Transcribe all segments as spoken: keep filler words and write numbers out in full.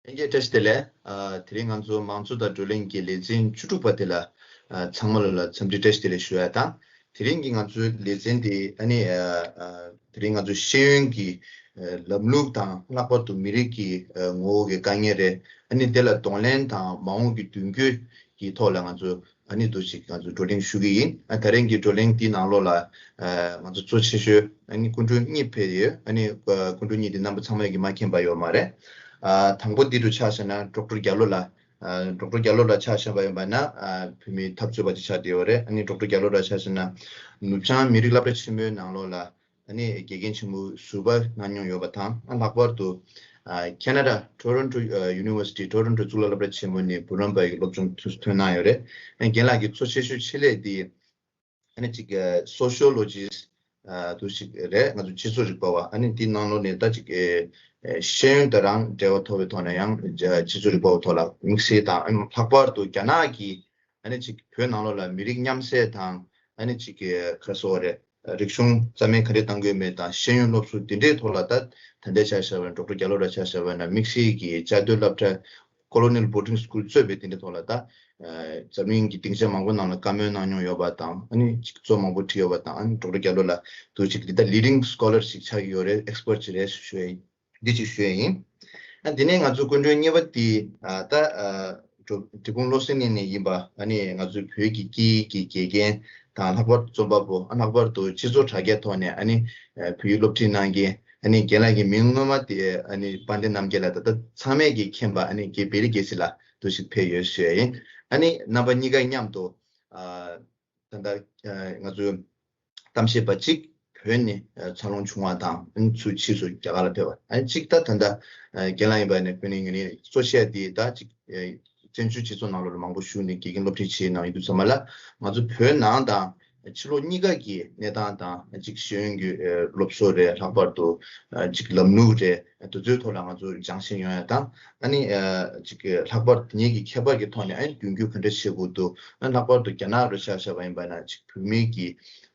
ལྷན་རྒྱས་བཀྲ་ཤིས་བདེ་ལེགས། ཨ། དེ་རིང་ང་ཚོ་མང་གཙོ་དང་བགྲོ་གླེང་གི་ལེ་ཚན་བཅུ་དྲུག་པ་དེ་ལ། ཨ། ཚང་མ་ལ་ལ་འཚམས་འདྲི་བཀྲ་ཤིས་བདེ་ལེགས་ཞུ་ཡ་དང་། དེ་རིང་གི་ང་ཚོའི་ལེ་ཚན་དེ་ཨ་ནི། ཨ། ཨ། དེ་རིང་ང་ཚོ་ཤེས་ཡོན་གྱི། ཨ། ལམ་ལུགས་དང་ལྷག་པར་དུ་མི་རིགས་ཀྱི། ཨ། ངོ་བོ་གི་དཀའ་ངལ་རེད། ཨ་ནི་དེ་ལ་གདོང་ལེན་དང་མ་འོངས་ཀྱི་མདུན་སྐྱོད་ཀྱི་ཐོག་ལ་ང་ཚོ་ཨ་ནི་འདུག་ཅིག་ང་ཚོ་བགྲོ་གླེང་ཞུ་གི་ཡིན། ཨ། ད་རིང་གི་བགྲོ་གླེང་འདི་ནང་ལོགས་ལ། ཨ། ང་ཚོ་གཙོ་ཆེ་ཤོས་ཨ་ནི་སྐུ་མགྲོན་གཉིས་ཕེབས་ཡོད། ཨ་ནི། ཨ། སྐུ་མགྲོན་གཉིས་འདི་རྣམ་པ་ཚང་མས་ཀྱིས་མ་མཁྱེན་པ་ཡོད་མ་རེད། ཨ། དང་པོ་འདི་རུ་ཆ་བཞག་ན་ཌོག་ཊར་རྒྱ་ལོ་ལགས། ཨ། ཌོག་ཊར་རྒྱ་ལོ་ལགས་ཆ་བཞག་པ་ཡིན་པ་ན། ཨ། བོད་མིའི་འཐབ་རྩོད་པ་ཅིག་ཆགས་བསྡད་ཡོད་རེད། ཨ་ནི་ཌོག་ཊར་རྒྱ་ལོ་ལགས་ཆ་བཞག་ན་ནུབ་བྱང་མི་རིགས་སློབ་གྲྭ་ཆེན་མོའི་ནང་ལོགས་ལ། ཨ་ནི་དགེ་རྒན་ཆེན་མོ་ཟུར་པ་གནང་མྱོང་ཡོད་པ་དང་། ཨ། ལྷག་པར་དུ། ཨ། ཁེ་ན་ཌ་ཊོ་རོན་ཊོ། ཨ། ཡུ་ནི་ཝར་སི་ཊི་ཊོ་རོན་ཊོ་གཙུག་ལག་སློབ་གྲྭ་ཆེན་མོ་ནས་འབུམ་རམས་པ་ཡི་སློབ་སྦྱོང་ཐོན་གནང་ཡོད་རེད། ཨ། རྒན་ལགས་ཀྱི་གཙོ་ཆེ་ཤོས་ཆེད་ལས་དེ་ཨ་ནི་ཅིག་ཨ། སོ་ཤི་ཡོ་ལོ་ཇི་སི་ཊི། ཨ། དུ་ཞིག་རེད། ང་ཚོ་སྤྱི་ཚོགས་རིག་པ་བ། ཨ་ནི་དེའི་ནང་ལོགས་ནས་ད་ཅིག་ཨ། ཤེས་ཡོན་དང་རང་འབྲེལ་བ་ཐོགས་པའི་ཐོག་ནས་ཡང་སྤྱི་ཚོགས་རིག་པ་བ་ཐོག་ལ་དམིགས་བསལ་དང་། ཨ་ནི་ལྷག་པར་དུ་རྒྱ་ནག་གི་ཨ་ནི་ཅིག་བོད་ནང་ལོགས་ལ་མི་རིགས་མཉམ་བསྲེས་དང་། ཨ་ནི་ཅིག་ག་རེ་ཟེར་དགོས་རེད། རིག་གཞུང་རྩ་མེད་ག་འདྲས་གཏང་དགོས་མེད་དང་། ཤེས་ཡོན་སློབ་གསོ་དེ་འདྲའི་ཐོག་ལ། ད་ད་ལྟའི་ཆ་བཞག་པ་ན་ཌོག་ཊར་རྒྱ་ལོ་ལགས་ཆ་བཞག་པ་ན་དམིགས་བསལ་གྱི་བཅའ་སྡོད་སློབ་གྲྭ་Colonial Boarding School གཙོས་པའི་དེ་འདྲའི་ཐོག་ལ། ད་འཛམ་གླིང་གི་སྡིངས་ཆ་མང་པོ་ནང་ལ་བཀའ་མོལ་གནང་མྱོང་ཡོད་པ་དང་། ཨ་ནི་གཙོ་མང་པོ་བྲིས་ཡོད་པ་དང་། ཨ་ནི་ཌོག་ཊར་རྒྱ་ལོ་ལགས་དུ་ཅིག་འདི་ད་ལི་ཌིང་སི་ཀོ་ལར་ཞིག་ཆགས་ཀྱི་ཡོད་རེད། ཨེག་སི་པར་ཊི་ཅིག་རེད་ཞུ་ཡ་ཡིན། འདི་ཅིག་ཞུ་ཡ་ཡིན། ཨ། འདི་ནས་ང་ཚོ་སྐུ་མགྲོན་གཉིས་པ་དེ། ཨ། ད། ཨ། འབྲི་གུང་བློ་གསལ་གླིང་ནས་ཡིན་པ། ཨ་ནི་ང་ཚོའི་བོད་ཀྱི་སྐད་ཡིག་གི་དགེ་རྒན་དང་། ལྷག་པར་དུ་རྩོམ་པ་པོ། ཨ། ལྷག་པར་དུ་སྤྱི་ཚོགས་དྲ་རྒྱའི་ཐོག་ནས་ཨ་ནི། ཨ། བོད་ཡིག་སློབ་ཁྲིད་གནང་མཁན། ཨ་ནི་རྒན་ལགས་ཀྱི་མིང་སྔོན་མ་དེ་ཨ་ནི་དཔལ་ལྡན་རྣམ་རྒྱལ་ལགས། ད་ལྟ་ཚང་མས་ཀྱིས་མཁྱེན་པ། ཨ་ནི་རྒན་བེ་རི་རྒྱལ་སྲས་ལགས་དུ་ཞིག་ཕེབས་ཡོད་ཞུ་ཡ་ཡིན། ཨ་ནི་རྣམ་པ་གཉིས་ཀ་མཉམ་དུ། ཨ། ད་ལྟ། ཨ། ང་ཚོའི་གཏམ་བཤད་པ་གཅིག་བོད་ནས། ཨ། འཚར་ལོངས་བྱུང་བ་དང་། ཨ་ནི་ཚུར་ཕྱིས་སུ་རྒྱ་གར་ལ་ཕེབས་པ། ཨ་ནི་གཅིག་ད་ད་ལྟ། ཨ། རྒན་ལགས་ཡིན་པ་ནས་བོད་ནས་ངོས་ནས་གཙོ་ཆེ་དེ་ད་ཅིག་ཨ། བཙན་བྱོལ་སྤྱི་ཚོགས་ནང་ལོགས་ལ་མང་པོ་བཞུགས་ནས་དགེ་རྒན་སློབ་ཁྲིད་བྱས་གནང་ཡོད་དུས་ཙམ་པ་ལ། ང་ཚོ་བོད་ནང་དང་ཕྱི་ལོགས་གཉིས་ཀ་གི་གནས་སྟངས་དང་། ཅིག་ཤེས་ཡོན་གྱི། ཨ། སློབ་གསོ་རེད། ལྷག་པར་དུ། ཨ། ཅིག་ལམ་ལུགས་རེད། དེ་ཚོའི་ཐོག་ལ་ང་ཚོ་སྦྱང་ཤེས་ཡོང་ཡ་དང་། ཨ་ནི། ཨ། ཅིག་ལྷག་པར་དེ་གཉིས་ཀྱི་ཁྱད་པར་གྱི་ཐོག་ནས། ཨ་ནི་རྒྱུན་སྐྱོང་ག་འདྲ་བྱེད་དགོས་འདུག་ཨ། ལྷག་པར་དུ་རྒྱ་ནག་རུ་ཆ་བཞག་པ་ཡིན་པ་ན། ཅིག་བོད་མི་གི་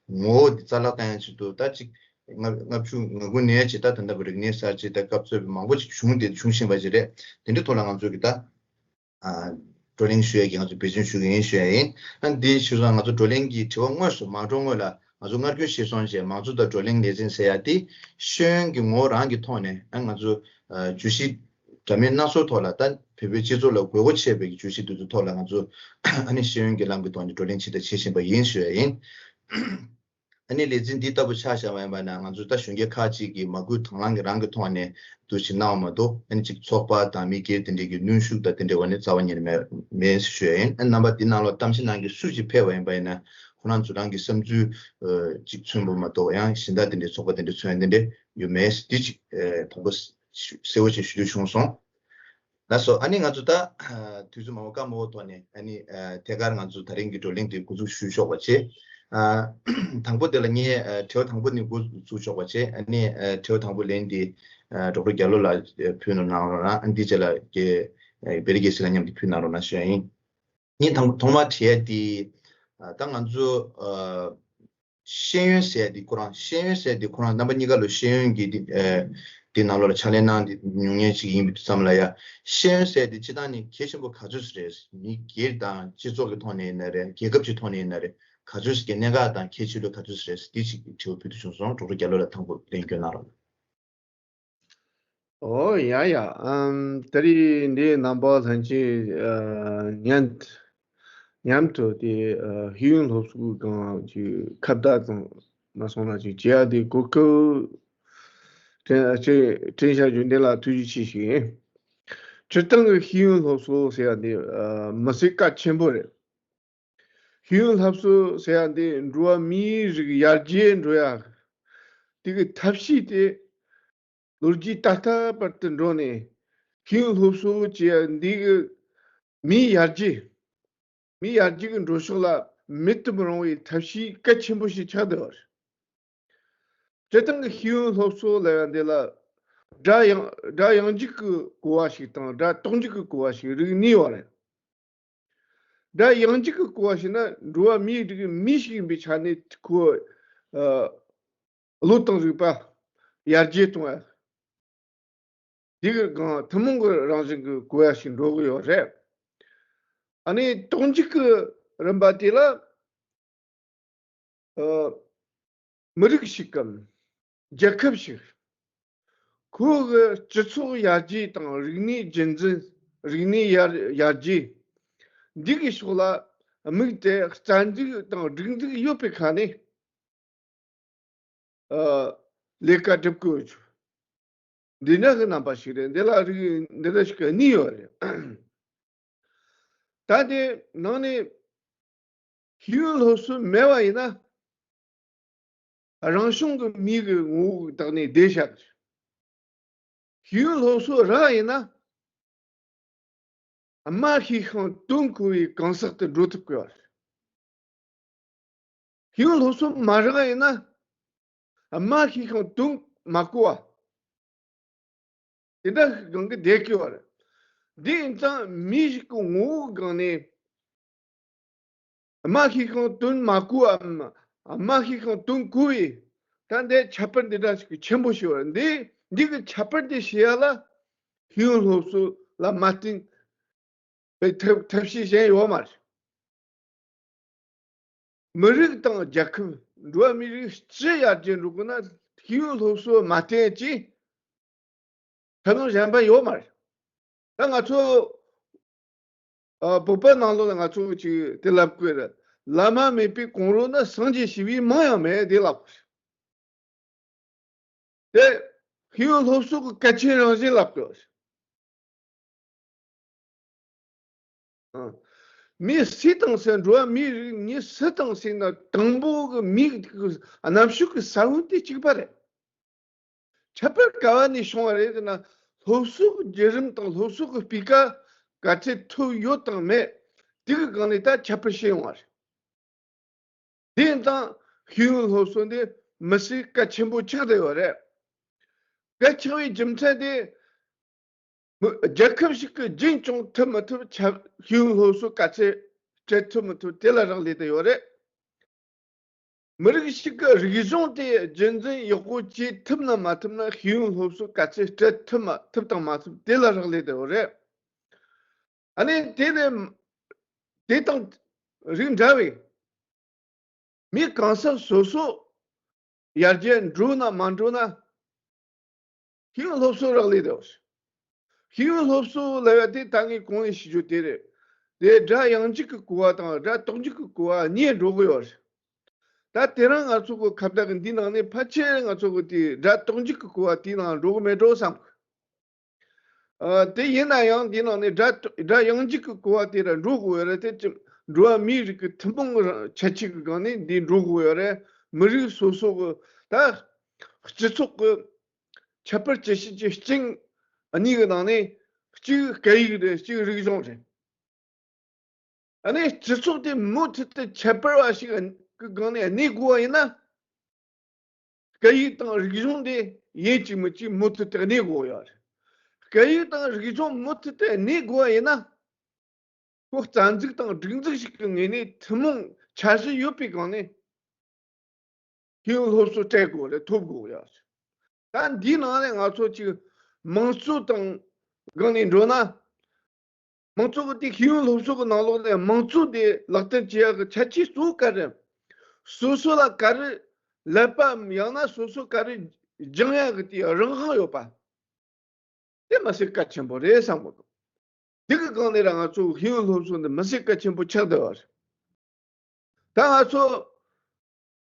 ངོ་བོ་འདི་རྩ་བརླག་བཏང་ཡ་ཆེད་དུ། ད་ཅིག་ལྔ་ལྔ་བཅུ་ང་དགུ་ནས་ཅིག་ད་ད་ལྟ་བུ་རིག་གནས་གསར་བརྗེ་དང་སྐབས་གཙོས་པའི་མང་པོ་ཅིག་བྱུང་། དེ་བྱུང་བཞིན་པ་ཅིག་རེད། དེ་འདྲའི་ཐོག་ལ་ང་ཚོ་གི་ད། ཨ། བགྲོ་གླེང་ཞུ་ཡས་ཀྱི་ང་ཚོ་འབད་བརྩོན་ཞུ་གི་ཡིན་ཞུ་ཡ་ཡིན། ཨ། འདི་ཞུ་སོང་། ང་ཚོ་བགྲོ་གླེང་གི་དྲི་བ་དངོས་སུ་མ་འགྲོ་སྔོན་ལ། ང་ཚོ་སྔར་རྒྱུན་ཤེས་སོང་བྱས། མང་གཙོ་དང་བགྲོ་གླེང་ལེ་ཚན་ཟེར་ཡ་དེ་ཤེས་ཡོན་གྱི་ངོ་བོ་རང་གི་ཐོག་ནས། ཨ། ང་ཚོ། ཨ། བརྗོད་གཞི་འདྲ་མིན་སྣ་ཚོགས་ཐོག་ལ། ད་བོད་པའི་སྤྱི་ཚོགས་ལ་དགོས་མཁོ་ཆེ་བའི་བརྗོད་གཞི་དེ་ཚོའི་ཐོག་ལ་ང་ཚོ། ཨ་ནི་ཤེས་ཡོན་གྱི་ལམ་གྱི་ཐོག་ནས་བགྲོ་གླེང་བྱས་དང་བྱེད་བཞིན་པ་ཡིན་ཞུ་ཡ་ཡིན། ཨ་ནི་ལེ་ཚན་འདི་ལྟ་བུ་ཆ་བཞག་པ་ཡིན་པ་ན། ང་ཚོ་ད་གཞོན་སྐྱེས་ཁག་ཅིག་གིས་མ་བསྐུལ་དང་བླངས་ཀྱི་རང་གི་ཐོག་ནས་འདུ་ཞིག་གནང་བ་མ་གཏོགས། ཨ་ནི་ཅིག་ཚོགས་པ་དང་མི་སྒེར་དེ་འདྲས་ཀྱི་གནོན་ཤུགས་དང་དེ་འདྲས་འོག་ནས་རྩ་བ་ཉིད་ནས་མེད་མེད་ཞུ་ཡ་ཡིན། ཨ། རྣམ་པ་འདི་ནང་ལ་གཏམ་བཤད་གནང་མཁན་སུ་ཞིག་ཕེབས་པ་ཡིན་པ་ཡིན་ན། ཁོ་རང་ཚོ་རང་གི་བསམ་ཚུལ། ཨ། ཅིག་མཚོན་པ་མ་གཏོགས། ཡང་གཞན་དག་དེ་འདྲས་ཚོགས་པ་དེ་འདྲས་མཚོན་ཡ་དེ་འདྲས་ཡོད་མེད། འདི་ཅིག་ཨ། དང་པོ་གསལ་བོ་ཅིག་ཞུ་འདོད་བྱུང་སོང་། ལགས་སོ། ཨ་ནི་ང་ཚོ་ད། ཨ། དུས་ཚོད་མང་པོ་བཀག་མ་འགོག་ཐོག་ནས། ཨ་ནི། ཨ། ཐད་ཀར་ང་ཚོ་ད་རིང་གི་བགྲོ་གླེང་དེ་འགོ་འཛུགས་ཞུ་ཆོག་པ་བྱེད། ཨ། དང་པོ་དེ་ལ་ངས། ཨ། དྲི་བ་དང་པོ་ནས་འགོ་འཛུགས་ཆོག་པ་བྱེད། ཨ་ནི། ཨ། དྲི་བ་དང་པོ་ལན་དེ། ཨ། ཌོག་ཊར་རྒྱ་ལོ་ལགས་ཕུལ་གནང་རོགས་གནང་། ཨ། འདི་རྗེས་ལ་རྒན། ཨ། བེ་རི་རྒྱལ་སྲས་ལགས་མཉམ་དུ་ཕུལ་གནང་རོགས་གནང་ཞུ་ཡ་ཡིན། ངས་དང་ཐོག་མར་དྲི་ཡ་དེ། ཨ། ད་ང་ཚོ། ཨ། ཤེས་ཡོན་ཟེར་ཡ་དེ་ཁོ་རང་། ཤེས་ཡོན་ཟེར་ཡ་དེ་ཁོ་རང་རྣམ་པ་གཉིས་ཀ་ལོ་ཤེས་ཡོན་གྱི་དེ། ཨ། དེ་ནང་ལོགས་ལ་ཕྱག་ལས་གནང་མྱོང་མཁན་ཞིག་ཡིན་པའི་དུས་ཙམ་ལ། ཡ། ཤེས་ཡོན་ཟེར་ཡ་དེ་སྤྱིར་བཏང་ནས་གལ་ཆེན་པོ་ག་ཚོད་ཞིག་རེད། མི་སྒེར་དང་སྤྱི་ཚོགས་ཀྱི་ཐོག་ནས་ཡིན་ན་རེད། རྒྱལ་ཁབ་ཀྱི་ཐོག་ནས་ཡིན་ན་རེད། ག་ཚོད་ཞིག་གི་གནད་འགག་དང་ཁྱད་ཆོས་ལ་ག་ཚོད་ཞིག་རེད། དེ་ཞིག་གི་དྲི་བ་ཕུལ་དུ་བྱུང་སོང་། ཌོག་ཊར་རྒྱ་ལོ་ལགས་དང་པོ་ལན་སྐྱོན་གནང་རོགས། ཨོ་ཡ་ཡ། ཨམ། ད་རེས་འདི་རྣམ་པ་ལྷན་རྒྱས། ཨ། མཉམ་མཉམ་དུ་དེ། ཨ། ཤེས་ཡོན་སློབ་གསོའི་སྒང་གི་ཁ་བརྡ་དང་མ་སོང་ན་ཅིག་བྱེད་ཡ་དེ་གོ་སྐབས་དྲན་དྲན་དྲན་བྱ་རྒྱུ་འདི་ལ་ཐུགས་རྗེ་ཆེ་ཞུ་ཡིན། སྤྱིར་བཏང་གི་ཤེས་ཡོན་སློབ་གསོ་ཟེར་ཡ་འདི། ཨ། མི་སེར་གལ་ཆེན་པོ་རེད། ཤེས་ཡོན་སློབ་གསོ་ཟེར་ཡ་འདི་འགྲོ་བ་མིའི་རིགས་ཡར་རྒྱས་འགྲོ་ཡ་དེ་གི་ཐབས་ཤེས་དེ་ལོ་རྒྱུས་ད་ལྟ་བར་དུ་འགྲོ་ནས། ཤེས་ཡོན་སློབ་གསོ་བྱེད་ཡ་འདི་གི་མིའི་ཡར་རྒྱས། མིའི་ཡར་རྒྱས་ཀྱི་འགྲོ་ཕྱོགས་ལ་མེད་དུ་མི་རུང་བའི་ཐབས་ཤེས་གལ་ཆེན་པོ་ཞིག་ཆགས་བསྡད་པ་རེད། སྤྱིར་བཏང་གི་ཤེས་ཡོན་སློབ་གསོ་ལབ་ཡ་འདི་ལ་སྒྲ་ཡང་སྒྲ་ཡང་འཇུག་གི་གོ་བ་ཞིག་དང་སྒྲ་རྟོག་འཇུག་གི་གོ་བ་ཞིག་རིགས་གཉིས་ཡོད་རེད། སྒྲ་ཡང་འཇུག་གི་གོ་བ་ཞིག་ན་འགྲོ་བ་མིའི་རིགས་མི་ཞིག་ཡིན་པའི་ཆ་ནས་ཁོ། ཨ། བློ་དང་རིག་པ་ཡར་རྒྱས་གཏོང་ཡ། དེ་གི་སྒང་ཐུན་མོང་གི་རང་བཞིན་གྱི་གོ་ཡ་ཞིག་འགྲོ་གི་ཡོད་རེད། ཨ་ནི་རྟོག་འཇུག་གི་རིམ་པ་དེ་ལ། ཨ། མི་རིགས་ཤིག་གམ། རྒྱལ་ཁབ་ཞིག་ཁོ་གི་སྤྱི་ཚོགས་ཡར་རྒྱས་དང་རིག་གནས་རྒྱུན་འཛིན། རིག་གནས་ཡར་ཡར་རྒྱས། འདི་གི་ཕྱོགས་ལ་དམིགས་ཏེ་རྩ་འཛུགས་དང་སྒྲིག་འཛུགས་ཡོད་པའི་ཁ་ནས། ཨ། ལས་ཀ་སྒྲུབ་དགོས། འདི་འདྲ་གི་རྣམ་པ་ཞིག་རེད། འདི་ལ་རིགས་འདི་འདྲ་ཞིག་གི་གནས་ཡོད་རེད། ད་དེ་ནང་ནས་ཤེས་ཡོན་སློབ་གསོ་མེད་པ་ཡིན་ན། རང་བྱུང་གི་མིའི་གི་ངོ་བོ་གི་བདག་གཉེར་བསྡད་བཞག་ཤེས་ཡོན་སློབ་གསོ་རག་ཡིན་ན། སྨྲ་ཤེས་ཤིང་དོན་གོ་བའི་གང་ཟག་ཏུ་འགྲོ་ཐུབ་དགོས་པ་རེད། ཤེས་ཡོན་སློབ་གསོ་མ་རག་ཡིན་ན། སྨྲ་ཤེས་ཤིང་དོན་མ་གོ་བ། དེ་འདྲ་ཞིག་སྒང་གི་བསྡད་ཀྱི་ཡོད་རེད། འདི་ཡིན་ཙང་མི་ཞིག་གི་ངོ་བོའི་སྒང་ནས། སྨྲ་ཤེས་ཤིང་དོན་མ་གོ་བའམ། སྨྲ་ཤེས་ཤིང་དོན་གོ་བའི། ད་འདི་ཁྱད་པར་འདི་འདྲ་ཞིག་གི་ཆེན་པོ་ཞིག་ཡོད་རེད། འདི་འདི་གི་ཁྱད་པར་འདི་ཤེས་ཡ་ལ། ཤེས་ཡོན་སློབ་གསོ་ལ་མ་བརྟེན་པའི་ཐབས་ཐབས་ཤེས་གཞན་ཡོད་མ་རེད། མི་རིགས་དང་རྒྱལ་ཁབ། འགྲོ་བ་མིའི་རིགས་སྤྱི་ཡར་རྒྱས་འགྲོ་དགོས་ན་ཤེས་ཡོན་སློབ་གསོ་མ་བརྟེན་ཅིག་ཐབས་ལམ་གཞན་པ་ཡོད་མ་རེད། ད་ང་ཚོ་ཨ་བོད་པ་ནང་ལོགས་ལ་ང་ཚོ་ཅིག་དེ་ལབ་དགོས་རེད། བླ་མ་མེད་པའི་གོང་རོལ་ན་སངས་རྒྱས་ཞེས་པའི་མིང་ཡང་མེད་དེ་ལབ་དགོས་རེད། དེ་ཤེས་ཡོན་སློབ་གསོ་གི་གལ་ཆེན་རང་བཞིན་ལབ་དགོས་རེད། ཨ། མི་སུ་དང་སུ། འགྲོ་བ་མིའི་རིགས་མི་སུ་དང་སུ་ཡིན་ན་དང་པོ་གི་མིའི་རྣམ་ཤེས་ཀྱི་ས་བོན་དེ་གཅིག་པ་རེད། ཁྱད་པར་ག་བ་ནས་བྱུང་བ་རེད་ཟེར་ན། སློབ་གསོ་གི་བརྒྱུད་རིམ་དང་སློབ་གསོ་གི་སྤུས་ཀ་ག་ཚད་ཐོབ་ཡོད་དང་མེད། དེ་གི་སྒང་ནས་ད་ཁྱད་པར་ཕྱེ་ཡོང་བ་རེད། དེ་ཡིན་ཙང་ཤེས་ཡོན་སློབ་གསོ་འདི་མི་སེར་གལ་ཆེན་པོ་ཆགས་བསྡད་ཡོད་རེད། གལ་ཆེ་བའི་རྒྱུ་མཚན་དེ། མི་རྒྱལ་ཁབ་ཞིག་གི་རྒྱུན་སྐྱོང་ཐུབ་མི་ཐུབ་ཆ་ཤེས་ཡོན་སློབ་གསོ་ག་ཚད་སྤྲད་ཐུབ་མི་ཐུབ་དེ་ལ་རག་ལས་བསྡད་ཡོད་རེད། མི་རིགས་ཤིག་གི་རིག་གཞུང་དེ་རྒྱུན་འཛིན་ཡག་པོ་བྱེད་ཐུབ་ན་མ་ཐུབ་ན་ཤེས་ཡོན་སློབ་གསོ་ག་ཚད་སྤྲད་ཐུབ་མ་ཐུབ་དང་མ་ཐུབ་དེ་ལ་རག་ལས་བསྡད་ཡོད་རེད། ཨ་ནི་དེ་ནས་དེ་དང་རིགས་འདྲ་བའི་མི་གང་ཟག་སོ་སོ་ཡར་རྒྱས་འགྲོ་ན་མ་འགྲོ་ན། ཤེས་ཡོན་སློབ་གསོ་རག་ལས་དེ། ཤེས་ཡོན་སློབ་གསོ་ལབ་ཡ་དེ་ད་ངས་གོང་ནས་ཞུ་རྒྱུ་དེ་རེད། དེ་སྒྲ་དབྱངས་འཇུག་གི་གོ་བ་དང་སྒྲ་རྟོག་འཇུག་གི་གོ་བ་གཉིས་འགྲོ་གི་ཡོད་རེད། ད་དེ་རིང་ང་ཚོ་གི་ཁ་བརྡ་གི་འདི་ནང་ནས་ཕལ་ཆེར་ང་ཚོ་གི་དེ་སྒྲ་རྟོག་འཇུག་གི་གོ་བ་དེའི་ནང་འགྲོ་གི་མེད་འགྲོ་བསམ་གི། ཨ། དེ་ཡིན་ན་ཡང་འདི་ནང་ནས་སྒྲ་སྒྲ་དབྱངས་འཇུག་གི་གོ་བ་དེ་ར་འགྲོ་དགོས་ཡོད་རེད། དེ་ཅི་འགྲོ་བ་མིའི་རིགས་ཀྱི་ཐུན་མོང་གི་ཁྱད་ཆོས་ཀྱི་སྒང་ནས་འདི་འགྲོ་དགོས་ཡོད་རེད། མི་རིགས་སོ་སོ་གི་ད་སྤྱི་ཚོགས་ཀྱི་ཁྱད་པར་ཇི་ཞིག་ཅིག་སྐྱེ་གནས་གི་ནང་ནས་གཅིག་སྐད་ཡིག་རེད། གཅིག་རིག་གཞུང་རེད། ཨ་ནི་སྤྱི་ཚོགས་དེ་མུ་མཐུད་དུ་ཁྱད་པར་བ་ཞིག་གི་སྒང་ནས་གནས་དགོས་པ་ཡིན་ན། སྐད་ཡིག་དང་རིག་གཞུང་དེ་ཡིན་གཅིག་མིན་གཅིག་མུ་མཐུད་དུ་གནས་དགོས་ཡོད་རེད། སྐད་ཡིག་དང་རིག་གཞུང་མུ་མཐུད་དུ་གནས་དགོས་པ་ཡིན་ན། ཁོ་རྩ་འཛུགས་དང་སྒྲིག་འཛུགས་ཤིག་གི་ངོས་ནས་ཐུན་མོང་འཆར་གཞི་ཡོད་པའི་སྒང་ནས། ཤེས་ཡོན་སློབ་གསོ་སྤྲད་དགོས་རེད། ཐོབ་དགོས་ཡོད་རེད། ད་འདིའི་ནང་ནས་ང་ཚོ་ཅིག་དམངས་གཙོ་དང་སྒང་ནས་འགྲོ་ན། དམངས་གཙོ་གི་དེ་ཤེས་ཡོན་སློབ་གསོ་གི་ནང་ལོགས་ནས་དམངས་གཙོ་དེ་ལག་བསྟར་བྱེད་ཡག་གི་ཁྱད་ཆོས་གཙོ་བོ་ག་རེ། སོ་སོ་ལ་ག་རེ་ཀླད་པའམ་ཡང་ན་སོ་སོ་ག་རེ་སྦྱང་ཡག་གི་དེ་རང་དབང་ཡོད་པ། དེ་མི་སེར་གལ་ཆེན་པོ་རེད་བསམ་གི་འདུག་དེ་གི་སྒང་ནས་ར་ང་ཚོ་ཤེས་ཡོན་སློབ་གསོ་འདི་མི་སེར་གལ་ཆེན་པོ་ཆགས་བསྡད་པ་རེད། ད་ང་ཚོ་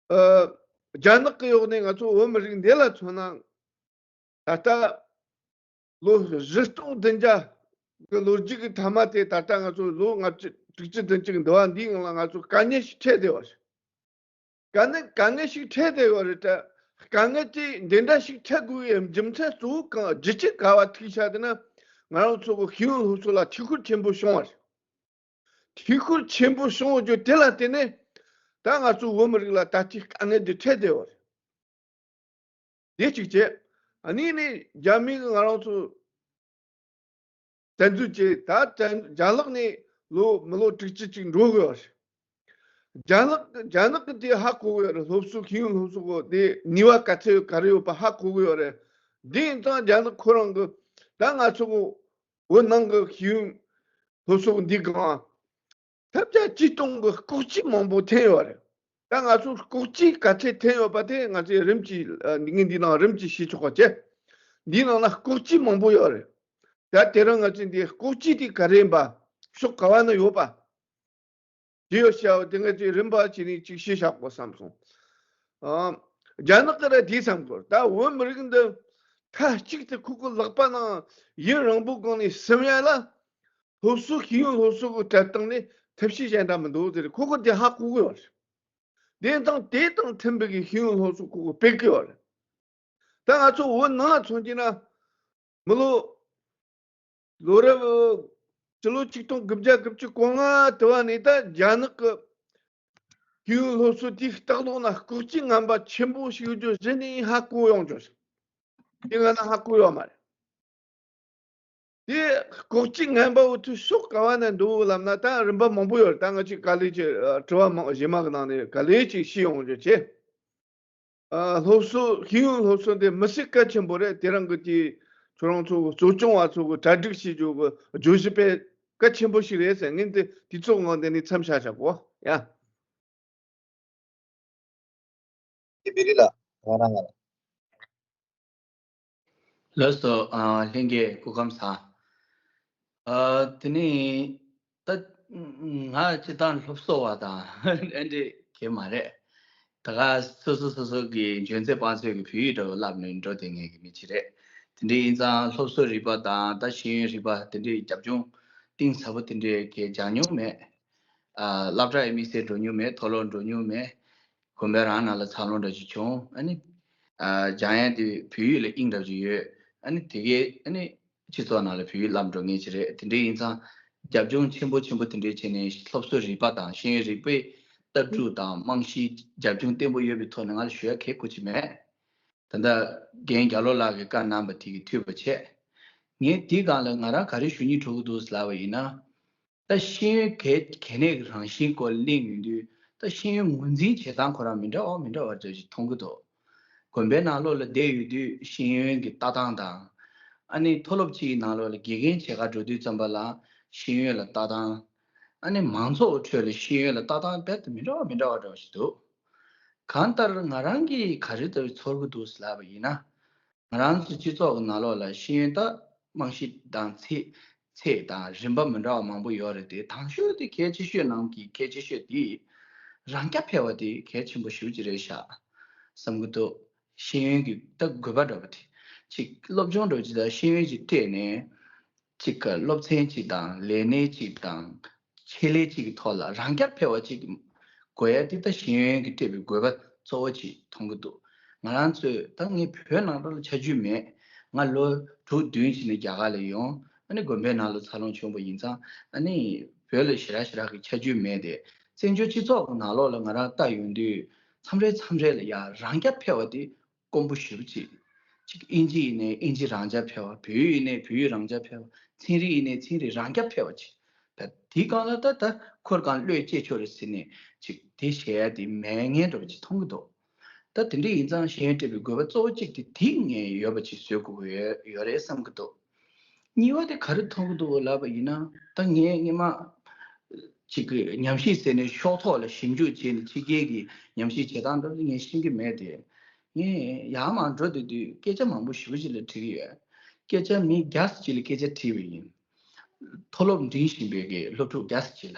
ཨ་རྒྱ་ནག་གི་འོག་ནས་ང་ཚོ་བོད་མི་རིགས་འདི་ལ་མཚོན་ན། ད་ལྟ་ལོ་བཞི་སྟོང་བདུན་བརྒྱ་གི་ལོ་རྒྱུས་ཀྱི་མཐའ་མ་དེ་ད་ལྟ་ང་ཚོ་ལོ་ལྔ་བཅུ་དྲུག་ཅུ་བདུན་ཅུ་གི་འདུ་བ་འདིའི་ནང་ལ་ང་ཚོ་དཀའ་ངལ་ཞིག་འཕྲད་བསྡད་པ་རེད། དཀའ་ངལ་དཀའ་ངལ་ཞིག་འཕྲད་བསྡད་ཡོད་རེད་དྲ། དཀའ་ངལ་དེ་འདི་འདྲ་ཞིག་འཕྲད་དགོས་པའི་རྒྱུ་མཚན་གཙོ་བོ་གང་རྒྱུ་ཆ་ག་བ་ཐུག་ཤག་ཟེར་ན། ང་རང་ཚོ་གི་ཤེས་ཡོན་སློབ་གསོ་ལ་འཐུས་ཤོར་ཆེན་པོ་བྱུང་བ་རེད། འཐུས་ཤོར་ཆེན་པོ་བྱུང་རྒྱུ་དེ་ལ་བརྟེན་ནས་ད་ང་ཚོ་བོད་མི་རིགས་ལ་ད་ལྟའི་དཀའ་ངལ་འདི་འཕྲད་བསྡད་ཡོད་རེད། དེ་གཅིག་བྱས། གཉིས་ནས་རྒྱ་མི་གིས་ང་རང་ཚོ་བཙན་འཛུལ་བྱས། ད་བཙན་རྒྱ་ནག་ནས་ལོ་མི་ལོ་དྲུག་ཅུ་ཅིག་འགྲོ་གི་ཡོད་རེད། རྒྱ་ནག་རྒྱ་ནག་གིས་དེ་ཧ་གོ་གི་ཡོད་རེད། སློབ་གསོ་ཤེས་ཡོན་སློབ་གསོ་གི་དེ་ནུས་པ་ག་ཚད་ཡོད་ག་རེ་ཡོད་པ་ཧ་གོ་གི་ཡོད་རེད། དེ་ཡིན་ཙང་རྒྱ་ནག་ཁོ་རང་གི་ ད་ང་ཚོ་བོད་ནང་གི་ཤེས་ཡོན་སློབ་གསོ་འདི་སྒང་ཐབས་བརྒྱ་ཇུས་སྟོང་གི་ལྐོག་ཇུས་མང་པོ་འཐེན་ཡོད་རེད། ད་ང་ཚོ་ལྐོག་ཇུས་ག་ཚད་འཐེན་ཡོད་པ་དེ་ང་ཚོས་རིམ་གྱིས་ཨ་ངས་འདི་ནང་རིམ་གྱིས་ཤེས་ཆོག་པ་བྱས། འདིའི་ནང་ན་ལྐོག་ཇུས་མང་པོ་ཡོད་རེད། ད་དེ་རིང་ང་ཚོས་འདི་ལྐོག་ཇུས་དེ་ག་རེ་ཡིན་པ། ཕྱོགས་ག་བ་ན་ཡོད་པ། ཅི་ཡོད་བྱ་བ་དེ་ང་ཚོས་རིམ་པ་བྱས་ནས་ཅིག་ཤེས་བཞག་དགོས་བསམ་སོང་། ཨ། རྒྱ་ནག་གི་ར་དེ་བསམ་དགོས། ད་བོད་མི་རིགས་འདི་མཐའ་གཅིག་ཏུ་ཁོ་ཁོ་ལག་པ་ནང་ཡུན་རིང་པོ་གོང་ནས་སིམ་ཡ་ལ། སློབ་གསོ་ཤེས་ཡོན་སློབ་གསོ་གི་གྲལ་སྟེང་ནས་ཐབས་ཤེས་གཞན་དག་མི་འདུག་ཟེར། ཁོ་ཁོ་དེ་ཧ་གོ་གི་ཡོད་རེད། དེ་དང་དེ་དང་མཐུན་པའི་གི་ཤེས་ཡོན་སློབ་གསོ་ཁོ་ཁོ་སྤེལ་གི་ཡོད་རེད། ད་ང་ཚོ་བོད་ནང་མཚོན་གྱི་ན། མི་ལོ། ལོ་རབས། སྤྱི་ལོ་ཆིག་སྟོང་དགུ་བརྒྱ་དགུ་བཅུ་གོ་ལྔ་དུ་བ་ནས་ད་རྒྱ་ནག་གི་ཤེས་ཡོན་སློབ་གསོ་དེའི་ལྟག་ལོག་ན་ལྐོག་ཇུས་ངན་པ་ཆེན་པོ་ཞིག་ཡོད་རྒྱུ་གཞི་ནས་ཧ་གོ་ཡོང་རྒྱུ་ཞིག་དེ་ང་ན་ཧ་གོ་ཡོད་མ་རེད། དེ་ལྐོག་ཇུས་ངན་པ་འུ་ཚོའི་ཕྱོགས་ག་བ་ན་འདུག་ལབ་ན། ད་རིམ་པ་མང་པོ་ཡོད་རེད། ད་ང་ཅིག་ག་ལེ་ཅིག་ཨ་དྲི་བ་མང་རྗེས་མ་གི་ནང་ནས་ག་ལེ་ཅིག་ཤེས་ཡོང་རྒྱུ་བྱས། ཨ། སློབ་གསོ་ཤེས་ཡོན་སློབ་གསོ་འདི་མི་སྲིད་གལ་ཆེན་པོ་རེད། དེ་རིང་གི་དེ་ཁྱོད་རང་ཚོ་གི་གཙོ་སྐྱོང་བ་ཚོ་གི་གྲ་སྒྲིག་བྱེད་རྒྱུ་གི་བརྗོད་གཞི་དཔེ་གལ་ཆེན་པོ་ཞིག་རེད་ཟེར། ངས་འདི་དུས་ཚོད་ངང་འདི་ནས་མཚམས་བཞག་བཞག་གོ་ཡ། དེ་བི་རི་ལ་ང་རང་ང་རང་། ལགས་སོ། ཨ། ལྷན་རྒྱས་སྐུ་ཁམས་བཟང་། ཨ། དེ་ནས་ད་ང་སྤྱིར་བཏང་སློབ་གསོ་བ་དང་ཨེ་འདྲས་གས་མ་རེད། ད་ག་སོ་སོ་སོ་སོ་གི་འཇོན་ཚད་དཔག་ཚོད་ཀྱི་བོད་ཡིག་འདྲ་བོ་བསླབ་ནས་འགྲོ་བསྡད་མཁན་གྱི་མི་ཅིག་རེད། དེ་འདྲ་ཡིན་ཙང་སློབ་གསོ་རིག་པ་དང་ད་ཤེས་ཡོན་རིག་པ་དེ་འདྲའི་རྒྱབ་ལྗོངས་གཏིང་ཟབ་པོ་དེ་འདྲའི་གས་སྦྱང་མྱོང་མེད། ཨ། སློབ་གྲྭ་ཡི་དམིགས་བསལ་འགྲོ་མྱོང་མེད། མཐོ་སློབ་འགྲོ་མྱོང་མེད། དགོན་པའི་རང་ནང་ལ་འཚར་ལོངས་འདྲ་ཅིག་བྱུང་། ཨ་ནི། ཨ། སྦྱང་ཡ་དེ་བོད་ཡིག་ལ་དབྱིངས་འདྲ་ཅིག་ཡོད། ཨ་ནི་དེ་གའི་ཨ་ནི་སྤྱི་ཚོགས་ནང་ལ་བོད་ཡིག་བསླབ་འགྲོ་མཁན་ཅིག་རེད། དེ་འདྲ་ཡིན་ཙང་རྒྱབ་ལྗོངས་ཆེན་པོ་ཆེན་པོ་དེ་འདྲའི་བྱས་ནས་སློབ་གསོ་རིག་པ་དང་ཤེས་ཡོན་རིག་པའི་ལྟ་གྲུབ་དང་རྨང་གཞིའི་རྒྱབ་ལྗོངས་བརྟན་པོ་ཡོད་པའི་ཐོག་ནས་ང་ལ་ཞུ་ཡ་གལ་ཁུར་ཅིག་མེད། ད་ལྟ་རྒན་རྒྱ་ལོ་ལགས་ཀྱིས་བཀའ་གནང་པ་དེ་གི་མཐུས་པ་བྱས། ངས་དེའི་སྒང་ལ་ང་རང་ག་རེ་ཞུ་སྙིང་བྲོ་གི་འདུག་ལབ་པ་ཡིན་ན། ད་ཤེས་ཡོན་གལ་གལ་གནད་ཀྱི་རང་བཞིན་སྐོར་གླེང་ཡོང་དུས། ད་ཤེས་ཡོན་ངོས་འཛིན་བྱེད་སྟངས་ཁོ་རང་མི་འདྲ་བ་མི་འདྲ་བ་འདྲ་ཞིག་མཐོང་གི་འདུག་དགོན་པའི་ནང་ལོགས་ལ་བསྡད་ཡོད་དུས་ཤེས་ཡོན་གྱི་ལྟ་སྟངས་དང་། ཨ་ནི་མཐོ་སློབ་གཅིག་གི་ནང་ལོགས་ལ་དགེ་རྒན་བྱེད་གར་འགྲོ་དུས་ཙམ་པ་ལ་ཤེས་ཡོན་ལ་ལྟ་སྟངས། ཨ་ནི་མང་ཚོགས་ཁྲོད་ལ་ཤེས་ཡོན་ལ་ལྟ་སྟངས་རྦད་དེ་མི་འདྲ་བ་མི་འདྲ་བ་འདྲ་བ་ཞིག་འདུག་གང་ལྟར་ང་རང་གིས་ག་རེ་ལྟ་བུའི་ཚོར་གྱི་འདུག་ལབ་པ་ཡིན་ན། ང་རང་ཚོའི་སྤྱི་ཚོགས་ཀྱི་ནང་ལོགས་ལ་ཤེས་ཡོན་ད་རྨང་གཞི་དང་ཚད་ཚད་དང་རིམ་པ་མི་འདྲ་བ་མང་པོ་ཡོད་རེད་དེ། དང་ཤོས་དེ་གལ་ཆེ་ཤོས་ནང་གི་གལ་ཆེ་ཤོས་དེ་རང་རྐྱ་འཕེར་བ་དེ་གལ་ཆེན་པོ་ཞེ་པོ་ཅིག་རེད་ཤག་བསམ་གྱི་འདུག་ཤེས་ཡོན་གྱི་ད་དགོས་པ་འདྲ་པོ་དེ་ཅིག་སློབ་སྦྱོང་འདྲ་པོ་ཅིག་དང་ཤེས་ཡོན་ཅིག་སྤྲད་ནས། གཅིག་ག་སློབ་ཚན་གཅིག་དང་ལས་གནས་གཅིག་དང་ཆེད་ལས་གཅིག་གི་ཐོག་ལ་རང་རྐྱ་འཕེར་བ་གཅིག་དགོས་ཡ་དེ་ད་ཤེས་ཡོན་གྱི་སྤྲད་པའི་དགོས་པ་གཙོ་བོ་གཅིག་མཐོང་གི་འདུག་ང་རང་ཚོས་ད་ངས་བོད་ནང་ལོགས་ལ་ཆ་རྒྱུས་མེད། ང་ལོ་དྲུག་བདུན་ཕྱིན་ནས་རྒྱ་གར་ལ་ཡོང་། ཨ་ནི་དགོན་པའི་ནང་ལ་འཚར་ལོངས་བྱུང་བ་ཡིན་ཙང་། ཨ་ནི་བོད་ལ་ཞེ་དྲག་ཞེ་དྲག་གི་ཆ་རྒྱུས་མེད་དེ། བཙན་བྱོལ་སྤྱི་ཚོགས་ཀྱི་ནང་ལོགས་ལ་ང་རང་ལྟ་ཡོང་དུས་མཚམས་རེ་མཚམས་རེ་ལ་ཡ་རང་རྐྱ་འཕེར་བ་དེ་དཀོན་པོ་ཞེ་པོ་ཅིག་གཅིག་ཨིན་ཇི་ཡིན་ནའི་ཨིན་ཇི་རང་རྐྱ་འཕེར་བ། བོད་ཡིག་ཡིན་ནའི་བོད་ཡིག་རང་རྐྱ་འཕེར་བ། ཚན་རིག་ཡིན་ནའི་ཚན་རིག་རང་རྐྱ་འཕེར་བ་ཅིག་ད་དེའི་སྒང་ལ་ད་ད་ཁོ་རང་བློས་བཅད་ཆོག་རེད་ཟེར་ནས་ཅིག་དེ་བཤད་ཡ་དེ་མེད་མཁན་འདྲ་པོ་ཅིག་མཐོང་གི་འདུག་ད་དེ་འདྲ་ཡིན་ཙང་ཤེས་ཡོན་སྤྲད་པའི་དགོས་པ་གཙོ་བོ་གཅིག་དེ་དེ་ངས་ཡོད་པ་ཅིག་བཟོ་དགོས་ཀྱི་ཡོད་ཡོད་རེད་བསམ་གྱི་འདུག་གཉིས་པ་དེ་ག་རེ་མཐོང་གི་འདུག་ལབ་པ་ཡིན་ན། ད་ངས་སྔོན་མ་ཅིག་གི་ཉམས་ཞིབ་ཟེར་ནས་ཤོག་ཐོག་ལ་ཞིབ་འཇུག་བྱས་ནས་ཕྱི་རྒྱལ་གྱི་ཉམས་ཞིབ་བྱེད་སྟངས་འདྲ་པོ་ངས་ཤེས་ཀྱི་མེད་དེ། ངས་ཡར་མར་འགྲོ་བསྡད་དུས་སྐད་ཆ་མང་པོ་ཞེ་པོ་ཅིག་ལ་དྲིས་ཀྱི་ཡོད། སྐད་ཆ་མི་བརྒྱ་ཙམ་ཅིག་ལ་སྐད་ཆ་དྲིས་པ་ཡིན། མཐོ་སློབ་འགྲིམ་བཞིན་པའི་གི་སློབ་ཕྲུག་བརྒྱ་ཙམ་ཅིག་ལ།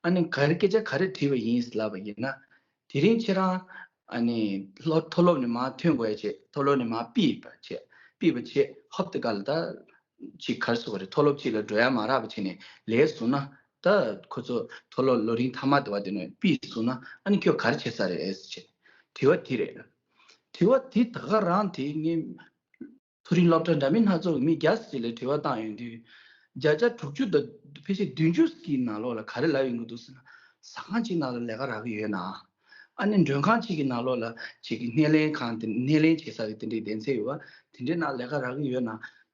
ཨ་ནི་ག་རེ་སྐད་ཆ་ག་རེ་དྲིས་པ་ཡིན་ལབ་པ་ཡིན་ན། དེ་རིང་ཁྱེད་རང་ཨ་ནི་སློབ་མཐོ་སློབ་ནས་མར་ཐོན་དགོས་ཡ་བྱས། མཐོ་སློབ་ནས་མར་ཕུད་པ་བྱས། ཕུད་པ་བྱས་ཧོབ་དེ་ག་ལ་ད་ཅིག་ག་རེ་ཟེར་དགོས་རེད། མཐོ་སློབ་ཅིག་ལ་འགྲོ་ཡ་མ་རག་པ་བྱས་ནས་ལས་བཟུང་ན། ད་ཁོ་ཚོ་མཐོ་སློབ་ལོ་རིམ་མཐའ་མ་དེ་བ་དེ་ནས་ཕུད་སོང་ན་ཨ་ནི་ཁྱོད་ག་རེ་བྱེད་ས་རེད་ཟེར་བྱས། དྲི་བ་དེ་རེད། དྲི་བ་དེ་ད་ག་རང་དེ་ངས་མཐོ་རིམ་སློབ་གྲྭ་འདྲ་མིན་སྣ་ཚོགས་ཀྱི་མི་བརྒྱ་ཙམ་ལ་དྲི་བ་བཏང་ཡོང་དུས། བརྒྱ་ཆ་དྲུག་ཅུ་དང་ཕལ་ཆེར་བདུན་ཅུ་གི་ནང་ལོགས་ལ་ག་རེ་ལབ་ཡོང་གི་འདུག་ཟེར་ན། ཟ་ཁང་གཅིག་ནང་ལ་ལས་ཀ་རག་གི་ཡོད་ན། ཨ་ནི་མགྲོན་ཁང་གཅིག་གི་ནང་ལོགས་ལ་ཅིག་གི་སྣེ་ལེན་ཁང་དེ། སྣེ་ལེན་བྱེད་ས་གི་དེ་འདྲའི་སྡེ་ཚན་ཡོད་པ། དེ་འདྲའི་ནང་ལས་ཀ་རག་གི་ཡོད་ན།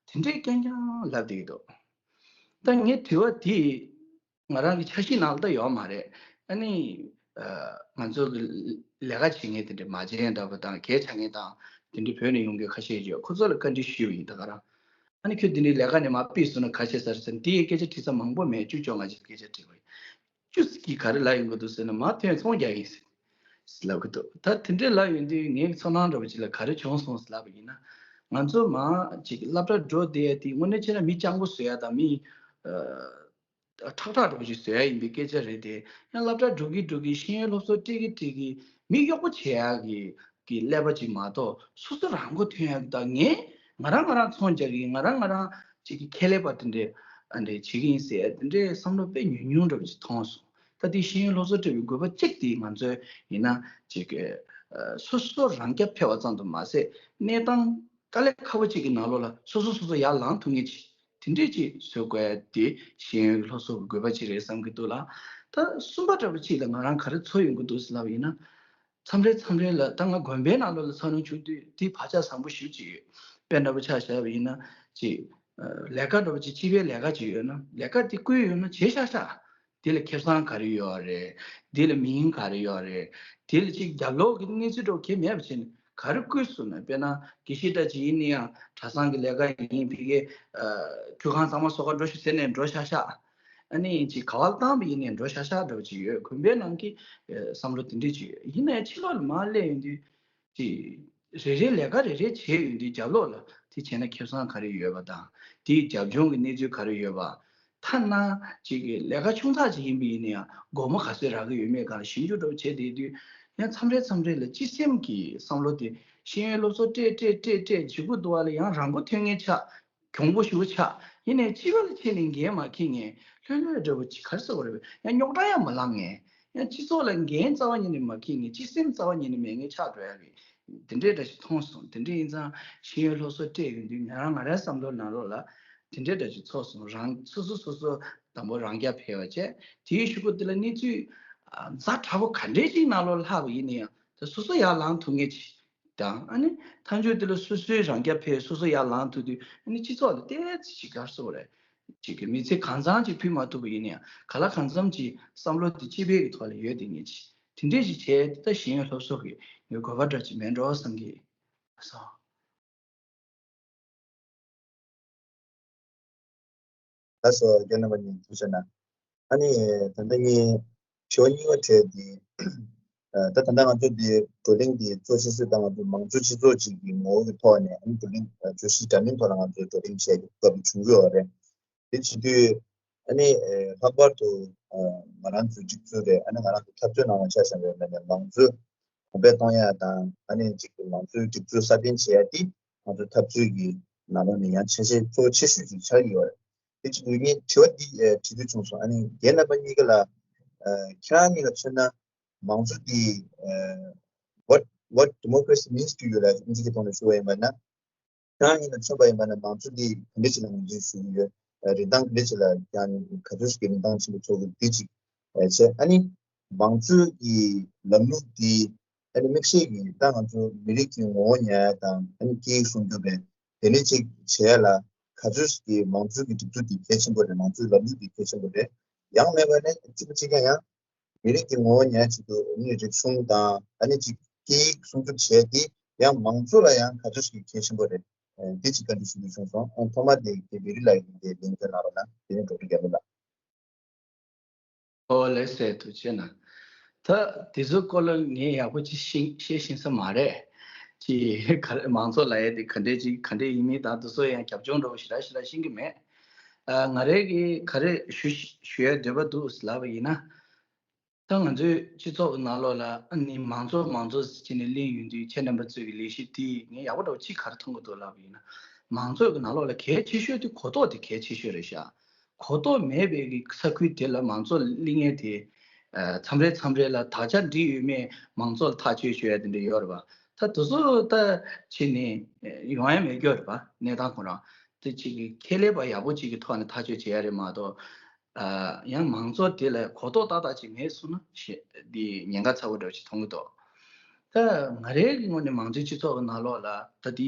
དེ་འདྲའི་རྐྱང་རྐྱང་ལབ་བསྡད་ཀྱི་འདུག་ད་ངས་དྲི་བ་དེ་ང་རང་གི་འཆར་གཞི་ནང་ལ་ད་ཡོད་མ་རེད། ཨ་ནི་ཨ་ང་ཚོ་གི་ལས་ཀ་བྱེད་མཁན་དེ་འདྲའི་མ་བྱན་འདྲ་པོ་དང་སྐད་ཆ་མཁན་དང་དེ་འདྲའི་བོད་ནས་ཡོང་མཁན་ཁ་ཤས་ཡོད། ཁོ་ཚོ་ལ་བཀའ་འདྲི་ཞུས་པ་ཡིན། ད་ག་རང་ ཨ་ནི་ཁྱོད་འདི་འདྲའི་ལས་ཀ་ནས་མར་ཕུད་སོང་ན་ག་བྱེད་ས་རེད་ཟེར་ན། དེ་ཡི་སྐད་ཆ་དྲི་ས་མང་པོ་མེད། བཅུ་བཅོ་ལྔ་ཅིག་སྐད་ཆ་དྲི་བ་ཡིན། བཅུ་ཟིག་གིས་ག་རེ་ལབ་ཡོང་གི་འདུག་ཟེར་ན། མར་ཐོན་ཚོང་རྒྱག་གི་ཡིན་ཟེར་ལབ་གི་འདུག། ད་དེ་འདྲའི་ལབ་ཡོང་དུས་ངའི་ཚོར་སྣང་འདྲ་པོ་ཅིག་ལ་ག་རེ་བྱུང་སོང་ཟེར་ལབ་པ་ཡིན་ན། ང་ཚོ་མར་ཅིག་སློབ་གྲྭ་འགྲོ་བསྡད་ཡ་དེ་དངོས་གནས་བྱས་ན་མི་སྤྱང་པོ་བཟོ་ཡ་དང་མི་ཨ་ཁྲག་ཁྲག་འདྲ་པོ་ཅིག་བཟོ་ཡ་ཡིན་པའི་སྐད་ཆ་རེད་དེ། ཡང་སློབ་གྲྭ་འགྲོ་གི་འགྲོ་གི་ཤེས་ཡོན་སློབ་གསོ་སྤྲད་གི་སྤྲད་གི་མི་གཡོག་པོ་བྱེད་ཡ་གི་གི་ཀླད་པ་ཅིག་མ་གཏོགས། སོ་སོ་རང་མགོ་ཐོན་ཡ་གི། ད་ངས་ང་རང་ང་རང་ཚོང་རྒྱག་གི། ང་རང་ང་རང་ཅིག་གི་ཁེ་ལས་པ་དེ་འདྲས་ཨ་འདྲས་བྱེད་ཀྱི་ཡིན་ཟེར་ཡ་དེ་འདྲའི་བསམ་བློ་དཔེ་ཉུང་ཉུང་འདྲ་པོ་ཅིག་མཐོང་སོང་། ད་དེ་ཤེས་ཡོན་སློབ་གསོ་སྤྲད་པའི་དགོས་པ་གཅིག་དེ་ང་ཚོའི་ཡིན་ན་ཅིག་གི་ཨ་སོ་སོ་རང་རྐྱ་འཕེར་བ་ཙམ་དུ་མ་ཟད། གནས་སྟངས་དཀའ་ལས་ཁག་པོ་ཅིག་གི་ནང་ལོགས་ལ་སོ་སོ་སོ་སོ་ཡར་ལངས་ཐུབ་མཁན་ཅིག་དེ་འདྲས་ཅིག་བཟོ་དགོས་ཡ་དེ་ཤེས་ཡོན་སློབ་གསོ་གི་དགོས་པ་ཅིག་རེད་བསམ་གྱི་འདུག་ལ། ད་གསུམ་པ་འདྲ་པོ་ཅིག་ལ་ང་རང་ག་རེ་ཚོར་ཡོང་གི་འདུག་ཟེར་ལབ་པ་ཡིན་ན། མཚམས་རེ་མཚམས་རེ་ལ་ད་ང་དགོན་པའི་ནང་ལོགས་ལ་འཚར་ལོངས་བྱུང་དུས་དེ་བག་ཆགས་བཟང་པོ་ཞེ་པོ་ཅིག་ཡོད། དཔེ་འདྲ་པོ་ཆ་བཞག་པ་ཡིན་ན། ཅིག་ཨ་ལས་ཀ་འདྲ་པོ་ཅིག་སྤྱི་པའི་ལས་ཀ་ཅིག་ཡོད་ན། ལས་ཀ་དེ་བསྐུལ་ཡོད་ན་བྱས་ཤག་ཤག། དེ་ལ་ཁེ་བཟང་ག་རེ་ཡོད་རེད། དེ་ལ་མིང་ག་རེ་ཡོད་རེད། དེ་ལ་ཅིག་རྒྱབ་ལོགས་ཀྱི་གནས་ཚུལ་འདྲ་པོ་གང་ཡང་མེད་པ་བྱས་ནས་ག་རེ་བསྐུལ་སོང་ན། དཔེར་ན་དགེ་བཤེས་འདྲ་ཅིག་ཡིན་ན་ཡང་གྲྭ་ཚང་གི་ལས་ཀ་ཡིན་ཕ་གིའི་ཨ་ཁྱུ་ཁང་གཙང་མ་བཟོ་ག་འགྲོ་ཤོག་ཟེར་ནས་འགྲོ་ཤག་ཤག། ཨ་ནི་ཅིག་ག་བ་ལ་བཏང་བ་ཡིན་ནའི་འགྲོ་ཤག་ཤག་འདྲ་པོ་ཅིག་ཡོད། དགོན་པའི་ནང་གི་ཨ་བསམ་བློ་དེ་འདྲས་ཅིག་ཡོད། ཡིན་ནའི་ཕྱི་ལོགས་ལ་མར་སླེབས་ཡོང་དུས་ཅིག་རེ་རེ་ལས་ཀ་རེ་རེ་བྱས་ཡོང་དུས་རྒྱབ་ལོགས་ལ་དེ་བྱས་ན་ཁེ་བཟང་ག་རེ་ཡོད་པ་དང་། དེའི་རྒྱབ་ལྗོངས་ཀྱི་གནས་ཚུལ་ག་རེ་ཡོད་པ། ཐ་ན་ཅིག་གི་ལས་ཀ་ཆུང་ཙག་ཅིག་ཡིན་པ་ཡིན་ན་ཡང་སྒོར་མོ་ག་ཚོད་རག་གི་ཡོད་མེད་སྒང་ལ་ཞིབ་འཇུག་འདྲ་པོ་བྱས་བསྡད་དུས། ཡང་མཚམས་རེ་མཚམས་རེ་ལ་སྤྱི་སེམས་ཀྱི་བསམ་བློ་དེ་ཤེས་ཡོན་སློབ་གསོ་སྤྲད་སྤྲད་སྤྲད་སྤྲད་བྱེད་དགོས་འདུག་བ་ལ། ཡང་རང་མགོ་ཐོན་མཁན་ཆགས། གྱོང་པོ་ཞེ་པོ་ཆགས། ཡིན་ནའི་སྤྱི་པ་ལ་ཁྱེད་ནས་འགན་མ་འཁྱེར་མཁན། ལྷོད་ལྷོད་འདྲ་པོ་ཅིག་ག་རེ་ཟེར་དགོས་རེད་པས། ཡང་རྙོག་དྲ་ཡང་མ་ལངས་མཁན། ཡང་སྤྱི་ཚོགས་ལ་འགན་རྩ་བ་ཉིད་ནས་མ་འཁྱེར་མཁན། སྤྱི་སེམས་རྩ་བ་ཉིད་ནས་མེད་མཁན་ཆགས་འགྲོ་ཡ་གི་དེ་འདྲའི་འདྲ་ཞིག་མཐོང་སོང་། དེ་འདྲ་ཡིན་ཙང་ཤེས་ཡོན་སློབ་གསོ་སྤྲད་ཡོང་དུས་ང་རང་ང་རའི་བསམ་བློའི་ནང་ལོགས་ལ་དེ་འདྲའི་འདྲ་ཞིག་ཚོར་སོང་། རང་སོ་སོ་སོ་སོ་དང་པོ་རང་རྐྱ་འཕེར་བ་བྱས། དེའི་གཞུག་གུ་དེ་ལ་གནས་ཚུལ་ཨ་ཛ་དྲག་པོ་ག་འདྲའི་ཞིག་ནང་ལོགས་ལྷག་པ་ཡིན་ན་ཡང་དེ་སོ་སོ་ཡར་ལངས་ཐུབ་མཁན་ཅིག་དང་། ཨ་ནི་མཐའ་མཇུག་དེ་ལ་སོ་སོའི་རང་རྐྱ་འཕེར། སོ་སོ་ཡར་ལངས་ཐུབ་དུས། ཨ་ནི་སྤྱི་ཚོགས་ལ་ཏོག་ཙམ་ཅིག་ག་རེ་ཟེར་དགོས་རེད། ཅིག་གི་མི་ཚེ་གང་ཚང་ཅིག་ཕུད་མ་ཐུབ་པ་ཡིན་ན་ཡང་། གང་ལ་གང་འཚམ་ཅིག་བསམ་བློ་དེ་སྤྱི་པའི་གི་ཐོག་ལ་ཡོད་བསྡད་མཁན་ཅིག་དེ་འདྲས་ཅིག་བྱས་ཏེ། ད་ཤེས་ཡོན་སློབ་གསོ་གི་ངའི་དགོས་པ་འདྲ་ཅིག་མེད་འགྲོ་བསམ་གི། ལགས་སོ། ལགས་སོ། རྒན་རྣམ་པ་གཉིས་ཐུགས་རྗེ་གནང་། ཨ་ནི་ད་ལྟ་ངས་དྲི་བ་གཉིས་པ་དྲིས་དེ། ཨ་ད་ད་ལྟ་ང་ཚོ་འདི་བགྲོ་གླེང་འདི་གཙོ་ཆེ་ཤོས་ད་ང་ཚོ་མང་གཙོའི་སྤྱི་ཚོགས་ཅིག་གི་ངོ་བོ་གི་ཐོག་ནས། ཨ་ནི་བགྲོ་གླེང་ཨ་བརྗོད་གཞི་འདྲ་མིན་ཐོག་ལ་ང་ཚོས་བགྲོ་གླེང་བྱས་ཏེ་སྐབས་དེ་བྱུང་གི་ཡོད་རེད། དེ་བྱེད་དུས་ཨ་ནི་ཨེ་ལྷག་པར་དུ་ཨ་ང་རང་ཚོའི་སྒྲིག་འཛུགས་རེད། ཨ་ནི་ང་རང་ཚོ་འཐབ་རྩོད་ནང་ལ་ཆ་བཞག་པའི་ནང་ནས་མང་གཙོ་གོང་འཕེལ་གཏོང་ཡ་དང་། ཨ་ནི་ཅིག་མང་གཙོའི་སྒྲིག་འཛུགས་སྲ་བརྟན་བྱེད་ཡ་དེ་ང་ཚོ་འཐབ་རྩོད་ཀྱི་ནང་ལོགས་ནས་ཡང་ཆ་ཤས་གཙོ་བོ་ཆེ་ཤོས་ཅིག་ཆགས་ཀྱི་ཡོད་རེད། དེ་བྱེད་དུས་ངས་དྲི་བ་འདི་ཨེ་དྲི་འདོད་བྱུང་སོང་། ཨ་ནི་རྒན་རྣམ་པ་གཉིས་ཀ་ལ་ཨ་ཁྱེད་རང་གཉིས་ལ་མཚོན་ན་མང་གཙོ་འདི་ཨ་what what democracy means to you ལ་ཨིན་ཇི་སྐད་ཐོག་ནས་ཞུ་བ་ཡིན་པ་ན། ཁྱེད་རང་གཉིས་ལ་མཚོན་པ་ཡིན་པ་ན་མང་གཙོ་འདི་ག་འདྲ་ཅིག་ལ་ངོས་འཛིན་ཞུ་གི་ཡོད། རིན་ཐང་ག་འདྲ་ཅིག་ལ་ཀྱང་ག་ཚོད་ཅིག་གི་རིན་ཐང་ཆེན་པོ་ཚོར་གི་འདི་ཅིག་བྱས། ཨ་ནི་མང་གཙོའི་གི་ལམ་ལུགས་འདི་ཨ་ནི་དམིགས་བསལ་གྱི་ད་ང་ཚོ་མི་རིགས་ཀྱི་ངོ་བོ་ཉར་ཡ་དང་། ཨ་ནི་སྐད་ཡིག་སྲུང་སྐྱོབ་པའི་དེ་འདྲ་ཅིག་བྱེད་ཡ་ལ་ག་ཚོད་ཅིག་གི་མང་གཙོའི་གི་སྒྲིག་འཛུགས་འདི་གལ་ཆེན་པོ་རེད། མང་གཙོའི་ལམ་ལུགས་འདི་གལ་ཆེན་པོ་རེད། ཡང་མེད་པ་ན་གཅིག་པ་གཅིག་རྐྱང་ཡང་མི་རིགས་ཀྱི་ངོ་བོ་ཉར་ཆེད་དུ་ཨ་ནི་རིག་གཞུང་དང་། ཨ་ནི་ཅིག་སྐད་ཡིག་སྲུང་སྐྱོབ་བྱས་ཏེ་ཡང་མང་གཙོ་ལ་ཡང་ག་ཚོད་ཞིག་གལ་ཆེན་པོ་རེད། ཨ་འདི་ཅིག་བཀའ་འདྲི་ཞུ་འདོད་བྱུང་སོང་། ཨ་ཐོག་མ་དེ་དེ་བེ་རི་ལགས་ཀྱིས་དེ་ལན་དེ་གནང་རོགས་གནང་། དེ་ནས་ཌོག་ཊར་རྒྱལ་ལོ་ལགས། ཨོ་ལགས་སོ། ཐུགས་རྗེ་གནང་། ད་དེ་ཚོའི་སྐོར་ལ་ངས་ཡག་པོ་ཅིག་ཤེས་ཤེས་ཤེས་ས་མ་རེད། ཅིག་ག་རེ་མང་གཙོ་ལབ་ཡ་དེ་ག་འདྲས་ཅིག་ག་འདྲས་ཡིན་མིན་དང་། དེ་ཚོ་ཡང་རྒྱབ་ལྗོངས་འདྲ་བོ་ཞེ་དྲག་ཞེ་དྲག་ཤེས་ཀྱི་མེད། ཨ་ང་རང་གིས་ག་རེ་ཞུ་ཞུ་ཡ་འདོད་པ་འདུག་ལབ་པ་ཡིན་ན། ད་ང་ཚོའི་སྤྱི་ཚོགས་ཀྱི་ནང་ལོགས་ལ་ཨ་ནི་མང་གཙོ་མང་གཙོ་ཟེར་བྱས་ནས་གླེང་ཡོང་དུས། ཁྱེད་རྣམ་པ་ཚོའི་གི་ལས་གཞི་དེ་ངས་ཡག་པོ་འདྲ་བོ་ཅིག་ག་རེ་མཐོང་གི་འདུག་ལབ་པ་ཡིན་ན། མང་གཙོ་གི་ནང་ལོགས་ལ་གལ་ཆེ་ཤོས་དེ་གོ་རྟོགས་དེ་གལ་ཆེ་ཤོས་རེད་ཤག། གོ་རྟོགས་མེད་པའི་གི་ས་ཁུལ་དེ་ལ་མང་གཙོ་གླེང་མཁན་དེ་ཨ་མཚམས་རེ་མཚམས་རེ་ལ་དག་ཆ་འགྲིག་ཡོད་མེད་མང་གཙོ་ལ་ཐག་གཅོད་བྱེད་ཡ་དེ་འདྲ་ཡོད་རེད་པ། ད་དེ་ཚོ་ད་བྱས་ནས་ཡོང་ཡ་མེད་རྒྱུ་རེད་པ། གནས་སྟངས་ཁོ་རང་དེ་ཅིག་གི་ཁེ་ལས་པ་ཡག་པོ་ཅིག་གི་ཐོག་ནས་ཐག་གཅོད་བྱེད་ཡ་རེད་མ་གཏོགས། ཨ་ཡང་མང་གཙོ་དེ་ལ་གོ་རྟོགས་ཏག་ཏག་ཅིག་མེད་སོང་ན་ཞེ་འདི་ཉེན་ཁ་ཚ་པོ་འདྲ་བོ་ཅིག་མཐོང་གི་འདུག། ད་ང་རའི་ངོས་ནས་མང་གཙོའི་སྤྱི་ཚོགས་ཀྱི་ནང་ལོགས་ལ་ད་འདི་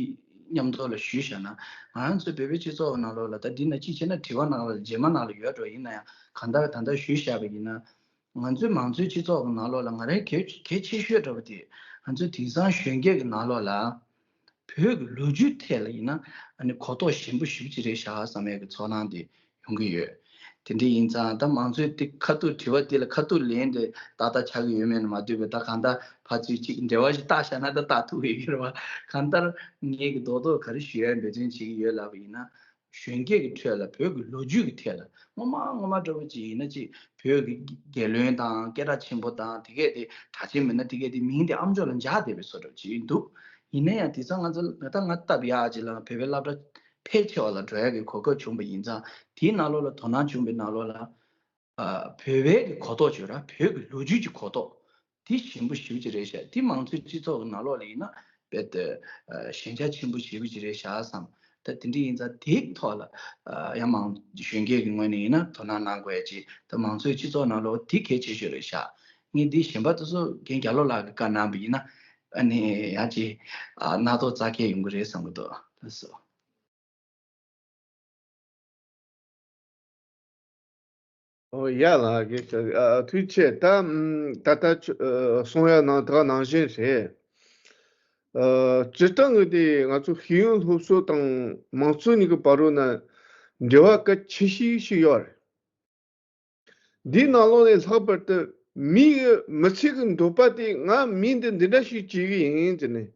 མཉམ་དུ་ལ་ཞུས་བཞག་ན། ང་རང་ཚོའི་བོད་པའི་སྤྱི་ཚོགས་ཀྱི་ནང་ལོགས་ལ་ད་འདི་ན་ཅིག་བྱས་ན་དྲི་བ་ནང་ལ་རྗེས་མ་ནང་ལ་ཡོད་འགྲོ། ཡིན་ན་ཡང་གང་ལྟར་ད་ལྟ་ཞུས་བཞག་པ་ཡིན་ན། ང་ཚོའི་མང་གཙོའི་སྤྱི་ཚོགས་ཀྱི་ནང་ལོགས་ལ་ང་རའི་གལ་གལ་ཆེ་ཤོས་འདྲ་བོ་དེ། ང་ཚོའི་དེང་སང་གཞོན་སྐྱེས་ཀྱི་ནང་ལོགས་ལ་ བོད་ཀྱི་ལོ་རྒྱུས་ཐད་ལ་ཡིན་ན་ཨ་ནི་གོ་རྟོགས་ཞན་པོ་ཞེ་པོ་ཅིག་རེད་ཤག་བསམ་ཡས་ཀྱི་ཚོར་སྣང་དེ་ཡོང་གི་ཡོད། དེ་འདྲ་ཡིན་ཙང་ད་མང་ཚོགས་དེ་ཁ་ཐུག་དྲི་བ་དེ་ལ་ཁ་ཐུག་ལན་དེ་ཏག་ཏག་ཆགས་ཀྱི་ཡོད་མེད་ནི་མ་ལྟོས་པའི་ད་གང་ལྟར་ཕར་ཚུར་ཅིག་འབྲེལ་བ་ཞིག་བཏགས་བཞག་ན་ད་བཏགས་ཐུབ་ཀྱི་ཡོད་རེད་བ། གང་ལྟར་ངས་ཀྱི་རྡོག་རྡོག་ག་རེ་ཞུ་ཡ་འབད་བརྩོན་བྱེད་ཀྱི་ཡོད་ལབ་པ་ཡིན་ན། གཞོན་སྐྱེས་ཀྱི་ཁྲོད་ལ་བོད་ཀྱི་ལོ་རྒྱུས་ཀྱི་ཐད་ལ་སྔོན་མ་སྔོན་མ་འདྲ་བོ་ཅིག་ཡིན་ན་ཅིག་བོད་ཀྱི་རྒྱལ་བློན་དང་སྐད་གྲགས་ཆེན་པོ་དང་དེ་གས་དེ་གྲགས་ཆེན་མིན་ན་དེ་གས་དེ་མིང་དེ་ཨ་མཆོག་ལ་འཇགས་བསྡད་པའི་བཟོ་འདྲ་ཅིག་འདུག་ཡིན་ན་ཡང་དེང་སང་ང་ཚོ་ང་ད་ང་སྟབས་ཡག་ཅིག་ལ་བོད་པའི་སློབ་གྲྭ་ཕལ་ཆེ་བ་ལ་འགྲོ་ཡག་གི་གོ་སྐབས་བྱུང་བ་ཡིན་ཙང་དེའི་ནང་ལོགས་ལ་དོ་སྣང་བྱུང་བའི་ནང་ལོགས་ལ། ཨ། བོད་པའི་གི་གོ་རྟོགས་བརྗོད་ར་བོད་ཀྱི་ལོ་རྒྱུས་ཀྱི་གོ་རྟོགས་དེ་ཞན་པོ་ཞེ་པོ་ཅིག་རེད་ཤག་དེ་མང་གཙོའི་སྤྱི་ཚོགས་ཀྱི་ནང་ལོགས་ལ་ཡིན་ན་རྦད་དེ་ཨ། ཞན་ཆ་ཆེན་པོ་ཞེ་པོ་ཅིག་རེད་ཤག་བསམ། ད་དེ་འདྲ་ཡིན་ཙང་དེའི་ཐོག་ལ་ཨ། ཡང་མང་གཞོན་སྐྱེས་ཀྱི་ངོས་ནས་ཡིན་ན་དོ་སྣང་གནང་དགོས་ཡ་ཅིག་ད་མང་གཙོའི་སྤྱི་ཚོགས་ནང་ལོགས་དེ་གལ་ཆེ་ཤོས་རེད་ཤག་ངས་འདི་གཞན་པ་དེ་ཚོ་རྒན་རྒྱ་ལོ་ལགས་ཀྱིས་བཀའ་གནང་བ་ཡིན་ན་ཨ་ནི་ཡང་ཅིག་ཨ། སྣ་ཚོགས་རྩ་ཁྱད་ཡོང་གི་རེད་བསམ་གྱི་འདུག་ལགས་སོ། ཨོ་ཡ་ལགས་ཀྱིས་ཨ། ཐུགས་རྗེ་ཆེ། ད་ཨམ། ད་ལྟ་ཁྱོད་ཨ། གསུང་ཡ་ནང་དག་ནང་བཞིན་རེད། ཨ། སྤྱིར་བཏང་གི་དེ་ང་ཚོ་ཤེས་ཡོན་སློབ་གསོ་དང་མང་གཙོ་གཉིས་ཀྱི་བར་རོ་ན་འབྲེལ་བ་གལ་ཆེ་ཤོས་ཤིག་ཡོད་རེད། འདིའི་ནང་ལོགས་ནས་ལྷག་པར་དུ་མི་ཡི་མི་ཚེ་གི་འདོད་པ་དེ་ང་མི་འདི་འདི་འདྲ་ཞིག་བྱེད་ཀྱི་ཡིན་ཟེར་ནས་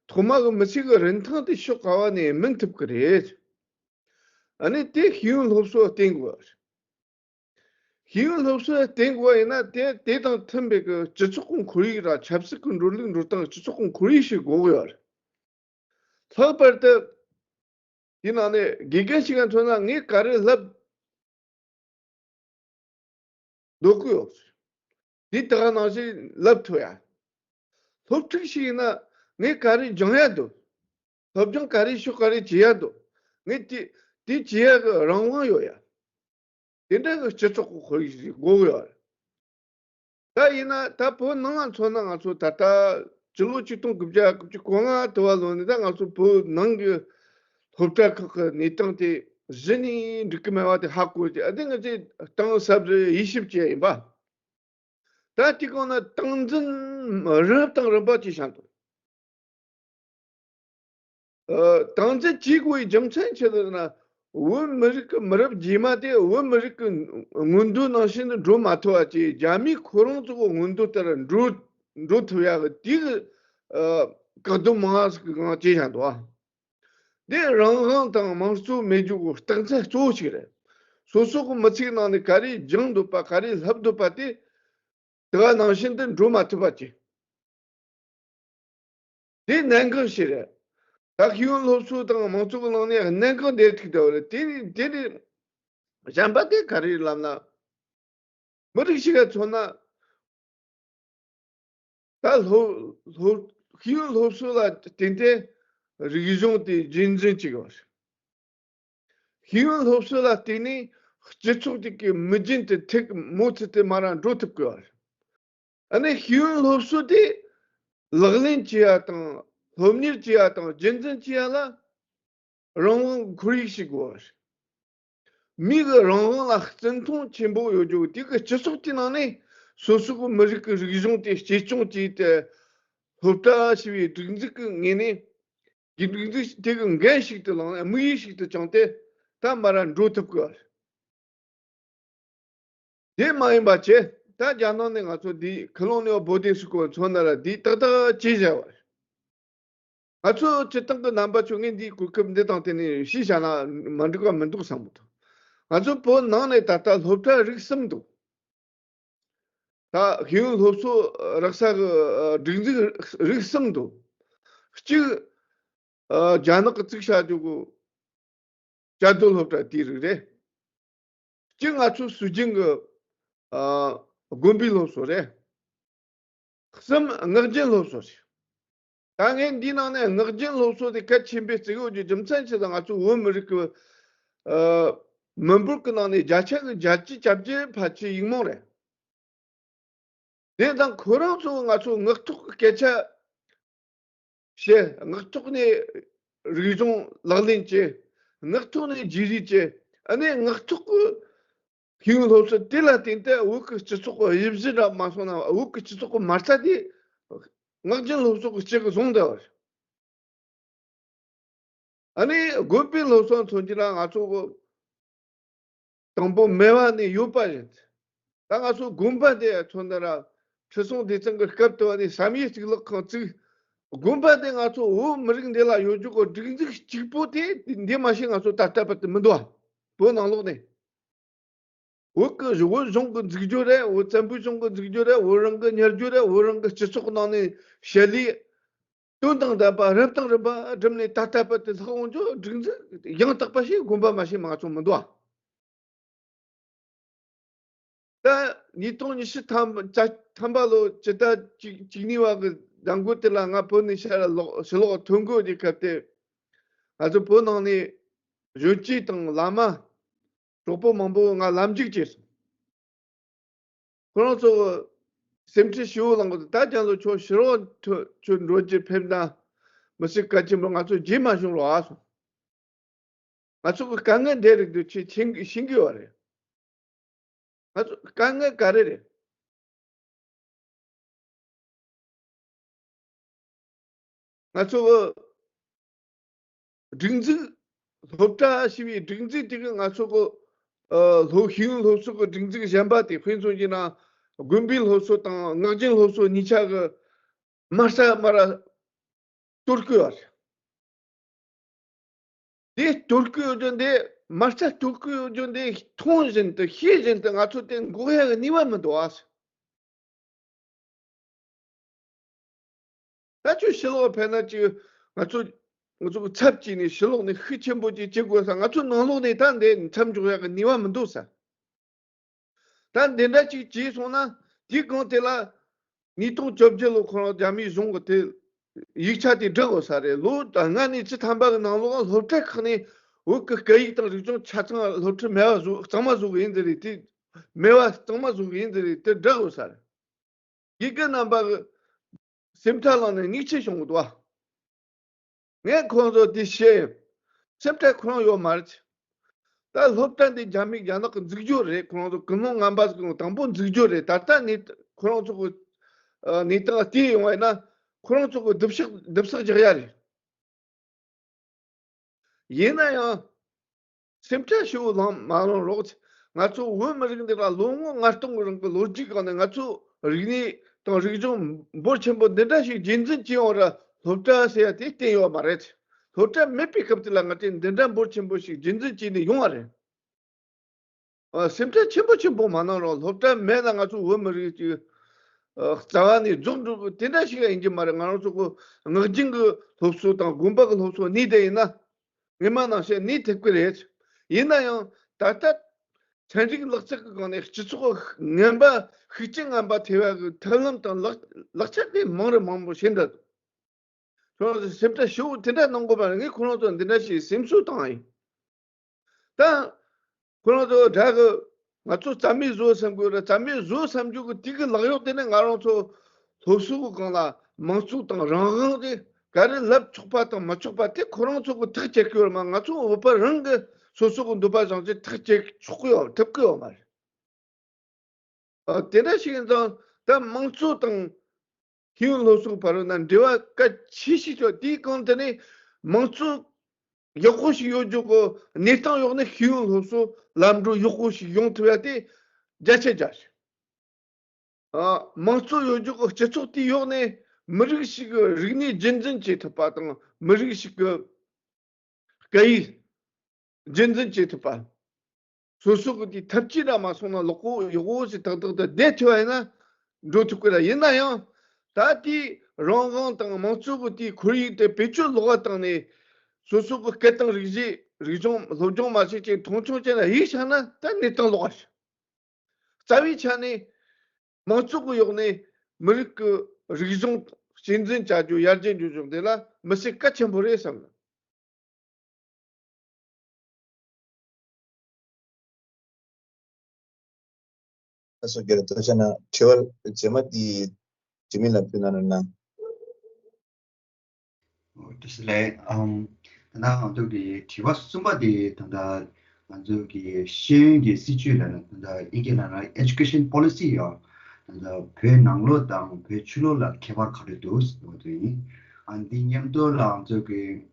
ཐོག་མ་གི་མི་ཚེ་གི་རིན་ཐང་དེ་ཕྱོགས་ག་བ་ནས་སྨིན་ཐུབ་ཀྱི་རེད། ཨ་ནི་དེ་ཤེས་ཡོན་སློབ་གསོ་བསྟེན་དགོས། ཤེས་ཡོན་སློབ་གསོ་བསྟེན་དགོས་ཡིན་ན་དེ་དེ་དང་མཐུན་པའི་གི་སྤྱི་ཚོགས་ཀྱི་ཁོར་ཡུག་ར་ཆབ་སྲིད་ཀྱི་འགྲོ་ལུགས་འགྲོ་སྟངས་སྤྱི་ཚོགས་ཀྱི་ཁོར་ཡུག་ཞིག་དགོས་ཀྱི་ཡོད་རེད། ལྷག་པར་དུ་དེ་ནང་ནས་དགེ་རྒན་ཞིག་ག་མཚོན་ན་ངས་ག་རེ་ལབ་འདོད་ཀྱི་ཡོད། དེ་དག་ནང་བཞིན་ལབ་ཐུབ་ཡ། སློབ་ཕྲུག་ཞིག་ཡིན་ན་ངས་ག་རེ་སྦྱང་ཡ་འདུག་སློབ་སྦྱོང་ག་རེ་ཤོག་ག་རེ་བྱེད་ཡ་འདུག་ངས་དེ་དེ་བྱེད་ཡ་གི་རང་དབང་ཡོད་ཡ། དེ་འདྲ་གི་སྤྱི་ཚོགས་ཀྱི་ཁོར་ཡུག་ཞིག་དགོས་ཀྱི་ཡོད་རེད། ད་ཡིན་ན་ད་བོད་ནང་ལ་མཚོན་ན་ང་ཚོ་ད་ལྟ་སྤྱི་ལོ་ཆིག་སྟོང་དགུ་བརྒྱ་དགུ་བཅུ་གོ་ལྔ་དུ་བ་ལོ་ནས་ད་ང་ཚོ་བོད་ནང་གི་སློབ་གྲྭ་ཁག་གི་གནས་སྟངས་དེ་གཞི་ནས་འགྲིག་གི་མེད་པ་དེ་ཧ་གོ་རྒྱུ་ཨ་དེ་ང་ཚོས་གཏིང་ཟབ་རེ་དབྱེ་ཞིབ་བྱས་ཡིན་པ། ད་དེ་གང་ན་སྟངས་འཛིན་རིམ་དང་རིམ་པ་ཅིག་བྱ་འདུག་ཨ། སྟངས་འཛིན་བྱེད་དགོས་པའི་རྒྱུ་མཚན་ཆི་ཟེར་ན། བོད་མི་རིགས་ཀྱི་མི་རབས་རྗེས་མ་དེ་བོད་མི་རིགས་ཀྱི་མངོན་འདོད་ནང་བཞིན་དུ་འགྲོ་མ་ཐུབ་པ་བཅས་རྒྱ་མིས་ཁོ་རང་ཚོ་གི་མངོན་འདོད་ལྟར་འགྲོ་འགྲོ་ཐུབ་ཡག་གི་དེ་གི་ཨ། བཀག་སྡོམ་མང་ང་ཞིག་གི་སྒང་བྱས་བཞག་འདུག་ཨ། འདི་རང་དབང་དང་དམངས་གཙོ་མེད་རྒྱུ་གི་རྟགས་མཚན་གཙོ་བོ་ཞིག་རེད། སོ་སོ་གི་མི་ཚེའི་ནང་ནས་ག་རེ་སྦྱང་འདོད་པ་ག་རེ་ལྷབ་འདོད་པ་དེ་དེ་ག་ནང་བཞིན་དུ་འགྲོ་མ་ཐུབ་པ་བཅས། དེ་གནད་འགག་ཞིག་རེད། ད་ཤེས་ཡོན་སློབ་གསོ་དང་མང་གཙོ་གི་ནང་ནས་གནད་འགག་འདིར་ཐུག་བསྡད་པ་རེད། དེ་ནི་དེ་ནི་གཞན་པ་དེ་ག་རེ་ལབ་ན། མི་རིགས་ཤིག་ག་མཚོན་ན། ད་སློབ་སློབ་ཤེས་ཡོན་སློབ་གསོ་ལ་བརྟེན་ཏེ་རིག་གཞུང་དེ་རྒྱུན་འཛིན་བྱེད་དགོས། ཤེས་ཡོན་སློབ་གསོ་ལ་བརྟེན་ནས་སྤྱི་ཚོགས་དེ་གའི་མི་རྒྱུན་དུ་ཐུག་མུ་མཐུད་དུ་མར་འགྲོ་ཐུབ་དགོས། ཨ་ནི་ཤེས་ཡོན་སློབ་གསོ་དེ་ལག་ལེན་བྱེད་ཡ་དང་སློབ་གཉེར་བྱེད་ཡ་དང་རྒྱུན་འཛིན་བྱེད་ཡ་ལ་རང་དབང་ཁོར་ཡུག་ཞིག་དགོས། མི་གི་རང་དབང་ལ་བརྩི་མཐོང་ཆེན་པོ་ཡོད་རྒྱུ་དེ་གི་སྤྱི་ཚོགས་དེ་ནང་ནས་སོ་སོ་གི་མི་རིགས་ཀྱི་རིག་གཞུང་དེ་གཅེས་སྐྱོང་བྱས་ཏེ་སློབ་གྲྭ་ཞེས་པའི་སྒྲིག་འཛུགས་ཀྱི་ངོས་ནས་ཀྱི་སྒྲིག་འཛུགས་དེ་གི་འགན་ཞིག་ཏུ་བླངས་ནས་དམིགས་ཡུལ་ཞིག་ཏུ་བཅངས་ཏེ་ད་མར་འགྲོ་ཐུབ་དགོས། དེ་མ་ཡིན་པ་བྱས་ད་རྒྱ་ནག་ནས་ང་ཚོ་འདི་ཁུ་ལོང་ནས་བོད་དེ་སུ་གོ་མཚོན་ན་ར་འདི་ཏག་ཏག་བྱས་བཞག་པ་རེད། ང་ཚོ་སྤྱིར་བཏང་གི་རྣམ་པ་ཚོ་ངས་འདིའི་གོ་སྐབས་འདི་དང་བསྟུན་ནས་ཞུས་བཞག་ན་མ་འགྲིག་པ་མི་འདུག་བསམ་གྱི་འདུག་ང་ཚོ་བོད་ནང་ནས་ད་ལྟ་སློབ་གྲྭ་རིགས་གསུམ་འདུག་ད་ཤེས་ཡོན་སློབ་གསོ་རག་ས་གི་སྒྲིག་འཛུགས་རིགས་གསུམ་འདུག་གཅིག་ཨ། རྒྱ་ནག་གི་བཙུགས་བཞག་རྒྱུ་གི་བཅའ་སྡོད་སློབ་གྲྭ་དེའི་རིགས་རེད། གཅིག་ང་ཚོ་སྲོལ་རྒྱུན་གྱི་ཨ། དགོན་པའི་སློབ་གསོ་རེད། གསུམ་སྔགས་རྒྱུན་སློབ་གསོ་རེད། ད་ངས་འདིའི་ནང་ནས་སྔགས་རྒྱུན་སློབ་གསོ་དེ་གལ་ཆེན་པོས་བརྩི་ཡོད་རྒྱུ་རྒྱུ་མཚན་ཆེ་ད་ང་ཚོ་བོད་མི་རིགས་ཀྱི་ཨ། མི་འབོར་གྱི་ནང་ནས་བརྒྱ་ཆ་གི་བརྒྱད་ཅུ་གྱ་བརྒྱད་ཕལ་ཆེར་ཡིག་རྨོངས་རེད། དེ་དང་ཁོ་རང་ཚོ་ང་ཚོ་ངག་ཐོག་གི་སྐད་ཆ་བཤད། ངག་ཐོག་ནས་རིག་གཞུང་ལག་ལེན་བྱེད། ངག་ཐོག་ནས་རྗེས་རིས་བྱེད། ཨ་ནི་ངག་ཐོག་གི་ཤེས་ཡོན་སློབ་གསོ་དེ་ལ་བརྟེན་ཏེ་བོད་ཀྱི་སྤྱི་ཚོགས་ཀྱི་དབྱིབས་གཞི་འདྲ་མ་སོང་ན་བོད་ཀྱི་སྤྱི་ཚོགས་ཀྱི་མ་རྩ་དེ་སྔགས་རྒྱུན་སློབ་གསོ་གི་སྤྱི་གི་བཟུང་བསྡད་པ་རེད། ཨ་ནི་དགོན་པའི་སློབ་གསོ་མཚོན་གྱི་ན་ང་ཚོ་གི་དང་པོ་མེད་པ་ནས་ཡོད་པ་ཡིན། ད་ང་ཚོ་དགོན་པ་དེ་མཚོན་ན་ར་ཁྲི་སྲོང་ལྡེ་བཙན་གྱི་སྐབས་དུ་བ་ནས་བསམ་ཡས་གཙུག་ལག་ཁང་བཙུགས། དགོན་པ་དེ་ང་ཚོ་བོད་མི་རིགས་འདི་ལ་ཡོད་རྒྱུ་གི་སྒྲིག་འཛུགས་གཅིག་པོ་དེ་འདི་མ་ཤེས་ང་ཚོ་ད་ལྟ་བར་དུ་མི་འདུག་ཨ། བོད་ནང་ལོགས་ནས། བོད་ཀྱི་བོད་གཞུང་གི་འཛུགས་རྒྱུ་རེད། བོད་བཙན་པོའི་གཞུང་གི་འཛུགས་རྒྱུ་རེད། བོད་རང་གི་ཉར་རྒྱུ་རེད། བོད་རང་གི་སྤྱི་ཚོགས་ནང་ནས་བཤད་ལས་དོན་དང་ལྡན་པ་རིན་ཐང་རིམ་པ་བསྒྲིམས་ནས་ད་ལྟ་བར་དུ་ལྷག་འོང་རྒྱུ་སྒྲིག་འཛུགས་ཡང་དག་པ་ཞིག་དགོན་པ་མ་ཤེས་མ་ང་ཚོ་མི་འདུག་ཨ། ད་ཉིས་སྟོང་ཉི་ཤུ་ཐམ་ཐམ་པ་ལོ་སྤྱི་ཟླ་གཅིག་གཅིག་གཉིས་པ་གི་ཟླ་འགོ་དེ་ལ་ང་བོད་ནས་ཤར་ལོག་ཕྱི་ལོགས་ཐོན་དགོས་ཀྱི་སྐབས་དེ། ང་ཚོ་བོད་ནང་ནས་གཞོན་སྐྱེས་དང་བླ་མ་གྲོགས་པོ་མང་པོ་ང་ལམ་འཇུག་བྱས་སོང་། ཁོ་རང་ཚོ་སེམས་ཁྲལ་ཞེ་པོ་ལངས་གི་འདུག་ད་ཅང་ལོ་ཁྱོད་ཕྱི་རོགས་ཁྱོད་ཁྱོད་འགྲོ་རྒྱུ་ཕེབས་ན་མི་སྲིད་གལ་ཆེན་པོ། ང་ཚོ་རྗེས་མ་བྱུང་རོགས་ཨ་སོང་། ང་ཚོ་གི་དཀའ་ངལ་འདི་རིགས་འདུག་ཁྱེད་ཤེས་ཤེས་ཀྱི་ཡོད་རེད། ང་ཚོ་དཀའ་ངལ་ག་རེ་རེད། ང་ཚོ་གི་སྒྲིག་འཛུགས་སློབ་གྲྭ་ཞེས་པའི་སྒྲིག་འཛུགས་དེ་གི་ང་ཚོ་གི་ཨ་སློབ་ཤེས་ཡོན་སློབ་གསོ་གི་སྒྲིག་འཛུགས་གཞན་པ་དེ་དཔེ་མཚོན་བྱས་ན་དགོན་པའི་སློབ་གསོ་དང་ངག་རྒྱུན་སློབ་གསོ་གཉིས་ཆ་གི་མ་རྩ་མ་ར་གཏོར་བརྐོས་པ་རེད། དེ་གཏོར་བརྐོས་ཡོད་རྒྱུ་འདི་མ་རྩ་གཏོར་བརྐོས་ཡོད་རྒྱུ་འདི་མཐོང་བཞིན་དུ་ཤེས་བཞིན་དུ་ང་ཚོ་དེ་འགོག་ཡག་གི་ནུས་པ་མི་འདུག་ཨ། ད་ཁྱོད་ཕྱི་ལོགས་ཕེབས་ན་ཅིག་ང་ཚོ་ང་ཚོ་གི་ཚབ་བྱས་ནས་ཕྱི་ལོགས་ནས་ཤུགས་ཆེན་པོ་ཅིག་བྱེད་དགོས་ས། ང་ཚོ་ནང་ལོགས་ནས་ད་འདི་མཚམས་འཇོག་ཡག་གི་ནུས་པ་མི་འདུག་ས། ད་འདི་འདྲ་ཅིག་བྱས་སོང་ན་དེའི་གོང་དེ་ལ་ཉིས་སྟོང་བཅོ་བརྒྱད་ལོ་ཁོ་རང་རྒྱ་མིའི་གཞུང་གི་དེ་ཡིག་ཆ་དེ་བསྒྲགས་དགོས་ས་རེད། ལོ་ལྔ་ནས་བཅུ་ཐམ་པ་གི་ནང་ལོགས་སློབ་གྲྭ་ཁག་ནས་བོད་ཀྱི་སྐད་ཡིག་དང་རིག་གཞུང་ཆ་ཚང་སློབ་ཁྲིད་མེད་པ་བཟོ་གཙང་མ་བཟོ་གི་ཡིན་ཟེར་རེད། དེ་མེད་པ་གཙང་མ་བཟོ་གི་ཡིན་ཟེར་རེད། དེ་བསྒྲགས་དགོས་ས་རེད། དགེ་རྒན་རྣམ་པ་གི་སེམས་ཁྲལ་ལངས་ནས་ཉིག་ཆེ་བྱུང་གི་འདུག་བ། ངས་ཁོང་ཚོ་དེ་བཤད་ཡིན། སེམས་ཁྲལ་ཁོ་རང་ཡོད་མ་རེད། ད་སློབ་གྲྭ་འདི་རྒྱ་མི་རྒྱ་ནག་གི་འཛུགས་རྒྱུ་རེད། ཁོ་རང་ཚོ་ཀུན་སློང་ངན་པ་ཟིག་དང་དང་པོ་འཛུགས་རྒྱུ་རེད། ད་ལྟ་ནས་ཁོ་རང་ཚོ་གི་ཨ་གནས་སྟངས་བལྟས་ཡོང་བ་ཡིན་ན་ཁོ་རང་ཚོ་གི་སྡུག་ཤག་སྡུག་ཤག་རྒྱག་ཡ་རེད། ཡིན་ན་ཡང་སེམས་ཁྲལ་ཞེ་པོ་ལངས་མ་ལངས་རོགས། ང་ཚོ་བོད་མི་རིགས་འདི་ལ་ལོ་ངོ་ལྔ་སྟོང་གི་རིང་གི་ལོ་རྒྱུས་སྒང་ནས་ང་ཚོ་རིག་གནས་དང་རིག་གཞུང་འབོར་ཆེན་པོ་འདི་འདྲ་ཞིག་རྒྱུན་འཛིན་བྱེད་ཡོང་བར་སློབ་གྲྭ་ཟེར་ཡ་དེ་བསྟན་ཡོད་མ་རེད། སློབ་གྲྭ་མེད་པའི་སྐབས་དེ་ལ་ང་ཚོས་འདི་འདྲ་འབོར་ཆེན་པོ་ཞིག་རྒྱུན་འཛིན་བྱས་ནས་ཡོང་བ་རེད། ཨ། སེམས་ཁྲལ་ཆེན་པོ་ཆེན་པོ་མ་གནང་རོགས། སློབ་གྲྭ་མེད་ན་ང་ཚོ་བོད་མི་རིགས་ཀྱི་ཨ་རྩ་བ་ནས་རྫོགས་འགྲོ་གི་དེ་འདྲ་ཞིག་ཡིན་གྱི་མ་རེད། ང་རང་ཚོ་གི་ངག་རྒྱུན་གྱི་སློབ་གསོ་དང་དགོན་པ་གི་སློབ་གསོ་གཉིས་དེ་ཡིན་ན་སྔོན་མ་ནང་བཞིན་གནས་ཐུབ་ཀྱི་རེད། ཡིན་ན་ཡང་ད་ལྟ་ཚན་རིག་ལག་རྩལ་གྱི་སྒང་ནས་སྤྱི་ཚོགས་ངན་པ་ཤུགས་རྐྱེན་ངན་པ་ཐེབས་ཡག་གི་ཐབས་ལམ་དང་ལག་ལག་ཆ་དེ་མང་རུ་མང་པོ་ཕྱིན་འདུག་ཁོ་རང་ཚོ་སེམས་ཁྲལ་ཞེ་པོ་དེ་འདྲ་གནང་དགོས་པ་རེད། ངས་ཁོ་རང་ཚོ་འདི་འདྲ་ཞིག་སེམས་གསོ་བཏང་ཡིན། ད་ཁོ་རང་ཚོ་དགྲ་གི་ང་ཚོ་རྩ་མེད་བཟོ་བསམ་གི་ཡོད་རེད། རྩ་མེད་བཟོ་བསམ་རྒྱུ་གི་དེ་གི་ལག་གཡོག་དེ་ནི་ང་རང་ཚོ་སློབ་གསོ་གི་སྒང་ལ་དམངས་གཙོ་དང་རང་དབང་དེ་ག་རེ་ལབ་ཆོག་པ་དང་མི་ཆོག་པ་དེ་ཁོ་རང་ཚོ་གི་ཐག་བཅད་གི་ཡོད་རེད་མ། ང་ཚོ་བོད་པ་རང་གི་སོ་སོ་གི་འདོད་པ་བཞིན་ཅིག་ཐག་བཅད་ཆོག་གི་ཡོད་ཐུབ་གི་ཡོད་མ་རེད། ཨ། དེ་འདྲ་ཞིག་ཡིན་ཙང་ད་དམངས་གཙོ་དང་ཤེས་ཡོན་སློབ་གསོའི་བར་ན་འབྲེལ་བ་གལ་ཆེ་ཤོས་ཅིག་ཡོད། དེའི་གང་དེ་ནས་དམངས་གཙོ་ཡག་པོ་ཞིག་ཡོད་རྒྱུ་གི་གནས་སྟངས་ཡོད་ནས་ཤེས་ཡོན་སློབ་གསོ་ལམ་འགྲོ་ཡག་པོ་ཞིག་ཡོང་ཐུབ་ཡ་དེ་བརྒྱ་ཆ་བརྒྱ་རེད། ཨ། དམངས་གཙོ་ཡོད་རྒྱུ་གི་སྤྱི་ཚོགས་དེའི་ཡོད་ནས་མི་རིགས་ཤིག་གི་རིག་གནས་རྒྱུན་འཛིན་བྱེད་ཐུབ་པ་དང་མི་རིགས་ཤིག་གི་སྐད་ཡིག་རྒྱུན་འཛིན་བྱེད་ཐུབ་པ། སོ་སོ་གི་དེའི་འཐབ་ཇུས་འདྲ་མ་སོང་ན་ལོག་གོ་ཡོག་གོ་ཞིག་ཏག་ཏག་ཏུ་བསྡད་ཐུབ་པ་ཡིན་ན་འགྲོ་ཐུབ་ཀྱི་རེད། ཡིན་ན་ཡང་ད་དེའི་རང་དབང་དང་དམངས་གཙོ་གི་དེའི་ཁོར་ཡུག་དེ་བེད་སྤྱོད་ལོག་པ་བཏང་ནས་སོ་སོ་གི་སྐད་དང་རིག་གཞས་རིག་གཞུང་སློབ་སྦྱོང་མ་བྱེད་ཅིང་མཐོང་ཆུང་བྱས་ན་ཡིག་ཆགས་ན་ད་གནས་སྟངས་ལོག་པ་རེད། རྩ་བའི་ཆ་ནས་དམངས་གཙོ་གི་ཡོག་ནས་མི་རིགས་ཀྱི་རིག་གཞུང་གཅེས་འཛིན་བྱ་རྒྱུ་ཡར་རྒྱས་འགྲོ་རྒྱུ་འདི་ལ་མི་སེར་གལ་ཆེན་པོ་རེད་བསམ། ལགས་སོ། རྒན་ལགས་ཐུགས་རྗེ་གནང་། དྲི་བ་རྗེས་མ་འདི་དྲི་མི་ལ་ཕུལ་གནང་རོགས་གནང་། ཨོ། བཀྲ་ཤིས་བདེ་ལེགས། ཨམ། ད་ལྟ་ང་ཚོ་གི་དྲི་བ་གསུམ་པ་དེ་ད་ལྟ་ང་ཚོ་གི་ཤེས་ཡོན་གྱི་སྲིད་བྱུས་ལབ་ན་ད་ལྟ་ཨིན་སྐད་ལབ་ན་Education Policy ཡང་ད་ལྟ་བོད་ནང་ལོགས་དང་བོད་ཕྱི་ལོགས་ལ་ཁྱད་པར་ག་རེ་འདུག་ཟེར་བ་དེ་ཡིན། ཨ། འདི་མཉམ་དུ་ལ་ང་ཚོ་གི་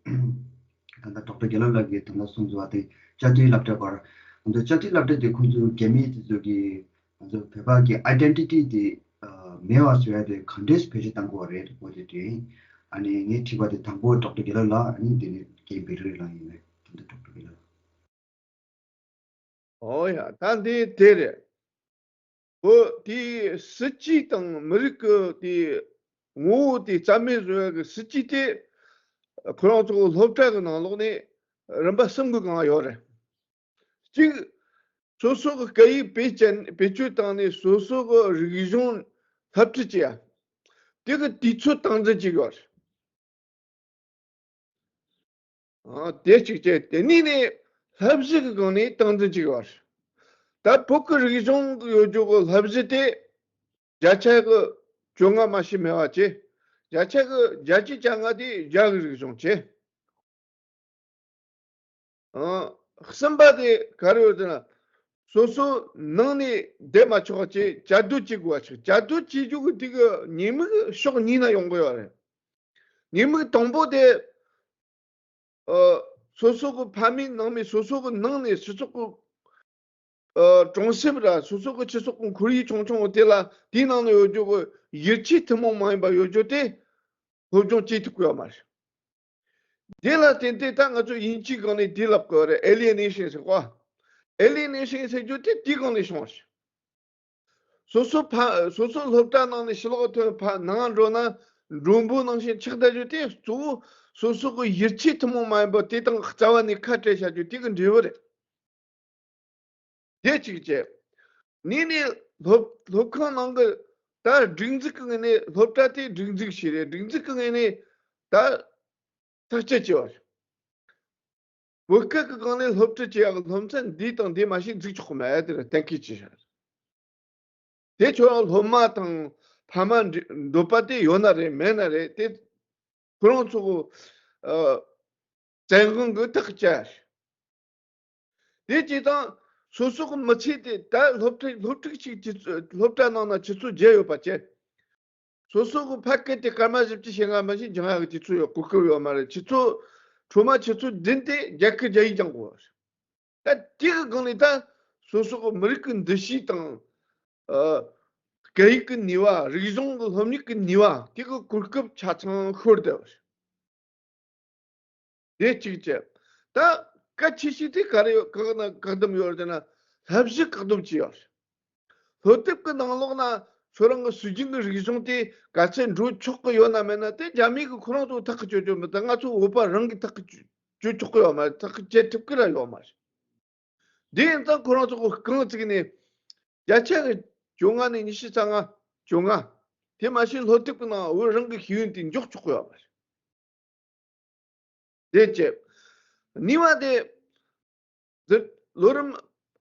ད་ལྟ་ཌོག་ཊར་རྒྱལ་ལགས་ལགས་ཀྱིས་ད་ལྟ་གསུངས་ཚུལ་བ་དེ་བཅའ་སྡོད་སློབ་གྲྭ་བར་ང་ཚོ་བཅའ་སྡོད་སློབ་གྲྭ་དེ་ཁོང་ཚོའི་རྒྱ་མི་དེ་ཚོ་གི་ང་ཚོ་བོད་པ་གི་ཨའི་ཌེན་ཊི་ཊི་དེ་མེད་པ་བཟོ་ཡ་དེ་ག་འདྲས་བེད་སྤྱོད་གཏང་དགོས་པ་རེད་འོ་དེ་དྲིས། ཨ་ནི་ངས་དྲིས་པ་དེ་དང་པོ་ཌོག་ཊར་རྒྱལ་ལགས་ལགས། ཨ་ནི་དེ་ནས་རྒན་བེ་རི་རི་ལགས་ཡིན་པས། ད་ལྟ་ཌོག་ཊར་རྒྱལ་ལགས། ཨོ་ཡ། ད་འདི་དེ་རེད། འོ་དེ་སྲིད་ཇུས་དང་མི་རིགས་ཀྱི་དེ་ངོ་བོ་དེ་རྩ་མེད་བཟོ་ཡ་གི་སྲིད་ཇུས་དེ་ཁོ་རང་ཚོ་སློབ་གྲྭ་གི་ནང་ལོགས་ནས་རིམ་པ་གསུམ་གི་སྒང་ཡོད་རེད། གཅིག་སོ་སོ་གི་སྐད་ཡིག་བེད་སྤྱད་བེད་སྤྱོད་བཏང་ནས་སོ་སོ་གི་རིག་གཞུང་སློབ་ཁྲིད་བྱེད་ཡ། དེ་གི་དུས་ཚོད་སྟངས་འཛིན་བྱེད་ཡོད་རེད། ཨ། དེ་གཅིག་བྱས། དེ་ནས་ནི་བསླབ་གཞི་གི་སྒང་ནས་སྟངས་འཛིན་བྱེད་ཀྱི་ཡོད་རེད། ད་བོད་ཀྱི་རིག་གཞུང་གི་ཡོད་རྒྱུ་གི་བསླབ་གཞི་དེ་བརྒྱ་ཆ་གི་བཅོ་ལྔ་མ་ཞིག་མེད་པ་བྱས། བརྒྱ་ཆ་གི་བརྒྱད་ཅུ་གྱ་ལྔ་དེ་རྒྱ་གི་རིག་གཞུང་བྱས། ཨ། གསུམ་པ་དེ་ག་རེ་ཡོད་ཟེར་ན། སོ་སོ་ནང་ནས་བསྡད་མ་ཆོག་པ་བྱས་བཅའ་སྡོད་བྱེད་དགོས་པ་ཞིག་བཅའ་སྡོད་བྱེད་རྒྱུ་གི་དེ་གི་ཉེས་དམིགས་ཕྱོགས་གཉིས་ན་ཡོང་གི་ཡོད་རེད། ཉེས་དམིགས་དང་པོ་དེ། ཨ། སོ་སོ་གི་ཕ་མེས་ནང་མེས། སོ་སོ་གི་ནང་ནས་སྤྱི་ཚོགས་ཀྱི་ཨ། གྲོང་གསེབ་ར་སོ་སོ་གི་སྤྱི་ཚོགས་ཀྱི་ཁོར་ཡུག་ཆུང་ཆུང་དེ་ལ་དེའི་ནང་ན་ཡོད་རྒྱུ་གི་ཡིད་ཆེས་ཐུན་མོང་མ་ཡིན་པ་ཡོད་རྒྱུ་དེ་སློབ་སྦྱོང་བྱེད་ཐུབ་ཀྱི་ཡོད་མ་རེད། དེ་ལ་བརྟེན་ཏེ་ད་ང་ཚོ་དབྱིན་ཇིའི་སྒང་ནས་དེ་ལབ་དགོས་རེད། ཨེ་ལི་ཡེ་ནེ་ཤན་ཟེར་གོ། ཨེ་ལི་ཡེ་ནེ་ཤན་ཟེར་རྒྱུ་དེ་དེའི་སྒང་ནས་བྱུང་བ་རེད། སོ་སོ་ཕ་སོ་སོ་སློབ་གྲྭ་ནང་ནས་ཕྱི་ལོགས་ཐོན་ཕ་ནང་འགྲོ་ན་མགྲོན་པོ་ནང་བཞིན་ཆགས་བསྡད་རྒྱུ་དེ་གཙོ་བོ་སོ་སོ་གི་ཡིད་ཆེས་ཐུན་མོང་མ་ཡིན་པ་དེ་དང་རྩ་བ་ནས་ཁ་བྲལ་བྱ་རྒྱུ་དེ་གི་འབྲས་བུ་རེད། དེ་གཅིག་བྱས། གཉིས་ནས་སློབ་སློབ་ཁང་ནང་གི་ད་སྒྲིག་འཛུགས་ཀྱི་ངོས་ནས་སློབ་གྲྭ་དེ་སྒྲིག་འཛུགས་ཤིག་རེད། སྒྲིག་འཛུགས་ཀྱི་ངོས་ནས་ད་ཐག་གཅོད་བྱས་པ་རེད། བོད་སྐད་ཀྱི་སྒང་ནས་སློབ་ཁྲིད་བྱེད་ཡག་གི་སློབ་ཚན་འདི་དང་འདི་མ་ཞིག་འཛུགས་ཆོག་གི་མེད་དེ་ལ་གཏན་འཁེལ་བྱས་ཤག་དེ་ཁྱོད་རང་སློབ་མ་དང་ཕ་མ་འདྲི་འདོད་པ་དེ་ཡོད་ན་རེད་མེད་ན་རེད་དེ་ཁོ་རང་ཚོ་གི་ཨ་བཙན་དབང་གི་ཐག་བཅད། དེ་བྱས་ཙང་སོ་སོ་གི་མི་ཚེ་དེ་ད་སློབ་ཁྲིད་སློབ་ཁྲིད་ཅིག་སློབ་གྲྭ་ནང་ན་ཆུ་ཚོད་བརྒྱད་ཡོད་པ་བྱས། སོ་སོ་གི་ཕ་སྐད་དེ་སྐར་མ་བཞི་བཅུ་ཞེ་ལྔ་མ་ཞིག་སྦྱང་ཡག་གི་དུས་ཚོད་ཡོད་གོ་སྐབས་ཡོད་མ་རེད། ཆུ་ཚོད་འཕྲོ་མ་ཆུ་ཚོད་བདུན་དེ་རྒྱ་སྐད་རྒྱ་ཡིག་སྦྱང་དགོས་པ་རེད། ད་དེ་གི་སྒང་ནས་ད་སོ་སོ་གི་མི་རིགས་ཀྱི་འདུ་ཤེས་དང་། ཨ། སྐད་ཡིག་གི་ནུས་པ། རིག་གཞུང་གི་སློབ་གཉེར་གྱི་ནུས་པ་དེ་གི་གོ་སྐབས་ཆ་ཚང་ཤོར་བསྡད་པ་རེད། དེ་གཅིག་བྱས། ད་གལ་ཆེ་ཤོས་དེ་ག་རེ་ཡོད་བཀག་ན་བཀག་སྡོམ་ཡོད་རེད་ཟེར་ན། བསླབ་གཞི་བཀག་སྡོམ་བྱས་ཡོད་རེད། སློབ་དེབ་ཀྱི་ནང་ལོགས་ན་ཁྱོད་རང་གི་སྲོལ་རྒྱུན་གྱི་རིག་གཞུང་དེ་ག་ཚད་འགྲོ་ཆོག་གི་ཡོད་ན་མེད་ན་དེ་རྒྱ་མི་གིས་ཁོ་རང་ཚོ་ཐག་གིས་གཅོད་རྒྱུ་མིན། ད་ང་ཚོ་བོད་པ་རང་གིས་ཐག་གིས་གཅོད་ཆོག་གི་ཡོད་མ་རེད། ཐག་གིས་གཅོད་ཐུབ་ཀྱི་ར་ཡོད་མ་རེད། དེ་ཡིན་ཙང་ཁོ་རང་ཚོ་གི་རྐང་བཙུགས་ནས་བརྒྱ་ཆ་གི་བཅོ་ལྔ་ནས་ཉི་ཤུ་རྩ་ལྔ། བཅོ་ལྔ། དེ་མ་ཤེས་སློབ་དེབ་ཀྱི་ནང་བོད་རང་གི་ཤེས་ཡོན་དེ་འཇོག་ཆོག་གི་ཡོད་མ་རེད། དེ་བྱས། གཉིས་པ་དེ། འདི་ལོ་རིམ་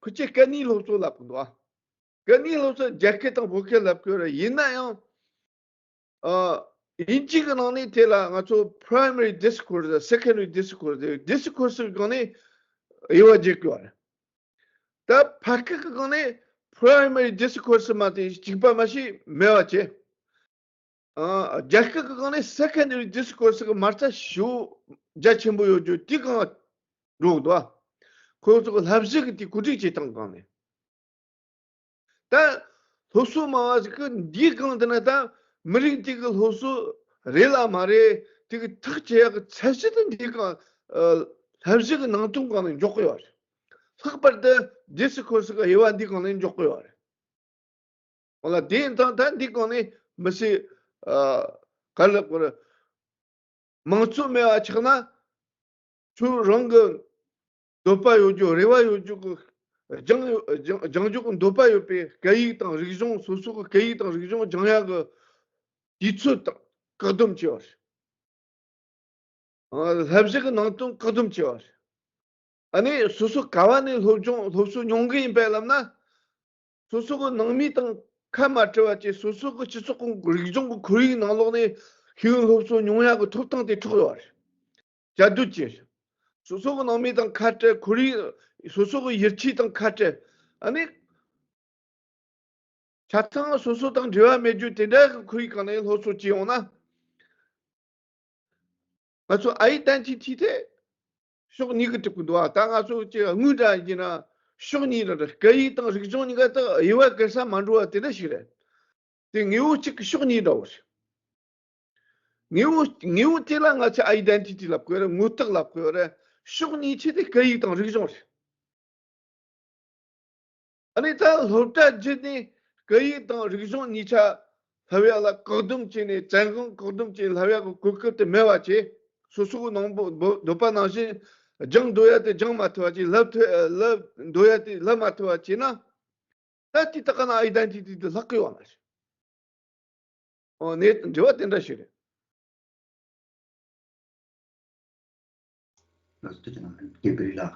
ཁུ་ཆེ་སྐད་གཉིས་སློབ་གསོ་ལབ་གི་འདུག་ཨ། སྐད་གཉིས་སློབ་གསོ་རྒྱ་སྐད་དང་བོད་སྐད་ལབ་གི་ཡོད་རེད། ཡིན་ན་ཡང་། ཨ། དབྱིན་ཇི་གི་ནང་ནས་དེ་ལ་ང་ཚོ་primary discourse། secondary discourse། discourse གི་སྒང་ནས་དབྱེ་བ་འབྱེད་དགོས་པ་རེད། ད་ཕ་སྐད་ཀྱི་སྒང་ནས་primary discourse མ་གཏོགས་གཅིག་པ་མ་ཞིག་མེད་པ་བྱས། ཨ། རྒྱ་སྐད་ཀྱི་སྒང་ནས་secondary discourse གི་མ་རྩ་ཞེ་པོ་རྒྱ་ཆེན་པོ་ཡོད་རྒྱུ་དེ་གང་འགྲོ་འདུག་ཁོ་ཚོ་གི་བསླབ་གཞི་གི་དེ་གོ་སྒྲིག་བྱེད་སྟངས་སྒང་ནས། ད་སློབ་གསོ་མང་བ་ཞིག་གི་འདིའི་སྒང་དེ་ན་ད་མི་རིགས་དེ་གི་སློབ་གསོ་རེད་ལ་མ་རེད། དེ་གི་ཐག་བཅད་ཡག་གི་ཚད་གཞི་དེ་འདིའི་སྒང་། ཨ། བསླབ་གཞི་གི་ནང་དོན་སྒང་ནས་འཇོག་གི་ཡོད་རེད། ལྷག་པར་དུ་discourse གི་དབྱེ་བ་འདིའི་སྒང་ནས་འཇོག་གི་ཡོད་རེད། འོ་ལ་དེ་ཡིན་ཙང་ད་འདི་སྒང་ནས་མི་སེར། ཨ། ག་རེ་ལབ་དགོས་རེད། མང་གཙོ་མེད་པ་ཆགས་ན། ཁྱོད་རང་གི་འདོད་པ་ཡོད་རྒྱུ་རེ་བ་ཡོད་རྒྱུ་གི་སྦྱང་ཡོད་སྦྱང་སྦྱང་རྒྱུ་གི་འདོད་པ་ཡོད་པའི་སྐད་ཡིག་དང་རིག་གཞུང་། སོ་སོ་གི་སྐད་ཡིག་དང་རིག་གཞུང་སྦྱང་ཡག་གི་དུས་ཚོད་དང་བཀག་སྡོམ་བྱས་པ་རེད། ཨ། བསླབ་གཞི་གི་ནང་དོན་བཀག་སྡོམ་བྱས་པ་རེད། ཨ་ནི་སོ་སོ་ག་བ་ནས་སློབ་སྦྱོང་སློབ་གསོ་མྱོང་གི་ཡིན་པས་ལབ་ན། སོ་སོ་གི་ནང་མི་དང་ཁ་མ་བྲལ་བ་བཅས། སོ་སོ་གི་སྤྱི་ཚོགས་ཀྱི་རིག་གཞུང་གི་ཁོར་ཡུག་ནང་ལོགས་ནས་ཤེས་ཡོན་སློབ་གསོ་མྱོང་ཡག་གི་ཐོབ་ཐང་དེ་འཕྲོག་ཡོད་རེད། བཅའ་སྡོད་བྱས། སོ་སོ་གི་ནང་མི་དང་ཁ་བྲལ། ཁོར་ཡུག་སོ་སོ་གི་ཡིད་ཆེས་དང་ཁ་བྲལ། ཨ་ནི། ཆ་ཚང་སོ་སོ་དང་འབྲེལ་བ་མེད་རྒྱུ་དེ་འདྲ་གི་ཁོར་ཡུག་གང་ནས་སློབ་གསོ་བྱས་ཡོང་ན། ང་ཚོ་ཨའི་ཏན་ཅི་ཐི་དེ་ ཕྱོགས་གཉིས་ཀྱི་གྲུབ་ཀྱི་འདུག་ཨ། ད་ང་ཚོ་ཅིག་དངོས་འདྲ་ཡིན་ན་ཕྱོགས་གཉིས་འདྲ་རེད། སྐད་ཡིག་དང་རིག་གཞུང་གཉིས་ཀ་ད་དབྱེ་བ་ག་ས་མ་འགྲོ་བ་དེ་འདྲ་ཞིག་རེད། དེ་དངོས་པོ་གཅིག་གི་ཕྱོགས་གཉིས་འདྲ་བོ་རེད། དངོས་པོ་དངོས་པོ་དེ་ལ་ང་ཚོས་ཨའི་ཌེན་ཊི་ཊི་ལབ་དགོས་རེད། ངོ་རྟགས་ལབ་དགོས་རེད། ཕྱོགས་གཉིས་ཆེ་དེ་སྐད་ཡིག་དང་རིག་གཞུང་རེད། ཨ་ནི་ད་སློབ་གྲྭ་བརྒྱུད་ནས་སྐད་ཡིག་དང་རིག་གཞུང་གཉིས་ཆ་བསླབ་ཡ་ལ་བཀག་སྡོམ་བྱས་ནས་བཙན་དབང་བཀག་སྡོམ་བྱས་བསླབ་ཡ་གི་གོ་སྐབས་དེ་མེད་པ་བྱས། སོ་སོ་གི་ནང་པོ་འདོད་པ་ནང་བཞིན་སྦྱང་འདོད་ཡ་དེ་སྦྱང་མ་ཐུབ་པ་བྱས། བསླབ་ཐུབ་བསླབ་འདོད་ཡ་དེ་བསླབ་མ་ཐུབ་པ་བྱས་ན། ད་དེ་ད་ག་ན་ཨའི་ཌེན་ཊི་ཊི་དེ་ལྷག་གི་ཡོད་མ་རེད། ཨོ་ནས་འབྲེལ་བ་དེ་འདྲ་ཞིག་རེད། ལགས་སོ། ཐུགས་རྗེ་གནང་། རྒན་པེ་རི་ལགས།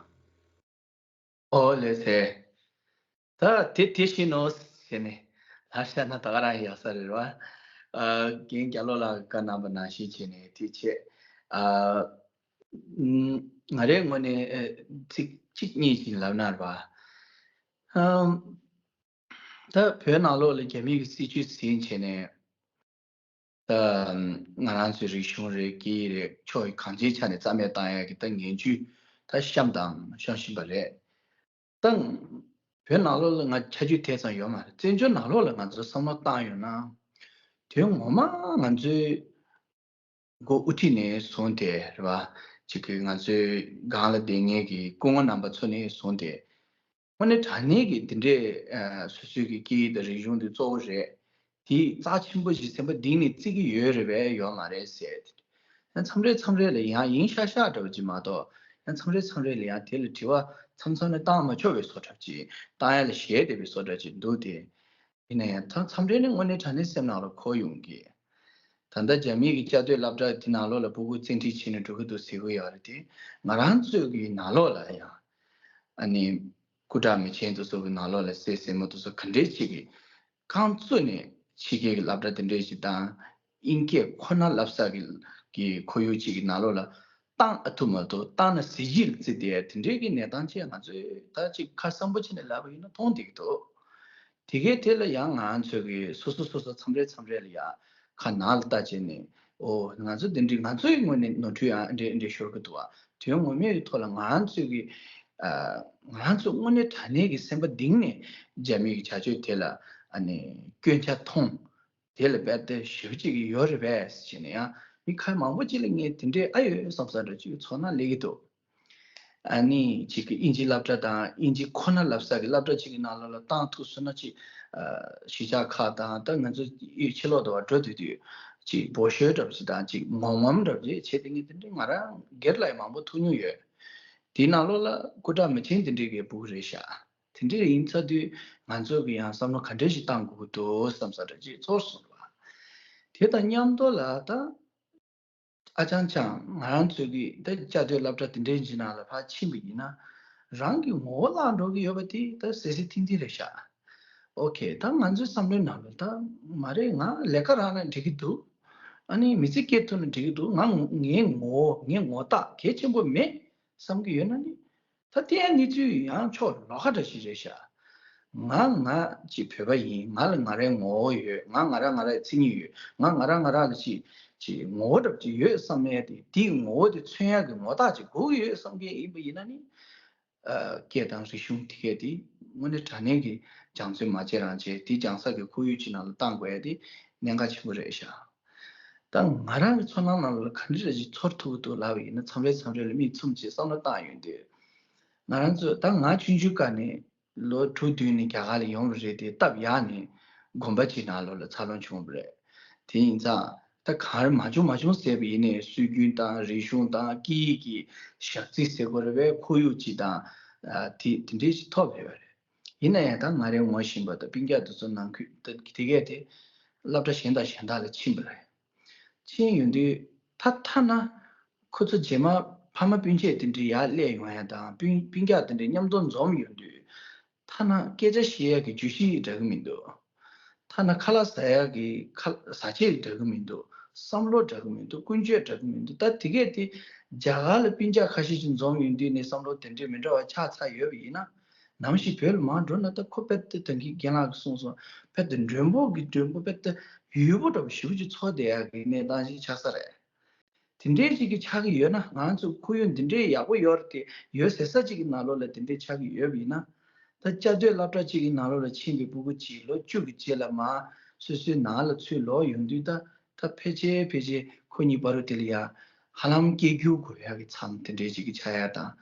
ཨོ་ལགས་སེ། ད་དེ་དེ་བཞིན་ནོ་ཟེར་ནས་ལབ་བཞག་ན་ད་ག་རང་ཡག་ས་རེད་བ། ཨ་རྒན་རྒྱ་ལོ་ལགས་བཀའ་གནང་པ་ནང་བཞིན་བྱས་ནས་དེ་བྱས། ཨ་ང་རའི་ངོས་ནས་ཨ་ཚིག་གཅིག་གཉིས་ཤིག་ལབ་ན་རེད་བ། ཨམ། ད་བོད་ནང་ལོགས་ལ་རྒྱ་མི་གི་སྲིད་བྱུས་ཟིན་བྱས་ནས། ད་ང་རང་ཚོའི་རིག་གཞུང་རེད། སྐད་ཡིག་རེད། ཕྱོགས་གང་ཅིའི་ཆ་ནས་རྩ་མེད་བཏང་ཡ་གི་ད་ངན་ཇུས་ད་བཤམས་དང་བཤམས་བཞིན་པ་རེད། ད་བོད་ནང་ལོགས་ལ་ང་ཆ་རྒྱུས་དེ་ཙམ་ཡོད་མ་རེད། བཙན་བྱོལ་ནང་ལོགས་ལ་ང་ཚོ་བསམ་བློ་བཏང་ཡོང་ན། དོན་ངོ་མ་ང་ཚོའི་མགོ་དབུ་ཁྲིད་ནས་བཟུང་སྟེ་རེད་བ། གཅིག་གི་ང་ཚོའི་སྒང་ལ་བསྡད་མཁན་གྱི་སྐུ་ངོ་རྣམ་པ་ཚོ་ནས་བཟུང་སྟེ། དངོས་གནས་དྲང་གནས་ཀྱི་འདི་འདྲའི་ཨ་སོ་སོའི་གི་སྐད་ཡིག་དང་རིག་གཞུང་འདི་གཙོ་བོ་རེད། དེ་རྩ་ཆེན་པོ་ཞིག་སེམས་པ་གཏིང་ནས་བརྩི་གི་ཡོད་རེད་པས་ཡོད་མ་རེད་ཟེར། ཡང་མཚམས་རེ་མཚམས་རེ་ལ་ཡང་ཡིན་ཤག་ཤག་འདྲ་བོ་ཅིག་མ་གཏོགས། ཡང་མཚམས་རེ་མཚམས་རེ་ལ་ཡང་དེ་ལ་དྲི་བ་མཚམས་མཚམས་ནས་བཏང་མ་ཆོག་པའི་བཟོ་འདྲ་ཅིག་བཏང་ཡ་ལ་ཞེད་བསྡད་པའི་བཟོ་འདྲ་ཅིག་འདུག་སྟེ། ཡིན་ན་ཡང་ད་མཚམས་རེ་ནས་དངོས་གནས་དྲང་གནས་སེམས་ནང་ལ་འཁོར་ཡོང་གི། ད་ལྟ་རྒྱ་མིའི་གི་བཅའ་སྡོད་སློབ་གྲྭ་དེ་ནང་ལོགས་ལ་སྤུ་གུ་བཙན་ཁྲིད་བྱས་ནས་འགྲོ་གི་འདུག་ཟེར་གི་ཡོད་རེད་དེ། ང་རང་ཚོའི་གི་ནང་ལོགས་ལ་ཡང་ཨ་ནི་སྐུ་དྲག་མི་ཆེན་དེ་ཚོ་གི་ནང་ལོགས་ལ་སྲས་སྲས་མོ་དེ་ཚོ་ག་འདྲས་ཅིག་གི་རྐང་བཙུགས་ནས་ཕྱི་རྒྱལ་གི་སློབ་གྲྭ་དེ་འདྲས་ཅིག་དང་། དབྱིན་སྐད་ཁོ་ན་བསླབ་ས་གི་གི་ཁོར་ཡུག་ཅིག་གི་ནང་ལོགས་ལ་བཏང་ཨ་ཐུབ་མ་ཐུབ། བཏང་ན་གཟི་བརྗིད་ལ་བརྩི་བསྡད་དེ་འདྲས་གི་གནས་སྟངས་ཅིག་ང་ཚོས་ད་ཅིག་ཁ་གསལ་པོ་བྱས་ནས་ལབ་པ་ཡིན་ན་མཐོང་བསྡད་ཀྱི་འདུག་དེ་གའི་ཐད་ལ་ཡང་ང་ཚོས་ཀྱི་སོ་སོ་སོ་སོ་མཚམས་རེ་མཚམས་རེ་ལ་ཡང་ཁ་ནང་ལ་ལྟ་བྱས་ནས། ཨོ་ང་ཚོ་འདི་འདྲའི་ང་ཚོའི་ངོས་ནས་ནོར་འཁྲུལ་ཡང་འདྲེ་འདྲེ་ཤོར་གི་འདུག་བ། དོན་ངོ་མའི་ཐོག་ལ་ང་ཚོས་ཀྱི་ཨ་ང་ཚོ་དངོས་གནས་དྲང་གནས་ཀྱི་སེམས་པ་གཏིང་ནས་རྒྱ་མིའི་གི་བྱ་སྤྱོད་དེ་ལ་ཨ་ནི་སྐྱོན་ཆ་མཐོང་། དེ་ལ་རྦད་དེ་ཞེ་པོ་ཅིག་ཡོད་རེད་པས་ཟེར་ནས་ཡང་མི་ཁ་མང་པོ་ཅིག་ལ་ངས་དེ་འདྲའི་ཨ་ཡོད་བསམ་ས་འདྲ་ཅིག་ཚོར་སྣང་སླེབས་ཀྱི་འདུག་ཨ་ནི་གཅིག་གི་དབྱིན་ཇིའི་སློབ་གྲྭ་དང་དབྱིན་ཇི་ཁོ་ན་བསླབ་ས་གི་སློབ་གྲྭ་གཅིག་གི་ནང་ལོགས་ལ་བཏང་ཐུབ་སོང་ན་ཅིག་ཨ་གཞིས་ཆགས་ཁག་དང་ད་ང་ཚོ་ཡུལ་ཕྱི་ལོགས་དུ་བ་འགྲོ་དུས་དུས་ཅིག་སྦོ་ཤོས་འདྲ་པོ་ཅིག་དང་ཅིག་ངོམ་ངོམ་འདྲ་པོ་ཅིག་བྱེད་དེ་ངས་དེ་འདྲའི་ང་རང་སྒེར་ལ་ཡང་མང་པོ་ཐུག་མྱོང་ཡོད། དེའི་ནང་ལོགས་ལ་སྐུ་དྲག་མི་ཆེན་དེ་འདྲའི་གི་སྤུ་གུ་རེད་ཤག་དེ་འདྲའི་ཡིན་ཚར་དུས་ང་ཚོ་གི་ཡང་བསམ་བློ་ག་འདྲ་ཞིག་བཏང་དགོས་ཀྱི་འདུག་བསམ་ས་འདྲ་ཅིག་ཚོར་སོང་བ། དེ་དང་མཉམ་དུ་ལ་ད། ཨ་ཅང་ཅང་ང་རང་ཚོའི་གི་ད་བཅའ་སྡོད་སློབ་གྲྭ་དེ་འདྲའི་ཅིག་ནང་ལ་ཕར་ཕྱིན་པ་ཡིན་ན། རང་གི་ངོ་བོ་བརླག་འགྲོ་གི་ཡོད་པ་དེ་ད་གསལ་གསལ་ཐིང་ཐིང་རེད་ཤག་ཨོ་ཁེ། ད་ང་ཚོའི་བསམ་བློའི་ནང་ལ་ད་མ་རེད། ང་ལས་ཀ་རག་ན་འགྲིག་གི་འདུག་ཨ་ནི་མི་ཚེ་སྐྱེལ་ཐུབ་ན་འགྲིག་གི་འདུག་ང་ངའི་ངོ་བོ་ངའི་ངོ་རྟགས་གལ་ཆེན་པོ་མེད་བསམ་གི་ཡོད་ན་ནི། ད་ལྟའི་གནས་ཚུལ་ཡང་ཕྱོགས་ལོགས་ཀ་འདྲ་ཞིག་རེད་ཤག་ང་ང་ཅིག་བོད་པ་ཡིན། ང་ལ་ང་རའི་ངོ་བོ་ཡོད། ང་ང་རང་ང་རའི་མཚན་ཉིད་ཡོད། ང་ང་རང་ང་རང་ལ་ཅིག་ཅིག་ངོ་བོ་འདྲ་པོ་ཅིག་ཡོད་བསམ་ཡས་དེ། དེའི་ངོ་བོ་དེ་མཚོན་ཡག་གི་ངོ་རྟགས་ཅིག་དགོས་ཀྱི་ཡོད་བསམ་མཁན་ཡིན་པ་ཡིན་ན་ནི། ཨ་སྐད་དང་རིག་གཞུང་དེ་གས་དེ་དངོས་གནས་དྲང་གནས་ཀྱི་སྦྱང་བརྩོན་མ་བྱས་རང་བྱས་དེ་སྦྱང་ས་གི་ཁོར་ཡུག་ཅིག་ནང་ལ་བཏང་དགོས་ཡ་དེ་གནད་འགག་ཆེན་པོ་རེད་ཤག་ད་ང་རང་གི་ཚོར་སྣང་ནང་ལ་ག་འདྲ་ཞིག་ཚོར་ཐུབ་ཀྱི་འདུག་ལབ་པ་ཡིན་ན། མཚམས་རེ་མཚམས་རེ་ལ་མིག་བཙུམ་བྱས་བསམ་བློ་བཏང་ཡོང་དུས། ང་རང་ཚོ་ད་ང་ཆུང་ཆུང་སྐབས་ནས་ལོ་དྲུག་བདུན་ནས་རྒྱ་གར་ལ་ཡོང་བ་རེད་དེ། སྟབས་ཡག་ནས་དགོན་པ་ཅིག་ནང་ལོགས་ལ་འཚར་ལོངས་བྱུང་བ་རེད། དེ་ཡིན་ཙང་ད་གང་རེ་མ་བྱུང་མ་བྱུང་ཟེར་བ་ཡིན་ནའི་སྲོལ་རྒྱུན་དང་རིག་གཞུང་དང་སྐད་ཡིག་གི་ཞག་རྩི་ཟེར་དགོས་རེད་པས། ཁོར་ཡུག་ཅིག་དང་ཨ་དེ་དེ་འདྲས་ཞིག་ཐོབ་ཡོད་པ་རེད། ཡིན་ན་ཡང་ད་ང་རའི་ངོ་ཤེས་པ་དང་སྤུན་ཀྱག་དེ་ཚོ་ནང་ཁུལ་དེ་དེ་གས་དེ་སློབ་གྲྭ་གཞན་དང་གཞན་དག་ལ་ཕྱིན་པ་རེད། ཕྱིན་ཡོང་དུས་ད་ཐ་ན་ཁོ་ཚོ་རྗེས་མ་ཕ་མ་སྤུན་མཆེད་དེ་འདྲའི་ཡར་སླེབས་ཡོང་ཡ་དང་སྤུན་སྤུན་ཀྱག་དེ་འདྲའི་མཉམ་དུ་འཛོམས་ཡོང་དུས། ཐ་ན་སྐད་ཆ་བཤད་ཡ་གི་བརྗོད་གཞི་འདྲ་གི་མི་འདུག་ཐ་ན་ཁ་ལག་ཟ་ཡ་གི་ཁ་ཟ་ཆས་འདྲ་གི་མི་འདུག་བསམ་བློ་འདྲ་གི་མི་འདུག་ཀུན་སྤྱོད་འདྲ་གི་མི་འདུག་ད་དེ་གས་དེ་རྒྱ་གར་ལ་སྤུན་ཀྱག་ཁ་ཤས་ཤིག་འཛོམས་ཡོང་དུས་ནས་བསམ་བློ་དེ་འདྲའི་མི་འདྲ་བ་ཆགས་ཚར་ཡོད་པ་ཡིན་ན། ནམ་ཞིག་བོད་ལ་མར་འགྲོ་ན་ད་ཁོ་དཔེ་དེ་ད་གིན་རྒན་ལགས་ཀྱིས་གསུངས་སོང་། དཔེ་དེ་མགྲོན་པོ་གི་མགྲོན་པོ་དཔེ་དེ་ཡུལ་པོ་འདྲ་པོ་ཞེ་པོ་ཅིག་ཚོར་བསྡད་ཡག་གི་གནས་སྟངས་ཤིག་ཆགས་ས་རེད། དེ་འདྲའི་ཅིག་གི་ཆགས་ཀྱི་ཡོད་ན། ང་ཚོ་ཁོར་ཡུག་འདི་འདྲའི་ཡག་པོ་ཡོད་རེད་དེ། ཡོད་ཟེར་ས་ཅིག་གི་ནང་ལོགས་ལ་དེ་འདྲའི་ཆགས་ཀྱི་ཡོད་པ་ཡིན་ན། ད་བཅའ་སྡོད་སློབ་གྲྭ་གཅིག་གི་ནང་ལོགས་ལ་ཕྱིན་པའི་སྤུ་གུ་གཅིག་ལོ་བཅུ་གི་རྗེས་ལ་མར་སོ་སོའི་ནང་ལ་ཚུར་ལོག་ཡོང་དུས། ད་ད་ཕལ་ཆེར་ཕལ་ཆེར་ཁོ་གཉིས་བར་དུ་དེ་ལ་ཡ་ཧ་ལམ་སྐད་སྒྱུར་དགོས་ཡག་གི་མཚམས་དེ་འདྲའི་ཅིག་གི་ཆགས་ཡག་དང་།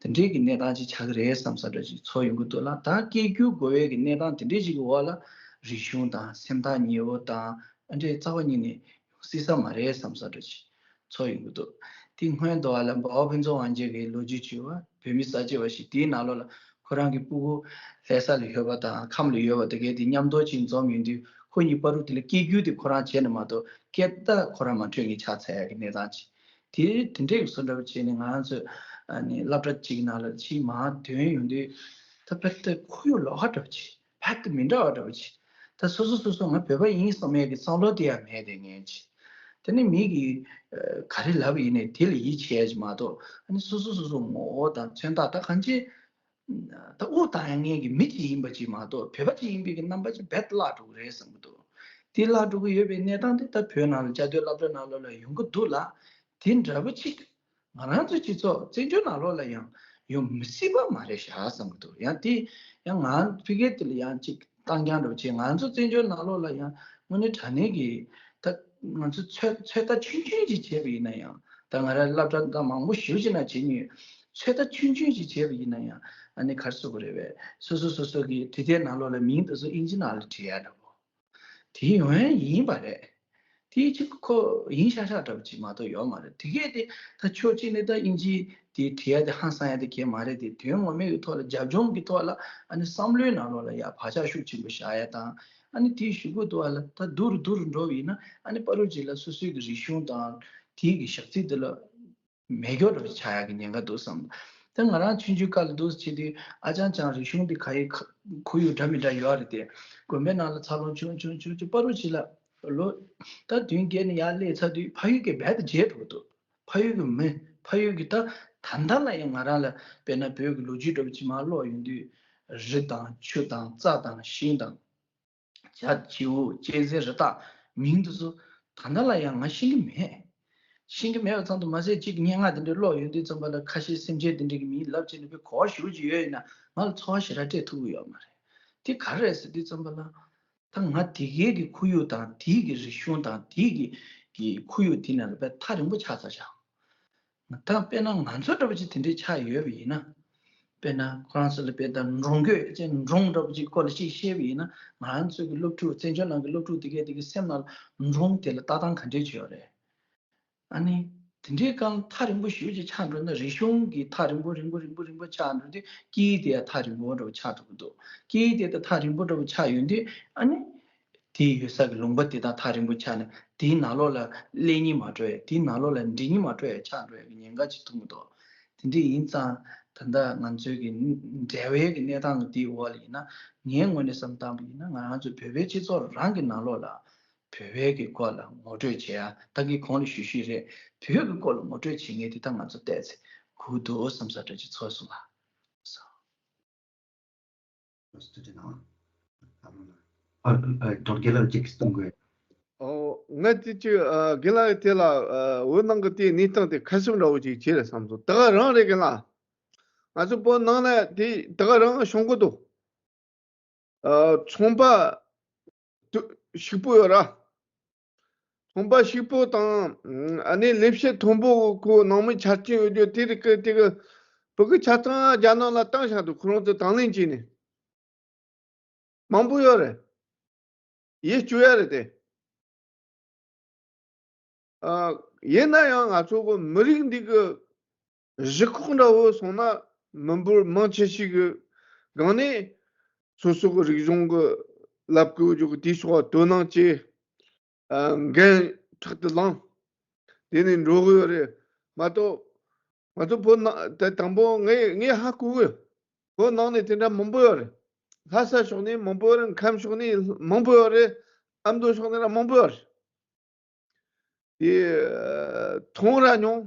དེ་འདྲའི་གི་གནས་སྟངས་ཅིག་ཆགས་ཀྱི་རེད་བསམ་ས་འདྲ་ཅིག་ཚོར་ཡོང་གི་འདུག་ལ། ད་སྐད་སྒྱུར་དགོས་པའི་གི་གནས་སྟངས་དེ་འདྲའི་ཅིག་གི་འོག་ལ་རིག་གཞུང་དང་སེམས་ཐག་ཉེ་བོ་དང་ཨ་འདྲའི་རྩ་བ་ཉིད་ནས་ཡོང་སྲིད་ས་མ་རེད་བསམ་ས་འདྲ་ཅིག་ཚོར་ཡོང་གི་འདུག་དེ་སྔོན་དུ་བ་ལ་འབའ་བ་ཕུན་ཚོགས་དབང་རྒྱལ་གྱི་ལོ་རྒྱུས་བྱུང་བ། བོད་མི་གསར་བརྗེ་བ་ཞིག་དེའི་ནང་ལོགས་ལ་ཁོ་རང་གི་སྤུ་གུ་ལྷ་ས་ལ་ཡོད་པ་དང་ཁམས་ལ་ཡོད་པ་དེ་གས་དེ་མཉམ་དུ་ཅིག་འཛོམས་ཡོང་དུས། ཁོ་གཉིས་བར་དུ་དེ་ལ་སྐད་སྒྱུར་དེ་ཁོ་རང་བྱས་ནས་མ་གཏོགས་སྐད་བརྡ་ཁོ་རང་མ་འཕྲོད་མཁན་ཆགས་ཚར་ཡག་གི་གནས་སྟངས་ཅིག་དེ་དེ་འདྲའི་བཟོ་འདྲ་བོ་བྱས་ནས་ང་ཚོས་ཨ་ནི་སློབ་གྲྭ་གཅིག་ནང་ལ་ཕྱིན་མར་ཐོན་ཡོང་དུས། ད་ཕལ་ཏེ་ཁོར་ཡུག་ལོགས་ཀ་འདྲ་བོ་ཅིག་ཕལ་ཏེ་མི་འདྲ་བ་འདྲ་བོ་ཅིག་ད་སོ་སོ་སོ་སོ་ང་བོད་པ་ཡིན་བསམ་ཡག་གི་བསམ་བློ་དེ་ཡང་མེད་དེ་ངས་ཅིག་དེ་ནི་མི་གིས་ཨ་ག་རེ་ལབ་ཡིན་ནའི་དེ་ལ་ཡིད་ཆེས་ཡག་ཅིག་མ་གཏོགས། ཨ་ནི་སོ་སོ་སོ་སོ་ངོ་བོ་དང་མཚོན་རྟགས་ད་གང་ཅི། ད་དབུགས་བཏང་ཡག་ངེས་ཀྱི་མི་གཅིག་ཡིན་པ་ཅིག་མ་གཏོགས་བོད་པ་གཅིག་ཡིན་པའི་གི་རྣམ་པ་ཅིག་རྦད་དེ་བརླག་འགྲོ་གི་རེད་བསམ་གྱི་འདུག་དེ་བརླག་འགྲོ་གི་ཡོད་པའི་གནས་སྟངས་དེ་ད་བོད་ནང་ལ་བཅའ་སྡོད་སློབ་གྲྭ་ནང་ལོགས་ལ་ཡོང་གི་འདུག་ལ། དེ་འདྲ་པོ་ཅིག་ང་རང་ཚོའི་སྤྱི་ཚོགས་བཙན་བྱོལ་ནང་ལོགས་ལ་ཡང་ཡོང་མི་སྲིད་པ་མ་རེད་ཤག་བསམ་གྱི་འདུག་ཡང་དེ་ཡང་ང་ཕ་གིར་དེ་ལ་ཡང་ཅིག་བཏང་རྐྱང་འདྲ་པོ་བྱས། ང་ཚོ་བཙན་བྱོལ་ནང་ལོགས་ལ་ཡང་དངོས་གནས་དྲང་གནས་ཀྱི་ད་ང་ཚོ་ཚོད་ཚོད་ལྟ་ཆུང་ཆུང་ཅིག་བྱས་པ་ཡིན་ན་ཡང་། ད་ང་རང་སློབ་གྲྭ་ད་མང་པོ་ཞེ་པོ་ཅིག་ནང་བྱེད་མྱོང་ཡོད། ཚོད་ལྟ་ཆུང་ཆུང་ཅིག་བྱས་པ་ཡིན་ན་ཡང་ཨ་ནི་ག་རེ་ཟེར་དགོས་རེད་པས། སོ་སོ་སོ་སོ་གི་དུས་དེབ་ནང་ལོགས་ལ་མིང་དེ་ཚོ་དབྱིན་ཇི་ནང་ལ་བྲིས་ཡག་འདྲ་པོ། དེ་ཡོང་ཡག་ཡིན་པ་རེད། དེ་ཅིག་ཁོ་ཡིན་ཤག་ཤག་འདྲ་པོ་ཅིག་མ་གཏོགས་ཡོད་མ་རེད། དེ་གས་དེ་ད་ཕྱོགས་གཅིག་ནས་ད་དབྱིན་ཇིའི་དེ་བྲིས་ཡག་དེ་ཧང་སང་ཡག་དེ་གས་མ་རེད་དེ། དོན་ངོ་མའི་གི་ཐོག་ལ་རྒྱབ་ལྗོངས་ཀྱི་ཐོག་ལ་ཨ་ནི་བསམ་བློའི་ནང་ལོགས་ལ་ཡ་བག་ཆགས་ཤུགས་ཆེན་པོ་བཞག་ཡག་དང་། ཨ་ནི་དེའི་གཞུག་གུ་དུ་བ་ལ་ད་སྡུག་རུ་སྡུག་རུ་འགྲོ་བ་ཡིན་ན་ཨ་ནི་བར་དུ་ཅིག་ལ་སོ་སོའི་གི་རིག་གཞུང་དང་དེའི་གི་ཞག་ཚི་དེ་ལ་མེད་སྐྱོ་འདྲ་པོ་ཆགས་ཡག་གི་ཉེན་ཁ་འདུག་བསམ། ད་ང་རང་ཆུང་ཆུང་སྐབས་ལ་འདུག་བྱེད་དུས་ཨ་ཅང་ཅང་རིག་གཞུང་འདི་ག་ཡི་ཁ་ཁོར་ཡུག་འདྲ་མི་འདྲ་ཡོད་རེད་དེ། དགོན་པའི་ནང་ལ་འཚར་ལོངས་བྱུང་བྱུང་བྱུང་བྱུང་བར་དུ་ཅིག་ལ་ལོ་ད་བདུན་བརྒྱད་ནས་ཡར་སླེབས་ཚར་དུས་ཕ་ཡུལ་གྱི་རྦད་དེ་བརྗེད་འགྲོ་གི་འདུག་ཕ་ཡུལ་གྱི་མི་ཕ་ཡུལ་གྱི་ད་ད་ལྟ་ལ་ཡང་ང་རང་ལ་དཔེར་ན་བོད་ཀྱི་ལོ་རྒྱུས་འདྲ་པོ་ཅིག་མར་ཀློག་ཡོང་དུས། རི་དང་ཆུ་དང་རྩྭ་དང་ཤིང་དང་། བྱ་བྱིའུ་གཅན་གཟན་རི་དྭགས་མིང་དེ་ཚོ་ད་ལྟ་ལ་ཡང་ང་ཤེས་ཀྱི་མེད། ཤེས་ཀྱི་མེད་པ་ཙམ་དུ་མ་ཟད། གཅིག་སྙན་ངག་དེ་འདྲ་ཀློག་ཡོང་དུས་ཙམ་པ་ལ་ཁ་ཤས་སེམས་ཅན་དེ་འདྲ་གི་མིང་ལབ་བྱས་ནས་དཔེ་གོ་བ་ཞེ་པོ་ཅིག་ཡོད་ཡིན་ན་ང་ལ་ཚོར་བ་ཞེ་དྲག་སྤྲད་ཐུབ་ཀྱི་ཡོད་མ་རེད། དེ་ག་རེ་རེད་ཟེར་དུས་ཙམ་པ་ལ། ད་ང་དེ་གའི་གི་ཁོར་ཡུག་དང་དེའི་གི་རིག་གཞུང་དང་དེའི་གི་གི་ཁོར་ཡུག་དེ་ནང་ལ་དཔེ་ཐག་རིང་པོ་ཆགས་ཚར་ཤག་ད་དཔེར་ན་ང་ཚོ་འདྲ་པོ་ཅིག་དེ་འདྲའི་ཆགས་ཡོད་པ་ཡིན་ན། དཔེར་ན་ཁོ་རང་ཚོ་ལ་དཔེ་ད་འབྲོང་རྒོད་ཅེས་འབྲོང་འདྲ་པོ་ཅིག་སྐོར་ལ་ཅིག་བཤད་པ་ཡིན་ན། ང་རང་ཚོའི་གི་སློབ་ཕྲུག་བཙན་བྱོལ་ནང་གི་སློབ་ཕྲུག་དེ་གས་དེ་གི་སེམས་ནང་ལ་འབྲོང་དེ་ལ་ལྟ་སྟངས་ག་འདྲས་ཅིག་ཡོད་རེད། ཨ་ནི་དེ་འདྲའི་སྒང་ཐག་རིང་པོ་ཞེ་པོ་ཅིག་ཆགས་འགྲོ་ན། རིག་གཞུང་གི་ཐག་རིང་པོ་རིང་པོ་རིང་པོ་རིང་པོ་ཆགས་འགྲོ་དུས་སྐད་ཡིག་དེ་ཡང་ཐག་རིང་པོ་འདྲ་པོ་ཆགས་འགྲོ་གི་འདུག་སྐད་ཡིག་དེ་ད་ཐག་རིང་པོ་འདྲ་པོ་ཆགས་ཡོང་དུས་ཨ་ནི། དེའི་ཡོད་ས་གི་ལུང་པ་དེ་དང་ཐག་རིང་པོ་ཆགས་ནས་དེའི་ནང་ལོགས་ལ་སླེབས་སྙིང་མ་བྲོ་ཡ། དེའི་ནང་ལོགས་ལ་འགྲིལ་སྙིང་མ་བྲོ་ཡ་ཆགས་འགྲོ་ཡ་གི་ཉེན་ཁ་ཅིག་མཐོང་གི་འདུག་དེ་འདྲ་ཡིན་ཙང་ད་ལྟ་ང་ཚོའི་གི་འབྲེལ་བའི་གི་གནས་སྟངས་འདིའི་འོག་ལ་ཡིན་ན། ངའི་ངོས་ནས་བསམ་བཏང་བ་ཡིན་ན། ང་རང་ཚོ་བོད་པའི་སྤྱི་ཚོགས་རང་གི་ནང་ལོགས་ལ་བོད་པའི་གི་སྐོར་ལ་ངོ་སྤྲོད་བྱེད་ཡ། ད་གིན་གོང་ལ་ཞུས་ཞུས་རེད། བོད་ཀྱི་སྐོར་ལ་ངོ་སྤྲོད་བྱེད་མཁན་དེ་ད་ང་ཚོ་བལྟས་ཚེ་སྒུག་འདུག་བསམ་ས་འདྲ་ཅིག་ཚོར་སོང་ལ། ཨོ། ང་དེ་ཅི་རྒན་ལགས་དེ་ལ་འོད་སྣང་གི་དེའི་གནས་སྟངས་དེ་ཁ་གསབ་འདྲ་བོ་ཅིག་བྱེད་རེད་བསམ་སོང་། ད་ག་རང་རེད་རྒན་ལགས། ང་ཚོ་བོད་ནང་ན་དེ་ད་ག་རང་བྱུང་གི་འདུག་ཚོང་པ་ཕྱུག་པོ་ཡོད་ར། ཚོང་པ་ཕྱུག་པོ་དང་ཨ་ནི་ལས་བྱེད་མཐོན་པོ་ཁོ་ནང་མི་ཆ་རྐྱེན་ཡོད་རྒྱུ་དེ་རིགས་ཀྱི་དེ་གི་བོད་ཀྱི་ཆ་ཚང་རྒྱ་ནག་ལ་བཏང་བཞག་འདུག་ཁོ་རང་ཚོ་དང་ལེན་བྱས་ནས། མང་པོ་ཡོད་རེད། ཡིད་སྐྱོ་ཡ་རེད་དེ། ཨ། ཡིན་ན་ཡང་ང་ཚོ་གི་མི་རིགས་འདི་གི་གཞི་ཁོག་འདྲ་བོ་སོང་ན་མི་འབོར་མང་ཆེ་ཞིག་གི་སྒང་ནས་སོ་སོ་གི་རིག་གཞུང་གི་ལབ་དགོས་རྒྱུ་གི་དེའི་ཕྱོགས་དོ་སྣང་བྱེད། ཨ། འགན་ཕྲག་ཏུ་བླངས། དེ་ནས་འགྲོ་གི་ཡོད་རེད་མ་གཏོགས། ང་ཚོ་བོད་ནང་དེ་དང་པོ་ངས་ངས་ཧ་གོ་གི་ཡོད། བོད་ནང་ནས་དེ་འདྲ་མང་པོ་ཡོད་རེད། ལྷ་ས་ཕྱོགས་ནས་མང་པོ་ཡོད་རེད། ཁམས་ཕྱོགས་ནས་མང་པོ་ཡོད་རེད། ཨ་མདོ་ཕྱོགས་ནས་ར་མང་པོ་ཡོད་རེད། དེ་མཐོང་ར་མྱོང་།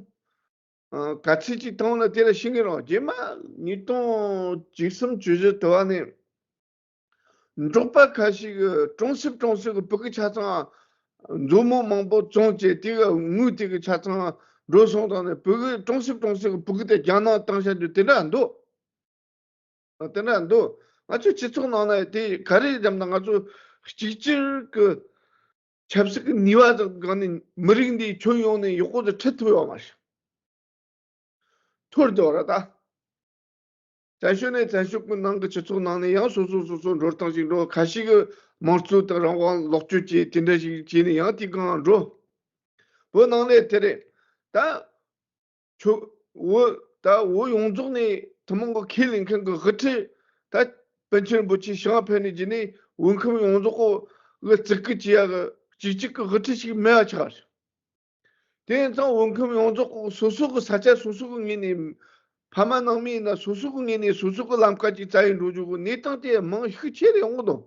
ཨ། ག་ཚོད་ཅིག་མཐོང་ན་དེ་ལ་ཤེས་ཀྱི་རེད། རྗེས་མ་ཉིས་སྟོང་བཅུ་གསུམ་བཅུ་བཞི་དུ་བ་ནས། འབྲོག་པ་ཁ་ཤས་ཀྱིས་གྲོང་གསེབ་གྲོང་གསེབ་ཀྱི་བོད་ཀྱི་ཆ་ཚང་མཛོ་མོ་མང་པོ་བཙོངས་བྱས། དེ་གི་དངུལ་དེ་གི་ཆ་ཚང་ འགྲོ་སོང་དང་ནི་ཕྲུ་གུ་གྲོང་གསེབ་གྲོང་གསེབ་ཀྱི་ཕྲུ་གུ་དེ་རྒྱ་ནག་བཏང་བཞག་རྒྱུ་དེ་འདྲ་འདུག་དེ་འདྲ་འདུག་ང་ཚོའི་སྤྱི་ཚོགས་ནང་ན་དེ་ག་རེ་བརྒྱབ་ན་ང་ཚོ་གཅིག་གྱུར་གྱི་ཆབ་སྲིད་ཀྱི་ནུས་པ་དང་སྒང་ནས་མི་རིགས་འདིའི་ཁྱོན་ཡོངས་ནས་ཡག་པོ་དུ་ཁྲིད་ཐུབ་ཡོད་མ་རེད། འཐོར་འདུག་ར་ད། བཙན་བྱོལ་ནས་བཙན་བྱོལ་གྱི་ནང་གི་སྤྱི་ཚོགས་ནང་ནས་ཡང་སོ་སོ་སོ་སོ་འགྲོ་སྟངས་ཤིག་འགྲོ། ཁ་ཤས་ཀྱི་དམངས་གཙོ་དང་རང་དབང་ལོག་སྤྱོད་བྱས་དེ་འདྲ་ཞིག་བྱས་ནས་ཡང་དེའི་སྒང་འགྲོ། བོད་ནང་ནས་དེ་རེད་ད། ཁྱོད་བོད་ད་བོད་ཡོངས་རྫོགས་ནས་ཐུན་མོང་གི་ཁས་ལེན་མཁན་གྱི་དབུ་ཁྲིད་ད་པཎ་ཆེན་རིན་པོ་ཆེ་ཞིང་ཕེབས་ནས་བརྒྱུད་ནས་བོད་ཁམས་ཡོངས་རྫོགས་གི་བཙུགས་སྐུལ་བྱེད་ཡག་གི་གཅིག་གཅིག་གི་དབུ་ཁྲིད་ཞིག་མེད་པ་ཆགས་རེད། དེ་ཡིན་ཙང་བོད་ཁམས་ཡོངས་རྫོགས་ཀྱི་སོ་སོ་གི་ས་ཆ་སོ་སོ་གི་ངོས་ནས་ཕ་མ་ནང་མི་ཡིན་ན་སོ་སོ་གི་ངོས་ནས་སོ་སོ་གི་ལམ་ཁ་ཅིག་བཙལ་ཡིན་འགྲོ་རྒྱུ་གི་གནས་སྟངས་དེ་མང་ཤུགས་ཆེ་རུ་ཡོང་གི་འདུག་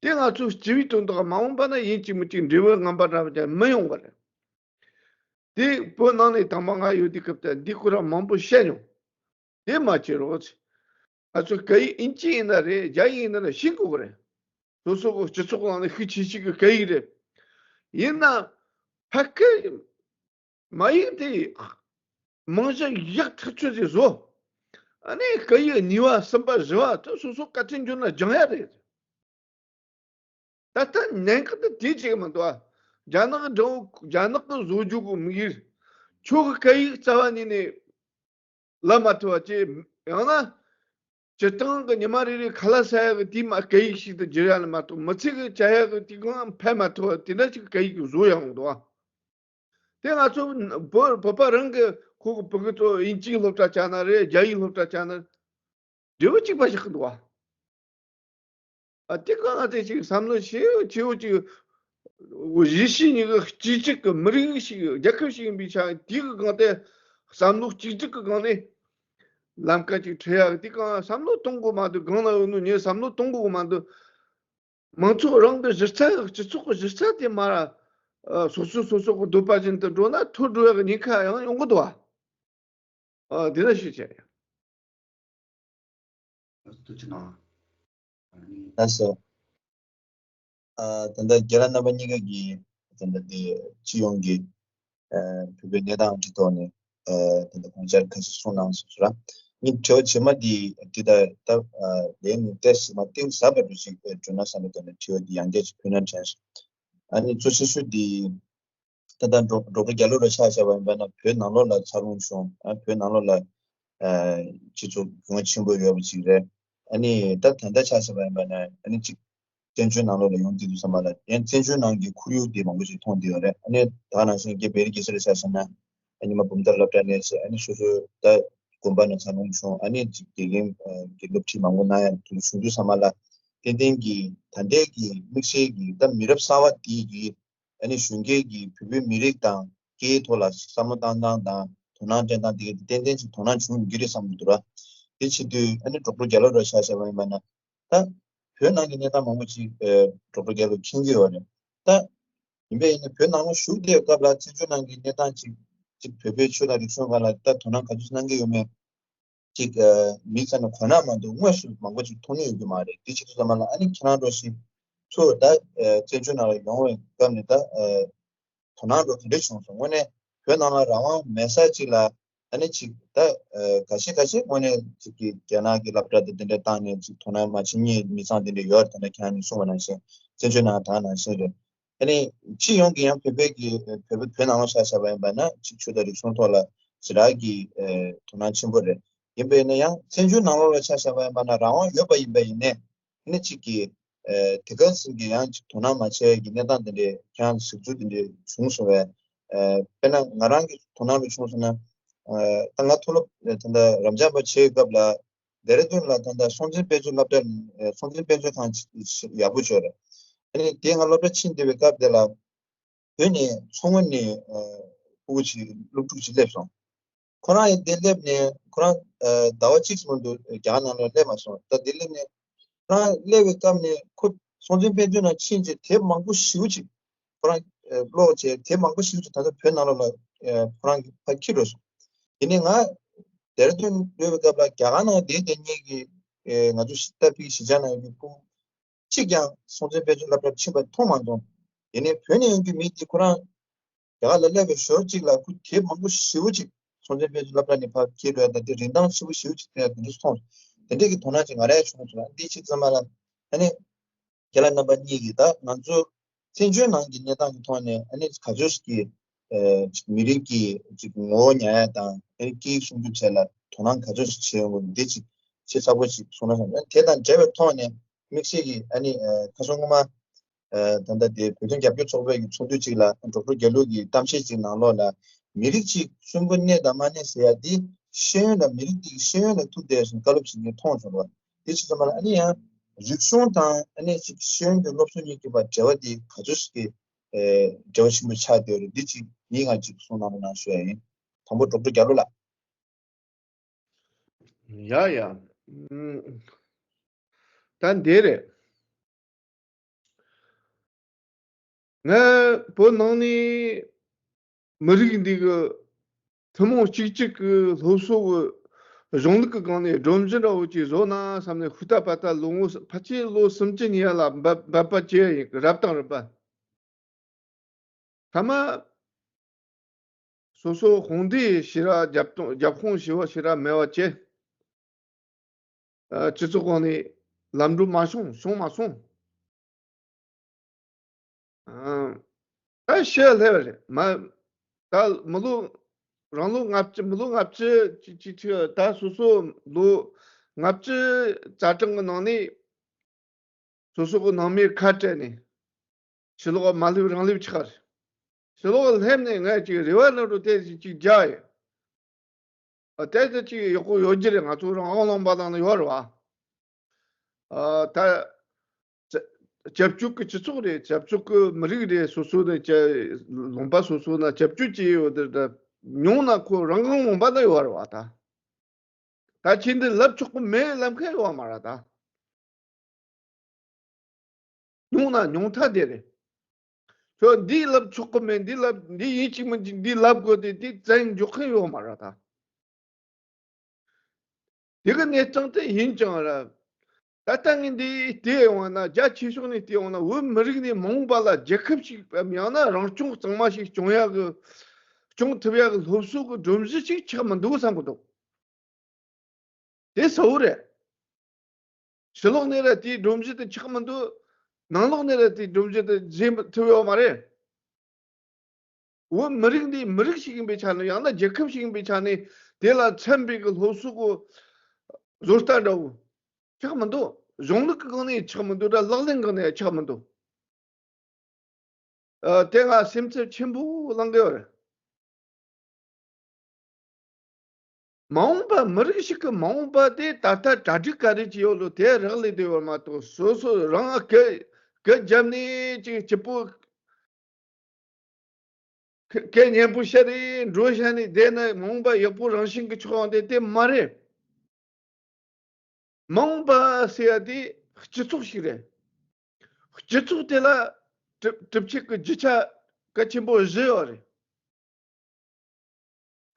དེ་ང་ཚོའི་སྤྱི་པའི་དོན་དག་མ་འོངས་པ་ན་ཡིན་གཅིག་མིན་གཅིག་འབྲས་བུ་ངན་པ་འདྲ་བ་ཅང་མི་ཡོང་བ་རེད། དེ་བོད་ནང་ནས་དང་པོ་ང་ཡོད་དུས་སྐབས་དེ་འདི་ཁོ་རང་མང་པོ་བཤད་མྱོང་། དེ་མ་བྱེད་རོགས། ང་ཚོ་སྐད་ཡིག་ཨིན་ཇི་ཡིན་ན་རེད། རྒྱ་ཡིག་ཡིན་ན་རེད། ཤེས་དགོས་ཀྱི་རེད། སོ་སོ་གི་སྤྱི་ཚོགས་ནང་ནས་ཤུགས་ཆེ་ཤོས་ཀྱི་སྐད་ཡིག་རེད། ཡིན་ན་ཕ་སྐད་མ་ཡིག་དེ་མང་ཤོས་ཡག་ཐག་ཆོད་ཅིག་བཟོ། ཨ་ནི་སྐད་ཡིག་གཉིས་པ་གསུམ་པ་བཞི་པ་དེ་སོ་སོ་བཀའ་དྲིན་བསྐྱོན་ན་སྦྱང་ཡ་རེད། ད་ལྟ་ཉེན་ཁ་དེ་དེ་གཅིག་མ་གཏོགས། རྒྱ་ནག་གི་འགྲོ་རྒྱ་ནག་གི་བཟོ་རྒྱུ་གི་དམིགས་ཡུལ། ཁྱོད་ཀྱི་སྐད་ཡིག་རྩ་བ་ཉིད་ནས་ལབ་མ་ཐུབ་པ་བྱས། ཡང་ན་སྤྱིར་བཏང་གི་ཉི་མ་རེ་རེ་ཁ་ལག་ཟ་ཡག་གི་དེ་མ་སྐད་ཡིག་ཞིག་ཏུ་བསྒྱུར་ཡ་ལ་མ་གཏོགས། མི་ཚེ་གི་བྱ་ཡག་གི་དེ་གང་ཕན་མ་ཐུབ་པ་དེ་འདྲ་ཞིག་སྐད་ཡིག་བཟོ་ཡག་འདུག་ཨ། དེ་ང་ཚོ་བོད་བོད་པ་རང་གི་ཁོ་གི་ཕྲུ་གུ་ཚོ་དབྱིན་ཇིའི་སློབ་གྲྭ་བཅར་ན་རེད། རྒྱ་ཡིག་སློབ་གྲྭ་བཅར་ན་འབྲས་བུ་གཅིག་པ་བཞག་གི་འདུག་བ། ཨ་དེ་ག་ང་ཚོས་ཅིག་བསམ་བློ་ཞེ་ཆེ་བོ་ཅིག་གཞིས་བྱེས་གཉིས་ཀ་གཅིག་གཅིག་གི་མི་རིགས་ཤིག་རྒྱལ་ཁབ་ཤིག་ཡིན་པའི་ཆ་དེ་གི་སྒང་དེ་བསམ་བློ་གཅིག་སྒྲིལ་གི་སྒང་ནས་ལམ་ཁ་ཅིག་ཁྲིད་ཡག་དེ་གང་བསམ་བློ་གཏོང་དགོས་མ་འདུག་སྒང་ན་ཡོད་ནོ་ངས་བསམ་བློ་གཏོང་དགོས་མ་འདུག་མང་ཚོགས་རང་གི་གཞི་རྩ་སྤྱི་ཚོགས་ཀྱི་གཞི་རྩ་དེ་མར་ཨ་སོ་སོ་སོ་སོ་གི་འདོད་པ་བཞིན་དུ་འགྲོ་ན་འཐོར་འགྲོ་ཡག་གི་ཉེན་ཁ་ཡང་ཡོང་གི་འདུག་ཨ། ཨ་དེ་འདྲ་ཞིག་བྱས་ཡ། ཐུགས་རྗེ་གནང་། ལགས་སོ། ཨ་ད་ལྟ་རྒན་ལགས་རྣམ་པ་གཉིས་ཀ་གིས་ད་ལྟ་དེ་སྤྱི་ཡོངས་ཀྱི་ཨ་བོད་པའི་གནས་སྟངས་ཀྱི་ཐོག་ནས་ཨ་ད་ལྟ་དགོངས་འཆར་ཁ་ཤས་གསུངས་གནང་སོང་ཙང་། ངས་དྲི་བ་རྗེས་མ་འདི་འདི་ད་ད་ལན་ནི་ཏོག་ཙམ་མ་གཏིང་ཟབ་པ་འདྲ་ཞིག་འགྲོ་ན་བསམ་པའི་ཐོག་ནས་དྲི་བ་འདི་ཡང་བསྐྱར་ཅིག་ཕུལ་ན་དྲན་སོང་། ཨ་ནི་གཙོ་ཆེ་ཤོས་འདི་ད་ལྟ་ཌོག་ཌོག་ཊར་རྒྱ་ལོ་ལགས་ཆ་བཞག་པ་ཡིན་པ་ན་བོད་ནང་ལོགས་ལ་འཚར་ལོངས་བྱུང་། ཨ་བོད་ནང་ལོགས་ལ་ཨ་སྤྱི་ཚོགས་གྱོང་ཆེན་པོ་ཡོད་པ་ཅིག་རེད། ཨ་ནི་ད་ད་ལྟ་ཆ་བཞག་པ་ཡིན་པ་ན་ཨ་ནི་ཅིག་བཙན་བྱོལ་ནང་ལོགས་ལ་ཡོང་བསྡད་དུས་ཙམ་པ་ལ་ཡང་བཙན་བྱོལ་ནང་གི་ཁོར་ཡུག་དེ་མང་པོ་ཞིག་མཐོང་བསྡད་ཡོད་རེད། ཨ་ནི་ད་ནང་བཞིན་རྒན་བེ་རི་སྐྱིད་ཟེར་ཆ་བཞག་ན་ཨ་ནི་མ་འབུམ་ཐང་སློབ་གྲྭ་ནས་ཟེར། ཨ་ནི་སོ་སོ་ད་དགོན་པ་ནས་འཚར་ལོངས་བྱུང་། ཨ་ནི་ཅིག་དགེ་རྒན་གྱི་སློབ་ཁྲིད་མང་པོ་གནང་ཡ་དུ་བྱུང་དུས་ཙམ་པ་ལ་ཏན་ཏན་གྱི་ད་ལྟའི་གི་དམིགས་བསལ་གྱི་ད་མི་རབས་གསར་བ་དེ་གི་ཨ་ནི་གཞོན་སྐྱེས་ཀྱི་བོད་པའི་མི་རིགས་དང་སྐད་ཡིག་ཐོག་ལ་བསམ་བློ་བཏང་སྟངས་དང་དོ་སྣང་སྤྲད་སྟངས་དེ་ག་དེ་ཏན་ཏན་ཅིག་དོ་སྣང་བྱུང་ཡོད་ཀྱི་རེད་བསམ་གྱི་འདུག་ར། དེ་བྱེད་དུས་ཨ་ནི་ཌོག་ཊར་རྒྱ་ལོ་ལགས་ཆ་བཞག་པ་ཡིན་པ་ན་ད་བོད་ནང་གི་གནས་སྟངས་མང་པོ་ཅིག་ཨ་ཌོག་ཊར་རྒྱ་ལོ་མཁྱེན་གྱི་ཡོད་རེད། ད་ཡིན་པས་ཡིན་ན་བོད་ནང་ལ་བཞུགས་བསྡད་སྐབས་ལ་བཙན་བྱོལ་ནང་གི་གནས་སྟངས་ཅིག་ཅིག་བོད་པའི་ཆོས་དང་རིག་གཞུང་སྒང་ལ་ད་དོ་སྣང་ག་ཚོད་གནང་གི་ཡོད་མེད། ཅིག་ཨ་མིག་ཙམ་ནས་གོ་ན་མ་གཏོགས་དངོས་སུ་མང་པོ་ཅིག་མཐོང་མྱོང་ཡོད་ཀྱི་མ་རེད། དེ་བྱེད་དུས་ཙམ་པ་ལ་ཨ་ནི་ཁྱེད་རང་འདྲ་ཞིག་ཚུར་ད་ཨ་བཙན་བྱོལ་ནང་ལ་ཡོང་བའི་སྐབས་ནས་ད་ཨ་དོ་སྣང་འདྲ་ག་འདྲ་བྱུང་སོང་། དངོས་གནས་བོད་ནང་ལ་རང་དབང་མེད་ས་ཅིག་ལ་ཨ་ནི་ཅིག་ད་ཨ་འགའ་ཤས་འགའ་ཤས་དངོས་གནས་ཅིག་གི་རྒྱ་ནག་གི་སློབ་གྲྭ་དེ་དེ་འདྲ་བཏང་ནས་ཅིག་དོ་སྣང་མ་བྱེད་མཁན་མི་ཚང་དེ་འདྲ་ཡོད་རེད། ད་ལྟ་ཁྱེད་རང་གིས་གསུངས་པ་ནང་བཞིན་བཙན་བྱོལ་ནང་ད་ནང་བཞིན་རེད། ཨ་ནི་སྤྱི་ཡོངས་ཀྱི་ཡང་བོད་པའི་གི་བོད་པ་བོད་ནང་ལོགས་ཆ་བཞག་པ་ཡིན་པ་ན་ཅིག་ཆོས་དང་རིག་གཞུང་ཐོག་ལ་ཞེ་དྲག་གི་ཨ་དོ་སྣང་ཆེན་པོ་རེད། ཡིན་པས་ན་ཡང་བཙན་བྱོལ་ནང་ལོགས་ལ་ཆ་བཞག་པ་ཡིན་པ་ན་རང་དབང་ཡོད་པ་ཡིན་པ་ཡིན་ནའི་ཨ་ནི་ཅིག་གི་ཨ་དེ་ག་ཙམ་གྱི་ཡང་ཅིག་དོ་སྣང་མ་བྱས་ཀྱི་གནས་སྟངས་དེ་འདྲའི་ཁྱེད་རང་གཟིགས་ཚུལ་དེ་འདྲའི་བྱུང་སོང་བས། ཨ་དཔེར་ན་ང་རང་གི་དོ་སྣང་ལ་བྱུང་སོང་ན་ཨ་ད་ང་མཐོ་སློབ་ད་ལྟ་རབ་འབྱམས་པ་བྱེད་སྐབས་ལ་ལྡེ་ར་ལྡུན་ལ་ད་ལྟ་སྲོང་བཙན་དཔེ་མཛོད་སློབ་གྲྭ་ཨ་སྲོང་བཙན་དཔེ་མཛོད་ཁང་ཡག་པོ་ཡོད་རེད། ཨ་ནི་དེ་ང་སློབ་གྲྭ་ཕྱིན་བསྡད་པའི་སྐབས་དེ་ལ་བོད་ནས་མཚོ་སྔོན་ནས་ཨ་ཕྲུ་གུ་ཅིག་སློབ་ཕྲུག་ཅིག་སླེབས་སོང་། ཁོ་རང་ཡང་དེ་སླེབས་ནས་ཁོ་རང་ཨ་ཟླ་བ་གཅིག་ཙམ་དུ་རྒྱ་གར་ནང་ལ་སླེབས་མ་སོང་། ད་དེ་སླེབས་ནས་ཁོ་རང་སླེབས་པའི་སྐབས་ནས་ཁོ་སྲོང་བཙན་དཔེ་མཛོད་ནང་ཕྱིན་རྗེས་དེབ་མང་པོ་ཞེ་པོ་ཅིག་ཁོ་རང་ཨ་ཀློག་བྱས། དེབ་མང་པོ་ཞེ་པོ་ཅིག་ད་ལྟ་བོད་ནང་ལོགས་ལ་ཨ་ཁོ་རང་གིས་ཕར་འཁྱེར་འགྲོ་སོང་། དེ་ནས་ང་ལྡེ་ར་ལྡུན་ཡོད་པའི་སྐབས་ལ་རྒྱ་གར་ནང་བསྡད་བསྡད་མཁན་གྱི་ཨ་ང་ཚོ་ཤི་ཏ་ཕི་གཞིས་ཆགས་ནང་ཡོད་པའི་ཕྲུ་གུ་གཅིག་ཀྱང་སྲོང་བཙན་དཔེ་མཛོད་སློབ་གྲྭར་ཕྱིན་པ་མཐོང་མ་མྱོང་། དེ་ནས་བོད་ནས་ཡོང་མཁན་མི་དེ་ཁོ་རང་ རྒྱ་གར་ལ་སླེབས་པའི་ཞོར་གཅིག་ལ་ཁོ་དེབ་མང་པོ་ཞེ་པོ་ཅིག་སྲོང་བཙན་སྒམ་པོའི་སློབ་གྲྭ་ནས་ཕར་འཁྱེར་འགྲོ་ཡ་དང་དེ་རིན་ཐང་ཆེ་པོ་ཞེ་པོ་ཅིག་ཐོན་ཡ་དེ་འདྲ་མཐོང་སོང་། དེ་འདྲས་ཀྱི་དོ་སྣང་ཅིག་ང་རང་ཡང་བྱུང་སོང་། འདི་ཕྱི་ཙམ་པ་ལ་ཨ་ནི་རྒན་ལགས་རྣམ་པ་གཉིས་ཀྱིས་ད་ང་ཚོ་བཙན་བྱོལ་ནང་གི་གནས་སྟངས་ཀྱི་ཐོག་ནས་ཨ་ནི་ག་ཚོད་ཅིག་གི་ཨ་ཅིག་མི་རིགས་ཀྱི་ཅིག་ངོ་བོ་ཉར་ཡ་དང་ཨ་ནི་སྐད་ཡིག་སྲུང་སྐྱོབ་བྱས་ལ་དོ་སྣང་ག་ཚོད་ཅིག་བྱེད་ཡོང་གི་འདི་ཅིག་ཆེས་ཚགས་པོ་ཅིག་གསུངས་ན་བསམ། ཨ་ནི་དེ་དང་འབྲེལ་བའི་ཐོག་ནས་དམིགས་བསལ་གྱི་ཨ་ནི་ཨ་ཁ་སང་སྔོན་མ་ཨ་ད་ལྟ་དེ་བོད་དོན་རྒྱབ་སྐྱོར་ཚོགས་པའི་གི་ཚོགས་འདུ་ཅིག་ལ་ཌོག་ཊར་རྒྱ་ལོ་གི་གཏམ་བཤད་ཅིག་ནང་ལོགས་ལ་མི་རིགས་ཅིག་གསོན་པོ་གནས་དང་མ་གནས་ཟེར་ཡ་འདི་ཤེས་ཡོན་ལ་མི་རིགས་འདི་ཤེས་ཡོན་ལ་ཐུག་བསྡད་ཟེར་བཀའ་སློབ་ཅིག་ངས་མཐོང་བྱུང་བ། དེ་ཕྱི་ཙམ་པ་ལ་ཨ་ནི་ཡང་རིག་གཞུང་དང་ཨ་ནི་ཅིག་ཤེས་ཡོན་གྱི་སློབ་གསོ་གཉིས་ཀྱི་བར་འབྲེལ་བ་དེ་ག་ཚོད་ཞིག་གི་ཨེ་འབྲེལ་བ་ཆེན་པོ་ཆགས་བསྡད་ཡོད་རེད། འདི་ཅིག་ངས་ང་ཅིག་གསུང་གནང་རོགས་གནང་ཞུ་ཡ་ཡིན། དང་པོ་ཌོག་ཊར་རྒྱ་ལོ་ལགས། ཡ་ཡ། ཨུམ། ད་འདི་རེད། ང་བོད་ནང་ནས་མི་རིགས་འདི་གི་ཐུན་མོང་གཅིག་གཅིག་གི་སློབ་གསོ་གི་གཞུང་ལུགས་ཀྱི་སྒང་ནས་སྒྲོམ་གཞི་འདྲ་བོ་ཅིག་བཟོ་ན་བསམ་ནས་ཤུགས་ད་པ་ད་ལོ་ངོ་ཕལ་ཆེར་ལོ་སུམ་ཅུ་ཉེ་ཡ་ལ་འབད་འབད་པ་བྱས་ཡིན། རབ་དང་རིམ་པ། མཐའ་མ་སོ་སོ་དཔུང་སྡེ་ཞེ་དྲག་རྒྱབ་རྒྱབ་དཔུང་ཞེ་པོ་ཞེ་དྲག་མེད་པ་བྱས། ཨ། སྤྱི་ཚོགས་ཁོངས་ནས་ལམ་འགྲོ་མ་བྱུང་། བྱུང་མ་སོང་། ཨ། ད་ཤི་སླེབས་པ་རེད་མ། ད་མི་ལོ་རང་ལོ་ལྔ་བཅུ། མི་ལོ་ལྔ་བཅུ་ཅིག་ཅིག་ཅིག་ད་སོ་སོ་ལོ་ལྔ་བཅུ་རྩ་གྲངས་ཀྱི་ནང་ནས་སོ་སོ་གི་ནང་མིར་ཁ་བྲལ་ནས་ཕྱི་ལོགས་མ་སླེབས་རང་སླེབས་ཆགས་རེད། ཕྱི་ལོགས་སླེབས་ནས་ངས་ཅིག་རེ་བ་ལ་རུ་དེ་ཅིག་རྒྱག་ཡོད། ཨ། དེ་ཚོ་ཅིག་ཡག་པོ་ཡོད་རྒྱུ་རེད། ང་ཚོ་རང་དབང་ལུང་པ་ནང་ན་ཡོད་རེད་བ། ཨ། ད་ཁྱབ་ཁྱབ་སྤྱོད་ཀྱི་སྤྱི་ཚོགས་རེད། ཁྱབ་སྤྱོད་ཀྱི་མི་རིགས་རེད། སོ་སོ་ནས་ཁྱབ་ལུང་པ་སོ་སོ་ན་ཁྱབ་སྤྱོད་བྱས་ཡོད་དེ། ད་ཉུང་ན་ཁོ་རང་དབང་ལུང་པ་ན་ཡོད་རེད་བ། ད་ད་ཁྱེད་འདི་ལབ་ཆོག་གི་མེད་ལབ་མཁན་ཡོད་མ་རེད་ད། ཉུང་ན་ཉུང་མཐའ་དེ་རེད། ཁྱོད་འདི་ལབ་ཆོག་གི་མེད། འདི་ལབ། འདི་ཡིན་གཅིག་མིན་གཅིག་འདི་ལབ་དགོས་ཏེ་འདི་བཙན་འཇོག་མཁན་ཡོད་མ་རེད་ད། དེ་གི་གནས་སྟངས་དེ་ཡིན་ཀྱང་ར། ད་ལྟ་ངས་འདི་བལྟས་ཡོང་བ་ན། རྒྱ་ཆེ་ཕྱོགས་ནས་བལྟས་ཡོང་ན་བོད་མི་རིགས་ནས་མ་འོངས་པ་ལ་རྒྱལ་ཁབ་ཞིག་བམ་ཡང་ན་རང་སྐྱོང་གཙང་མ་ཞིག་སྐྱོང་ཡག་གི། སྐྱོང་ཐུབ་ཡག་གི་སློབ་གསོ་གི་སྒྲོམ་གཞི་ཞིག་ཆགས་མི་འདུག་བསམ་གི་འདུག་དེ་གསལ་བོ་རེད། ཕྱི་ལོགས་ནས་ར་དེའི་སྒྲོམ་གཞི་དེ་ཆགས་མི་འདུག་ནང་ལོགས་ནས་ར་དེའི་སྒྲོམ་གཞི་དེ་འཛིན་ཐུབ་ཡོད་མ་རེད། བོད་མི་རིགས་འདི་མི་རིགས་ཤིག་ཡིན་པའི་ཆ་ནས། ཡང་ན་རྒྱལ་ཁབ་ཞིག་ཡིན་པའི་ཆ་ནས། དེ་ལ་འཚམ་པའི་གི་སློབ་གསོ་གི་བཟོ་ལྟ་འདྲ་བོ་ཆགས་མི་འདུག་གཞུང་ལུགས་ཀྱི་སྒང་ནས་ཆགས་མི་འདུག་ད་ལག་ལེན་སྒང་ནས་ཆགས་མི་འདུག་ཨ། དེ་ང་སེམས་འཚབ་ཆེན་པོ་ལངས་ཀྱི་ཡོད་རེད། མ་འོངས་པ། མི་རིགས་ཤིག་གི་མ་འོངས་པ་དེ་ད་ལྟ་གྲ་སྒྲིག་ག་རེ་བྱས་ཡོད་ལོ་དེ་རག་ལས་བསྡད་ཡོད་མ་གཏོགས། སོ་སོ་རང་སྐད་སྐད་བརྒྱབ་ནས་ཅིག་སྐྱིད་པོ་སྐད་སྙན་པོ་བཤད་རེ་འགྲོ་བྱས་ནས་བསྡད་ན་མ་འོངས་པ་ཡག་པོ་རང་བཞིན་གྱི་ཆགས་ཡོང་དེ་དེ་མ་རེད། མ་འོངས་པ་ཟེར་ཡ་དེ་སྤྱི་ཚོགས་ཤིག་རེད། སྤྱི་ཚོགས་དེ་ལ་གྲུབ་གྲུབ་ཆའི་གི་རྒྱུ་ཆ་གལ་ཆེན་པོ་བཞི་ཡོད་རེད།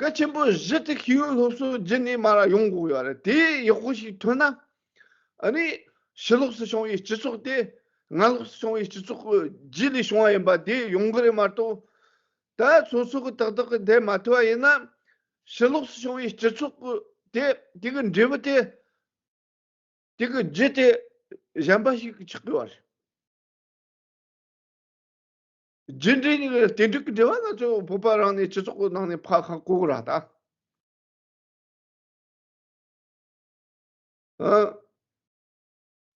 གལ་ཆེན་པོ་བཞི་དེ་ཤེས་ཡོན་སློབ་གསོ་བརྒྱུད་ནས་མར་ཡོང་དགོས་ཡོད་རེད། དེ་ཡག་པོ་ཞིག་ཐོན་ན། ཨ་ནི་ཕྱི་ལོགས་སུ་བྱུང་བའི་སྤྱི་ཚོགས་དེ་ནང་ལོགས་སུ་བྱུང་བའི་སྤྱི་ཚོགས་ཀྱི་རྗེས་ལས་བྱུང་བ་ཡིན་པ་དེ་ཡོང་གི་རེད་མ་གཏོགས། ད་སོ་སོ་གི་ཏག་ཏག་གི་འདེད་མ་ཐུབ་པ་ཡིན་ན། ཕྱི་ལོགས་སུ་བྱུང་བའི་སྤྱི་ཚོགས་ཀྱི་དེ་དེ་གི་འབྲས་བུ་དེ། དེ་གི་རྒྱུ་དེ་གཞན་པ་ཞིག་གིས་ཆགས་ཀྱི་ཡོད་རེད། རྒྱུ་འབྲས་གཉིས་ཀྱི་རྟེན་འབྲེལ་གྱི་འབྲེལ་བ་ང་ཚོ་བོད་པ་རང་ནས་སྤྱི་ཚོགས་ཀྱི་ནང་ནས་ཕར་ཧ་གོ་གི་རེད་ད། ཨ།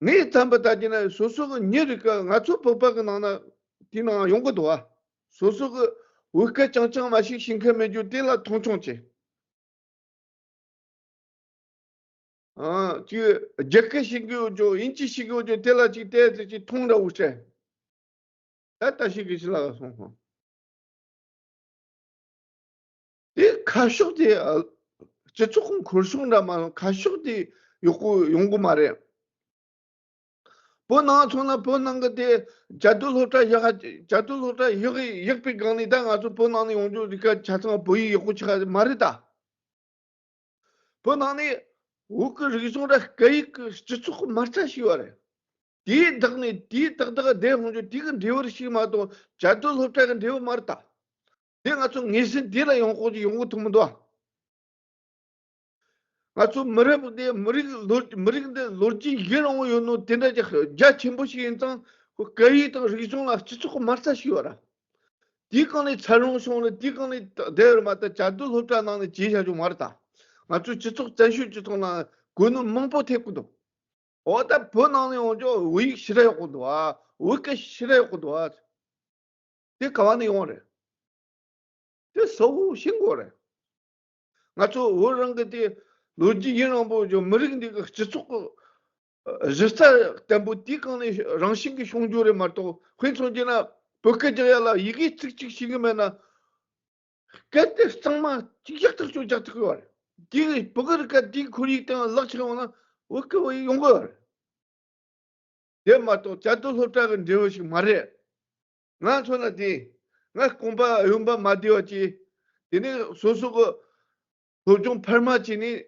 ངས་བསམ་པ་ལྟར་གྱི་ན་སོ་སོ་གི་མྱི་རིགས་ཀ་ང་ཚོ་བོད་པ་གི་ནང་ན་དེའི་ནང་ཡོང་གི་འདུག་བ། སོ་སོ་གི་བོད་སྐད་རྐྱང་རྐྱང་མ་ཞིག་ཤེས་མཁན་མེད་རྒྱུ་དེ་ལ་མཐོང་ཆུང་བྱེད། ཨ། ཅིག་རྒྱ་སྐད་ཤེས་ཀྱི་ཡོད་རྒྱུ། དབྱིན་ཇི་ཤེས་ཀྱི་ཡོད་རྒྱུ། དེ་ལ་ཅིག་བལྟས་ཚེ་ཅིག་མཐོང་འདྲ་བོ་བྱས། ད་ལྟ་ཞིག་གི་ཕྱི་ལ་སོང་ཁོང་། དེ་ཁ་ཕྱོགས་དེ། ཨ། སྤྱི་ཚོགས་ཁོངས་འཁོར་ཕྱོགས་འདྲ་མ་ཡོང་། ཁ་ཕྱོགས་དེ་ཡག་པོ་ཡོང་གི་མ་རེད། བོད་ནང་སོང་ན་བོད་ནང་གི་དེ་བཅའ་སྡོད་སློབ་གྲྭ་ཡག་ག་བཅའ་སྡོད་སློབ་གྲྭ་ཡག་ཡག་པའི་སྒང་ནས་ད་ང་ཚོ་བོད་ནང་ནས་ཡོང་རྒྱུ་རིགས་ཀ་ཆ་ཚང་བོད་ཡིག་ཡག་པོ་ཆགས་མ་རེད་ད། བོད་ནང་ནས་བོད་ཀྱི་རིག་གཞུང་ར་སྐད་ཡིག་གི་སྤྱི་ཚོགས་མ་རྩ་ཞིག་ཡོད་རེད། དེའི་བདག་ནས་དེའི་ཏག་ཏག་བསྡད་ཡོང་རྒྱུ་དེ་གི་འབྲས་བུ་ཞིག་མ་གཏོགས་བཅའ་སྡོད་སློབ་གྲྭ་གི་འབྲས་བུ་མ་རེད་ད། དེ་ང་ཚོ་ངེས་ཟིན་དེ་ལ་ཡོང་ཁོག་ཅིག་ཡོང་གི་ཐུབ་མི་འདུག་ཨ། ང་ཚོ་མི་རབས་འདི་མི་རིགས་ལོ་མི་རིགས་འདི་ལོ་རྒྱུས་ཡུན་རིང་བོ་ཡོད་ནོ་དེ་འདྲ་ཅིག་རྒྱ་ཆེན་པོ་ཞིག་ཡིན་ཙང་ཁོ་སྐད་ཡིག་དང་རིག་གཞུང་ལ་སྤྱི་ཚོགས་མ་རྩ་ཞིག་ཡོད་ར། དེའི་སྒང་ནས་འཚར་ལོངས་བྱུང་ནས་དེའི་སྒང་ནས་བསྡད་ཡོད་མ་གཏོགས་བཅའ་སྡོད་སློབ་གྲྭ་ནང་ནས་བྱས་བཞག་རྒྱུ་མ་རེད་ད། ང་ཚོའི་སྤྱི་ཚོགས་བཙན་བྱོལ་སྤྱི་ཚོགས་ནང་གོ་ནོར་མང་པོ་ཐེབས་ཀྱི་འདུག་འོ་ད་བོད་ནང་ནས་ཡོང་རྒྱུ་བོད་ཡིག་ཞེ་དྲག་ཡག་པོ་འདུག་ཨ། བོད་སྐད་ཞེ་དྲག་ཡག་པོ་འདུག་ཨ། དེ་ག་བ་ནས་ཡོང་བ་རེད། དེ་གསལ་བོ་ཤེས་དགོས་རེད། ང་ཚོ་བོད་རང་གི་དེ་ལོ་རྒྱུས་ཡུན་རིང་པོ་ཡོད་མི་རིགས་འདི་གི་སྤྱི་ཚོགས་ཀྱི་གཞི་རྩ་བརྟན་པོ་དེའི་སྒང་ནས་རང་བཞིན་གྱིས་བྱུང་རྒྱུ་རེད་མ་གཏོགས། དཔེ་མཚོན་བྱས་ན་བོད་སྐད་རྒྱག་ཡ་ལ་ཡི་གེ་ཚིག་གཅིག་ཤེས་ཀྱི་མེད་ན། སྐད་དེ་གཙང་མ་གཅིག་རྒྱག་ཐག་ཆོད་རྒྱག་ཐུབ་ཀྱི་བ་རེད། དེ་གི་བོད་སྐད་རིག་པ་དེའི་ཁོར་ཡུག་སྟེང་ལག་ཆགས་ཡོང་ན་བོད་སྐད་བོད་ཡིག་ཡོང་གི་བ་རེད། དེ་མ་གཏོགས་བཅའ་སྡོད་སློབ་གྲྭ་གི་འབྲས་བུ་ཞིག་མ་རེད། ང་མཚོན་ན་དེ། ང་རྐང་པ་གཡོན་པ་མ་བདེ་བ་བྱས། དེ་ནས་སོ་སོ་གི་སློབ་སྦྱོང་འཕར་མ་བྱས་ནས་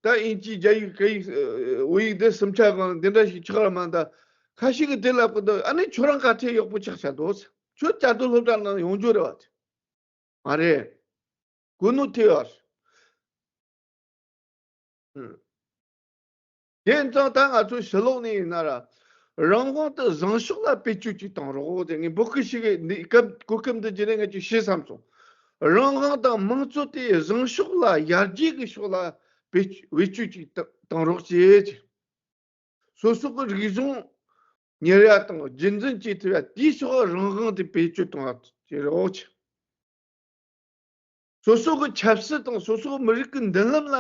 ད་དབྱིན་ཇི་རྒྱ་ཡིག་སྐད་ཡིག་ཨ་བོད་ཡིག་འདི་སུམ་ཆ་གང་འདི་འདྲ་ཞིག་ཆགས་ར་མ་ད། ཁ་ཤས་ཀྱིས་དེ་ལབ་གི་འདུག་ཨ་ནི་ཁྱོད་རང་ག་ཚད་ཡག་པོ་ཆགས་ཆགས་འདུག་ཁྱོད་བཅའ་སྡོད་སློབ་གྲྭ་ནང་ཡོང་རྒྱུ་རེད་བ། མ་རེད། གོ་ནོར་ཐེབས་ཡོད། དེ་ཙང་ད་ང་ཚོའི་ཕྱི་ལོགས་ནས་ཡིན་ན་ར། རང་དབང་དང་བཟང་ཕྱོགས་ལ་བེད་སྤྱོད་ཅིག་བཏང་རོགས་དེ། ངས་འབོད་སྐུལ་ཞིག་གི་འདི་སྐབས་གོ་སྐབས་འདི་བརྒྱུད་ནས་ངས་ཅིག་བཤད་བསམ་སོང་། རང་དབང་དང་དམངས་གཙོ་དེ་བཟང་ཕྱོགས་ལ་ཡར་རྒྱས་ཀྱི་ཕྱོགས་ལ་བེད་བེད་སྤྱོད་ཅིག་བཏང་བཏང་རོགས་བྱེད། སོ་སོ་གི་རིག་གཞུང་གཉེར་ཡ་དང་རྒྱུན་འཛིན་བྱེད་ཐུབ་ཡ་དེའི་ཕྱོགས་རང་དབང་དེ་བེད་སྤྱོད་གཏོང་བ་བྱེད་རོགས། སོ་སོ་གི་ཆབ་སྲིད་དང་སོ་སོ་གི་མི་རིགས་ཀྱི་མདུན་ལམ་ལ་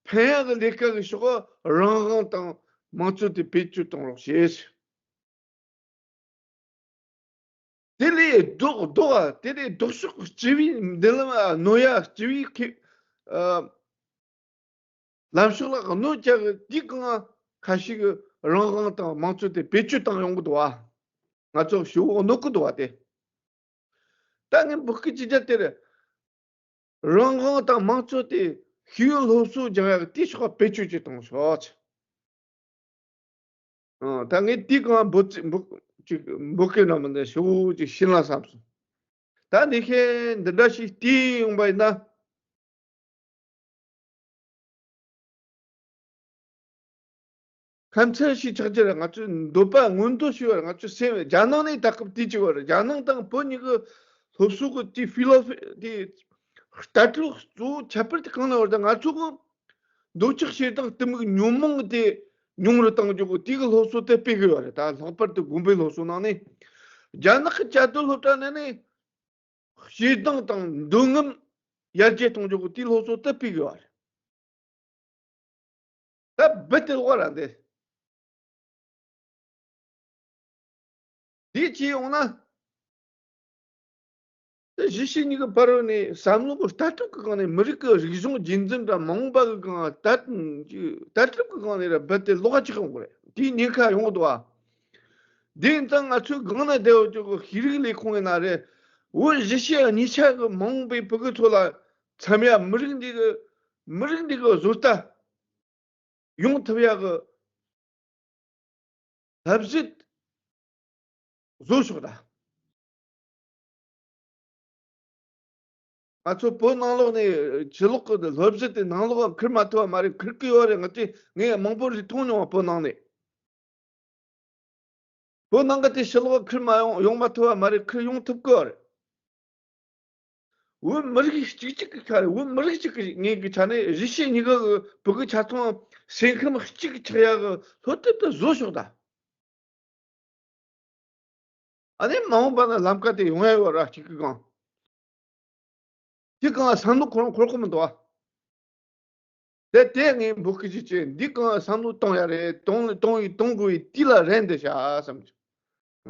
ཕན་ཡ་གི་ལས་ཀ་གི་ཕྱོགས་རང་དབང་དང་དམངས་གཙོ་དེ་བེད་སྤྱོད་གཏོང་རོགས་བྱེད། དེ་ལས་ལྡོག་ལྡོག་ཨ་དེ་ལས་ལྡོག་ཕྱོགས་སྤྱི་པའི་མདུན་ལམ་ཨ་གནོད་ཡ་སྤྱི་པའི་ཁེ་ཨ། ལམ་ཕྱོགས་ལ་གནོད་བྱ་གི་དེའི་སྒང་ཁ་ཤས་ཀྱི་རང་དབང་དང་དམངས་གཙོ་དེ་བེད་སྤྱོད་བཏང་ཡོང་གི་འདུག་བ། ང་ཚོ་ཞུ་འོ་གནོད་གི་འདུག་བ་དེ། ད་ངས་འབོད་སྐུལ་ཅི་བྱ་དེ་རེད། རང་དབང་དང་དམངས་གཙོ་དེ་ཤེས་ཡོན་སློབ་གསོ་སྦྱང་ཡག་དེའི་ཕྱོགས་བེད་སྤྱོད་ཅིག་གཏོང་ཤོག་ཨ། ད་ངས་དེའི་སྒང་འབོད་ཚིག་འབོད་ཅིག་འབོད་སྐུལ་ནང་མི་འདི་ཞུ་ཅིག་ཤེས་ན་བསམ་སོང་། ད་འདི་ཤེས་འདི་འདྲ་ཞིག་བལྟས་ཡོང་པ་ཡིན་ན། ཁ་མཚར་ཞིག་ཆགས་ཀྱི་རེད། ང་ཚོས་འདོད་པ་མངོན་འདོད་ཞིག་ཡོད་རེད། ང་ཚོས་སེམས་རྒྱ་ནག་ནས་ད་སྐབས་དེ་ཅིག་ཡོད་རེད། རྒྱ་ནག་དང་བོད་གཉིས་ཀྱི་སློབ་གསོ་གི་དེ་ཕི་ལོ་ཕི་དེ་ལྟ་གྲུབ་གཙོ་བོ་ཁྱད་པར་དེ་གང་ན་ཡོད་རེད། ད་ང་ཚོ་གི་འདོད་ཆགས་ཞེ་སྡང་གཏི་མུག་ཉོན་མོངས་དེ་ཉུང་རུ་གཏང་རྒྱུ་གི་དེ་གི་སློབ་གསོ་དེ་སྤེལ་གི་ཡོད་རེད། ད་ལྷག་པར་དུ་དགོན་པའི་སློབ་གསོ་ནང་ནས་རྒྱ་ནག་གི་བཅའ་སྡོད་སློབ་གྲྭ་ནང་ནས་ཞེ་སྡང་དང་འདོད་རྔམ་ཡར་རྒྱས་གཏོང་རྒྱུ་གི་དེའི་སློབ་གསོ་དེ་སྤེལ་གི་ཡོད་རེད། ད་རྦད་དེ་ལོག་ར་འདི། དེ་བྱས་ཡོང་ན། དེ་གཞིས་བྱེས་གཉིས་ཀྱི་བར་ནས་བསམ་བློ་གི་ལྟ་གྲུབ་ཀྱི་སྒང་ནས་མི་རིགས་ཀྱི་རིག་གཞུང་རྒྱུན་འཛིན་དང་མ་འོངས་པ་གི་སྒང་ལྟ་ལྟ་གྲུབ་ཀྱི་སྒང་ནས་ར་རྦད་དེ་ལོག་ཅིག་ཡོང་གི་རེད། དེའི་ཉེན་ཁ་ཡོང་གི་འདུག་ཨ། དེ་ཡིན་ཙང་ང་ཚོའི་སྒང་ན་བསྡད་ཡོད་ཀྱི་ཤེས་རིག་ལས་ཁུངས་ཡིན་ན་རེད། བོད་གཞིས་བྱེས་གཉིས་ཆ་གི་མ་འོངས་པའི་ཕྲུ་གུ་ཚོ་ལ་འཚམ་ཡ་མི་རིགས་འདི་གི་མི་རིགས་འདི་གི་བཟོ་ལྟ་ཡོང་ཐུབ་ཡག་གི་ཐབས་ཤེས་བཟོ་ཆོག་ད། ང་ཚོ་བོད་ནང་ལོགས་ནས་ཕྱི་ལོགས་ཀྱི་སློབ་གཞི་དེ་ནང་ལོགས་ཁུར་མ་ཐུབ་པ་མ་རེད། ཁུར་གི་ཡོད་རེད། ང་ཚོས་ངས་མང་པོ་ཞིག་མཐོང་མྱོང་བ། བོད་ནང་ནས། བོད་ནང་གི་དེ་ཕྱི་ལོགས་ཁུར་མ་ཡོང་ཡོང་མ་ཐུབ་པ་མ་རེད། ཁུར་ཡོང་ཐུབ་ཀྱི་ཡོད་རེད། བོད་མི་རིགས་གཅིག་གཅིག་གི་ཆ་ནས། བོད་མི་རིགས་གཅིག་གི་ངོས་ཀྱི་ཆ་ནས་གཞིས་བྱེས་གཉིས་ཀ་གི་བོད་ཀྱི་ཆ་ཚང་སེམས་ཁམས་གཅིག་ཆགས་ཡག་གི་སློབ་དེབ་དེ་བཟོ་ཆོག་ད། ཨ་ནི་མ་འོངས་པ་ན་ལམ་ཁ་དེ་ཡོང་ཡ་ཡོད་ར། གཅིག་གི་སྒང་། དེ་སྒང་བསམ་བློ་ཁོ་རང་འཁོར་གི་མི་འདུག་ཨ། དེ་དེ་ངས་འབོད་སྐུལ་ཅིག་བྱས། འདི་སྒང་བསམ་བློ་གཏོང་ཡ་རེད། གཏོང་གཏོང་ཡི་གཏོང་དགོས་ཡི་དེ་ལ་རན་འདི་བྱ་བསམ་གྱི།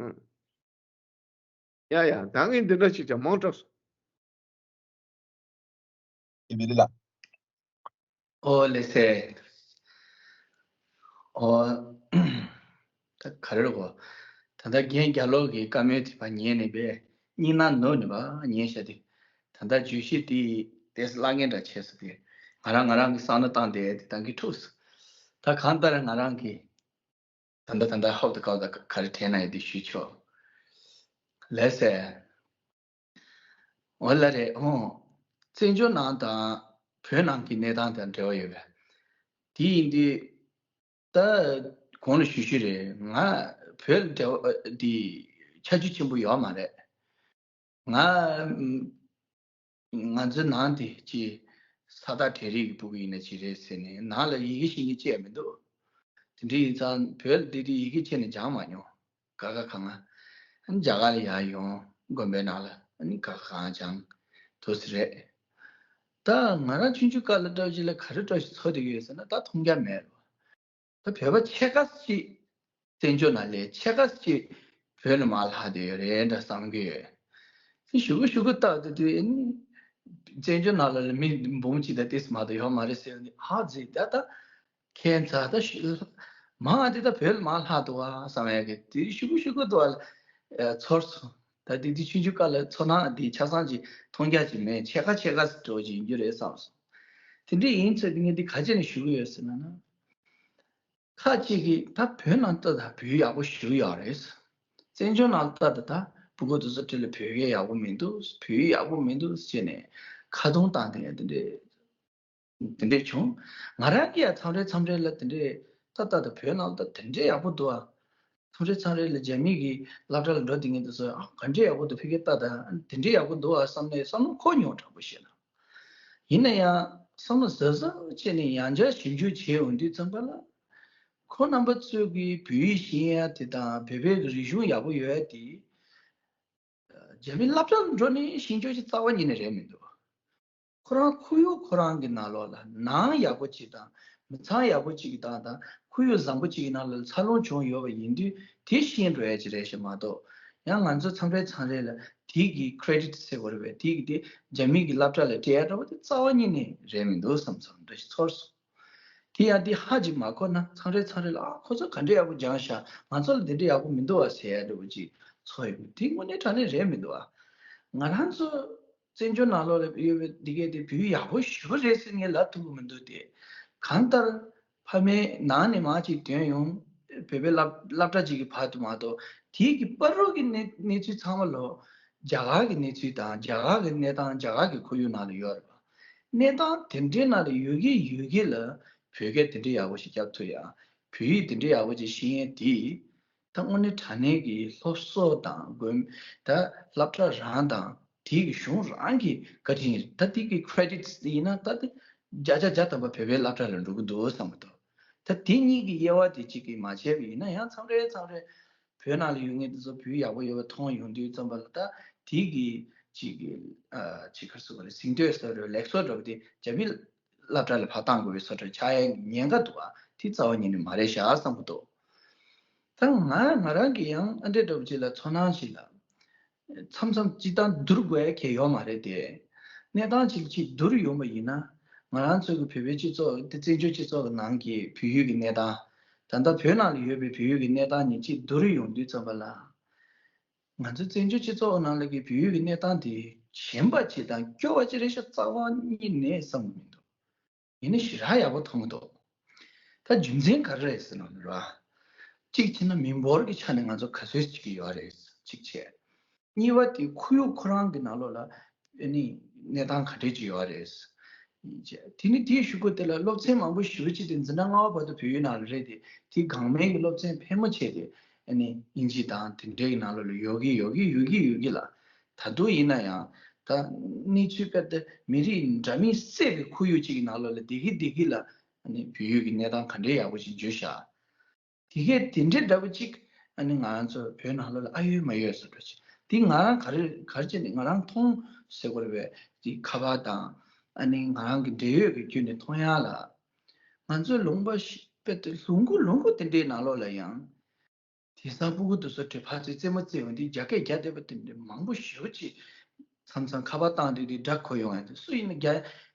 ཨང་། ཡ་ཡ། ད་ངས་འདི་འདྲ་ཞིག་ཀྱང་མང་དྲགས་སོང་། ཡིན་མི་འདི་ལ། ཨོ་ལེ་སེ། ཨོ། ད་ག་རེ་རེད་གོ། ད་ལྟ་རྒན་རྒྱ་ལོ་གི་བཀའ་མོལ་དེ་ཕར་ཉན་ནས་པས་སྙིང་ནང་ནོར་ནས་པ་ཉན་བྱས་ཏེ། ད་ལྟ་བརྗོད་གཞི་དེ་ཏོག་ཙམ་བརླག་ངེས་འདྲ་བྱས་སོང་སྟེ། ང་རང་ང་རང་གི་བསམ་བློ་བཏང་བསྡད་དེ་ད་གིན་འཁྲུགས་སོང་། ད་གང་ལྟར་ང་རང་གི་ད་ལྟ་ད་ལྟ་ཧོབ་ཏེ་ཀའོ་ད་ག་རེ་དྲན་ན་ཡོད་དེ་ཞུས་ཆོག་ལགས་སེ། འོ་ལ་རེད། ཨོ། བཙན་བྱོལ་ནང་དང་བོད་ནང་གི་གནས་སྟངས་དང་འབྲེལ་བ་ཡོད་པས། དེ་ཡིན་དུས། ད་གོང་ལ་ཞུ་ཞུ་རེད། ང་བོད་ལ་འབྲེལ་བ་འདི་ཆ་རྒྱུས་ཆེན་པོ་ཡོད་མ་རེད། ང་ང་ཚོའི་ནང་དེ་ཅི་ས་ཐག་བྲལ་རིགས་ཀྱི་ཕྲུ་གུ་ཡིན་ན་ཅི་རེད་ཟེར་ནས། ནང་ལ་ཡི་གེ་ཤེས་མཁན་ཅི་ཡང་མི་འདུག་དེ་འདྲ་ཡིན་ཙང་བོད་ལ་བསྡད་དུས་ཡི་གེ་ཁྱེར་ནས་སྦྱང་མ་མྱོང་། ག་ག་གང་། རྒྱ་གར་ལ་ཡར་ཡོང་། དགོན་པའི་ནང་ལ་ཨ་ནི་ག་ག་གང་སྦྱང་། དེ་འདྲ་རེད། ད་ང་རང་ཆུང་ཆུང་སྐབས་ལ་འདྲ་བོ་ཅིག་ལ་ག་རེ་འདྲ་བོ་ཞིག་ཚོར་བསྡད་ཀྱི་ཡོད་ཟེར་ན། ད་མཐོང་རྒྱ་མེད་རེད་བ། ད་བོད་པ་ཕྱེད་ཀ་ཅིག་བཙན་བྱོལ་ནང་ལས་ཕྱེད་ཀ་ཅིག་བོད་ལ་མར་ལྷག་བསྡད་ཡོད་རེད་འདྲ་བསམ་གྱི་ཡོད། དེ་གཞུག་གུ་གཞུག་གུ་བལྟ་བསྡད་དུས་ཨ་ནི་བཙན་བྱོལ་ནང་ལ་མི་འབུམ་གཅིག་དང་ཏོག་ཙམ་མ་གཏོགས་ཡོད་མ་རེད་ཟེར་ནས་ཧ་ཟེར། ད་ད་ཁྱད་མཚར། ད་ཞུ་མ་འདི་ད་བོད་ལ་མར་ལྷག་འདུག་བ་བསམ་ཡག་གི་དེ་གཞུག་གུ་གཞུག་གུ་འདུག་བ་ཚོར་སོང་། ད་དེ་དུས་ཆུང་ཆུང་སྐབས་ལ་ཚོར་སྣང་འདི་ཆ་ཚང་ཅིག་མཐོང་རྒྱ་ཅིག་མེད། ཕྱེད་ཀ་ཕྱེད་ཀ་འདྲ་བོ་ཅིག་ཡིན་རྒྱུ་རེད་བསམ་སོང་། དེ་འདྲ་ཡིན་ཚེ་ངས་འདི་ག་རེ་བྱས་ནས་ཞུ་གི་ཡོད་ཟེར་ན་ན། ཁ་ཅིག་གིས་ད་བོད་ནང་ལྟ་ད་བོད་ཡག་པོ་ཞེ་པོ་ཡོད་རེད། བཙན་བྱོལ་ནང་ལྟ་ད་ད་ཕྲུ་གུ་དེ་ཚོ་འདྲ་ལ་བོད་སྐད་ཡག་པོ་མི་འདུག་བོད་ཡིག་ཡག་པོ་མི་འདུག་ཟེར་ནས་ཁ་རྡུང་བཏང་དེ་ཡང་དེ་འདྲས་དེ་འདྲས་བྱུང་། ང་རང་གིས་ཡང་མཚམས་རེ་མཚམས་རེ་ལ་དེ་འདྲས་ད་ལྟ་ད་བོད་ནང་ལ་ད་དེ་འདྲས་ཡག་པོ་འདུག་ཨ། མཚམས་རེ་མཚམས་རེ་ལ་རྒྱ་མི་གི་སློབ་གྲྭ་ལ་འགྲོ་དེ་ངས་དེ་ཚོ་ཨ་ག་འདྲས་ཡག་པོ་འདུག་ཕ་གིར་ལྟ་ད་དེ་འདྲས་ཡག་པོ་འདུག་ཨ་བསམ་ནས་བསམ་བློ་འཁོར་མྱོང་དྲག་པོ་བྱས་ན། ཡིན་ན་ཡང་བསམ་བློ་གཟབ་གཟབ་བྱས་ནས་ཡང་བསྐྱར་ཞིབ་འཇུག་བྱས་ཡོང་དུས་ཙམ་པ་ལ། ཁོང་རྣམ་པ་ཚོས་ཀྱི་བོད་ཡིག་ཤེས་ཡ་དེ་དང་བོད་པའི་གི་རིག་གཞུང་ཡག་པོ་ཡོད་ཡ་དེ། རྒྱ་མི་སློབ་གྲྭར་འགྲོ་ནས་ཤེས་རྒྱུ་ཞིག་རྩ་བ་ཉིད་ནས་རེད་མི་འདུག་ཁོ་རང་ཁོར་ཡུག་ཁོ་རང་གི་ནང་ལོགས་ལ་ནང་ཡག་པོ་ཅིག་དང་མི་ཚང་ཡག་པོ་ཅིག་གི་དང་དང་ཁོར་ཡུག་བཟང་པོ་ཅིག་གི་ནང་ལ་འཚར་ལོངས་བྱུང་ཡོད་པ་ཡིན་དུས་དེ་ཤེས་འགྲོ་ཡ་ཅིག་རེད་ཤག་མ་གཏོགས། ཡང་ང་ཚོ་མཚམས་རེ་མཚམས་རེ་ལ་དེ་གི་ཁི་རེ་ཌིཊ་ཟེར་དགོས་རེད་པས། དེ་གི་དེ་རྒྱ་མི་གི་སློབ་གྲྭ་ལ་སྤྲད་ཡ་འདྲ་བོ་དེ་རྩ་བ་ཉིད་ནས་རེད་མི་འདུག་བསམ་བསམ་འདྲ་ཞིག་ཚོར་སོང་། དེ་ཡང་དེ་ཧ་ཅིག་མ་གོ་ན་མཚམས་རེ་མཚམས་རེ་ལ་ཨ་ཁོ་ཚོ་ག་འདྲས་ཡག་པོ་སྦྱངས་ཤག་ང་ཚོ་ལ་འདི་འདྲས་ཡག་པོ་མི་འདུག་བ་ཟེར་ཡ་འདྲ་བོ་ཅིག་ཚོར་ཡོང་། དེ་དངོས་གནས་དྲང་གནས་རེད་མི་འདུག་བ། ང་རང་ཚོ་བཙན་བྱོལ་ནང་ལོགས་ལ་ཡོད་པའི་འདི་གས་དེ་བོད་ཡག་པོ་ཞེ་པོ་རེད་ཟེར་ངས་ལབ་ཐུབ་ཀྱི་མི་འདུག་སྟེ། གང་ལྟར་ཕ་མའི་ནང་ནས་མར་ཅིག་ཐོན་ཡོང་། བོད་པའི་སློབ་སློབ་གྲྭ་ཅིག་གི་བར་དུ་མ་གཏོགས་དེའི་གི་བར་དུ་གི་གནས་གནས་ཚུལ་ཚང་མ་ལོ་རྒྱ་གར་གི་གནས་ཚུལ་དང་རྒྱ་གར་གི་གནས་སྟངས་རྒྱ་གར་གི་ཁོར་ཡུག་ནང་ལ་ཡོད་རེད་པ། གནས་སྟངས་དེ་འདྲའི་ནང་ལ་ཡོད་ཀྱི་ཡོད་ཀྱི་ལ་བོད་སྐད་དེ་འདྲའི་ཡག་པོ་ཞིག་རྒྱབ་ཐུབ་ཡ། བོད་ཡིག་དེ་འདྲའི་ཡག་པོ་ཅིག་ཤེས་ཡས་དེ། ད་དངོས་གནས་དྲང་གནས་ཀྱི་སློབ་གསོ་དང་དགོན་ད་སློབ་གྲྭ་རང་དང་དེའི་གི་གཞུང་རང་གི་བཀའ་དྲིན་རེད། ད་དེའི་གི་ཁི་རེ་ཌིཊ་ཡིན་ན་ད་དེ་བརྒྱ་ཆ་བརྒྱ་ཐམ་པ་བོད་པའི་སློབ་གྲྭ་ལ་འགྲོ་གི་འདུག་བསམ་གི་འདུག་ད་དེ་གཉིས་ཀྱི་དབྱེ་བ་དེ་གཅིག་གིས་མ་བྱས་པ་ཡིན་ན་ཡང་མཚམས་རེ་མཚམས་རེ་བོད་ནང་ལ་ཡོད་མཁན་དེ་ཚོ་བོད་ཡག་པོ་ཡོད་པ་མཐོང་ཡོང་དུས་ཙམ་པ་ལ་ད་དེའི་གི་གཅིག་གི་ཨ་གཅིག་ག་རེ་ཟེར་དགོས་རེད། ཟིང་འདོད་ཟེར་རེད། ལེགས་སོ་འདྲ་པོ་དེ་རྒྱ་མི་སློབ་གྲྭ་ལ་ཕར་བཏང་དགོས་པའི་བཟོ་འདྲ་ཆགས་ཡའི་ཉེན་ཁ་འདུག་ཨ། དེ་རྩ་བ་ཉིད་ནས་མ་རེད་ཤག་བསམ་གི་འདུག་ད་ང་ང་རང་གིས་ཡང་ཨ་འདྲས་འདྲ་པོ་ཅིག་ལ་ཚོར་སྣང་ཞིག་ལ། མཚམས་མཚམས་སྤྱིར་བཏང་བསྡུར་དགོས་ཡ་གང་ཡང་ཡོད་མ་རེད་དེ། གནས་སྟངས་ཅིག་ཅིག་བསྡུར་ཡོང་བ་ཡིན་ན། ང་རང་ཚོ་གི་བོད་པའི་སྤྱི་ཚོགས་དེ་བཙན་བྱོལ་སྤྱི་ཚོགས་ཀྱི་ནང་གི་བོད་ཡུལ་གྱི་གནས་སྟངས། ད་ལྟ་བོད་ནང་ལ་ཡོད་པའི་བོད་ཡུལ་གྱི་གནས་སྟངས་གཉིས་ཅིག་བསྡུར་ཡོང་དུས་ཙམ་པ་ལ། ང་ཚོ་བཙན་བྱོལ་སྤྱི་ཚོགས་ནང་ལ་གི་བོད་ཡུལ་གྱི་གནས་སྟངས་དེ་ཞན་པ་ཅིག་དང་སྐྱོ་བ་ཅིག་རེད་ཤག་རྩ་བ་ཉིད་ནས་བསམ་གྱི་མི་འདུག་ཡིན་ན་ཞེ་དྲག་ཡག་པོ་མཐོང་གི་འདུག་ད་རྒྱུ་མཚན་ག་རེ་རེད་ཟེར་ན་ར། གཅིག་བྱས་ན་མི་འབོར་གྱི་ཆ་ནས་ང་ཚོ་ག་ཚོད་ཅིག་ཡོད་རེད། གཅིག་བྱས། གཉིས་པ་དེ་ཁོར་ཡུག་ཁོ་རང་གི་ནང་ལོགས་ལ་ཨ་ནི་གནས་སྟངས་ག་འདྲས་ཅིག་ཡོད་རེད། དེ་ནི་དེའི་གཞུག་གུ་དེ་ལ་སློབ་ཚན་མང་པོ་ཞེ་པོ་ཅིག་དེ་འཛིན་གྲྭ་ལྔ་པ་བར་དུ་བོད་ཡིག་ནང་ལ་རེད་དེ། དེ་སྒང་མའི་གི་སློབ་ཚན་ཕལ་མོ་ཆེ་དེ་ཨ་ནི་དབྱིན་ཇི་དང་དེ་འདྲའི་གི་ནང་ལོགས་ལ་ཡོད་ཀྱི་ཡོད་ཀྱི་ཡོད་ཀྱི་ཡོད་ཀྱི་ལ། ད་དུང་ཡིན་ན་ཡང་ད་གནས་ཚུལ་དཔེ་ད་མི་རིགས་འདྲ་མིན་བསྲེས་པའི་ཁོར་ཡུག་ཅིག་གི་ནང་ལོགས་ལ་བསྡད་ཀྱི་བསྡད་ཀྱི་ལ། ཨ་ནི་བོད་ཡིག་གི་གནས་སྟངས་ག་འདྲའི་ཡག་པོ་ཞིག་བརྗོད་བཞག་དེ་གས་དེ་འདྲའི་འདྲ་པོ་ཅིག་ཨ་ནི་ང་རང་ཚོ་བོད་ནང་ལོགས་ལ་ཨ་ཡོད་མ་ཡོད་ཟེར་འགྲོ་ཅིག་དེ་ང་རང་ག་རེ་ག་རེ་བྱས་ནས་ང་རང་མཐོང་ཟེར་དགོས་རེད་པས། དེ་ཁ་པར་དང་ཨ་ནི་ང་རང་གི་འབྲེལ་ཡོད་ཀྱི་བརྒྱུད་ནས་མཐོང་ཡག་ལ། ང་ཚོའི་ལུང་པ་ཞིག་དཔེ་དེ་ལུང་ཁུག་ལུང་ཁུག་དེ་འདྲའི་ནང་ལོགས་ལ་ཡང་། དེང་སང་སྤུ་གུ་དེ་ཚོ་དེ་ཕར་ཚུར་རྩེད་མོ་རྩེ་ཡོང་དུས་རྒྱ་སྐད་རྒྱག་བསྡད་པ་དེ་འདྲ་མང་པོ་ཞེ་པོ་ཅིག་མཚམས་མཚམས་ཁ་པར་བཏང་དུས་དེ་སྒྲ་གོ་ཡོང་ཡ་དེ། སུ་ཡིན་ན་རྒྱ་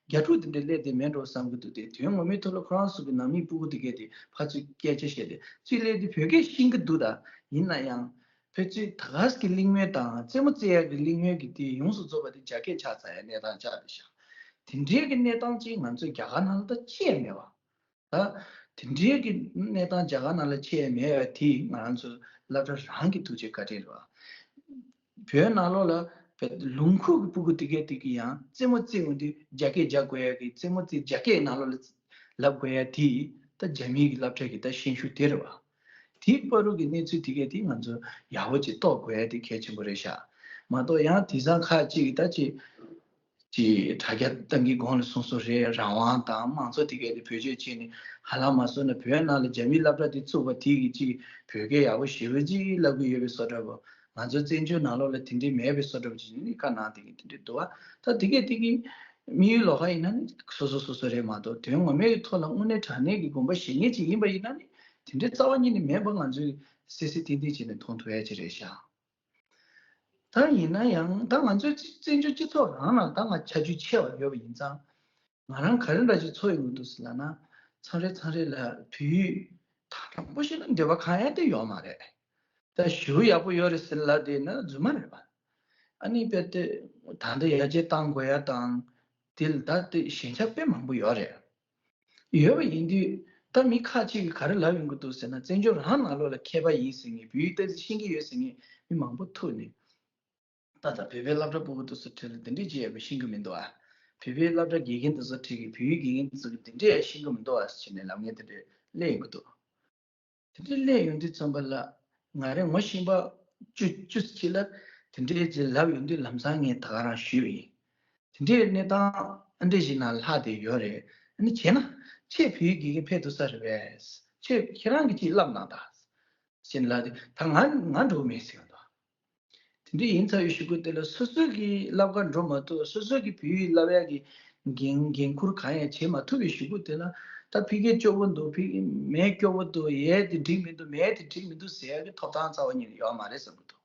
རྒྱ་ཕྲུག་དེ་འདྲ་སླེབས་བསྡད་མེད་འགྲོ་བསམ་གྱི་འདུག་དེ་དོན་ངོ་མའི་ཐོག་ལ་ཁོ་རང་ཚོ་གི་ནང་མི་སྤུ་གུ་དེ་གས་དེ་ཕར་ཚུར་སྐད་ཆ་བཤད་དེ་ཚུར་སླེབས་དུས་བོད་སྐད་ཤེས་ཀྱི་འདུག་ད་ཡིན་ན་ཡང་ཕལ་ཆེར་ད་ག་ས་གི་གླེང་མོལ་དང་རྩེད་མོ་རྩེ་ཡ་གི་གླེང་མོལ་གྱི་དེ་ཡོངས་སུ་རྫོགས་པ་དེ་རྒྱ་སྐད་ཆགས་ཚར་ཡ་གནས་སྟངས་ཆགས་བསྡད་ཤག་དེ་འདྲའི་གི་གནས་སྟངས་ཅིག་ང་ཚོ་རྒྱ་གར་ནང་ལ་ད་ཅི་ཡང་མེད་པ། ད་དེ་འདྲའི་གི་གནས་སྟངས་རྒྱ་གར་ནང་ལ་ཆེ་མེད་པ་དེ་ང་རང་ཚོ་སློབ་གྲྭ་རང་གི་ཐུགས་རྗེ་བཀའ་དྲིན་རེད་བ། བོད་ནང་ལོགས་ལ་ པའི་ལུང་ཁུག་གི་སྤུ་གུ་དེ་གས་དེ་གི་ཡང་རྩེད་མོ་རྩེ་འོང་དུས་རྒྱ་སྐད་རྒྱག་དགོས་ཡ་གི་རྩེད་མོ་རྩེ་རྒྱ་སྐད་ནང་ལོགས་ལ་ལབ་དགོས་ཡ་དེ་ད་རྒྱ་མིའི་གི་སློབ་གྲྭ་གི་ད་ཤན་ཤུགས་དེ་རེད་བ། དེའི་བར་དུ་གི་གནས་ཚུལ་དེ་གས་དེ་ང་ཚོ་ཡག་པོ་ཅིག་རྟོགས་དགོས་ཡ་དེ་གལ་ཆེན་པོ་རེད་ཤག་མ་གཏོགས་ཡང་དེང་སང་ཁག་ཅིག་གི་ད་ཅིག་ཅིག་དྲ་རྒྱ་བཏང་གི་དགོངས་ལ་སོང་སོང་རེད། རང་དབང་དང་དམངས་གཙོ་དེ་གས་དེ་བེད་སྤྱོད་བྱས་ནས་ཧ་ལམ་མ་སོང་ན་བོད་ནང་ལ་རྒྱ་མིའི་སློབ་གྲྭ་དེ་བཙུགས་པ་དེ་གི་ཅིག་བོད་སྐད་ཡག་པོ་ཞེ་པོ་ཅིག་བསླབ་གི་ཡོད་པའི་བཟོ་འདྲ་པོ། ང་ཚོ་བཙན་བྱོལ་ནང་ལོགས་ལ་དེ་འདྲའི་མེད་པའི་བཟོ་འདྲ་པོ་ཅིག་ནི་བཀའ་གནང་དེ་གི་དེ་འདྲའི་འདུག་བ། ད་དེ་གས་དེ་གི་དམིགས་ཡུལ་ལོགས་ཀ་ཡིན་ན་ནི་སོ་སོ་སོ་སོ་རེད་མ་གཏོགས་དོན་ངོ་མའི་ཐོག་ལ་དངོས་གནས་དྲང་གནས་ཀྱི་དགོངས་པ་བཞེས་མཁན་ཅིག་ཡིན་པ་ཡིན་ན་ནི་དེ་འདྲའི་རྩ་བ་ཉིད་ནས་མེད་པ་ང་ཚོས་སེ་སེ་ཏན་ཏན་བྱས་ནས་མཐོང་ཐུབ་ཡ་ཅིག་རེད་ཤག་ད་ཡིན་ན་ཡང་ད་ང་ཚོའི་བཙན་བྱོལ་སྤྱི་ཚོགས་རང་ལ་ད་ང་ཆ་རྒྱུས་ཆེ་བ་ཡོད་པ་ཡིན་ཙང་། ང་རང་ག་རེ་འདྲ་ཞིག་ཚོར་ཡོང་གི་འདུག་ཟེར་ལབ་ན། མཚམས་རེ་མཚམས་རེ་ལ་བོད་ཡིག་ད་དྲང་པོ་བཤད་ན་འདོད་པ་ཁེངས་ཡ་དེ་ཡོད་མ་རེད། ད་ཞེ་པོ་ཡག་པོ་ཡོད་རེད་ཟེར་ལབ་བསྡད་ན་རྫུན་མ་རེད་པ། ཨ་ནི་དཔེ་དེ་ད་ལྟ་ཡར་རྒྱས་གཏང་དགོས་ཡ་དང་། དེ་ལ་ད་དེ་ཞན་ཆ་དཔེ་མང་པོ་ཡོད་རེད། ཡོད་པ་ཡིན་དུས་ད་མི་ཁག་ཅིག་གིས་ག་རེ་ལབ་ཡོང་གི་འདུག་ཟེར་ན། བཙན་བྱོལ་རང་ནང་ལོགས་ལ་མཁས་པ་ཡིན་ཟེར་མཁན། བོད་ཡིག་ཏོག་ཙམ་ཤེས་ཀྱི་ཡོད་ཟེར་མཁན་མི་མང་པོ་ཐུག་ནས། ད་ལྟ་བོད་པའི་སློབ་གྲྭ་སྤུ་གུ་དེ་ཚོ་ཁྲིད་ལ་དེ་འདྲས་བྱེད་ཡས་པ་ཤེས་ཀྱི་མི་འདུག་ཨ། བོད་པའི་སློབ་གྲྭ་དགེ་རྒན་དེ་ཚོ་ཁྲིད་ཀྱི་བོད་ཡིག་དགེ་རྒན་དེ་ཚོ་གིས་དེ་འདྲས་ཡས་ཤེས་ཀྱི་མི་འདུག་ཨ་ཟེར་ནས་ལབ་མཁན་དེ་འདྲས་སླེབས་ཡོང་གི་འདུག་དེ་འདྲས་སླེབས་ཡོང་དུས་ཙམ་པ་ལ་ང་རང་ངོ་ཤེས་པ་བཅུ་བཅུ་ཅིག་ལ་དེ་འདྲས་ཅིག་ལབ་ཡོང་དུས་ལམ་སང་ངས་ད་ག་རང་ཞུས་པ་ཡིན། དེ་འདྲའི་གནས་སྟངས་ཨ་འདྲས་ཞིག་ནང་ལྷག་བསྡད་ཡོད་རེད། ཨ་ནི་བྱས་ན་ཁྱེད་བོད་ཡིག་དགེ་རྒན་ཕེབས་ཐུབ་ས་རེད་པས། ཁྱེད་ཁྱེད་རང་གིས་ཅིག་བསླབ་གནང་དང་། ཟེར་ལབ་དུས་ད་ང་ང་འགྲོ་གི་མེད་ཟེར་གྱི་འདུག་དེ་འདྲ་ཡིན་ཚར་བའི་གཞུག་གུ་དེ་ལ་སོ་སོ་གི་བསླབ་གར་འགྲོ་མ་ཐུབ། སོ་སོ་གི་བོད་ཡིག་བསླབ་ཡག་གི་འགན་འགན་ཁུར་གང་ཡང་བྱེད་མ་ཐུབ་པའི་གཞུག་གུ་དེ་ལ། ད་ཕ་གི་སྐྱོ་པོ་འདུག་ཕ་གི་མ་སྐྱོ་པོ་འདུག་ཡས་དེ་འགྲིག་མི་འདུག་མས་དེ་འགྲིག་མི་འདུག་ཟེར་ཡག་གི་ཐོབ་ཐང་རྩ་བ་ཉིད་ནས་ཡོད་མ་རེད་བསམ་གྱི་འདུག་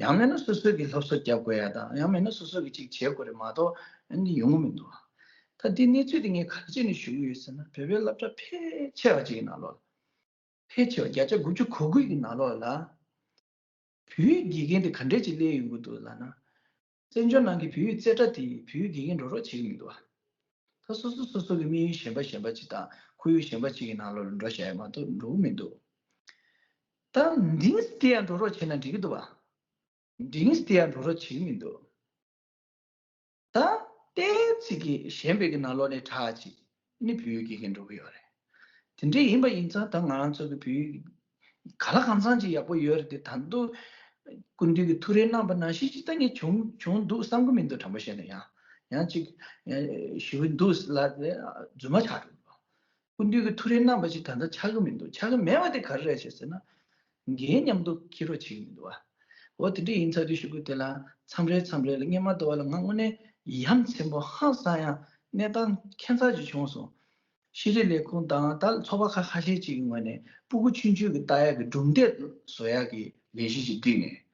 ཡང་མིན་ན་སོ་སོ་གི་སློབ་གསོ་རྒྱབ་དགོས་ཡ་དང་། ཡང་མིན་ན་སོ་སོ་གི་ཅིག་བྱེད་དགོས་རེད་མ་གཏོགས་ཨ་ནི་ཡོང་གི་མི་འདུག་ད་དེ་གནས་ཚུལ་དེ་ངས་ག་རེ་བྱས་ནས་ཞུ་གི་ཡོད་ཟེར་ན། བོད་པའི་སློབ་གྲྭ་ཕལ་ཆེ་བ་ཅིག་གི་ནང་ལོགས་ལ། ཕལ་ཆེ་བ་བརྒྱ་ཆ་དགུ་བཅུ་གོ་དགུ་གི་ནང་ལོགས་ལ། བོད་ཡིག་དགེ་རྒན་དེ་ག་འདྲས་ཅིག་སླེབས་ཡོང་གི་འདུག་ལབ་ན། བཙན་བྱོལ་ནང་གི་བོད་ཡིག་རྩེ་གྲ་དེ་བོད་ཡིག་དགེ་རྒན་འགྲོ་རོགས་བྱེད་ཀྱི་མི་འདུག་བ། ད་སོ་སོ་སོ་སོ་གི་དམིགས་ཡུལ་གཞན་པ་གཞན་པ་ཅིག་དང་ཁོར་ཡུག་གཞན་པ་ཅིག་གི་ནང་ལོགས་ལ་འགྲོ་བྱ་ཡ་མ་གཏོགས་འགྲོ་གི་མི་འདུག་ད་འདིང་སྟེ་ཡང་འགྲོ་རོགས་བྱས་ན་འགྲིག་གི་འདུག་བ། འདིང་སྟེ་ཡང་འགྲོ་རོགས་བྱེད་ཀྱི་མི་འདུག་ད་ལྟའི་ཚིག་གི་གཞན་པའི་གི་ནང་ལོགས་ནས་དྲག་ཅིག་ནི་བོད་ཡིག་དགེ་རྒན་འགྲོ་གི་ཡོད་རེད། དེ་འདྲ་ཡིན་པ་ཡིན་ཙང་ད་ང་རང་ཚོ་གི་བོད་ཡིག་ག་ལ་གང་འཚམ་ཅིག་ཡག་པོ་ཡོད་རེད་དེ། ད་དུང་སྐུ་མདུན་གྱི་ཐུགས་རེ་གནང་པ་ནང་བཞིན་ཅིག་ད་ངས་བྱུང་བྱུང་འདུག་བསམ་གི་མི་འདུག་དྲང་པོ་བཤད་ན་ཡང་། ཡང་ཅིག་ཞུ་གི་འདུག་ལབ་དེ་རྫུན་མ་ཆགས་འགྲོ་གི། སྐུ་མདུན་གྱི་ཐུགས་རེ་གནང་པ་ཞིག་ད་ལྟ་ཆགས་ཀྱི་མི་འདུག་ཆགས་ཀྱི་མེད་པ་དེ་ག་རེ་རེད་ཅེས་ཟེར་ན། འགན་མཉམ་དུ་འཁྱེར་རོགས་བྱེད་ཀྱི་མི་འདུག་བ། འོ་དེ་འདྲ་ཡིན་ཚར་དུས་གཞུག་གུ་དེ་ལ་མཚམས་རེ་མཚམས་རེ་ལ་སྔོན་མ་དུ་བ་ལ་ང་དངོས་གནས་ཡ་མཚན་པོ་ཧང་སང་ཡ་གནས་སྟངས་ཁྱད་མཚར་ཅིག་བྱུང་སོང་། ཤེས་རིག་ལས་ཁུངས་དང་ད་ཚོགས་པ་ཁག་ཁ་ཤས་ཅིག་གི་ངོས་ནས་སྤུ་གུ་ཆུང་ཆུང་གི་ལྟ་ཡག་གི་སྒྲུང་དེབ་བཟོ་ཡག་གི་ལས་གཞི་ཞིག་བསྒྲིགས་ནས།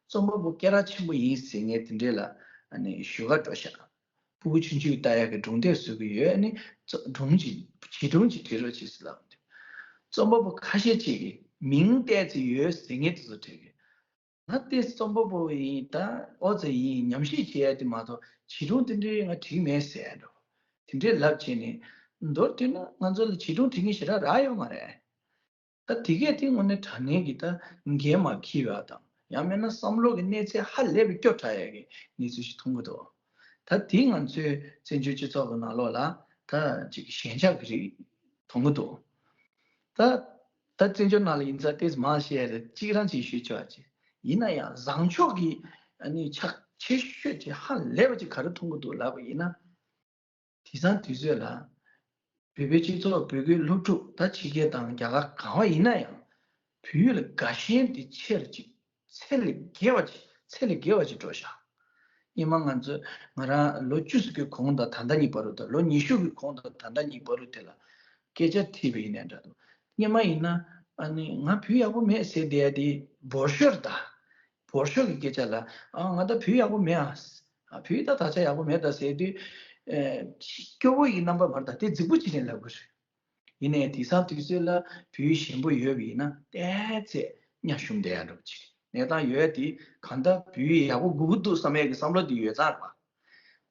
རྩོམ་པ་པོ་སྐད་གྲགས་ཆེན་པོ་ཡིན་ཟེར་མཁན་དེ་འདྲས་ལ་ཨ་ནི་ཞུ་ག་འགྲོ་ཤག་སྤུ་གུ་ཆུང་ཆུང་ལྟ་ཡག་གི་སྒྲུང་དེབ་བཟོ་གི་ཡོད། ཨ་ནི་རྩོ་སྒྲུང་ཅིག་བྱིས་སྒྲུང་ཅིག་བྲིས་རོགས་བྱེད་ཟེར་ལབ་འདུག་རྩོམ་པ་པོ་ཁ་ཤས་ཅིག་གིས་མིང་བཏགས་ཚེ་ཡོད་ཟེར་མཁན་དེ་ཚོ་བྲིས་གི། ང་དེ་རྩོམ་པ་པོ་ཡིན་ད་ཨོ་ཙི་ཡིན་ཉམས་ཞིབ་བྱེད་ཡ་དེ་མ་གཏོགས་བྱིས་སྒྲུང་དེ་འདྲའི་ང་བྲིས་མེད་ཟེར་ཡ་འགྲོ། དེ་འདྲའི་ལབ་བྱས་ནས་མདོར་བསྡུས་ན་ང་ཚོ་ལ་བྱིས་སྒྲུང་བྲིས་མཁན་ཞེ་དྲག་རག་ཡོད་མ་རེད། ད་དེ་གས་དེ་དངོས་གནས་དྲང་གནས་ཀྱི་ད་འགན་མ་འཁྱེར་བ་དང་ཡང་མིན་ན་བསམ་བློ་གི་གནས་ཚད་ཧ་ལས་པའི་སྐྱོ་དྲགས་ཡག་གི་གནས་ཚུལ་ཞིག་མཐོང་གི་འདུག་ད་དེ་ང་ཚོའི་བཙན་བྱོལ་སྤྱི་ཚོགས་ཀྱི་ནང་ལོགས་ལ་ད་ཅིག་ཞན་ཆ་གི་རིགས་མཐོང་གི་འདུག་ད་ད་བཙན་བྱོལ་ནང་ལ་ཡིན་ཙང་ཏོག་ཙམ་མང་བཤད་ཡ་རེད། གཅིག་རང་ཅིག་ཞུས་ཆོག་ཅིག་ཡིན་ན་ཡང་བཟང་ཕྱོགས་ཀྱི་ཨ་ནི་ཆ་ཆེ་ཤོས་ཅིག་ཧ་ལས་པ་ཅིག་ག་རེ་མཐོང་གི་འདུག་ལབ་པ་ཡིན་ན། དེང་སང་དུས་ཚོད་ལ་བོད་པའི་སྤྱི་ཚོགས་བོད་སྐད་སློབ་ཕྲུག་ད་ཕྱི་རྒྱལ་དང་རྒྱ་གར་གང་བ་ཡིན་ན་ཡང་བོད་ཡིག་ལ་དགའ་ཞེན་དེ་ཆེར་ཅིག་ཚད་ལས་བརྒལ་བ་ཅིག་ཚད་ལས་བརྒལ་བ་ཅིག་འགྲོ་ཤག་སྔོན་མ་ང་ཚོ་ང་རང་ལོ་བཅུ་ཙམ་གྱི་གོང་དང་ད་ལྟ་གཉིས་བར་དུ་དང་ལོ་ཉི་ཤུ་གི་གོང་དང་ད་ལྟ་གཉིས་བར་དུ་དེ་ལ་སྐད་ཆ་དྲིས་པ་ཡིན་ན་འདྲ་འདུག་སྔོན་མ་ཡིན་ན་ཨ་ནི་ང་བོད་ཡག་པོ་མེད་ཟེར་བསྡད་ཡ་དེ་བོད་ཤོར་ད། བོད་ཤོག་གི་སྐད་ཆ་ལ་ཨ་ང་ད་བོད་ཡག་པོ་མེད་ཨ། ཨ་བོད་ད་ད་ཆ་ཡག་པོ་མེད་ད་ཟེར་དུས། ཨེ་སྐྱོ་བོ་ཡི་རྣམ་པ་མ་རེད་ད་དེ་རྫིག་པོ་བྱས་ནས་ལབ་དགོས་རེད། ཡིན་ནའི་དེང་སང་དུས་ཚོད་ལ་བོད་ཡིག་ཞན་པོ་ཡོད་པ་ཡིན་ན་ཏོག་ཙམ་གཉའ་ཞུམ་བསྡད་ཡ་འདྲ་པོ་ཅིག་གནས་སྟངས་ཡོད་ཡ་དེ་གང་ལྟར་བོད་ཡིག་ཡག་པོ་དགོས་ཀྱི་འདུག་བསམ་ཡ་གི་བསམ་བློ་དེ་ཡོད་ཙང་རེད་པ།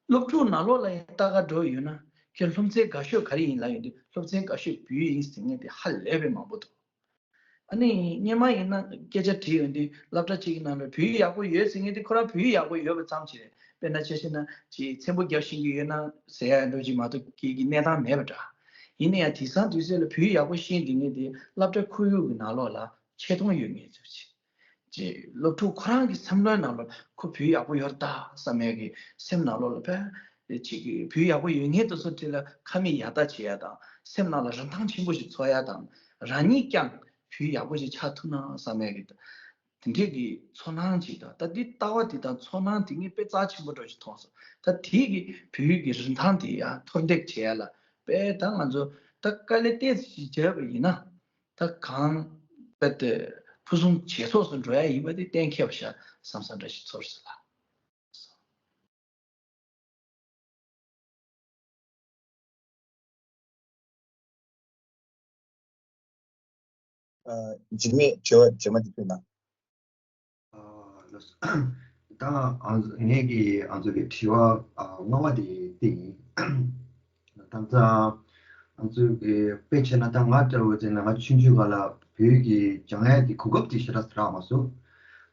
སློབ་ཕྲུག་ནང་ལོགས་ལ་ཡང་ལྟ་ག་འགྲོ་ཡོད་ན་ཁྱོད་སློབ་ཚན་དགའ་ཤོས་ག་རེ་ཡིན་ལབ་ཡོང་དུས་སློབ་ཚན་དགའ་ཤོས་བོད་ཡིག་ཡིན་ཟེར་མཁན་དེ་ཧ་ལས་པའི་མང་པོ་འདུག་ཨ་ནི་སྔོན་མ་ཡིན་ན་སྐད་ཆ་དྲིས་ཡོང་དུས་སློབ་གྲྭ་གཅིག་གི་ནང་ལ་བོད་ཡིག་ཡག་པོ་ཡོད་ཟེར་མཁན་དེ་ཁོ་རང་བོད་ཡིག་ཡག་པོ་ཡོད་པ་ཙམ་ཞིག་རེད། དཔེར་ན་ཆ་བཞག་ན་ཅིག་ཚེམ་བུ་རྒྱབ་ཤེས་ཀྱི་ཡོད་ན་ཟེར་ཡ་འདྲ་ཅིག་མ་གཏོགས་སྐད་ཀྱི་གནས་སྟངས་མེད་པ་འདྲ། ཡིན་ན་ཡང་དེང་སང་དུས་ཚོད་ལ་བོད་ཡིག་ཡག་པོ་ཤེས་བསྡད་མཁན་དེ་སློབ་གྲྭ་ཁོར་ཡུག་གི་ནང་ལོགས་ལ་ཆེ་མཐོང་ཡོད་མཁན་ཚོ་ཅིག་ཅེས་སློབ་ཕྲུག་ཁོ་རང་གི་སེམས་ལྷོད་ནང་ལ་ཁོ་བོད་ཡག་པོ་ཡོད་ད་བསམ་ཡས་ཀྱི་སེམས་ནང་ལོགས་ལ་ཕན་ཅིག་གི་བོད་ཡག་པོ་ཡོད་མཁན་དེ་ཚོ་དེ་ལ་ཁ་མིག་ཡར་ལྟ་བྱེད་ཡ་དང་སེམས་ནང་ལ་རིན་ཐང་ཆེན་པོ་ཞིག་ཚོར་ཡ་དང་རང་ཉིད་ཀྱང་བོད་ཡག་པོ་ཞིག་ཆགས་ཐུབ་ན་བསམ་ཡས་ཀྱི་དེ་འདྲས་ཀྱི་ཚོར་སྣང་ཅིག་དང་ད་འདི་ལྟ་བ་འདི་དང་ཚོར་སྣང་དེ་ངས་དཔེ་རྩ་ཆེན་པོ་འདྲ་ཞིག་མཐོང་སོང་། ད་དེ་གི་བོད་ཡིག་གི་རིན་ཐང་དེ་ཡང་མཐོར་འདེགས་བྱེད་ཡ་ལ་དཔེ་ད་ང་ཚོ་ད་དཀའ་ལས་ཏོག་ཙམ་ཞིག་བརྒྱབ་པ་ཡིན་ན། ད་གང་དཔེ་དེ་ཕུན་སུམ་ཇེ་ཚོགས་སུ་འགྲོ་ཡ་ཡིན་པ་དེ་གཏན་འཁེལ་བ་ཤག་བསམ་བསམ་འདྲ་ཞིག་ཚོར་སོང་ལ། ཨ། འཇིགས་མེད་དྲི་བ་རྗེས་མ་འདི་ཕུལ་ན། ཨ། ལགས་སོ། ད་ཨ་ངས་ཀྱི་ཨ་ཚོ་གི་དྲི་བ་ཨ་ལྔ་པ་དེ་དེ་ཡིན། ད་ལྟ་ང་ཚོས་དཔེ་བྱས་ན་ད་ང་ལྟ་བུ་བྱས་ན་ང་ཆུང་ཆུང་སྒང་ལ་བོད་ཀྱི་སྦྱང་ཡ་དེ་གོ་སྐབས་དེ་ཞེ་དྲག་རག་མ་སོང་།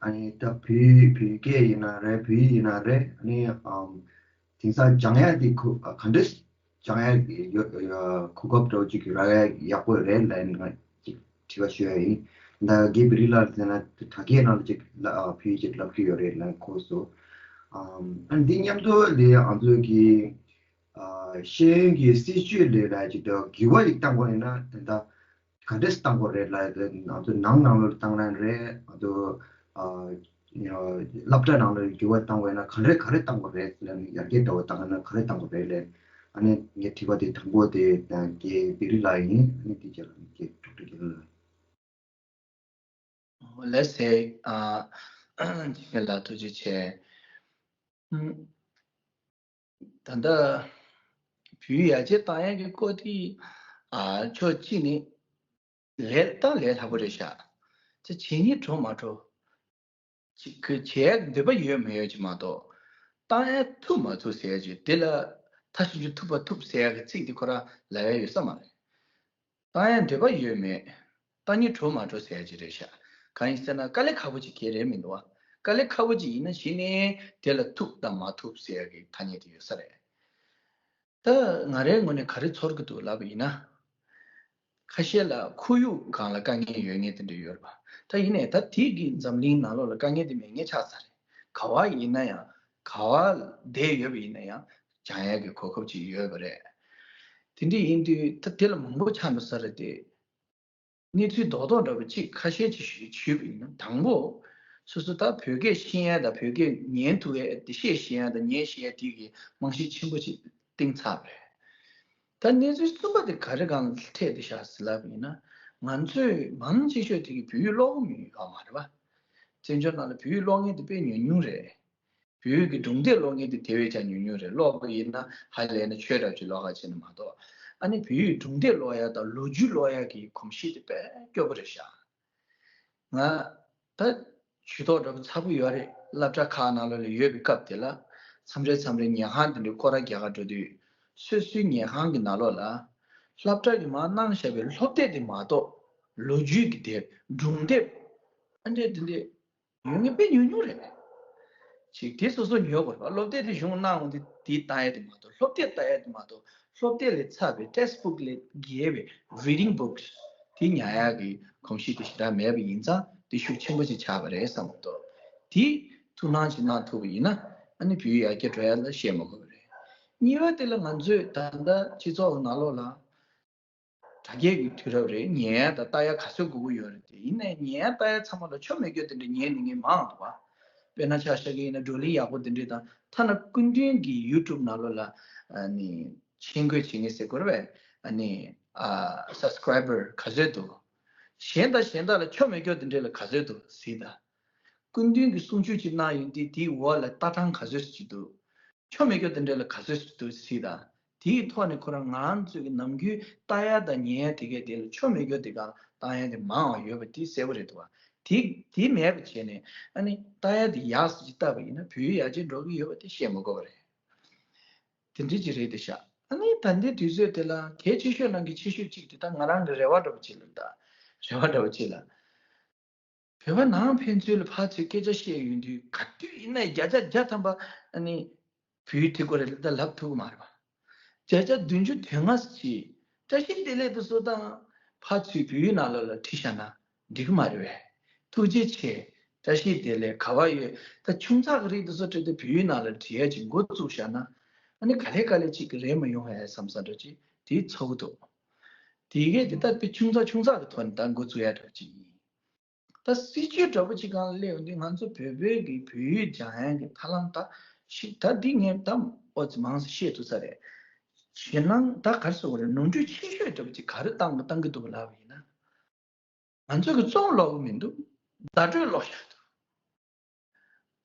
ཨ་ནི་ད་བོད་བོད་སྐད་ཡིན་ན་རེད། བོད་ཡིག་ཡིན་ན་རེད། ཨ་ནི་ཨམ་དེང་སང་སྦྱང་ཡ་དེ་གོ་ག་འདྲས་སྦྱང་ཡ་ཡོད་ཡོད་གོ་སྐབས་འདྲ་བོ་ཅིག་རག་ཡ་ཡག་པོ་རེད་ལབ་ནས་ང་ཅིག་དྲི་བ་ཞུ་ཡ་ཡིན། ད་རྒན་བེ་རི་ལགས་ཟེར་ན་དྲ་རྒྱའི་ནང་ལ་ཅིག་ལ་བོད་ཡིག་ཅིག་ལབ་ཀྱི་ཡོད་རེད་ལབ་གོ་སོང་། ཨམ་ཨ་ནི་འདི་མཉམ་དུ་ལས་ང་ཚོ་གི་ཤེས་ཡོན་གྱི་སྲིད་བྱུས་ལས་ལ་ཅིག་ཏུ་འགྱུར་བ་ཞིག་བཏང་དགོས་ཡིན་ན་ད་ལྟ་ག་འདྲས་བཏང་དགོས་རེད་ལ། ང་ཚོ་ནང་ནང་ལོགས་བཏང་ན་རེད། ང་ཚོ་སློབ་གྲྭ་ནང་ལོགས་འགྱུར་བ་བཏང་དགོས་ན་ག་འདྲས་ག་རེ་བཏང་དགོས་རེད་ལ། ཡར་རྒྱས་འདྲ་བོ་བཏང་ན་ག་རེ་བཏང་དགོས་རེད་ལ། ཨ་ནི་ངའི་དྲི་བ་དེ་དང་པོ་དེ་རྒན་བེ་རི་ལགས་ཡིན། ཨ་ནི་དེ་རྗེས་ལ་རྒན་ཌོག་ཊར་རྒྱལ་ལགས། ལགས་སེ། ཨ། འཇིགས་མེད་ལགས་ཐུགས་རྗེ་ཆེ། ཨུམ། ད་ལྟ་བོད་ཡིག་ཡར་རྒྱས་བཏང་ཡག་གི་སྐོར་དེ་ཨ་ཕྱོགས་གཅིག་ནས་ལས་ད་ལས་སླ་པོ་རེད་ཤག་ཅིག་བྱེད་སྙིང་བྲོ་མ་བྲོ། ཅིག་གི་བྱེད་ཡག་འདོད་པ་ཡོད་མི་ཡོད་ཅིག་མ་གཏོགས། བཏང་ཡག་ཐུབ་མ་ཐུབ་ཟེར་ཡག་ཅིག་དེ་ལ་མཐའ་གཞུག་ཅིག་ཐུབ་པ་ཐུབ་ཟེར་ཡག་གི་ཚིག་དེ་ཁོ་རང་ལབ་ཡག་ཡོད་ས་མ་རེད། བཏང་ཡག་འདོད་པ་ཡོད་མེད། བཏང་སྙིང་བྲོ་མ་བྲོ་ཟེར་ཡག་ཅིག་རེད་ཤག་གང་ཡིན་ཟེར་ན་དཀའ་ལས་ཁག་པོ་ཅིག་གང་ཡང་རེད་མི་འདུག་བ། དཀའ་ལས་ཁག་པོ་ཅིག་ཡིན་ན་གཞི་ནས་དེ་ལ་ཐུབ་དང་མ་ཐུབ་ཟེར་ཡག་གི་ཐ་སྙད་དེ་ཡོད་ས་རེད། ད་ང་རའི་ངོས་ནས་ག་རེ་ཚོར་གི་འདུག་ལབ་པ་ཡིན་ན། ཁ་ཤས་ལ་ཁོར་ཡུག་སྒང་ལ་དཀའ་ངལ་ཡོད་མཁན་དེ་འདྲ་ཡོད་རེད་པ། ད་ཡིན་ནའི་ད་དེ་གི་འཛམ་གླིང་ནང་ལོགས་ལ་དཀའ་ངལ་དེ་མེད་མཁན་ཆགས་ཚར་རེད། ག་བ་ཡིན་ན་ཡང་ག་བ་བསྡད་ཡོད་པ་ཡིན་ན་ཡང་སྦྱང་ཡག་གི་གོ་སྐབས་ཅིག་ཡོད་པ་རེད། དེ་འདྲ་ཡིན་དུས་ད་དེ་ལ་མང་པོ་ཆགས་འགྲོ་ས་རེད་དེ། གནས་ཚུལ་རྡོག་རྡོག་འདྲ་པོ་གཅིག་ཁ་ཤས་ཅིག་ཞུས་ཞུས་པ་ཡིན་ན། དང་པོ། སོ་སོ་ད་བོད་སྐད་ཤེས་ཡ་དང་བོད་སྐད་ཉན་ཐུབ་ཡ་དེ། བཤད་ཤེས་ཡ་དང་ཉན་ཤེས་ཡ་དེ་གི་རྨང་གཞི་ཆེན་པོ་ཅིག་བཏིང་ཚར་བ་རེད། ད་གནས་ཚུལ་གསུམ་པ་དེ་ག་རེ་སྒང་ལ་འཕྲད་བསྡད་ཤག་ཟེར་ལབ་པ་ཡིན་ན། ང་ཚོས་མང་ཆེ་ཤོས་དེ་གི་བོད་ཡིག་ཀློག་གི་མི་ཡོད་མ་རེད་པ། བཙན་བྱོལ་ནང་ལ་བོད་ཡིག་ཀློག་མཁན་དེ་དཔེ་ཉུང་ཉུང་རེད། བོད་ཡིག་གི་སྒྲུང་དེབ་ཀློག་མཁན་དེ་དེ་བས་ཀྱང་ཉུང་ཉུང་རེད། ཀློག་པ་ཡིན་ན་ཧ་ལས་ན་ཆོས་འདྲ་ཅིག་ཀློག་ག་ཕྱིན་ན་མ་གཏོགས། ཨ་ནི་བོད་ཡིག་སྒྲུང་དེབ་ཀློག་ཡ་དང་ལོ་རྒྱུས་ཀློག་ཡ་གི་གོམས་གཤིས་དེ་དཔེ་སྐྱོ་པོ་རེད་ཤག་ང་ད་ཇུས་གཏོགས་འདྲ་པོ་ཚ་པོ་ཡོད་རེད། སློབ་གྲྭ་ཁག་ནང་ལོགས་ལ་ཡོད་པའི་སྐབས་དེ་ལ་མཚམས་རེ་མཚམས་རེ་ཉལ་ཁང་དེ་འདྲའི་སྐོར་ར་རྒྱག་ག་འགྲོ་དུས། སོ་སོའི་ཉལ་ཁང་གི་ནང་ལོགས་ལ་སློབ་གྲྭ་གིས་མར་གནང་བཞག་པའི་སློབ་དེབ་དེ་མ་གཏོགས། ལོ་རྒྱུས་ཀྱི་དེབ། སྒྲུང་དེབ། ཨ་འདྲས་དེ་འདྲས་ཡོད་མཁན་དཔེ་ཉུང་ཉུང་རེད། ཅིག་དེ་སོ་སོ་ཉོ་དགོས་རེད་པ། སློབ་དེབ་དེ་གཞུང་གནང་འོང་དུས་དེ་ལྟ་ཡ་དེ་མ་གཏོགས། སློབ་དེབ་ལྟ་ཡ་དེ་མ་གཏོགས། སློབ་དེབ་ལས་ཚ་བའི་text book ལས་རྒྱས་པའི་reading books དེ་ཉར་ཡ་གི་གོམས་གཤིས་དེ་ཞེ་དྲག་མེད་པ་ཡིན་ཙང་དེ་ཤུགས་ཆེན་པོ་ཅིག་ཆགས་པ་རེད་བསམ་གྱི་འདུག་དེ་ཐུགས་སྣང་ཅིག་གནང་ཐུབ་པ་ཡིན་ན། ཨ་ནི་བོད་ཡིག་ཡར་རྒྱས་འགྲོ་ཡ་ལ་བཤད་མ་དགོས་པ་རེད། གཉིས་པ་དེ་ལ་ང་ཚོས་ད་ལྟ་སྤྱི་ཚོགས་ནང་ལོགས་ལ། དྲ་རྒྱའི་གི་དུས་རབས་རེད། ཉན་ཡ་དང་ལྟ་ཡ་ག་ཚོད་དགོས་ཀྱི་ཡོད་རེད་དེ། ཡིན་ནའི་ཉན་ཡ་ལྟ་ཡ་ཚང་མ་ལ་ཆོ་མེད་རྒྱུ་དེ་འདྲ་ཉན་ནི་ངས་མང་འདུག་བ། དཔེར་ན་ཆ་བཞག་གི་ཡིན་ན། བགྲོ་གླེང་ཡག་པོ་དེ་འདྲ་དང་། ཐ་ན་སྐུ་མདུན་གྱི་YouTube ནང་ལོགས་ལ་ཨ་ནི་མཆན་འགོད་བྱེད་མཁན་ཟེར་དགོས་རེད་པས། ཨ་ནི་ཨ་subscriber ག་ཚོད་འདུག་གཞན་དང་གཞན་དག་ལ་ཆོ་མེད་རྒྱུ་དེ་འདྲ་ལ་ག་ཚོད་འདུག་གཟིགས་དང་། སྐུ་མདུན་གྱིས་གསུང་ཆོས་ཅིག་གནང་ཡོང་དུས་དེའི་འོག་ལ་ལྟ་སྟངས་ག་ཚོད་ཅིག་འདུག་ཆོ་མེད་རྒྱུ་དེ་འདྲ་ལ་ག་ཚོད་ཅིག་འདུག་གཟིགས་དང་། དེའི་ཐོག་ནས་ཁོ་རང་ང་རང་ཚོའི་གི་ནམ་རྒྱུན་ལྟ་ཡ་དང་ཉན་ཡ་དེ་གའི་དེ་ལ་ཆོ་མེད་རྒྱུ་དེ་ག་ལྟ་ཡ་དེ་མང་བ་ཡོད་པ་དེ་གསལ་པོ་རེད་འདུག་བ། དེ་དེ་མེད་པ་བྱས་ནས་ཨ་ནི་ལྟ་ཡ་དེ་ཡག་སུ་ཅིག་ལྟ་བ་ཡིན་ན་བོད་ཡིག་ཡར་རྒྱས་འགྲོ་གི་ཡོད་པ་དེ་བཤད་མི་དགོས་པ་རེད། དེ་འདྲ་ཅིག་རེད་དེ་ཤག་ཨ་ནི་ད་ལྟའི་དུས་ཚོད་དེ་ལ་གལ་ཆེ་ཤོས་ནང་གི་ཆེ་ཤོས་གཅིག་དེ་ད་ང་རང་གི་རེ་བ་འདྲ་པོ་ཅིག་ལ། ད་རེ་བ་འདྲ་པོ་ཅིག་ལ། བོད་པ་ནང་ཕན་ཚུན་ལ་ཕར་ཚུར་སྐད་ཆ་བཤད་ཡོང་དུས་ག་དུས་ཡིན་ན་བརྒྱ་ཆ་བརྒྱ་ཐམ་པ་ཨ་ནི་བོད་ཡིག་ཐིག་གོ་རེ་ལ་ད་ལབ་ཐུབ་ཀྱི་མ་རེད་པ། བརྒྱ་ཆ་བདུན་ཅུ་དོན་ལྔ་ཅིག་བཀྲ་ཤིས་བདེ་ལེགས་དེ་ཚོ་དང་ཕར་ཚུར་བོད་ཡིག་ནང་ལོགས་ལ་བྲིས་བཞག་ན་འགྲིག་གི་མ་རེད་པས། ཐུགས་རྗེ་ཆེ། བཀྲ་ཤིས་བདེ་ལེགས། ག་པར་ཡོད། ད་ཆུང་ཙག་གི་རིགས་དེ་ཚོ་བྲིས་ཏེ་བོད་ཡིག་ནང་ལ་བྲིས་ཡ་ཅིག་འགོ་བཙུགས་བཞག་ན་ཨ་ནི་ག་ལེ་ག་ལེ་ཅིག་གི་རེད་མ་ཡོང་ཧ་བསམ་ས་འདྲ་ཅིག་དེ་ཚོར་གི་འདུག་དེ་གས་དེ་ད་དཔེ་ཆུང་ཙག་ཆུང་ཙག་གི་ཐོག་ནས་ད་འགོ་བཙུགས་ཡ་འདྲ་ཅིག་ཡིན། ད་སྲིད་ཇུས་འདྲ་པོ་ཅིག་སྒང་ལ་སླེབས་ཡོང་དུས་ང་ཚོ་བོད་པའི་གི་བོད་ཡིག་སྦྱང་ཡག་གི་ཐབས་ལམ་ད་ཤི་ད་འདི་ངས་ད་ཨོ་ཙི་མང་ཙམ་བཤད་ཐུབ་ས་རེད། ཞེད་སྣང་ད་ག་རེ་ཟེར་དགོས་རེད། ནོར་འཁྲུལ་ཆེ་ཤོས་འདྲ་པོ་ཅིག་ག་རེ་བཏང་གི་བཏང་གི་འདུག་ལབ་པ་ཡིན་ན། ང་ཚོ་གི་རྩོམ་ཀློག་གི་མི་འདུག་བརྡ་སྤྲོད་ཀློག་བཞག་འདུག་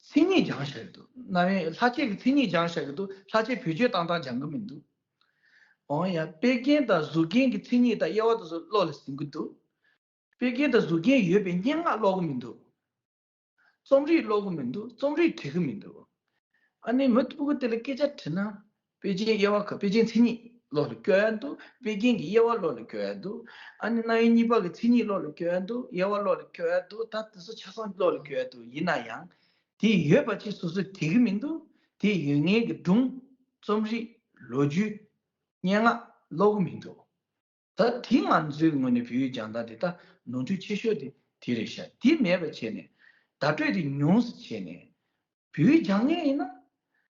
མཚན་ཉིད་སྦྱངས་བཞག་འདུག་རྣམ་དབྱེ་ལྷག་བཅས་ཀྱི་མཚན་ཉིད་སྦྱངས་བཞག་གི་འདུག་ལྷག་བཅས་བེད་སྤྱོད་བཏང་སྟངས་སྦྱང་གི་མི་འདུག་འོ་ཡ། དཔེ་རྒྱན་དང་གཟུགས་རྒྱན་གྱི་མཚན་ཉིད་དང་དབྱེ་བ་དེ་ཚོ་བློ་ལ་ཟིན་གྱི་འདུག་དཔེ་རྒྱན་དང་གཟུགས་རྒྱན་ཡོད་པའི་སྙན་ངག་ཀློག་གི་མི་འདུག་རྩོམ་རིག་ཀློག་གི་མི་འདུག་རྩོམ་རིག་འབྲི་གི་མི་འདུག་ཨ་ནི་མི་སྤུ་གུ་དེ་ལ་སྐད་ཆ་དྲིས་ན། དཔེ་རྒྱན་དབྱེ་བ་ཁ་དཔེ་རྒྱན་མཚན་ཉིད་བློ་ལ་སྐྱོར་ཡ་འདུག་དཔེ་རྒྱན་གྱི་དབྱེ་བ་བློ་ལ་སྐྱོར་ཡ་འདུག་ཨ་ནི་རྣམ་དབྱེ་གཉིས་པ་གི་མཚན་ཉིད་བློ་ལ་སྐྱོར་ཡ་འདུག་དབྱེ་བ་བློ་ལ་སྐྱོར་ཡ་འདུག་ད་དེ་ཚོ་ཆ་ཚང་བློ་ལ་སྐྱོར་ཡ་འདུག་ཡིན་ན་ཡང་། དེ་ཡོད་པ་ཅིག་སོ་སོས་འབྲི་གི་མི་འདུག་དེ་ཡོད་ངེས་ཀྱི་སྒྲུང་། རྩོམ་རིག་ལོ་རྒྱུས། སྙན་ངག་ཀློག་གི་མི་འདུག་ད་དེ་ང་ཚོའི་ངོས་ནས་བོད་ཡིག་སྦྱང་སྟངས་དེ་ད་ནོར་འཁྲུལ་ཆེ་ཤོས་དེ་དེ་རེད་ཤག་དེ་མེད་པ་བྱས་ནས་བརྡ་སྤྲོད་དེ་ཉུང་ཙམ་བྱས་ནས་བོད་ཡིག་སྦྱང་མཁན་ཡིན་ན།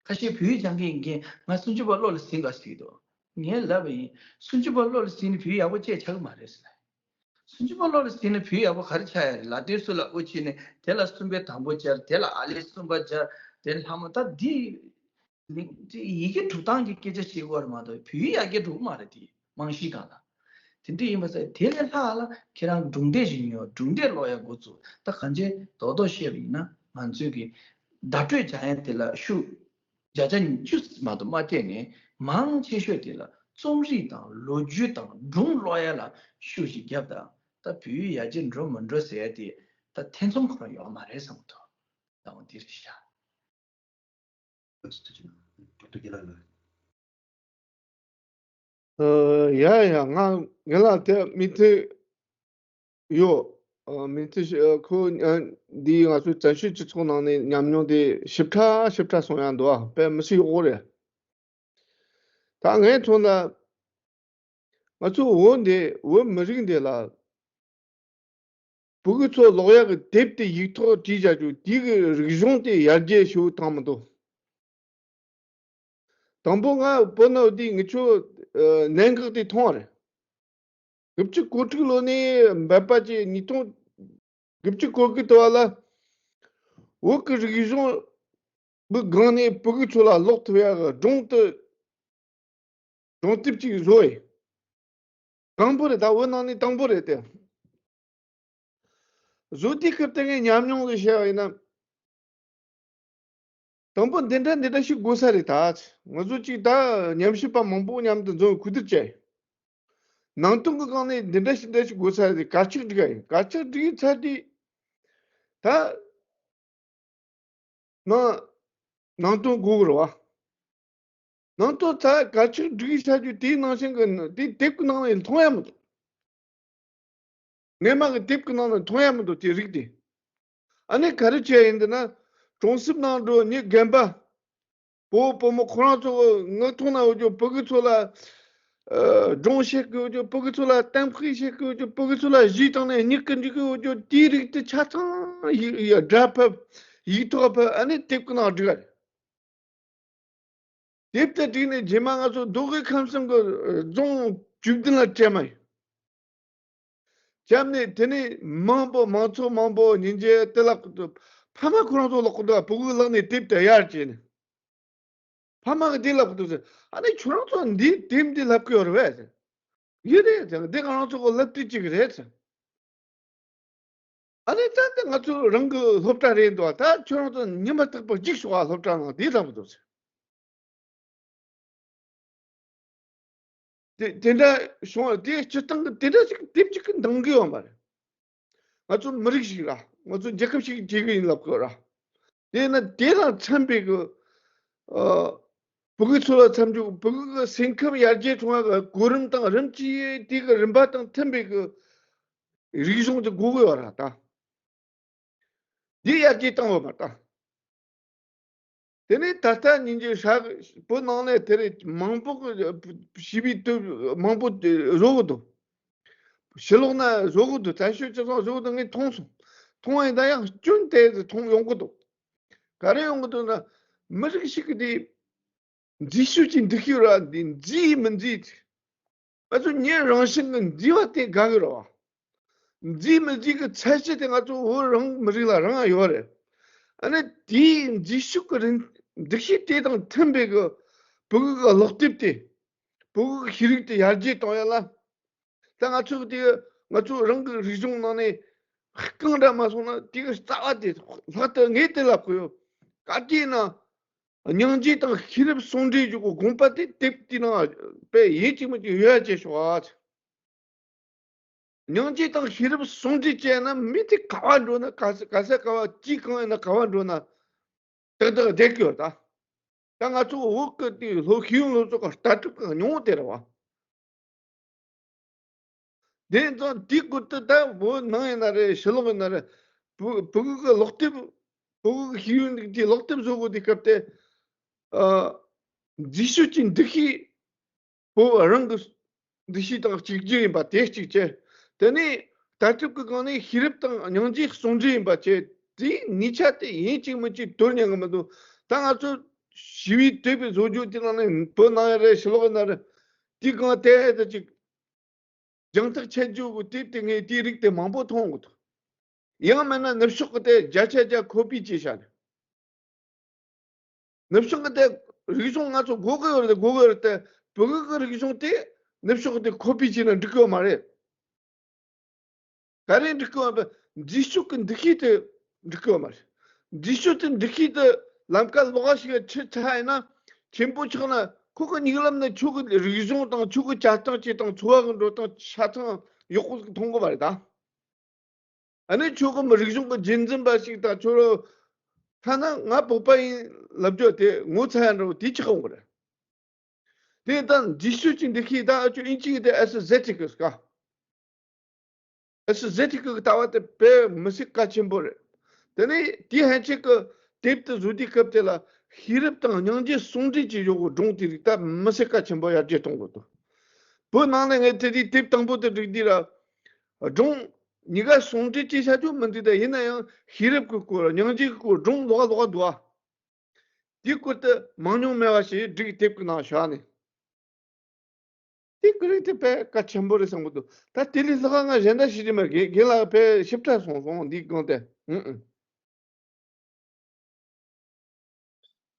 ཁ་ཤས་བོད་ཡིག་སྦྱང་མཁན་ཡིན་མཁན་ང་སུམ་ཅུ་པ་བློ་ལ་ཟིན་དགོས་ཟེར་གྱི་འདུག་ངས་ལབ་པ་ཡིན། སུམ་ཅུ་པ་བློ་ལ་ཟིན་ནས་བོད་ཡིག་ཡག་པོ་སྐྱེས་ཆགས་ཀྱི་མ་རེད་ཟེར། སུམ་ཅུ་པ་བློ་ལ་ཟིན་ནས་བོད་ཡིག་ཡག་པོ་ག་རེ་ཆགས་ཡ་རེད། ལ་དོན་སུ་ལ་དབུ་ཕྱེ་ནས་དེ་ལ་གསུམ་པའི་དང་པོ་སྦྱར། དེ་ལ་ཨ་ལས་གསུམ་པ་སྦྱར། དེ་ལ་ལྷ་མོ་ད་འདི། ནི་ཡི་གེ་འབྲུ་སྟངས་ཀྱི་སྐད་ཆ་བཤད་དགོས་རེད་མ་གཏོགས་བོད་ཡིག་ཡར་རྒྱས་འགྲོ་གི་མ་རེད་དེ་རྨང་གཞིའི་སྒང་ལ། དེ་འདྲ་ཡིན་པ་ཚེ་དེ་ལས་ལྷག་ལ་ཁྱེད་རང་སྒྲུང་དེབ་ཞིག་ཉོ། སྒྲུང་དེབ་ཀློག་ཡ་འགོ་བཙུགས། ད་གང་ཅི་རྡོག་རྡོག་བཤད་པ་ཡིན་ན་ང་ཚོའི་གི་བརྡ་སྤྲོད་སྦྱང་ཡ་དེ་ལ་ཤུགས་བརྒྱ་ཆ་ཉི་ཤུ་མ་གཏོགས་མ་སྤྲད་ནས་མང་ཆེ་ཤོས་དེ་ལ་རྩོམ་རིག་དང་ལོ་རྒྱུས་དང་སྒྲུང་ཀློག་ཡ་ལ་ཤུགས་ཤིག་བརྒྱབ་དང་ད་བོད་ཡིག་ཡར་རྒྱས་འགྲོ་མི་འགྲོ་ཟེར་ཡ་དེ་ད་ཐེ་ཚོམ་ཁོ་རང་ཡོད་མ་རེད་བསམ་གི་འདུག་ད་འོ་འདི་རེད་ཤག་ཨ་ཡ་ཡ། ང་ངེད་ལ་དེ་མི་ཚེ་ཡོད། ཨ་མི་ཚེ་ཤི་ཨ་ཁོ་ཨ་འདི་ང་ཚོའི་བཙན་བྱོལ་སྤྱི་ཚོགས་ནང་ནས་ཉམས་མྱོང་དེ་ཞིབ་ཕྲ་ཞིབ་ཕྲ་གསུང་ཡ་འདུག་ཨ་དཔེ་མི་སྲིད་ཡག་པོ་རེད། ད་ངས་མཚོན་ན་ང་ཚོ་བོད་འདི་བོད་མི་རིགས་འདི་ལ། ཕྲུ་གུ་ཚོ་ཀློག་ཡག་གི་དེབ་དེ་ཡིག་ཐོག་བྲིས་བཞག་རྒྱུ་དེ་གི་རིག་གཞུང་དེ་ཡར་རྒྱས་ཞེ་པོ་བཏང་མི་འདུག་དང་པོ་ང་བོད་ནང་དེ་ངི་ཆོ་ཨ་གནད་འགག་དེ་མཐོང་བ་རེད། དགུ་བཅུ་གོ་དྲུག་ལོ་ནས་འབད་པ་ཅིག་ཉིས་སྟོང་དགུ་བཅུ་གོ་དགུ་དུ་བ་ལ་བོད་ཀྱི་རིག་གཞུང་གི་སྒང་ནས་ཕྲུ་གུ་ཚོ་ལ་ཀློག་ཐུབ་ཡག་གི་སྒྲུང་དེ་སྒྲུང་དེབ་ཅིག་བཟོ་ཡིན། དང་པོ་རེད། ད་བོད་ནང་ནས་དང་པོ་རེད་དེ། བཟོ་དུས་སྐབས་དེ་ངས་ཉམས་མྱོང་ལ་བཤད་པ་ཡིན་ན། དང་པོ་འདི་འདྲ་འདི་འདྲ་ཞིག་དགོས་ས་རེད། ད་ང་ཚོ་གཅིག་ད་ཉམས་ཞིབ་པ་མང་པོ་མཉམ་དུ་འཛོམས་ཁུ་དུར་བྱས། ནང་དོན་གྱི་སྒང་ནས་འདི་འདྲ་ཞིག་འདྲ་ཞིག་དགོས་ས་རེད། དཀར་ཆག་སྒྲིག་ཡ་ཡིན། དཀར་ཆག་སྒྲིག་ཚར་དུས་ད་ནང་ནང་དོན་དགོས་གི་རེད་བ། ནང་དོན་ད་དཀར་ཆག་སྒྲིག་ཚར་དུས་དེའི་ནང་བཞིན་གྱི་དེ་དེབ་ཀྱི་ནང་ནས་མཐོང་ཡ་མི་འདུག་སྔོན་མ་གི་དེབ་ཀྱི་ནང་ནས་མཐོང་ཡ་མི་འདུག་དེ་རིགས་དེ། ཨ་ནི་ག་རེ་བྱས་ཡིན་འདི་ན། གྲོང་གསེབ་ནང་འགྲོ་མི་རྒན་པ། བུ་བུ་མོ་ཁོ་རང་ཚོ་ངག་ཐོག་ན་འོ་ཅོ་ཕྲུ་གུ་ཚོ་ལ། ཨ་སྒྲུང་བཤད་གི་འོ་ཅོ་ཕྲུ་གུ་ཚོ་ལ་གཏམ་དཔེ་བཤད་གི་འོ་ཅོ་ཕྲུ་གུ་ཚོ་ལ་གཞས་བཏང་ནས་མྱིག་གི་འཇུག་གི་འོ་ཅོ་དེའི་རིགས་དེ་ཆ་ཚང་ཡིག་ཡིག་སྒྲ་ཕབ། ཡིག་ཐོག་ཕབ། ཨ་ནི་དེབ་ཀྱི་ནང་བསྒྲིགས་པ་རེད། དེབ་དེ་བསྒྲིགས་ནས་རྗེས་མ་ང་ཚོ་རྡོ་སྒྲུབ་ཁམས་གསུམ་གྱི་རྫོང་བཅུ་བདུན་ལ་སྤྲད་མ་ཡིན། བརྒྱབ་ནས་དེ་ནས་མང་པོ་མང་ཚོགས་མང་པོ་ཉིན་རྗེས་དེ་ལ་ཕ་མ་ཁོ་རང་ཚོ་ལོག་གི་འདུག་ཕྲུ་གུ་ལག་ནས་དེབ་དེ་ཡར་བྱས་ནས་ཕ་མ་གི་དེ་ལབ་གི་འདུག་ཟེར། ཨ་ནི་ཁྱོད་རང་ཚོ་འདི་དེབ་འདི་ལབ་གི་ཡོད་རེད་པས་ཟེར། ཡོད་རེད་ཟེར། འདི་ང་རང་ཚོ་གི་སློབ་དེབ་ཅིག་རེད་ཟེར། ཨ་ནི་ད་ལྟ་ང་ཚོ་རང་གི་སློབ་གྲྭ་རེད་འདུག་ད་ཁྱོད་རང་ཚོ་ཉི་མ་རྟག་པར་འཇིགས་ཤོག་ཨ། སློབ་གྲྭ་ནང་དེ་ལྟ་བུ་འདུག་ཟེར། དེ་དེ་འདྲ་བྱུང་བ་དེ་སྤྱིར་བཏང་གི་དེ་འདྲ་ཞིག་དེབ་ཅིག་གི་འདང་གི་ཡོད་མ་རེད། ང་ཚོ་མི་རིགས་ཤིག་ར། ང་ཚོ་རྒྱལ་ཁབ་ཞིག་གི་སྐྱེ་གི་ཡིན་ལབ་དགོས་ར། དེས་ན་དེ་དང་འཚམ་པའི་གི་ཨ་ཕྲུ་གུ་ཚོ་ལ་འཚམ་རྒྱུ། ཕྲུ་གུ་གི་སེམས་ཁམས་ཡར་རྒྱས་བྱུང་བ་གི་གོ་རིམ་དང་རིམ་གྱིས་དེ་གི་རིམ་པ་དང་མཐུན་པའི་གི་རིག་གཞུང་དེ་དགོས་གི་ཡོད་ར་ད། འདི་ཡར་རྒྱས་བཏང་བ་མ་བཏང་། དེ་ནས་ད་ལྟ་ཉིན་གྱི་ཧྲ་བོད་ནང་ནས་དེ་རེད། མང་པོ་གི་ཞི་བའི་དུས་མང་པོ་བཟོ་གི་འདུག་ཕྱི་ལོགས་ན་བཟོ་གི་འདུག་བཙན་བྱོལ་སྤྱི་ཚོགས་བཟོ་གི་འདུག་ངས་མཐོང་སོང་། མཐོང་ཡིན་ད་ཡང་སྐྱོན་དེ་མཐོང་ཡོང་གི་འདུག་ག་རེ་ཡོང་གི་འདུག་ན། མི་རིགས་ཤིག་གི་དེ་འཛིན་སྤྱོད་ཀྱི་འདུ་ཤེས་ར་འདི་འཛིན་མི་འཛིན། ང་ཚོ་ཉིན་རང་བཞིན་གྱི་འཛིན་པ་དེ་དགའ་གི་རེད་བ། འཛིན་མི་འཛིན་གྱི་ཚད་གཞི་དེ་ང་ཚོ་བོད་རང་མི་རིགས་ལ་རང་ཡོད་རེད། ཨ་ནི་དེའི་འཛིན་ཤུགས་ཀྱི་རིན་འདུ་ཤེས་དེ་དང་མཐུན་པའི་གི་བོད་ཀྱི་ཀློག་དེབ་དེ། བོད་ཀྱི་ཤེས་རིག་དེ་ཡར་རྒྱས་གཏོང་ཡ་ལ། ད་ང་ཚོ་དེ་ང་ཚོ་རང་གི་རིག་གཞུང་ནང་ནས་རྐང་འདྲ་མ་སོང་ན་དེ་གི་རྩ་བ་དེ་ལྷག་ཏུ་ངས་དེ་ལབ་དགོས་ཡོད། ག་དུས་ན་སྙིང་རྗེ་དང་ཤེས་རབ་ཟུང་འབྲེལ་བྱེད་དགོས་དགོངས་པ་དེ་དེབ་དེ་ནང་དཔེ་ཡིན་གཅིག་མིན་གཅིག་ཡོད་ཡ་བྱེད་ཤོག་ཨ། སྙིང་རྗེ་དང་ཤེས་རབ་ཟུང་འབྲེལ་བྱས་ན་མི་དེ་ག་བ་འགྲོ་ན་ག་ས་ག་ས་ག་བ་ཅི་གང་ཡིན་ན་ག་བ་འགྲོ་ན་ཏག་ཏག་བསྡད་ཀྱི་ཡོད་ད། ད་ང་ཚོ་བོད་ཀྱི་དེ་སློབ་ཤེས་ཡོན་སློབ་གསོ་གི་ལྟ་གྲུབ་ཀྱི་ཉུང་དེ་རེད་བ། དེ་ཙང་དེའི་སྐོར་དུ་ད་བོད་ནང་ཡིན་ན་རེད། ཕྱི་ལོགས་ཡིན་ན་རེད། བོད་བོད་ཀྱི་ཀློག་དེབ་བོད་ཀྱི་ཤེས་ཡོན་དེ་ཀློག་དེབ་བཟོ་དགོས་དུས་སྐབས་དེ། ཨ། འཛིན་སྤྱོད་ཀྱི་འདུ་ཤེས་བོད་རང་གི་འདུ་ཤེས་དང་གཅིག་གྱུར་ཡིན་པ་དེ་གཅིག་བྱས། དེ་ནས་ལྟ་གྲུབ་ཀྱི་སྒང་ནས་ཤེས་རབ་དང་སྙིང་རྗེ་ཟུང་འབྲེལ་ཡིན་པ་བྱས། དེའི་གཉིས་ཆ་དེ་ཡིན་གཅིག་མིན་གཅིག་དོར་ཉན་གི་མི་འདུག་ད་ང་ཚོ་ཞི་བའི་དུས་པའི་བཟོ་བཅོས་དེ་ནང་ནས་བོད་ནང་ཡ་རེད། ཕྱི་ལོགས་ཡིན་ན་རེད། དེའི་སྒང་དེ་ཧེ་ད་ཅིག་རྒྱང་ཐག་ཆད་རྒྱུ་གི་དེབ་དེ་ངས་དེའི་རིགས་དེ་མང་པོ་མཐོང་གི་འདུག་ཡང་མིན་ན་ནུབ་ཕྱོགས་ཀྱི་དེ་བརྒྱ་ཆ་བརྒྱ་ཁོ་པི་བྱས་བཞག་ནས། ནུབ་ཕྱོགས་ཀྱི་དེ་རིག་གཞུང་ང་ཚོ་དགོས་ཀྱི་ཡོད་རེད། དགོས་ཀྱི་ཡོད་རེད་དེ། བོད་ཀྱི་རིག་གཞུང་དེ་ནུབ་ཕྱོགས་ཀྱི་དེ་ཁོ་པི་བྱས་ན་འགྲིག་གི་ཡོད་མ་རེད། ག་རེ་འགྲིག་གི་ཡོད་པ། འཛིན་སྤྱོད་ཀྱི་འདུ་ཤེས་དེ་འགྲིག་གི་ཡོད་མ་རེད། འཛིན་སྤྱོད་དེ་འདུ་ཤེས་དེ་ལམ་ཀ་ལོགས་ཀ་ཞིག་ལ་ཁྲིད་ཚར་ཡིན་ན། ཆེན་པོ་ཆགས་ན་ཁོ་གི་མྱིག་ལམ་ནས་ཁྱོད་ཀྱི་རིག་གཞུང་དང་ཁྱོད་ཀྱི་བྱ་སྟངས་བཅས་དང་འཚོ་བ་གི་འགྲོ་སྟངས་ཆ་ཚང་ཡག་པོ་ཞིག་མཐོང་གི་མ་རེད་ད། ཨ་ནི་ཁྱོད་ཀྱི་མི་རིག་གཞུང་གི་རྒྱུན་འཛིན་པ་ཞིག་དང་ཁྱོད་རང་ཐ་ན་ང་བོད་པ་ཡིན་ལབ་རྒྱུ་དེ་ངོ་ཚ་ཡ་འདྲ་བོ་དེ་ཆགས་ཡོང་གི་རེད། དེ་ལྟར་འཛིན་སྤྱོད་ཀྱི་འདུ་ཤེས་ད་ཨ་ཅོ་ཨིན་ཇི་གི་དེ་aesthetic་ག aesthetic་གི་ལྟ་བ་དེ་དཔེ་མི་སྲིད་གལ་ཆེན་པོ་རེད། དེ་ནས་དེ་ཧན་ཆེད་ཀྱི་དེབ་དེ་བཟོ་དུས་སྐབས་དེ་ལ་ཤེས་རབ་དང་སྙིང་རྗེ་ཟུང་འབྲེལ་གྱི་ཡོད་གི་སྒྲུང་དེ་རིགས་ད་མི་སྲིད་གལ་ཆེན་པོ་ཡར་རྒྱས་གཏོང་དགོས་འདུག་བོད་ནང་ནས་ངས་དེ་དུས་དེབ་དང་པོ་དེ་བསྒྲིགས་དུས་ར། སྒྲུང་གཉིས་ཀ་ཟུང་འབྲེལ་བྱས་བྱ་རྒྱུ་མི་འདུག་ད་ཡིན་ན་ཡང་ཤེས་རབ་ཀྱི་སྐོར་སྙིང་རྗེ་གི་སྐོར་སྒྲུང་ལོགས་ཀ་ལོགས་ཀ་འདུག་ཨ། དེའི་སྐོར་དུ་མང་ཉུང་མེད་པ་ཞིག་བསྒྲིགས་དེབ་ཀྱི་ནང་བཞག་ནས། དེ་ཀུ་རེ་དེ་དཔེ་གལ་ཆེན་པོ་རེད་བསམ་གྱི་འདུག་ད་དེ་ལས་ལྷག་ང་གཞན་དག་ཞིག་ཅི་མ་རྒན་རྒན་ལགས་དཔེ་ཞིབ་ཕྲ་སོང་སོང་འདིའི་སྒང་དེ། ཨུ་ཨུ།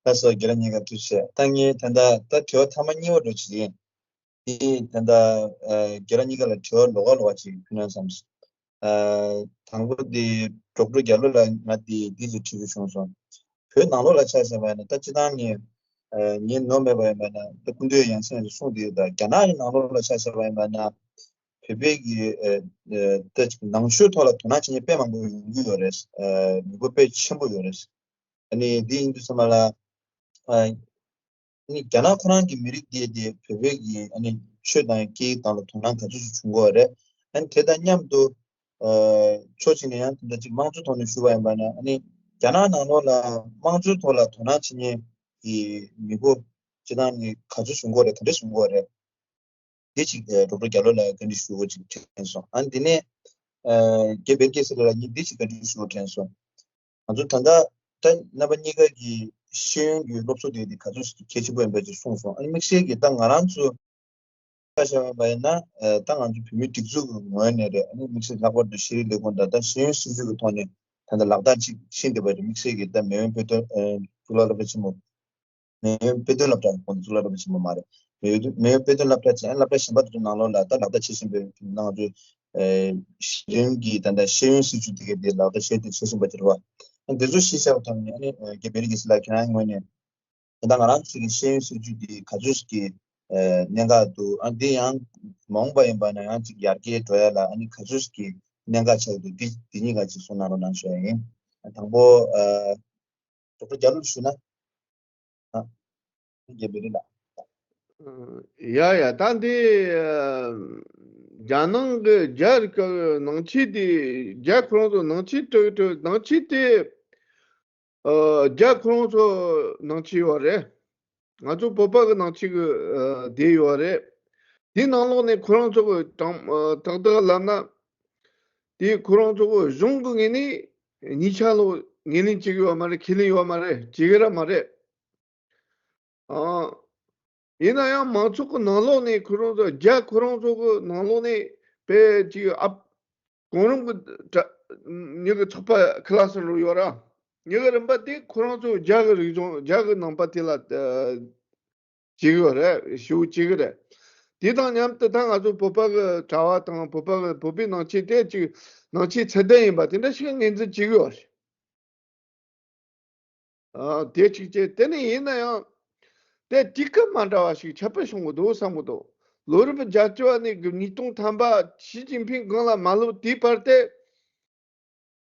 ལགས་སོ། རྒན་ལགས་གཉིས་ཀ་ཐུགས་རྗེ་ཆེ། ད་ངས་ད་ལྟ་ད་དྲི་བ་མཐའ་མ་གཉིས་པ་འདྲ་ཅིག་ཡིན། དེ་ད་ལྟ་ཨ་རྒན་ལགས་གཉིས་ཀ་ལ་དྲི་བ་ལོགས་ཀ་ལོགས་ཀ་ཅིག་ཕུལ་ན་བསམ་སོང་། ཨ་དང་པོ་དེ་ཌོག་ཊར་རྒྱ་ལོ་ལགས་ང་དེ་འདི་ལ་དྲི་རྒྱུ་བྱུང་སོང་། བོད་ནང་ལོགས་ལ་ཆ་བཞག་པ་ཡིན་ན་ད་སྤྱིར་བཏང་ནས་ཨ་ངས་ནོར་མེད་པ་ཡིན་པ་ན་ད་སྐུ་མདུན་ཡང་སེ་གསུངས་དེ་ད་རྒྱ་ནག་གི་ནང་ལོགས་ལ་ཆ་བཞག་པ་ཡིན་པ་ན། བོད་པའི་གི་ཨ་ཨ་ད་ཅིག་ནང་ཆོས་ཐོག་ལ་དོ་སྣང་བྱེད་མཁན་དཔེ་མང་པོ་ཡོང་གི་ཡོད་རེད། ཨ་མི་འབོར་དཔེ་ཆེན་པོ་ཡོད་རེད། ཨ་ནི་འདི་ཡིན་དུས་ཙམ་པ་ལ་ཨ་ནི་རྒྱ་ནག་ཁོ་རང་གི་མི་རིགས་དེ་དེ་བོད་པའི་གི་ཨ་ནི་ཆོས་དང་སྐད་ཡིག་དང་ལ་དོ་སྣང་ག་ཚོད་ཅིག་བྱུང་གི་ཡོད་རེད། ཨ་ནི་དེ་དང་མཉམ་དུ་ཨ་ཕྱོགས་གཅིག་ནས་ཡང་དེ་འདྲ་ཅིག་དམངས་གཙོའི་ཐོག་ནས་ཞུས་པ་ཡིན་པ་ན་ཨ་ནི་རྒྱ་ནག་ནང་ལོགས་ལ་དམངས་གཙོའི་ཐོག་ལ་དོ་སྣང་བྱེད་མཁན་གི་མི་འབོར་སྤྱིར་བཏང་ནས་ག་ཚོད་བྱུང་གི་ཡོད་རེད། ག་འདྲ་བྱུང་གི་ཡོད་རེད། འདི་གཅིག་ཨ་ཌོག་ཊར་རྒྱ་ལོ་ལགས་བཀའ་འདྲི་ཞུ་དགོས་ཅིག་དྲན་སོང་། ཨ་ནི་འདི་ནས་ཨ་རྒན་བེར་ཀེ་སི་ལགས་ལ་ངས་འདི་གཅིག་བཀའ་འདྲི་ཞུ་དགོས་དྲན་སོང་། ང་ཚོ་ད་ལྟ་ད་རྣམ་པ་གཉིས་ཀ་གི་ཤེས་ཡོན་གྱི་སློབ་གསོ་དེ་དེ་ག་ཚོད་ཞིག་གལ་ཆེན་པོ་ཡིན་པ་ཅིག་གསུངས་སོང་། ཨ་ནི་དམིགས་བསལ་གྱིས་ད་ང་རང་ཚོ་ཆ་བཞག་པ་ཡིན་ན་ཨ་ད་ང་ཚོ་བོད་མིའི་སྒྲིག་འཛུགས་ཀྱི་ངོས་ནས་རེད། ཨ་ནི་དམིགས་བསལ་ལྷག་པར་དུ་ཤེས་རིག་ལས་ཁུངས་དང་ད་ཤེས་ཡོན་སྲིད་བྱུས་ཀྱི་ཐོག་ནས་ད་ལྟ་ལག་བསྟར་ཅིག་ཕྱིན་བསྡད་པ་རེད། དམིགས་བསལ་གྱིས་ད་མེས་དབོན་དཔལ་ལྡན་ཨ་གཙུག་ལག་སློབ་གྲྭ་ཆེན་མོ། མེས་དབོན་དཔེ་སྟོན་སློབ་གྲྭ་ཁོང་ཚོ་སློབ་གྲྭ་ཆེན་པོ་མ་རེད། མེས་དབོན་མེས་དབོན་དཔེ་སྟོན་སློབ་གྲྭ་ཆེན་སློབ་གྲྭ་གཞན་པ་དེ་ཚོ་ནང་ལོགས་ལ་ད་ལག་བསྟར་བྱེད་བཞིན་པའི་ནང་ཚོ་ཨེ་གཞི་རིམ་གྱི་ད་ལྟ་ཤེས་ཡོན་སྲིད་བྱུས་དེ་གའི་དེ་ལག་བསྟར་བྱས་ཏེ་བྱེད་བཞིན་པ་དེ་རེད་བ། ཨ་འདི་ཚོ་གཞི་བཞག་པ་ཐོག་ནས་ཨ་ནི་ཨེ་རྒན་བེར་ཀེ་སི་ལགས་ཁྱེད་རང་ངོས་ནས་ད་ལྟ་ང་རང་ཚོའི་ཤེས་ཡོན་སྲིད་བྱུས་དེ་ག་ཚོད་ཀྱི་ཨེ་གནད་འགག་འདུག་ཨ་འདི་ཡང་མ་འོངས་པ་ཡིན་པ་ན་ཡང་ཅིག་ཡར་རྒྱས་འགྲོ་ཡ་ལ་ཨ་ནི་ག་ཚོད་ཀྱི་གནད་འགག་ཆགས་འདུག་འདི་འདི་གཉིས་ཀ་ཅིག་གསུང་གནང་རོགས་གནང་ཞུ་ཡ་ཡིན། དང་པོ་ཨ། ཌོག་ཊར་རྒྱ་ལོ་ཞུས་ན། ཨ། རྒན་བེར་ལགས། ཡ་ཡ་ད་འདི་ཨ། རྒྱ་ནང་གི་རྒྱ་རིགས་ཀྱི་ནང་ཆོས་དེ། རྒྱ་ཁོ་རང་ཚོ་ནང་ཆོས་སྤྲོད་སྤྲོད་ནང་ཆོས་དེ། ཨ། རྒྱ་ཁོ་རང་ཚོ་ནང་ཆོས་ཡོད་རེད། ང་ཚོ་བོད་པ་གི་ནང་ཆོས་གི་ཨ་དེ་ཡོད་རེད། དེའི་ནང་ལོགས་ནས་ཁོ་རང་ཚོ་གི་དྲང་ཨ་ཏག་ཏག་ལབ་ན། དེ་ཁོ་རང་ཚོ་གི་གཞུང་གི་ངོས་ནས་གཉིས་ཆ་ལོ་ངོས་ལེན་བྱེད་ཀྱི་ཡོད་མ་རེད། ཁས་ལེན་ཡོད་མ་རེད། བྱེད་ཀྱི་ར་མ་རེད། ཨ། ཡིན་ན་ཡང་མང་ཚོགས་ཀྱི་ནང་ལོགས་ནས་ཁོ་རང་ཚོ་རྒྱ་ཁོ་རང་ཚོ་གི་ནང་ལོགས་ནས་དཔེ་ཅིག་ཨབ་གོང་རིམ་གྱི་གྲ་མྱི་གི་ཚོགས་པ་ཁི་ལ་སི་རུ་ཡོད་ར། མྱི་གི་རིམ་པ་དེ་ཁོ་རང་ཚོ་རྒྱ་གི་རིག་གཞུང་རྒྱ་གི་ནང་པ་དེ་ལ་ཨ་བྱེད་གི་ཡོད་རེད། ཞུ་བྱེད་གི་རེད། དེ་དང་མཉམ་དུ་ད་ང་ཚོ་བོད་པ་གི་གྲྭ་བ་དང་བོད་པ་གི་བོད་པའི་ནང་ཆོས་དེ་ཅིག་ནང་ཆོས་ཚད་ལྡན་ཡིན་པ་དེ་འདྲ་ཞིག་ངོས་འཛིན་བྱེད་གི་ཡོད་རེད། ཨ། དེ་གཅིག་བྱས། དེ་ནས་ཡིན་ན་ཡང་དེ་དུས་སྐབས་མ་འདྲ་བ་ཞིག་ཁྱད་པར་བྱུང་གི་འདུག་བསམ་གི་འདུག་ལོ་རབས་བརྒྱད་ཅུ་བ་ནས་གི་ཉིས་སྟོང་ཐམ་པ་ཞི་ཅིན་ཕིང་སྒང་ལ་མ་ལོག་དེའི་བར་དེ།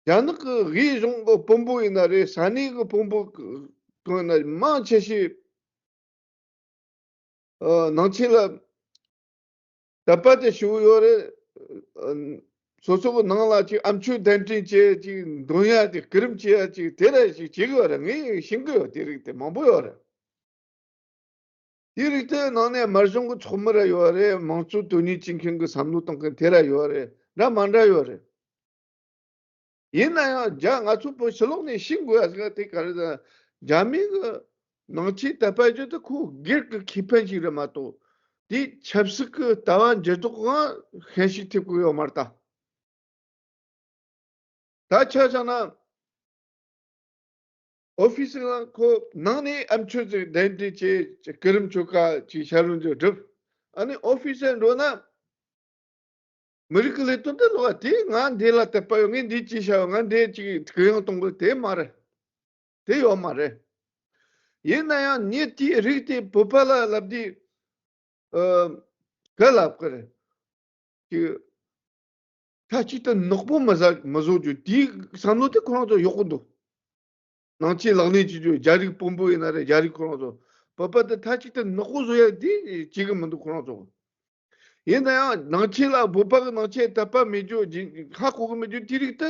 རྒྱ་ནག་གི་དབུས་གཞུང་གི་དཔོན་པོ་ཡིན་ན་རེད། ས་གནས་གི་དཔོན་པོ་གང་ན་མང་ཆེ་ཤོས། ཨ། ནང་ཆོས་ལ་དད་པ་དེ་ཞུ་ཡོད་རེད། ཨ། སོ་སོ་གི་ནང་ལ་ཅིག་ཨ་མཆོད་གདན་འདྲེན་བྱས། ཅིག་འདོན་ཡ་དེ་སྐུ་རིམ་བྱས་ཡ་ཅིག་དེ་ར་ཞིག་བྱེད་གི་ཡོད་རེད། ངས་ཤེས་གི་ཡོད། དེ་རིགས་དེ་མང་པོ་ཡོད་རེད། དེ་རིགས་དེ་ནང་ནས་དམར་གཞུང་གི་ཚོགས་མི་ར་ཡོད་རེད། མང་གཙོ་དོན་གཉེར་བྱེད་མཁན་གི་བསམ་བློ་གཏོང་མཁན་དེ་ར་ཡོད་རེད། འདྲ་མ་འདྲ་ཡོད་རེད། ཡིན་ན་ཡང་རྒྱ་ང་ཚོ་བོད་ཕྱི་ལོགས་ནས་ཤེས་དགོས་ཡ་ཟེར་དེ་ག་རེ་ཟེར་ན། རྒྱ་མི་གི་ནང་ཆོས་དད་པ་རྒྱུ་དེ་ཁོ་སྒེར་གྱི་ཁེ་ཕན་ཞིག་རེད་མ་གཏོགས། དེ་ཆབ་སྲིད་ཀྱི་ལྟ་བ་འགྱུར་ལྡོག་གང་ཤན་ཞིག་ཐེབས་ཀྱི་ཡོད་མ་རེད་ད། ད་ཆ་བཞག་ན། ཨོ་ཕི་སི་ནང་ཁོ་ནང་ནས་ཨ་མཆོད་ཟིག་གདན་འདྲེན་བྱས། སྐུ་རིམ་ཆོ་ག་ཅིག་ཞབས་རིམ་ཅིག་བསྒྲུབས། ཨ་ནི་ཨོ་ཕི་སར་འགྲོ་ན། མི་རིགས་ཀྱི་ལས་དོན་དེ་ལོག་དེ། ང་འདི་ལ་དད་པ་ཡོད། ངས་འདི་ཅི་བྱ་ཡོད། ང་འདི་ཅིག་གུ་ཡངས་གཏོང་དགོས། དེ་མ་རེད། དེ་ཡོད་མ་རེད། ཡིན་ན་ཡང་ངས་དེའི་རིགས་དེ་བོད་པ་ལ་ལབ་དུས། ཨ། ག་ལབ་གི་རེད། ཅིག་མཐའ་གཅིག་ཏུ་ནག་པོ་མི་ཟ་མི་བཟོ་རྒྱུ་དེའི་བསམ་བློ་དེ་ཁོ་རང་ཚོ་ཡག་པོ་འདུག་ནང་ཆོས་ལག་ལེན་བྱེད་རྒྱུ། རྒྱ་རིགས་དཔོན་པོ་ཡིན་ན་རེད། རྒྱ་རིགས་ཁོ་རང་ཚོ། བོད་པ་དེ་མཐའ་གཅིག་ཏུ་ནག་པོ་བཟོ་ཡ་དེ་བྱེད་གི་མི་འདུག་ཁོ་རང་ཚོ། ཡིན་ན་ཡང་ནང་ཆོས་ལ། བོད་པ་གི་ནང་ཆོས་དད་པ་མེད་རྒྱུ། ཧ་གོ་གི་མེད་རྒྱུ་དེ་རིགས་དེ་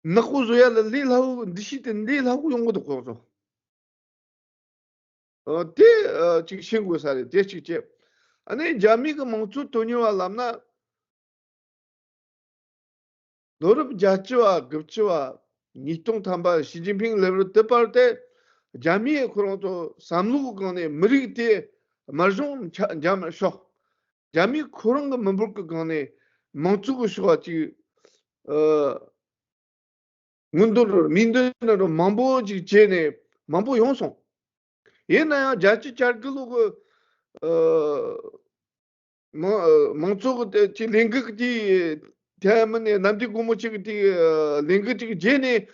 ནག་པོ་བཟོ་ཡ་ལ་ལས་སླ་བོ། འདུ་ཤེས་དེ་ལས་སླ་བོ་ཡོང་གི་འདུག་ཁོ་རང་ཚོ། ཨ། དེ་ཨ་ཅིག་ཤེས་དགོས་ས་རེད། དེ་གཅིག་བྱས། ཨ་ནི་རྒྱ་མི་གི་མང་གཙོ་དོན་གཉེར་བ་ལབ་ན། ལོ་རབས་བརྒྱད་ཅུ་བ། དགུ་བཅུ་བ། ཉིས་སྟོང་ཐམ་པ་ཞི་ཅིན་ཕིང་སླེབས་རུ་དེ་བར་དེ། རྒྱ་མིས་ཁོ་རང་ཚོ་བསམ་བློ་གི་སྒང་ནས་མི་རིགས་དེ་དམར་གཞུང་ཆ་འཇམ་ཤོག་རྒྱ་མི་ཁོ་རང་གི་མི་འབོར་གི་སྒང་ནས་མང་གཙོ་གི་ཕྱོགས་ཅིག་ཨ། མངོན་འདོད་རུ་མིང་འདོན་རུ་མང་པོ་ཅིག་བྱས་ནས་མང་པོ་ཡོང་སོང་། ཡིན་ན་ཡང་བརྒྱད་ཅུ་གྱ་དགུ་ལོ་གི་ཨ་མང་ཨ་མང་གཙོ་གི་དེ་ཅིག་ལས་འགུལ་གྱི་དེ་མིན་ནས་གནམ་བདེ་སྒོ་མོ་ཆེ་གི་དེ་ཨ་ལས་འགུལ་ཅིག་བརྒྱབ་ནས།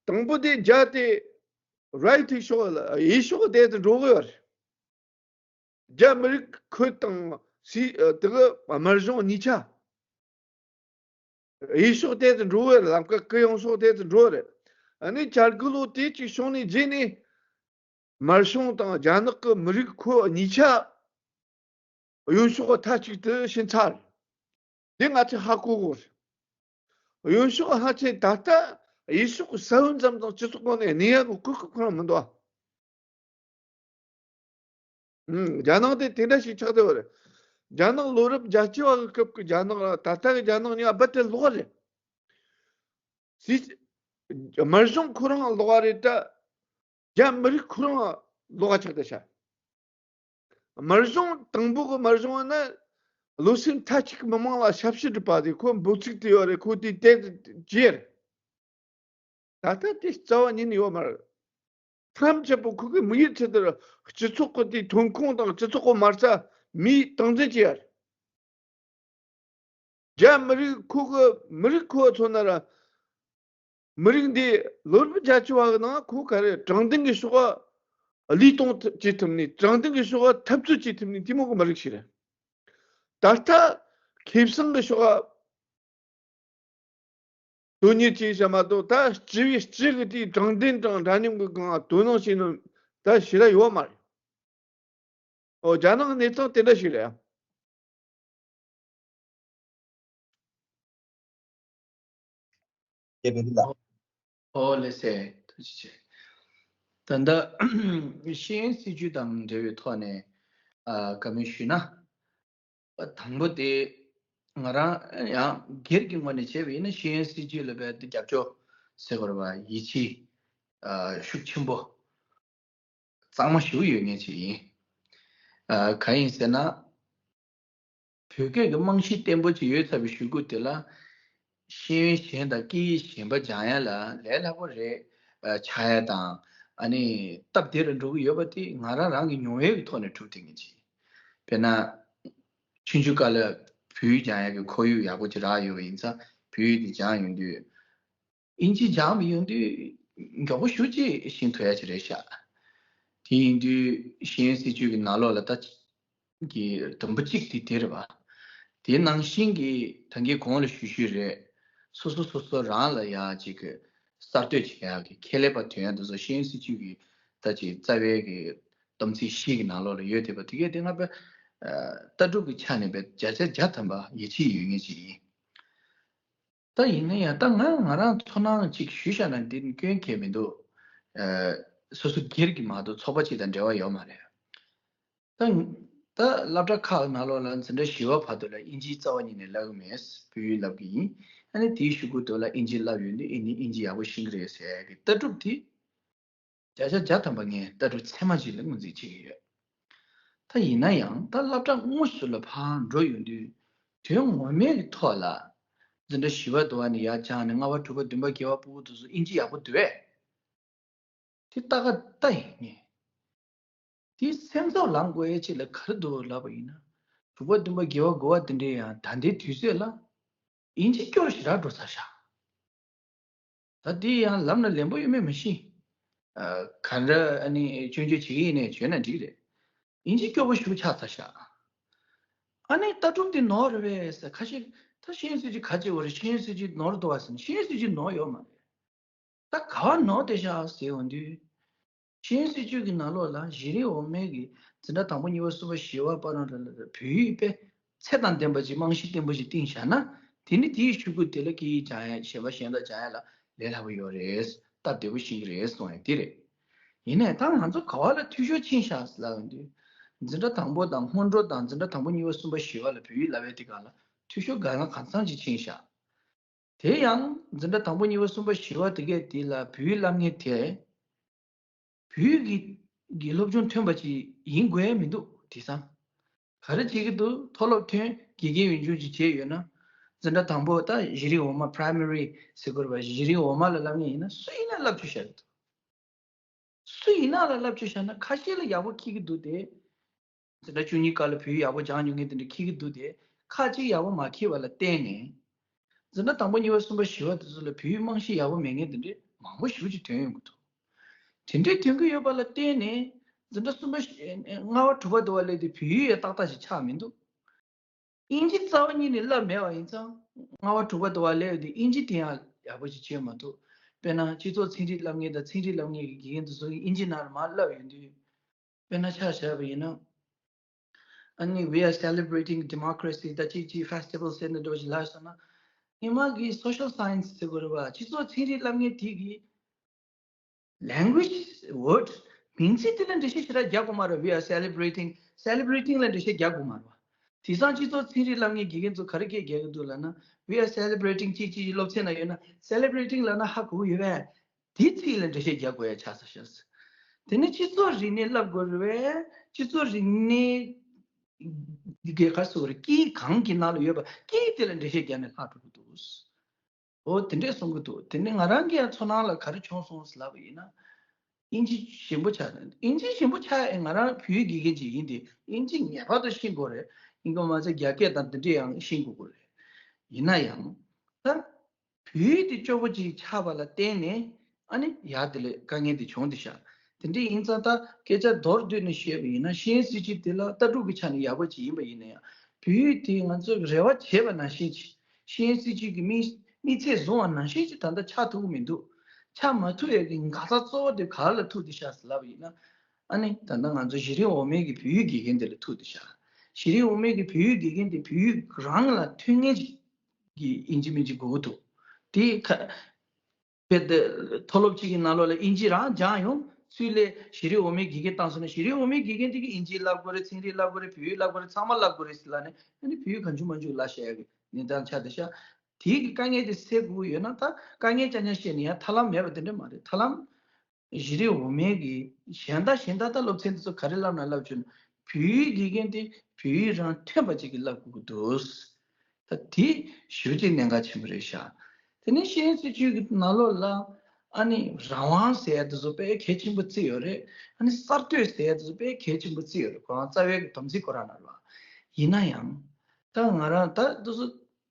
དང་པོ་དེ་རྒྱ་དེ་རའི་ཐི་ཕྱོགས་ལ། གཡས་ཕྱོགས་དེ་དུ་འགྲོ་གི་ཡོད་རེད། རྒྱ་མི་རིགས་ཁུལ་དང་སི་ཨ་དེ་གི་དམར་གཞུང་གཉིས་ཆ། གཡས་ཕྱོགས་དེ་དུ་འགྲོ་བའི་ལམ་ཁ། གུ་ཡངས་ཕྱོགས་དེ་དུ་འགྲོ་བ་རེད། ཨ་ནི་གྱ་དགུ་ལོ་དེ་གཅིག་བྱུང་ནས་རྗེས་ནས་དམར་གཞུང་དང་རྒྱ་ནག་གི་མི་རིགས་ཁུལ་གཉིས་ཆ་གཡོན་ཕྱོགས་མཐའ་གཅིག་ཏུ་ཕྱིན་ཚར་རེད། དེ་ང་ཚོས་ཧ་གོ་དགོས་རེད། གཡོན་ཕྱོགས་ཧ་ཅང་ད་ལྟ་གཡས་ཕྱོགས་ས་བོན་ཙམ་དང་སྤྱི་ཚོགས་ཁོངས་ནས་གནས་ཡག་གི་གོ་སྐབས་ཁོ་རང་མི་འདུག་ཨ། ཨང་། རྒྱ་ནག་དེ་དེ་འདྲ་ཞིག་ཆགས་བསྡད་པ་རེད། རྒྱ་ནག་ལོ་རབས་བརྒྱད་ཅུ་བ་གི་སྐབས་ཀྱི་རྒྱ་ནག་ལ་ད་ལྟ་གི་རྒྱ་ནག་གཉིས་རྦད་དེ་ལོགས་ཀ་རེད། སྲིད། དམར་གཞུང་ཁོ་རང་ལོགས་ཀ་རེད་ད། རྒྱ་མི་རིགས་ཁོ་རང་ལོགས་ཀ་ཆགས་བསྡད་ཤག་དམར་གཞུང་དང་པོ་གི་དམར་གཞུང་ནི་བློ་སེམས་མཐའ་གཅིག་གི་མི་མང་ལ་ཞབས་ཕྱི་སྒྲུབ་པ་དེ། ཁོ་འབོད་ཚིག་དེ་ཡོད་རེད། ཁོ་དེ་དེ་བྱས་རེད། ད་ལྟ་དེ་རྩ་བ་ཉིད་ནས་ཡོད་མ་རེད། ཐམས་ཅད་པོ་ཁོ་གི་དམིགས་ཡུལ་ཆེད་དུ་སྤྱི་ཚོགས་ཀྱི་དེའི་ཐོན་ཁུངས་དང་སྤྱི་ཚོགས་ཀྱི་མ་རྩ་མིས་སྟངས་འཛིན་བྱས་ཡ་རེད། རྒྱ་མི་རིགས་ཁོ་གི་མི་རིགས་ཁོ་མཚོན་ན་ར། མི་རིགས་འདི་ལོ་རབས་བརྒྱད་ཅུ་བ་གི་ནང་ཁོ་ག་རེ་དྲང་བདེན་གྱི་ཕྱོགས་ལ་ལུས་གཏོང་བྱེད་ཐུབ་ནི། དྲང་བདེན་གྱི་ཕྱོགས་ལ་འཐབ་རྩོད་བྱེད་ཐུབ་ནི་དེ་མོ་གི་མི་རིགས་ཤིག་རེད། ད་ལྟ་ཁེ་བཟང་གི་ཕྱོགས་ལ་དོན་གཉེར་བྱས་བཞག་མ་གཏོགས། ད་སྤྱི་པའི་སྤྱི་གི་དེའི་དྲང་བདེན་དང་འདྲ་མཉམ་གྱི་སྒང་དོ་སྣང་བྱེད་ནི་ད་ཞེ་དྲག་ཡོད་མ་རེད། ཨོ། རྒྱ་ནག་གནས་སྟངས་དེ་འདྲ་ཞིག་རེད། ཞེས་འབོད་ཀྱི་ལགས། ཨོ་ལགས་སེ། ཐུགས་རྗེ་ཆེ། ད་ལྟ་ཤེས་ཡོན་སྲིད་བྱུས་དང་འབྲེལ་བའི་ཐོག་ནས་ཨ་བཀའ་མོལ་ཞུས་ན། དང་པོ་དེ་ང་རང་ཡང་སྒེར་གྱི་ངོས་ནས་བྱས་པ་ཡིན་ན་ཤེས་ཡོན་སྲིད་བྱུས་ལ་རྦད་དེ་རྒྱབ་སྐྱོར་ཟེར་དགོས་རེད་པ། ཡིད་ཆེས་ཨ་ཤུགས་ཆེན་པོ་གཙང་མ་ཞིག་ཡོད་མཁན་ཅིག་ཡིན། ཨ་གང་ཡིན་ཟེར་ན། བོད་སྐད་ཀྱི་རྨང་གཞི་བརྟན་པོ་ཅིག་ཡོད་ཚར་བའི་གཞུག་གུ་དེ་ལ། ཤེས་ཡོན་གཞན་དང་སྐད་ཡིག་གཞན་པ་སྦྱང་ཡ་ལ་ལས་སླ་པོ་རེད། ཨ་ཆགས་ཡ་དང་། ཨ་ནི་སྟབས་བདེ་རུ་འགྲོ་གི་ཡོད་པ་དེ་ང་རང་རང་གི་མྱོང་བའི་ཐོག་ནས་གྲུབ་བསྡད་མཁན་ཅིག་དཔེར་ན། ཆུང་ཆུང་སྐབས་ལ་བོད་ཡིག་སྦྱང་ཡ་གི་ཁོར་ཡུག་ཡག་པོ་ཅིག་རག་ཡོད་པ་ཡིན་ཙང་བོད་ཡིག་དེ་སྦྱངས་ཡོང་དུས། ཨིན་ཇི་སྦྱངས་པ་ཡོང་དུས་མགྱོགས་པོ་ཞེ་པོ་ཅིག་ཤེས་ཐུབ་ཡ་ཅིག་རེད་ཤག་དེ་ཡིན་དུས་ཤེས་ཡོན་སྲིད་བྱུས་ཀྱི་ནང་ལོགས་ལ་ད་ཀྱི་དུམ་བུ་གཅིག་དེ་དེ་རེད་པ། དེ་ནང་བཞིན་གྱི་ད་གིན་གོང་ལ་ཞུས་ཞུས་རེད། སོ་སོ་སོ་སོ་རང་ལ་ཡ་ཅིག་གི་གསར་གཏོད་བྱེད་ཡག་གི་ཁེ་ལས་པ་ཐོན་ཡག་དེ་ཚོ་ཤེས་ཡོན་སྲིད་བྱུས་ཀྱི་ད་ཅིག་རྩ་བའི་གི་སྡོམ་ཚིག་བཞི་གི་ནང་ལོགས་ལ་ཡོད་བསྡད་པ་དེ་གས་དེ་ང་པ་ལྟ་གྲུབ་ཀྱི་ཆ་ནས་པའི་བརྒྱ་ཆ་བརྒྱ་ཐམ་པ་ཡིད་ཆེས་ཡོད་མཁན་ཅིག་ཡིན། ད་ཡིན་ན་ཡང་ད་ང་ང་རང་ཚོར་སྣང་ཅིག་ཞུས་བཞག་ན་འདི་ནི་སྐྱོན་གལ་མི་འདུག་ཨ་སོ་སོ་སྒེར་གྱི་མ་གཏོགས་ཚོགས་པ་གཅིག་དང་འབྲེལ་བ་ཡོད་མ་རེད། ད་ད་སློབ་གྲྭ་ཁག་ནང་ལོགས་ལ་འཛིན་གྲྭ་བཞི་པ་བར་དུ་ལ་ཨིན་ཇི་རྩ་བ་ཉིད་ནས་བསླབ་ཀྱི་མེད། བོད་ཡིག་བསླབ་ཀྱི་ཡིན། ཨ་ནི་དེའི་གཞུག་གུ་དུ་ལ་ཨིན་ཇི་བསླབ་ཡོང་དུས་ཨིན་ནི་ཨིན་ཇི་ཡག་པོ་ཤེས་ཀྱི་རེད་ཟེར་ཡག་གི་ལྟ་གྲུབ་དེ། བརྒྱ་ཆ་བརྒྱ་ཐམ་པ་ངས་ལྟ་གྲུབ་ཚད་མ་ཅིག་ལ་ངོས་འཛིན་བྱེད་ཀྱི་ཡོད། ད་ཡིན་ན་ཡང་ད་སློབ་གྲྭ་དངོས་སུ་ལ་ཕར་འགྲོ་ཡོང་དུས་དོན་ངོ་མའི་གི་ཐོག་ལ་འཛིན་གྲྭ་བཞི་པ་དུ་བ་ནས་ཡར་སྦྱངས་ནས་ལྔ་པ་དྲུག་པ་བདུན་པ་བརྒྱད་པ་སྤུ་གུ་དེ་ཚོ་ཨིན་ཇི་ཡག་པོ་འདུག་གས། དེ་ལྟ་ག་ལྟ་ཡིན་ངས། དེ་སེམས་ཚོར་ལངས་དགོས་ཡས་ཅིག་ལ་ག་རེ་འདུག་ལབ་པ་ཡིན་ན། དྲུག་པ་བདུན་པ་བརྒྱད་པ་དགུ་པ་དེ་འདྲའི་ཡང་ད་ལྟའི་དུས་ཚོད་ལ་ཨིན་ཇི་སྐྱོ་རུ་ཞེ་དྲག་འགྲོ་ཚར་ཤག་ད་འདི་ཡང་ལབ་ན་ལན་པོ་ཡོད་མེད་མི་ཤེས། ཨ་ག་འདྲ་ཨ་ནི་སྐྱོན་བརྗོད་བྱེད་ཀྱི་ཡིན་ནའི་བརྗོད་ན་འགྲིག་རེད། ཨིན་ཇི་སྐྱོ་པོ་ཞེ་པོ་ཆགས་ཚར་ཤག་ཨ་ནི་ལྟ་གྲུབ་འདི་ནོར་རེད་པས་ཟེར། ཁ་ཤས་ད་ཤེས་ཡོན་སྲིད་བྱུས་ག་བྱེད་དགོས་རེད། ཤེས་ཡོན་སྲིད་བྱུས་ནོར་འདུག་བ་ཟེར་ན་ཤེས་ཡོན་སྲིད་བྱུས་ནོར་ཡོད་མ་རེད། ད་ག་བ་ནོར་བསྡད་ཤག་ཟེར་ཡོང་དུས། ཤེས་ཡོན་སྲིད་བྱུས་ཀྱི་ནང་ལོགས་ལ་གཞི་རིམ་འོག་མའི་གི་འཛིན་གྲྭ་དང་པོ་གཉིས་པ་གསུམ་པ་བཞི་པ་བར་ལ་བོད་ཡིག་དཔེ་ཚད་དང་ལྡན་པ་ཅིག་རྨང་གཞི་བརྟན་པོ་ཞིག་བཏིང་བཞག་ན། དེ་ནི་དེའི་གཞུག་གུ་དེ་ལ་སྐད་ཡིག་སྦྱང་ཡ་གཞན་པ་གཞན་དག་སྦྱང་ཡ་ལ་ལས་སླ་པོ་ཡོད་རེད། སྟབས་བདེ་པོ་ཤེས་ཀྱི་རེད་གསུངས་ཡ་དེ་རེད། ཡིན་ནའི་ད་ང་ཚོ་ག་བ་ལ་འཐུས་ཤོར་ཕྱིན་ཤག་ཟེར་ལབ་ཡོང་དུས། འཛིན་གྲྭ་དང་པོ་དང་སྔོན་འགྲོ་དང་འཛིན་གྲྭ་དང་པོ་གཉིས་པ་གསུམ་པ་བཞི་པ་ལ་བོད་ཡིག་བསླབ་པའི་དེ་ག་ལ་འཐུས་ཤོར་གང་ལ་གང་འཚམ་ཅིག་ཕྱིན་ཤག་དེ་ཡང་འཛིན་གྲྭ་དང་པོ་གཉིས་པ་གསུམ་པ་བཞི་པ་དེ་གས་དེ་ལ་བོད་ཡིག་བསླབ་མཁན་དེ། བོད་ཡིག་གི་གི་སློབ་སྦྱོང་ཐོན་པ་ཅིག་ཡིན་དགོས་ཡ་མི་འདུག་དེང་སང་། ག་རེ་བྱེད་ཀྱི་འདུག་མཐོ་སློབ་ཐོན་དགེ་རྒན་ཡོན་སྦྱོང་ཅིག་བྱས་ཡོད་ན། འཛིན་གྲྭ་དང་པོ་ད་གཞི་རིམ་འོག་མ་པ་རའི་མ་རི་ཟེར་དགོས་རེད་པ། གཞི་རིམ་འོག་མ་ལ་བསླབ་མཁན་ཡིན་ན་སུ་ཡིན་ན་བསླབ་བཅུག་བཞག་གི་འདུག་སུ་ཡིན་ན་ལ་བསླབ་བཅུག་བཞག་ན་ཁ་ཤས་ལ་ཡག་པོ་འཁྱེར་གྱི་འདུག་སྟེ། འཛིན་གྲྭ་བཅུ་གཉིས་སྐབས་ལ་བོད་ཡིག་ཡག་པོ་སྦྱངས་མྱོང་མཁན་དེ་འདྲ་འཁྱེར་གྱི་འདུག་སྟེ། ཁ་ཅིག་ཡག་པོ་མ་འཁྱེར་བ་ལ་བརྟེན་ནས། འཛིན་གྲྭ་དང་པོ་གཉིས་པ་གསུམ་པ་བཞི་པ་དེ་ཚོ་ལ་བོད་ཡིག་རྨང་གཞི་ཡག་པོ་མེད་མཁན་དེ་འདྲ་མང་པོ་ཞེ་པོ་ཅིག་ཐོན་ཡོང་གི་འདུག་དེ་འདྲའི་ཐོན་གྱི་ཡོད་པ་ལ་བརྟེན་ནས། འཛིན་གྲྭ་གསུམ་པ་བཞི་ལྔ་པ་དྲུག་པ་དུ་བ་སླེབས་དུས་བོད་ཡིག་ཡང་ཏག་ཏག་ཞིག་ཆགས་མི་འདུག་དབྱིན་ཇི་རྩ་བ་ཉིད་ནས་བསླབས་མེད་པ་ཡིན་ཙང་། ལྔ་པ་དྲུག་པ་དུ་བ་སླེབས་དུས་དབྱིན་ཇི་དེ་ཡང་ཡག་པོ་ཞིག་བྱེད་མ་ཐུབ། དཔེར་ན་སྤྱི་ཚོགས་ཚན་རིག་བསླབ་མཁན་དང་ཚན་རིག་བསླབ་མཁན་གྱི་དགེ་རྒན་དེ་ཚོ་གིས་དབྱིན་ཇི་ནང་ལ་མར་བསླབས་ཡོང་དུས། དཔེར་ན་ཆ་བཞག་པ་ཡིན་ན། ཨ་ནི་we are celebrating democracy ད་ཅིག་ཅིག་festival ཟེར་ནས་འགྲོ་ཞིག་ལབ་སོང་ན། སྔོན་མ་གི་social science ཟེར་དགོས་རེད་པ། སྤྱི་ཚོགས་ཚན་རིག་བསླབ་མཁན་དེ་གིས་language word མིང་ཚིག་དེ་ལ་འགྲེལ་བཤད་ཞེ་དྲག་རྒྱག་དགོས་མ་རེད། we are celebrating celebrating ལ་འགྲེལ་བཤད་རྒྱག་དགོས་མ་རེད་པ། དེང་སང་སྤྱི་ཚོགས་ཚན་རིག་བསླབ་མཁན་དགེ་རྒན་ཚོ་ག་རེ་སྐད་རྒྱག་གི་འདུག་ལབ་ན། we are celebrating ཅིག་ཅིག་སློབ་ཚན་ན་ཡོད་ན་celebrating ལབ་ན་ཧ་གོ་གི་ཡོད་པས། དེའི་ཚིག་ལ་འགྲེལ་བཤད་རྒྱག་དགོས་ཡ་ཆགས་ས་ཤག་དེ་ནི་སྤྱི་ཚོགས་རིག་གནས་བསླབ་དགོས་རེད་པས། སྤྱི་ཚོགས་རིག་གནས་དེ་ག་སོགས་རེད། སྐད་གང་གི་ནང་ལ་ཡོད་པ་སྐད་དེ་ལ་འགྲེལ་བཤད་རྒྱག་ནས་ལྷག་འགྲོ་གི་འདུག་འོ་དེ་འདྲས་གསུང་གི་འདུག་དེ་ནི་ང་རང་གི་ཡང་ཚོར་སྣང་ལ་ག་རེ་བྱུང་སོང་ཟེར་ལབ་པ་ཡིན་ན། དབྱིན་ཇི་ཞན་པོ་ཆགས་ན། དབྱིན་ཇི་ཞན་པོ་ཆགས་ཡ་ང་རང་བོད་ཡིག་དགེ་རྒན་ཅིག་ཡིན་ཏེ་དབྱིན་ཇི་ངེས་པར་དུ་ཤེས་དགོས་རེད། ཡིན་གོ་མ་ཚད་རྒྱ་སྐད་དང་དེ་འདྲས་ཡང་ཤེས་དགོས་ཀྱི་རེད། ཡིན་ན་ཡང་། ད། བོད་ཡིག་དེ་སྐྱོ་པོ་ཅིག་ཆགས་པ་ལ་བརྟེན་ནས་ཨ་ནི་ཡར་དེ་ལས་དཀའ་ངལ་དེ་བྱུང་བསྡད་ཤག་དེ་འདྲ་ཡིན་ཙང་ད་སྐད་ཆ་མདོར་བསྡུས་ནས་བཤད་པ་ཡིན་ན་ཤེས་ཡོན་སྲིད་བྱུས་དེ་ལ་ལྟ་གྲུབ་ཀྱི་ཆ་ནས་ཡག་པོ་ཅིག་ཡིན་པ་ཡིན་ན་ཡང་བོད་ཡིག་དེ་ང་ཚོས་རེ་བ་བྱས་པ་ནང་བཞིན་ཅིག་ཤེས་ཡོན་སྲིད་བྱུས་ཀྱི་དམིགས་དམིགས་ཚད་བཟུང་བ་ནང་བཞིན་ཅིག་ད་ལྟ་ཆགས་ཐུབ་ཀྱི་མི་འདུག་ཆགས་མ་ཐུབ་ཡས་ཀྱི་འགག་རྩ་གཙོ་བོ་དེ་ག་ལ་ཐུག་བསྡད་ཤག་ཟེར་ལབ་པ་ཡིན་ན། ཨ་ནི་ད་ལྟ་ང་ཚོ་གཞི་རིམ་འོག་མའི་གི་བོད་ཡིག་དགེ་རྒན་དེ་ལ་ཐུག་བསྡད་ཤག་གཞི་རིམ་འོག་མའི་གི་བོད་ཡིག་དགེ་རྒན་དེ་བོད་ཡིག་རང་ལ་ཐོན་མཁན་ཅིག་གི་ཡིན་གཅིག་མིན་གཅིག་དགོས་ཀྱི་འདུག་དེ་ཁ་ དཔེ་དེ་མཐོ་སློབ་གཅིག་གི་ནང་ལོགས་ལ་ཨིན་ཇི་རང་སྦྱངས་ཡོང་། ཚུར་ལ་གཞི་རིམ་འོག་མའི་དགེ་རྒན་བཏང་སོང་ན། གཞི་རིམ་འོག་མའི་དགེ་རྒན་དེ་གིས་ཨིན་ཇི་བསླབ་དགོས་རེད། ཚན་རིག་བསླབ་དགོས་རེད། བོད་ཡིག་བསླབ་དགོས་རེད། ཚང་མ་བསླབ་དགོས་རེད་ཟེར་ལབ་ནས། ཨ་ནི་བོད་ཡིག་གང་བྱུང་མང་བྱུང་བསླབ་བཞག་ཡག་གི་གནས་སྟངས་ཆགས་བསྡད་ཤག་དེའི་གི་དཀའ་ངལ་དེ་སེལ་དགོས་ཀྱི་ཡོད་ན། ད་དཀའ་ངལ་རྐྱང་རྐྱང་བཤད་ནས་ཡང་ཐབས་ལམ་མེད་པ་དེ་འདྲ་མ་རེད། ཐབས་ལམ། གཞི་རིམ་འོག་མའི་གི་གཞན་དག་གཞན་དག་ད་སློབ་ཚན་དེ་ཚོ་ག་རེ་བསླབ་ན་བསླབ་བྱུང་ན། བོད་ཡིག་དགེ་རྒན་དེ་བོད་ཡིག་རང་ཐོན་པ་ཅིག་གིས་བསླབ་དགོས་ཀྱི་འདུག་ད་དེ་ཞེ་པོ་ཅིག་གནད་འགག་ཆེན་པོ་རེད་ཤག་དེ་ནས་ཤེས་ཡོན་སྲིད་བྱུས་ཀྱི་ནང་ལོགས་ལ་ཨ་ནི་རང་དབང་ཟེར་ཡ་དེ་ཚོ་དཔེ་གལ་ཆེན་པོ་བརྩི་ཡོད་རེད། ཨ་ནི་གསར་གཏོད་ཟེར་ཡ་དེ་ཚོ་དཔེ་གལ་ཆེན་པོ་བརྩི་ཡོད་རེད། ཁོ་རང་རྩ་བའི་གི་དམ་ཚིག་ཁོ་རང་ནང་ལ། ཡིན་ན་ཡང་ད་ང་རང་ད་དེ་ཚོ་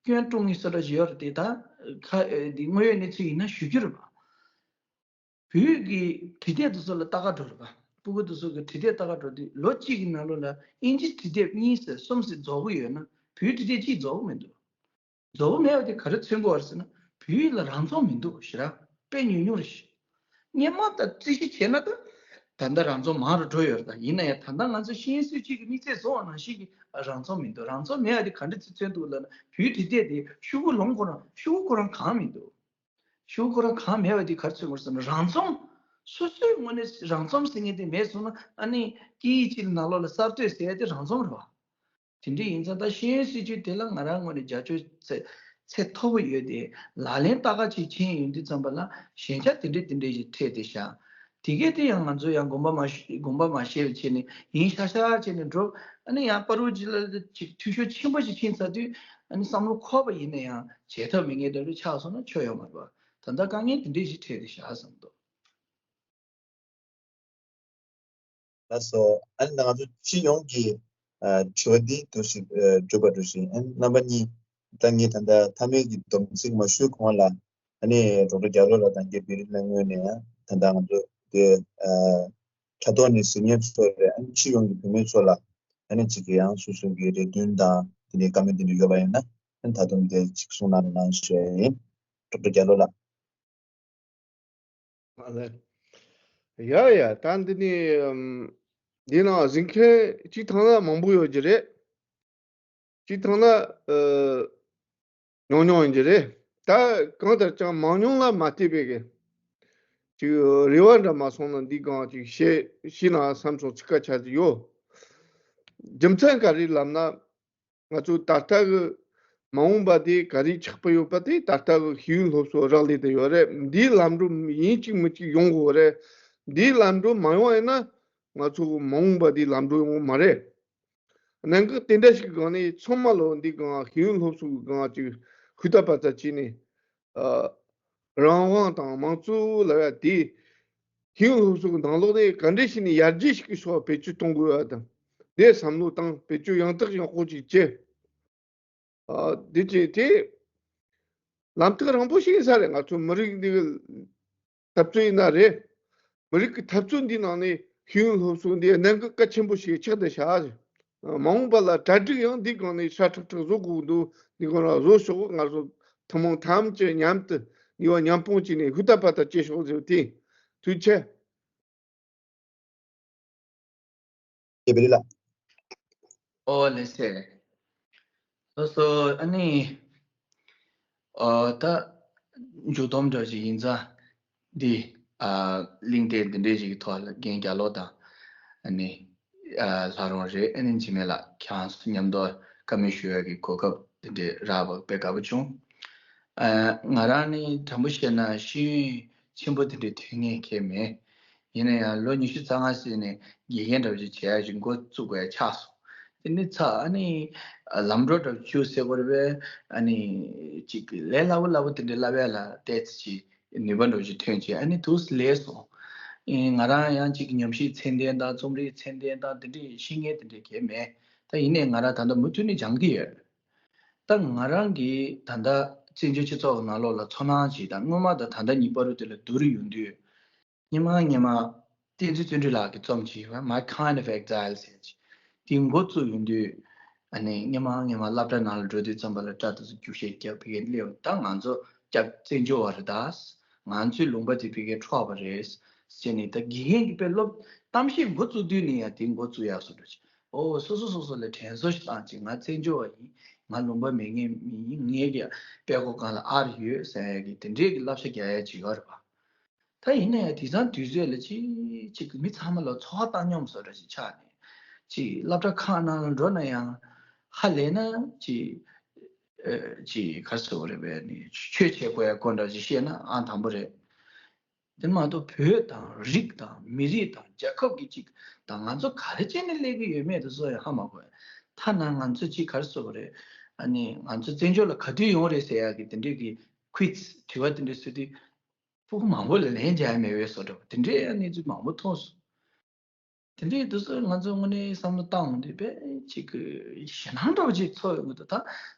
སྐྱོན་དཀྲུག་མཁན་བཟོ་འདྲ་ཞིག་ཡོད་རེད་དེ། ད་ཁ་ཨེ་འདི་དངོས་ཡོད་གནས་ཚུལ་ཡིན་ན་ཞུ་རྒྱུ་རེད་པ། བོད་ཀྱི་འབྲི་དེབ་དེ་ཚོ་ལ་ལྟ་ག་འགྲོ་རེད་པ། སྤུ་གུ་དེ་ཚོ་གི་འབྲི་དེབ་ལྟ་ག་འགྲོ་དུས། ལོ་གཅིག་གི་ནང་ལོགས་ལ་ཨིན་ཇི་འབྲི་དེབ་གཉིས་ཟེར་གསུམ་ཟེར་རྫོགས་ཀྱི་ཡོད་ན། བོད་འབྲི་དེབ་གཅིག་རྫོགས་ཀྱི་མི་འདུག་རྫོགས་པ་མེད་པ་དེ་ག་རེ་མཚོན་གྱི་ཡོད་རེད་ཟེར་ན། བོད་ཡིག་ལ་རང་རྫོང་མི་འདུག་ཞེ་དྲག་དཔེ་ཉུང་ཉུང་རེད་ཤག་སྔོན་མ་ད་རྩིས་ཞིབ་བྱས་ན་ད། ད་ལྟ་རང་རྫོང་མང་རུ་འགྲོ་ཡོད་རེད། ད་ཡིན་ན་ཡང་ད་ལྟ་ང་ཚོ་ཤེས་ཡོན་སྲིད་བྱུས་ཀྱི་དམིགས་ཚད་བཟོ་བ་ནང་བཞིན་གྱི་རང་རྫོང་མི་འདུག་རང་རྫོང་མེད་པ་དེ་ག་འདྲ་ཅིག་མཚོན་འདུག་ལབ་ན། བོད་འབྲི་དེབ་དེ་ཤོག་གུ་ལོང་ཁོ་རང་། ཤོག་གུ་ཁོ་རང་གང་མི་འདུག་ཤོག་གུ་ཁོ་རང་གང་མེད་པ་དེ་ག་རེ་མཚོན་གྱི་ཡོད་རེད་ཟེར་ན། རང་རྫོང་། སོ་སོའི་ངོས་ནས་རང་རྫོང་ཟེར་མཁན་དེ་མེད་སོང་ན། ཨ་ནི་སྐད་ཡིག་གཅིག་ནང་ལོགས་ལ་གསར་གཏོད་ཟེར་ཡ་དེ་རང་རྫོང་རེད་པ། དེ་འདྲ་ཡིན་ཙང་ད་ཤེས་ཡོན་སྲིད་བྱུས་དེ་ལ་ང་རང་ངོས་ནས་རྒྱབ་སྐྱོར་ཚད་ཚད་མཐོ་པོ་ཡོད་དེ། ལག་ལེན་ལྟ་ག་ཅིག་ཕྱིན་ཡོང་དུས་ཙམ་པ་ལ་ཞན་ཆ་དེ་འདྲ་དེ་འདྲ་ཞིག་འཕྲད་བསྡད་ཤག་དེ་གས་དེ་ཡང་ང་ཚོ་ཡང་དགོངས་པ་མ་ཤེས་དགོངས་པ་མ་ཤེས་པ་བྱས་ནས་ཡིན་ཤག་ཤག་བྱས་ནས་འགྲོ། ཨ་ནི་ཡང་བར་དུ་ཅིག་ལ་ཅིག་འཐུས་ཤོར་ཆེན་པོ་ཞིག་ཕྱིན་ཚར་དུས། ཨ་ནི་བསམ་བློ་འཁོར་བ་ཡིན་ན་ཡང་བྱེད་ཐབས་མེད་མཁན་འདྲ་པོ་ཆགས་སོང་ན་ཆོ་ཡོད་མ་རེད་པ། ད་ལྟ་དཀའ་ངལ་དེ་འདྲ་ཞིག་འཕྲད་བསྡད་ཤག་བསམ་འདུག་ལགས་སོ། ཨ་ནི་ད་ང་ཚོ་སྤྱི་ཡོངས་ཀྱི་ཨ་དྲི་བ་འདི་འདུག་སེ་ཨ་གྲུབ་པ་འདུག་སེ། ཨ་ནི་རྣམ་པ་གཉིས། ད་ངས་ད་ལྟ་མཐའ་མའི་གི་སྡོམ་ཚིག་མ་ཞུས་གོང་ལ། ཨ་ནི་ཌོག་ཊར་རྒྱ་ལོ་ལགས་དང་རྒན་བེ་རི་ལགས་ངོས་ནས་ཡང་ད་ལྟ་ང་ཚོ་དེ་ཨ་དྲ་ཐོག་ནས་གཟིགས་མཁན་ཚོ་རེད། ཨ་ནི་སྤྱི་ཡོངས་ཀྱི་བོད་མི་ཚོ་ལ་ཨ་ནི་གཅིག་གི་ཡང་སོ་སོ་གི་རེ་འདུན་དང་དེ་ནས་བཀའ་མོལ་དེ་འདྲ་ཡོད་པ་ཡིན་ན། ཨ་ནི་ད་དུང་དེ་གཅིག་གསུང་གནང་རོགས་གནང་ཞུ་ཡ་ཡིན། ཌོག་ཊར་རྒྱ་ལོ་ལགས། ཨ་ལེ། ཡ་ཡ། ད་འདི་ནི་ཨམ། འདི་ནང་གཟིགས་མཁན་གཅིག་ཐང་ན་མང་པོ་ཡོད་ཀྱི་རེད། གཅིག་ཐང་ན་ཨ་ཉུང་ཉུང་ཡིན་གྱི་རེད། ད་གང་ལྟར་ཀྱང་མང་ཉུང་ལ་མ་བལྟས་པའི་གི་ཅིག་རེ་བ་འདྲ་མ་སོང་ན། འདི་གང་ཅིག་བཤད་ཤེས་ན་བསམ་སོང་། ཚིག་ཁ་ཆ་ཅིག་ཡོད། རྒྱུ་མཚན་ག་རེ་ལབ་ན། ང་ཚོ་ད་ལྟ་གི་མ་འོངས་པ་དེ་ག་རེ་ཆགས་པ་ཡོད་པ་དེ་ད་ལྟ་གི་ཤེས་ཡོན་སློབ་གསོ་རག་ལས་དེ་ཡོད་རེད། འདིའི་ལམ་འགྲོ་ཡིན་གཅིག་མིན་གཅིག་ཡོང་དགོས་རེད། འདིའི་ལམ་འགྲོ་མ་ཡོང་ཡིན་ན་ང་ཚོ་མ་འོངས་པ་དེའི་ལམ་འགྲོ་ཡོང་གི་མ་རེད། གནད་འགག་དེ་འདྲ་ཞིག་སྒང་ནས་ཚང་མ་ལོ་འདི་སྒང་ཤེས་ཡོན་སློབ་གསོ་གི་སྒང་ཅིག་ཧུར་ཐག་པ་ཐག་བྱས་ནས། ཨ། རང་དབང་དང་དམངས་གཙོ་ལབ་ཡ་དེ་ཤེས་ཡོན་སློབ་གསོ་གི་ནང་ལོགས་ནས་ག་འདྲས་བྱས་ནས་ཡར་རྒྱས་ཤིག་གི་ཕྱོགས་བེད་སྤྱོད་གཏོང་དགོས་ཡ་དང་། དེ་བསམ་བློ་བཏང་། བེད་སྤྱོད་ཡང་དག་ཡང་དག་ཅིག་བྱེད། ཨ། དེ་བྱས་དེ་ལམ་ཐག་རིང་པོ་ཞིག་ཡིན་ས་རེད། ང་ཚོ་མི་རིགས་འདི་གི་འཐབ་རྩོད་ཡིན་ན་རེད། མི་རིགས་ཀྱི་འཐབ་རྩོད་འདིའི་ནང་ནས་ཤེས་ཡོན་སློབ་གསོ་འདི་གནད་འགག་གལ་ཆེན་པོ་ཞིག་ཆགས་བསྡད་ཤག་མ་འོངས་པ་ལ་གྲ་སྒྲིག་ཡང་འདི་སྒང་ནས་ཤ་ཁྲག་ཁྲག་བཟོ་དགོས་འདུག་འདི་སྒང་ལ་བཟོ་ཤོག་ང་ཚོ་ཐུན་མོང་ཐམས་ཅད་མཉམ་དུ་ནུས་པ་མཉམ་སྤུངས་བྱས་ནས་ཧུར་ཐག་པ་ཐག་བྱེད་ཤོག་ཟེར་བ་དེ། ཐུགས་རྗེ་ཆེ། རྒན་བེ་རི་ལགས། ཨོ་ལགས་སེ། སོ་སོ་ཨ་ནི། ཨོ་ད་མཇུག་སྡོམ་འདྲ་ཞིག་ཡིན་ཙང་འདི། ཨ། གླེང་སྟེགས་འདི་འདྲའི་ཞིག་གི་ཐོག་ལ་རྒན་རྒྱ་ལོ་དང་ཨ་ནི། ཨ། ལྷ་རོང་རེད། ཨ་ནི་འཇིགས་མེད་ལགས། ཁྱེད་རང་ཚོ་མཉམ་དུ་བཀའ་མོལ་ཞུ་ཡག་གི་གོ་སྐབས་འདི་འདྲའི་རག་པ་དཔེ་དགའ་པོ་བྱུང་། ཨ། ང་རང་ནི་དྲང་པོ་བཤད་ན་ཤེས་ཡོན་ཆེན་པོ་དེ་འདྲའི་ཐོན་མཁན་གང་ཡང་མེད། ཡིན་ན་ཡང་ལོ་ཉི་ཤུ་རྩ་ལྔ་ཟིན་ནས་དགེ་རྒན་འདྲ་བོ་ཅིག་བྱེད་ཡག་ཅིག་འགོ་བཙུགས་དགོས་ཡག་ཆགས་སོང་། དེ་ནས་ཚ་ཨ་ནི་ལམ་འགྲོ་འདྲ་བོ་ཅིག་ཟེར་དགོས་རེད་པས། ཨ་ནི་ཅིག་ལས་སླ་པོ་སླ་པོ་དེ་འདྲའི་བསླབ་ཡག་ལ་ཏོག་ཙམ་ཅིག་ནུས་པ་འདྲ་བོ་ཅིག་ཐོན་བྱས། ཨ་ནི་དུས་ལས་སོང་། ཨེ། ང་རང་ཡང་ཅིག་ཉམས་ཞིབ་ཚད་ལྡན་དང་རྩོམ་རིག་ཚད་ལྡན་དང་དེ་འདྲའི་ཤེས་མཁན་དེ་འདྲའི་གང་ཡང་མེད། ད་ཡིན་ནའི་ང་རང་ད་ལྟ་མུ་མཐུད་ནས་སྦྱང་གི་ཡོད། ད་ང་རང་གིས་ད་ལྟ་བཙན་བྱོལ་སྤྱི་ཚོགས་ཀྱི་ནང་ལོགས་ལ་ཚོར་སྣང་ཅིག་དང་། སྔོན་མ་དང་ད་ལྟ་གཉིས་བར་དུ་དེ་ལ་བསྡུར་ཡོང་དུས། སྔོན་མ་སྔོན་མ་བསྟན་འཛིན་བརྩོན་འགྲུས་ལགས་ཀྱི་རྩོམ་ཅིག་ཡོད་པ། My Kind of Exile ཟེར་ཅིག་དེ་འགོ་བཙུགས་ཡོང་དུས། ཨ་ནི་སྔོན་མ་སྔོན་མ་སློབ་གྲྭ་ནང་ལ་འགྲོ་དུས་ཙམ་པ་ལ་སྐྲ་དེ་ཚོ་རྒྱུག་ཤད་རྒྱབ། ཕ་གིར་སླེབས། ད་ང་ཚོ་སྐྱབས་བཙན་བྱོལ་བ་རེད། ད་ང་ཚོའི་ལུང་པ་དེ་ཕ་གིར་འཕྲོག་པ་རེད་ཟེར་ནས། ད་དགེ་རྒན་གྱི་དཔེ་སློབ་གཏམ་བཤད་འགོ་བཙུགས་དུས་ནས་ཡང་དེ་འགོ་བཙུགས་ཡག་བཟོ་འདྲ་ཅིག་ཨོ། སོ་སོ་སོ་སོ་ལ་དྲན་གསོ་ཞིག་བཏང་ཅིག་ང་བཙན་བྱོལ་བ་ཡིན། ང་ལུང་པ་མེད་མཁན་མི་ཡིན། ངའི་གི་དཔྲལ་མགོ་སྒང་ལ་ཨར་ཡོད་ཟེར་ཡ་གི་དེ་འདྲའི་གི་བསླབ་བྱ་རྒྱག་ཡ་ཅིག་ཡོད་རེད་པ། ད་ཡིན་ན་ཡང་དེང་སང་དུས་ཚོད་ལ་ཅིག་ཅིག་མི་ཚང་མ་ལ་འཚོ་བ་བཏང་སྙོམས་བཟོ་འདྲ་ཞིག་ཆགས་ནས། ཅིག་སློབ་གྲྭ་ཁག་ནང་ལ་འགྲོ་ན་ཡང་ཧ་ལས་ན་ཅིག་ཨ་ཅིག་ག་རེ་ཟེར་དགོས་རེད་པས། ནི་ཆོས་བྱེད་དགོས་ཡ་སྐོར་འདྲ་ཞིག་བཤད་ན་ཨང་དང་པོ་རེད། དེ་མ་གཏོགས་བོད་དང་རིགས་དང་མི་རིགས་དང་རྒྱལ་ཁབ་ཀྱི་ཅིག་དང་ང་ཚོ་ག་རེ་བྱས་ནས་སླེབས་ཀྱི་ཡོད་མེད་དེ་ཚོ་ཡང་ཧ་མ་གོ་ཡ། ཐ་ན་ང་ཚོ་ཅིག་ག་རེ་ཟེར་དགོས་རེད། ཨ་ནི་ང་ཚོ་བཙན་བྱོལ་ལ་ག་དུས་ཡོང་རེད་ཟེར་ཡ་གི་དེ་འདྲའི་གི་ཁུའིཛ་དྲི་བ་དེ་འདྲ་ཟེར་དུས། སྤུ་གུ་མང་པོ་ལ་ལན་རྒྱག་ཡ་མེད་པའི་བཟོ་འདྲ་པོ་དེ་འདྲའི་གནས་ཚུལ་མང་པོ་མཐོང་སོང་། དེ་འདྲའི་དུས་སུ་ང་ཚོ་དངོས་གནས་བསམ་བློ་བཏང་འོང་དུས་དཔེ་ཅིག་གི་ཞེད་སྣང་འདྲ་པོ་ཅིག་ཚོར་ཡོང་གི་འདུག་ད་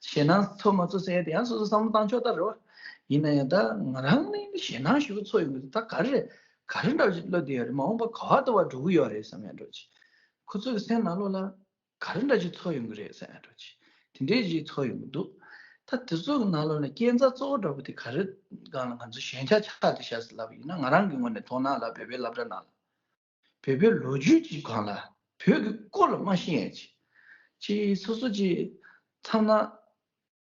ཞེད་སྣང་ཚོར་མ་ཚོར་ཟེར་ཡ་དེ་ཡང་སོ་སོ་བསམ་བློ་བཏང་ཕྱོགས་ལྟར་རེད་བ། ཡིན་ན་ཡང་ད་ང་རང་ནི་ཞེད་སྣང་ཞེ་པོ་ཚོར་ཡོང་གི་འདུག་ད་ག་རེ་རེད། ག་རེ་འདྲ་པོ་ཅིག་བློ་བདེ་ཡོད་རེད། མ་འོངས་པ་ག་བ་དུ་བ་འགྲོ་གི་ཡོད་རེད་བསམ་ཡ་འདྲ་པོ་ཅིག་ཁོ་ཚོའི་སེམས་ནང་ལོགས་ལ། ག་རེ་འདྲ་ཅིག་ཚོར་ཡོང་གི་རེད་ཟེར་ཡ་འདྲ་ཅིག་དེ་འདྲའི་ཅིག་ཚོར་ཡོང་གི་འདུག་ད་དེ་ཚོ་གི་ནང་ལོགས་ནས་རྐྱེན་རྩ་གཙོ་བོ་འདྲ་པོ་དེ་ག་རེ་སྒང་ལ་ང་ཚོ་ཞན་ཆ་ཆགས་བསྡད་ཤག་ཟེར་ལབ་པ་ཡིན་ན། ང་རང་གི་ངོས་ནས་མཐོང་སྣང་ལ་བོད་པའི་སློབ་གྲྭ་ནང་ལ་བོད་པའི་ལོ་རྒྱུས་ཀྱི་སྒང་ལ་བོད་ཀྱི་སྐོར་ལ་མ་ཤེས་ཡ་ཅིག་ཅིག་སོ་སོ་ཅིག་མཚམས་ན།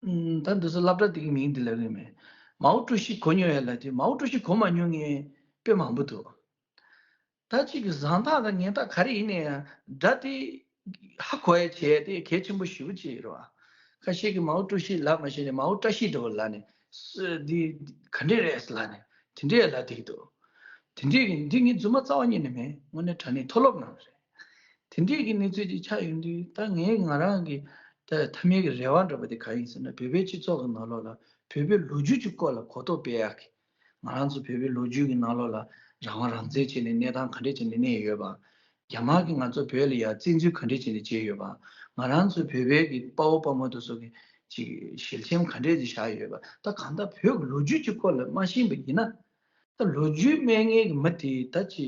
ཨུམ། ད་འདི་ཚོ་སློབ་གྲྭ་དེ་གི་མིང་འདི་ལབ་ཀྱི་མེད། མའོ་ཀྲུའུ་ཞི་གོ་མྱོང་ཡ་ལབ་དུས་མའོ་ཀྲུའུ་ཞི་གོ་མ་མྱོང་མཁན་དཔེ་མང་པོ་འདུག་ད་གཅིག་གི་བཟང་ཐག་དང་ངན་ཐག་ག་རེ་ཡིན་ནའི་ཡང་སྒྲ་དེ་ཧ་གོ་ཡ་བྱས་དེ་གལ་ཆེན་པོ་ཞེ་པོ་ཅིག་རེད་བ། ཁ་ཤས་ཀྱིས་མའོ་ཀྲུའུ་ཞི་ལབ་མ་ཤེས་ནས་མའོ་བཀྲ་ཤིས་འདྲ་བོ་ལབ་ནས། སུ་འདི་ག་འདྲས་རེད་ལབ་ནས་དེ་འདྲས་ལབ་བསྡད་ཀྱི་འདུག་དེ་འདྲས་ཀྱི་འདི་ངས་རྫུན་མ་རྩ་བ་ཉིད་ནས་མེད། དངོས་གནས་དྲང་གནས་མཐོ་སློབ་ནང་རེད། དེ་འདྲས་ཀྱི་གནས་ཚུལ་ཅིག་ཆགས་ཡོང་དུས་ད་ངས་ང་རང་གི་ད་མཐའ་མའི་གི་རེ་བ་འདྲ་པོ་དེ་ག་ཡིན་ཟེར་ན། བོད་པའི་སྤྱི་ཚོགས་ཀྱི་ནང་ལོགས་ལ་བོད་པའི་ལོ་རྒྱུས་ཀྱི་སྐོར་ལ་གོ་རྟོགས་སྤེལ་ཡག་གི། ང་རང་ཚོ་བོད་པའི་ལོ་རྒྱུས་ཀྱི་ནང་ལོགས་ལ་རང་དབང་རང་བཙན་བྱས་ནས་གནས་སྟངས་ག་འདྲས་བྱས་ནས་གནས་ཡོད་པ། རྒྱ་དམར་གྱིས་ང་ཚོ་བོད་ལ་ཡ་བཙན་འཛུལ་ག་འདྲས་བྱས་ནས་བྱས་ཡོད་པ། ང་རང་ཚོ་བོད་པའི་གི་དཔའ་བོ་དཔའ་མོ་དེ་ཚོ་གི་ཅིག་ཞལ་ཆེམས་ག་འདྲས་ཅིག་བཞག་ཡོད་པ། ད་གང་ལྟར་བོད་ཀྱི་ལོ་རྒྱུས་ཀྱི་སྐོར་ལ་མ་ཤེས་པ་ཡིན་ན། ད་ལོ་རྒྱུས་སྨྲ་མཁན་གྱི་མི་དེ་ད་ཅི་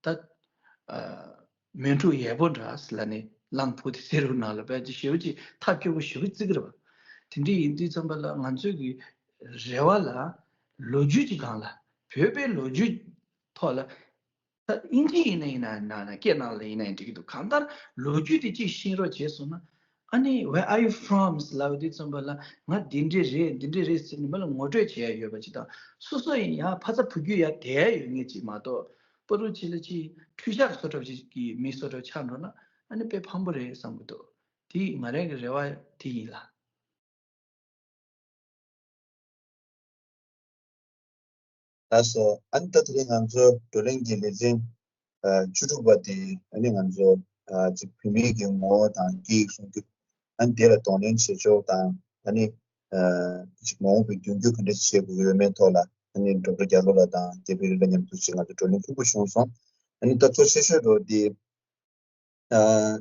ད་ཨ། མོན་ཕྲུག་ཡས་པོ་འདྲ་ཟེར་ལབ་ནས་གླང་ཕུག་དེ་ཟེར་རུ་ནང་ལ་བས་ཅི་ཞེ་པོ་ཅིག་ཐབས་སྐྱོ་པོ་ཞེ་པོ་བརྩི་གི་རེད་བ། དེ་འདྲ་ཡིན་དུས་ཙམ་པ་ལ་ང་ཚོའི་གི་རེ་བ་ལ་ལོ་རྒྱུས་ཀྱི་སྒང་ལ་བོད་པའི་ལོ་རྒྱུས་ཐོག་ལ། ད་དབྱིན་ཇི་ཡིན་ན་ཡིན་ན་ན་ན་སྐད་ནང་ལ་ཡིན་ན་ཡང་འགྲིག་གི་འདུག་གང་ལྟར་ལོ་རྒྱུས་དེ་གཅིག་ཤེས་རོགས་བྱས་སོང་ན། ཨ་ནི་Where are you from? ཟེར་ལབ་དུས་ཙམ་པ་ལ་ང་འདི་འདྲས་རེད་འདི་འདྲས་རེད་ཟེར་ནས་མི་ལ་ངོ་སྤྲོད་བྱེད་ཡ་ཡོད་པ་ཅིག་དང་། སོ་སོ་ཡིན་ཡང་ཕ་ཚ་བུ་རྒྱུད་ཡ་དེ་ཡ་ཡོད་ངེས་ཅིག་མ་གཏོགས། པ་རུ་ཅི་ལ་ཅི་འཕྲུལ་ཆ་བཟོ་གྲབས་ཅིག་གི་མི་བཟོ་གྲབས་ཆགས་འགྲོ་ན་ཨ་ནི་དཔེ་ཕངས་པོ་རེད་བསམ་གི་འདུག་དེ་ང་རང་གི་རེ་བ་དེ་ཡིན་ལ། ལགས་སོ། ཨ་ནི་ད་དེ་རིང་ང་ཚོ་བགྲོ་གླེང་གི་ལེ་ཚན་བཅུ་དྲུག་པ་དེ་ཨ་ནི་ང་ཚོ་ཅིག་བོད་མིའི་གི་ངོ་བོ་དང་སྐད་ཡིག་སྲུང་སྐྱོབ། ཨ་ནི་དེ་ལ་གདོང་ལེན་བྱེད་ཕྱོགས་དང་ཨ་ནི་ཅིག་མ་འོངས་པའི་མདུན་སྐྱོད་ག་འདྲ་བྱེད་དགོས་ཡོད་མེད་ཐོག་ལ་ཨ་ནི་ཌོག་ཊར་རྒྱ་ལོ་ལགས་དང་དེ་བེ་རི་ལ་མཉམ་དུ་ཅིག་ང་ཚོ་བགྲོ་གླེང་ཕྲན་བུ་བྱུང་སོང་། ཨ་ནི་ད་གཙོ་ཆེ་ཤོས་འགྲོ་དེ།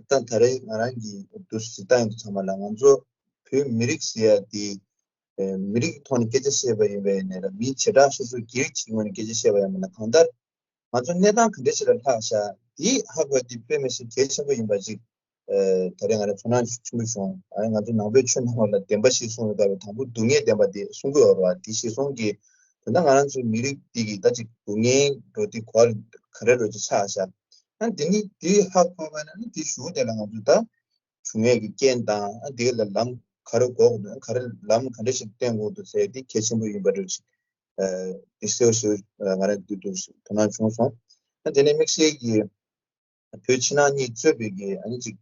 ད་ད་རེས་ང་རང་གིས་འདུག་སེ་ལྟ་ཡོང་དུས་ཚང་མ་ལ་ང་ཚོ་བོད་མི་རིགས་ཟེར་ཡ་དེ་མི་རིགས་ཐོག་ནས་སྐད་ཆ་བཤད་པ་ཡིན་པ་ཡིན་ནའི་ར་མིའི་བྱེ་བྲག་སོ་སོའི་སྒེར་གྱི་ངོས་ནས་སྐད་ཆ་བཤད་པ་ཡིན་པ་ན་གང་ལྟར་ང་ཚོ་གནས་སྟངས་ག་འདྲ་ཞིག་ལ་ལྷག་བཞག་དེ་ཧ་གོ་དེ་དཔེ་མི་སྲིད་གལ་ཆེན་པོ་ཡིན་པ་ཅིག་ད་རེས་ང་རང་ཚོར་སྣང་ཆེན་པོ་བྱུང་། ང་ཚོ་ནང་པའི་ཆོས་ནང་ལ་བདེན་པ་བཞི་གསུངས་ཡོད་པ་དང་པོ་སྡུག་བསྔལ་བདེན་པ་དེ་གསུང་གི་ཡོད་རེད་བ། དེ་བཞི་གསུང་གི་ད་ལྟ་ང་རང་ཚོའི་མི་རིགས་འདི་གི་ད་ཅིག་སྡུག་བསྔལ་འགྲོ་དེ་ག་རེ་ལོ་ཅིག་ཆགས་བཞག་ཨ་འདི་ནི་འདི་ཧ་གོ་བ་ན་ནི་འདི་ཞུ་དེ་ལ་ང་ཚོ་ད་བྱུང་ཡས་ཀྱི་རྐྱེན་དང་ཨ་འདི་ལ་ལམ་ག་རེ་འགོག་དགོས་འདུག་ག་རེ་ལམ་ག་འདྲ་ཞིག་བསྟེན་དགོས་འདུག་ཟེར་འདི་གལ་ཆེན་པོ་ཡིན་པ་འདྲ་ཞིག་འདི་གསལ་པོ་ཞིག་ང་རང་འདི་འདུག་དོ་སྣང་བྱུང་སོང་། ཨ་དེ་ནས་དམིགས་བསལ་གྱི་བོད་ཕྱི་ནང་གཉིས་གཙོས་པའི་གི་ཨ་ནི་ཅིག་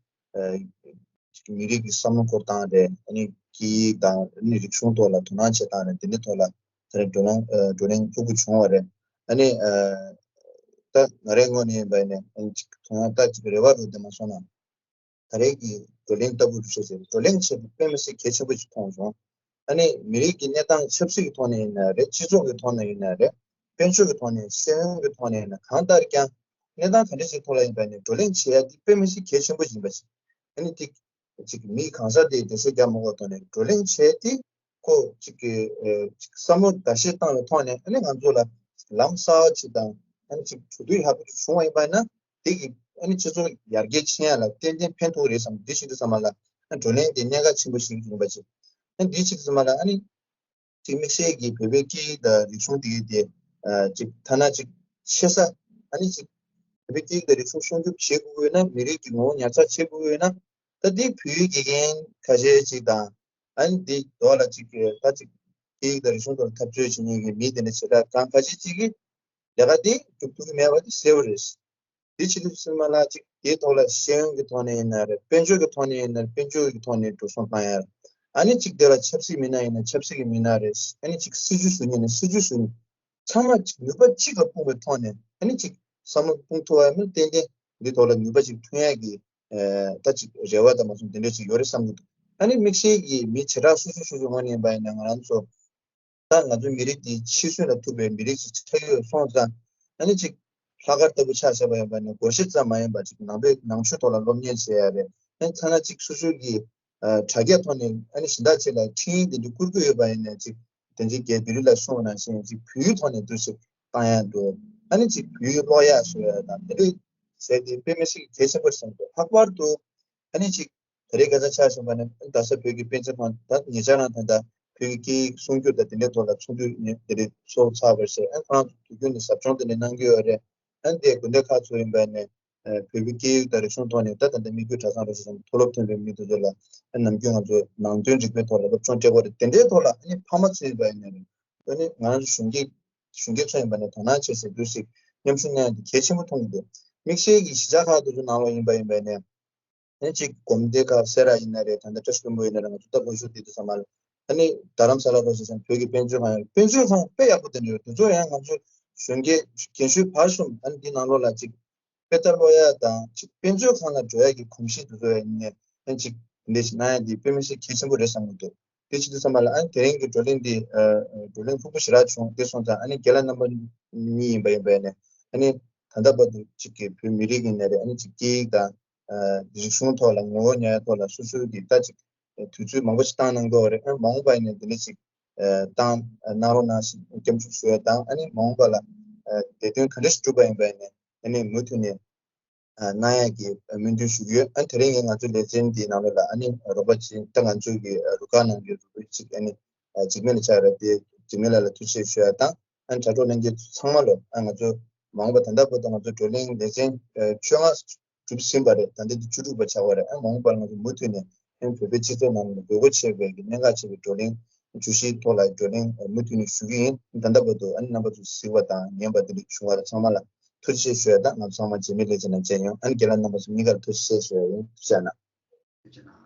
ཅིག་མི་རིགས་ཀྱི་བསམ་བློ་འཁོར་སྟངས་རེད། ཨ་ནི་སྐད་ཡིག་དང་ཨ་ནི་རིག་གཞུང་ཐོག་ལ་དོ་སྣང་བྱེད་སྟངས་རེད། འདི་འདྲའི་ཐོག་ལ་ད་རེས་བགྲོ་གླེང་བགྲོ་གླེང་ལྷུག་པོ་བྱུང་བ་རེད། ཨ་ནི་ད་ང་རའི་ངོས་ནས་ཡིན་པ་ཡིན་ནའི་ཨ་ནི་ཅིག་དོ་སྣང་ད་ཅིག་རེ་བ་རུ་བསྡད་མ་སོང་ན། ད་རེས་ཀྱི་བགྲོ་གླེང་ལྟ་བུ་རུ་ཆེ་ཟེར་བགྲོ་གླེང་བྱེད་པ་དཔེ་མི་སྲིད་གལ་ཆེན་པོ་ཞིག་མཐོང་བྱུང་། ཨ་ནི་མི་རིགས་ཀྱི་གནས་སྟངས་ཆབ་སྲིད་ཀྱི་ཐོག་ནས་ཡིན་ན་རེད། སྤྱི་ཚོགས་ཀྱི་ཐོག་ནས་ཡིན་ན་རེད། དཔལ་འབྱོར་གྱི་ཐོག་ནས་ཤེས་ཡོན་གྱི་ཐོག་ནས་ཡིན་ན་གང་ལྟར་ཀྱང་གནས་སྟངས་ག་འདྲ་ཞིག་ཐོག་ལ་ཡིན་པ་ནས་བགྲོ་གླེང་བྱེད་ཡ་འདི་དཔེ་མི་སྲིད་གལ་ཆེན་པོ་ཞིག་ཡིན་པ་ཞིག་ཨ་ནི་ཏིག་ཅིག་མི་གང་ཟག་དེའི་བདེ་སྲིད་རྒྱ་མ་གོ་ཐོག་ནས་བགྲོ་གླེང་བྱས་ཏེ་ཁོ་ཅིག་གི་ཅིག་བསམ་བློ་བརྡ་ཤེས་བཏང་བའི་ཐོག་ནས་ཨ་ནི་ང་ཚོ་ལ་ལམ་གསར་བ་ཅིག་དང་ཨ་ནི་ཅིག་གྲོས་བསྡུར་ཡག་པོ་ཅིག་བྱུང་བ་ཡིན་པ་ན་དེ་གི་ཨ་ནི་སྤྱི་ཚོགས་ཡར་རྒྱས་ཕྱིན་ཡ་ལ་ཏན་ཏན་ཕན་ཐོགས་རེད་བསམ། འདི་ཞིག་ཏུ་ཚང་མ་ལ་ཨ་བགྲོ་གླེང་དེ་གནད་འགག་ཆེན་པོ་ཞིག་ཡིན་པ་ཅིག་ཨ་ནི་འདི་ཞིག་ཏུ་ཚང་མ་ལ་ཨ་ནི། ཅིག་དམིགས་བསལ་གྱིས་བོད་པའི་སྐད་ཡིག་དང་རིག་གཞུང་དེ་གའི་དེ་ཅིག་ཐ་ན་ཅིག་ཆེ་ས་ཨ་ནི་ཅིག་བོད་པའི་སྐད་ཡིག་དང་རིག་གཞུང་སྲུང་སྐྱོབ་བྱེད་དགོས་ཡོད་ན་མི་རིགས་ཀྱི་ངོ་བོ་ཉར་ཚགས་བྱེད་དགོས་ཡོད་ན་ད་དེ་བོད་ཡིག་དགེ་རྒན་ཁ་ཤས་ཅིག་དང་ ཨ་ནི་འདི་མདོ་ལ་ཅིག་གི་ད་ཅིག་སྐད་ཡིག་དང་རིག་གཞུང་ཐོག་ལ་འཐབ་རྩོད་བྱེད་མཁན་གྱི་མི་དེ་འདྲ་བྱེ་བྲག་གང་ཁ་ཤས་ཅིག་གིས་ལས་ཀ་དེ་སྒྲུབ་ཐུབ་ཀྱི་མེད་པ་དེ་གསལ་པོ་རེད། དེ་བྱེད་དུས་ཙམ་པ་ལ་ཅིག་དེའི་ཐོག་ལ་ཤེས་ཡོན་གྱི་ཐོག་ནས་ཡིན་ན་རེད། དཔལ་འབྱོར་གྱི་ཐོག་ནས་ཡིན་ན་རེད། དཔལ་འབྱོར་གྱི་ཐོག་ནས་འགྲོ་སོང་བཏང་ཡ་རེད། ཨ་ནི་ཅིག་དེ་ལ་ཆབ་སྲིད་མི་སྣ་ཡིན་ན་ཆབ་སྲིད་ཀྱི་མི་སྣ་རེད། ཨ་ནི་ཅིག་སྲིད་ཇུས་བཟོ་མཁན་ཡིན་ན་སྲིད་ཇུས་བཟོ་མཁན། ཚང་མ་ཅིག་ནུས་པ་གཅིག་ལ་སྤུངས་པའི་ཐོག་ནས་ཨ་ནི་ཅིག་བསམ་བློ་སྤུངས་ཐུབ་པ་ཡིན་ན་ཏན་ཏན་འདི་ཐོག་ལ་ནུས་པ་ཅིག་ཐོན་ཡ་གི་ཨ་ད་ཅིག་རེ་བ་དང་མ་སོང་དེ་འདྲ་ཅིག་ཡོད་རེད་བསམ་གྱི་འདུག་ཨ་ནི་དམིགས་བསལ་གྱི་མི་བྱེ་བྲག་སོ་སོ་སོ་སོའི་ངོས་ནས་ཡིན་པ་ཡིན་ན་ང་རང་ཚོ་ད་ང་ཚོའི་མི་རིགས་འདི་ཕྱི་སོན་ལ་ཐུག་པའི་མི་རིགས་ཤིག་ཆགས་ཡོད་སོང་ཙང་། ཨ་ནི་ཅིག་ལྷག་དཀར་ལྟ་བུ་ཆ་བཞག་པ་ཡིན་པ་ནི་སྒོར་གཞས་ཙམ་མ་ཡིན་པ་ཅིག་ནང་པའི་ནང་ཆོས་ཐོག་ལ་སློབ་གཉེར་བྱེད་ཡ་རེད། ཨ་ནི་ཐ་ན་ཅིག་སོ་སོའི་གི་ཨ་དྲ་རྒྱ་ཐོག་ནས་ཨ་ནི་གཞན་དག་ཅིག་ལ་འཕྲིན་ཡིག་དེ་འདྲ་བསྐུར་གྱི་ཡོད་པ་ཡིན་ན་ཅིག་དེ་འདྲའི་རྒྱས་བསྡུས་རིགས་ལ་གསུངས་པ་ནང་བཞིན་ཅིག་བོད་ཡིག་ཐོག་ནས་འདུག་ཅིག་བཏང་ཡ་འདུག་ཨ་ནི་ཅིག་བོད་ཡིག་ཀློག་ཡ་བཟོ་ཡ་དང་དེ་འདྲའི་བྱས་ཏེ་དཔེ་མི་སྲིད་གལ་ཆེན་པོ་རེད་བསམ་འདུག་ལྷག་པར་དུ་ཨ་ནི་ཅིག་ད་རེས་ཁ་སང་ཆ་བཞག་པ་ནི་རྡ་ས་བོད་ཀྱི་པཎ་ཆེན་ཁང་ད་ཉེ་ཆར་རང་ད་ལྟ་བོད་ཀྱི་སྐད་ཡིག་སྲུང་སྐྱོབ་དང་དེ་འདྲའི་ཐོག་ལ་ཚོགས་འདུ་དེ་འདྲའི་ཚོགས་ཚར་བ་རེད། ཨ་ཁོ་རང་ཚོ་དུས་རྒྱུན་ནས་ཟབ་སྦྱོང་དེ་འདྲ་གནང་གི་ཡོད་རེད། ཨ་དེ་དགོན་སྡེ་ཁག་ཚོ་ཡིན་པ་ནས་བོད་ཀྱི་སྐད་ཡིག་དང་རིག་གཞུང་ཐོག་ནས་ད་ད་ལྟ་དམིགས་ཡུལ་གྲྭ་ཚང་རེད་ཟེར་ཙང་མཐོ་སློབ་ཐོན་པའི་མི་དེ་ཚོ་ལ་ཨ་ནམ་རྒྱུན་ང་ཚོ་ནང་དོན་རིག་པའི་ཐོག་ལ་སློབ་སྦྱོང་སྤྲད་དགོས་རེད། དེ་འདྲའི་ཐོག་ལ་ཨ་ནི་ཕ་མ་ཚོ་ཡིན་པ་ཡིན་ན་རེད། ཨ་ནི་ང་རང་ཚོ་གཞོན་སྐྱེས་གཞོན་སྐྱེས་ཚོ་ཡིན་པ་ནས་དོ་སྣང་བྱེད་ཟེར་དུས་ཤིག་མཉམ་ཞུགས་གནང་ཡ་དེ་གལ་ཆེན་པོ་མཐོང་གི་འདུག་དམིགས་བསལ་གྱི་གཞིས་ཆགས་ཁག་དེ་ཚོ་ནང་ལ་ཡིན་པ་ཡིན་པ་ནས་ཨ་ནི་གཅིག་སྒོམ་སྡེ་ཁག་སེ་ར་ཡིན་ན་རེད། ད་ལྟ་བཀྲ་ཤིས་ལྷུན་པོ་ཡིན་ན་རེད། ང་ཚོ་ད་ལྷོ་ཕྱོགས་དེ་དུས་ཙམ་པ་ལ་ཨ་ནི་རྡ་རམ་ས་ལ་ལ་ཟེར་ཙང་བོད་ཀྱི་དཔེ་མཛོད་ཁང་ཡོད། དཔེ་མཛོད་ཁང་དཔེ་ཡག་པོ་དེ་འདྲ་ཡོད། དེ་ཚོ་ཡང་ང་ཚོ་གཞོན་སྐྱེས་རྒན་གཞོན་བར་གསུམ་ཨ་ནི་འདི་ནང་ལོགས་ལ་གཅིག་དཔེ་ལྟ་ཀློག་ཡ་དང་གཅིག་དཔེ་མཛོད་ཁང་ལ་འགྲོ་ཡ་གི་གོམས་གཤིས་དེ་ཚོ་ཡ་ཡིན་ནའི་ཨ་ནི་གཅིག་འདི་འདྲ་ཞིག་གནང་ཡ་འདི་དཔེ་མི་སྲིད་གལ་ཆེན་པོ་རེད་བསམ་གྱི་འདུག་དེ་བྱེད་དུས་ཙམ་པ་ལ་ཨ་ནི་དེ་རིང་གི་བགྲོ་གླེང་འདི་ཨ་བགྲོ་གླེང་ཕུན་པོ་ཞེ་དྲག་བྱུང་། དེ་སོང་ཙང་ཨ་ནི་རྒན་ལགས་རྣམ་པ་གཉིས་ཡིན་པ་ཡིན་པ་ཡིན་ནའི་ཨ་ནི་ད་ལྟ་བར་དུ་གཅིག་གི་བོད་མི་རིགས་ཡིན་ནའི་རེད། ཨ་ནི་གཅིག་སྐད་ཡིག་དང་ཨ་རིག་གཞུང་ཐོག་ལ་ངོ་བོ་ཉར་ཡ་ཐོག་ལ་སོ་སོའི་གི་ད་གཅིག་དུས་ཚོད་མང་པོ་ཞིག་བཏང་གནང་གི་ཡོད་རེད། ཨ་མ་འོངས་པ་ཡིན་ནའི་དེ་འདྲ་ཞིག་ཨ་བཏང་གནང་རོགས་གནང་ཞེས་སྐྱབས་འཇུག་ཞུ་ཡ་དང་། ཨ་ནི་མ་འོངས་པ་ལ་ཨ་ལས་དོན་ག་འདྲ་ཞིག་བསྒྲུབས་པ་ཡིན་པ་ཡིན་ནའི་ཨ་ནི་མུ་མཐུད་ནས་ཨ་གནང་ཡ་གི་སྨོན་འདུན་ཞུ་གི་ཡོད། ཨ་དེ་རིང་ངས་ང་ཚོའི་ལེ་ཚན་འདིའི་ནང་ལོགས་ལ་ཨ་ནི་རོགས་པ་བྱེད་ད་ང་ཚོའི་གི་རུ་ཁག་ནང་གི་རུ་ཁག་ཅིག་ཨ་ནི་འཇིགས་མེད་ལགས་ཆགས་རེད། དེ་འཇིགས་མེད་ལགས་ལ་ཐུགས་རྗེ་ཆེ་ཞུ་ཡ་དང་། ཨ་ནི་དྲ་གྲོགས་ལྷན་རྒྱས་ཚོ་ཚང་མ་ལོ། ཨ་ང་ཚོ་མ་འོངས་པ་ད་ལྟ་བར་དུ་ང་ཚོ་བགྲོ་གླེང་ལེ་ཚན་བཅོ་ལྔ་གྲུབ་ཟིན་པ་རེད། ད་ལྟ་འདི་བཅུ་དྲུག་པ་ཆགས་པ་རེད། ཨ་མ་འོངས་པར་ང་ཚོ་མུ་མཐུད་ནས་ཨ་བོད་པའི་སྤྱི་ཚོགས་ནང་ལ་དགོས་མཁོ་ཆེ་བའི་གི་གནད་འགག་ཆེ་བའི་བགྲོ་གླེང་བརྗོད་གཞིའི་ཐོག་ལ་བགྲོ་གླེང་མུ་མཐུད་ནས་ཞུ་གི་ཡིན། ད་ལྟ་བར་དུ་ཨ་ནི་རྣམ་པ་ཚོ་གཟིགས་པ་དང་ཉན་པ་དེ་འདྲ་བྱུང་བ་ལ་ཚང་མ་ལ་ཐུགས་རྗེ་ཆེ་ཞུ་ཡ་དང་། ང་ཚོ་ཚང་མ་རྗེས་མའི་ལེ་ཚན་ནང་མཇལ་ཡོང་། ཨ་ནི་རྒན་ལགས་རྣམ་པ་ཚོ་གཉིས་ཀར་ཐུགས་རྗེ་ཆེ་ཞུ་ཡ་ཡིན། ཐུགས་རྗེ་གནང་།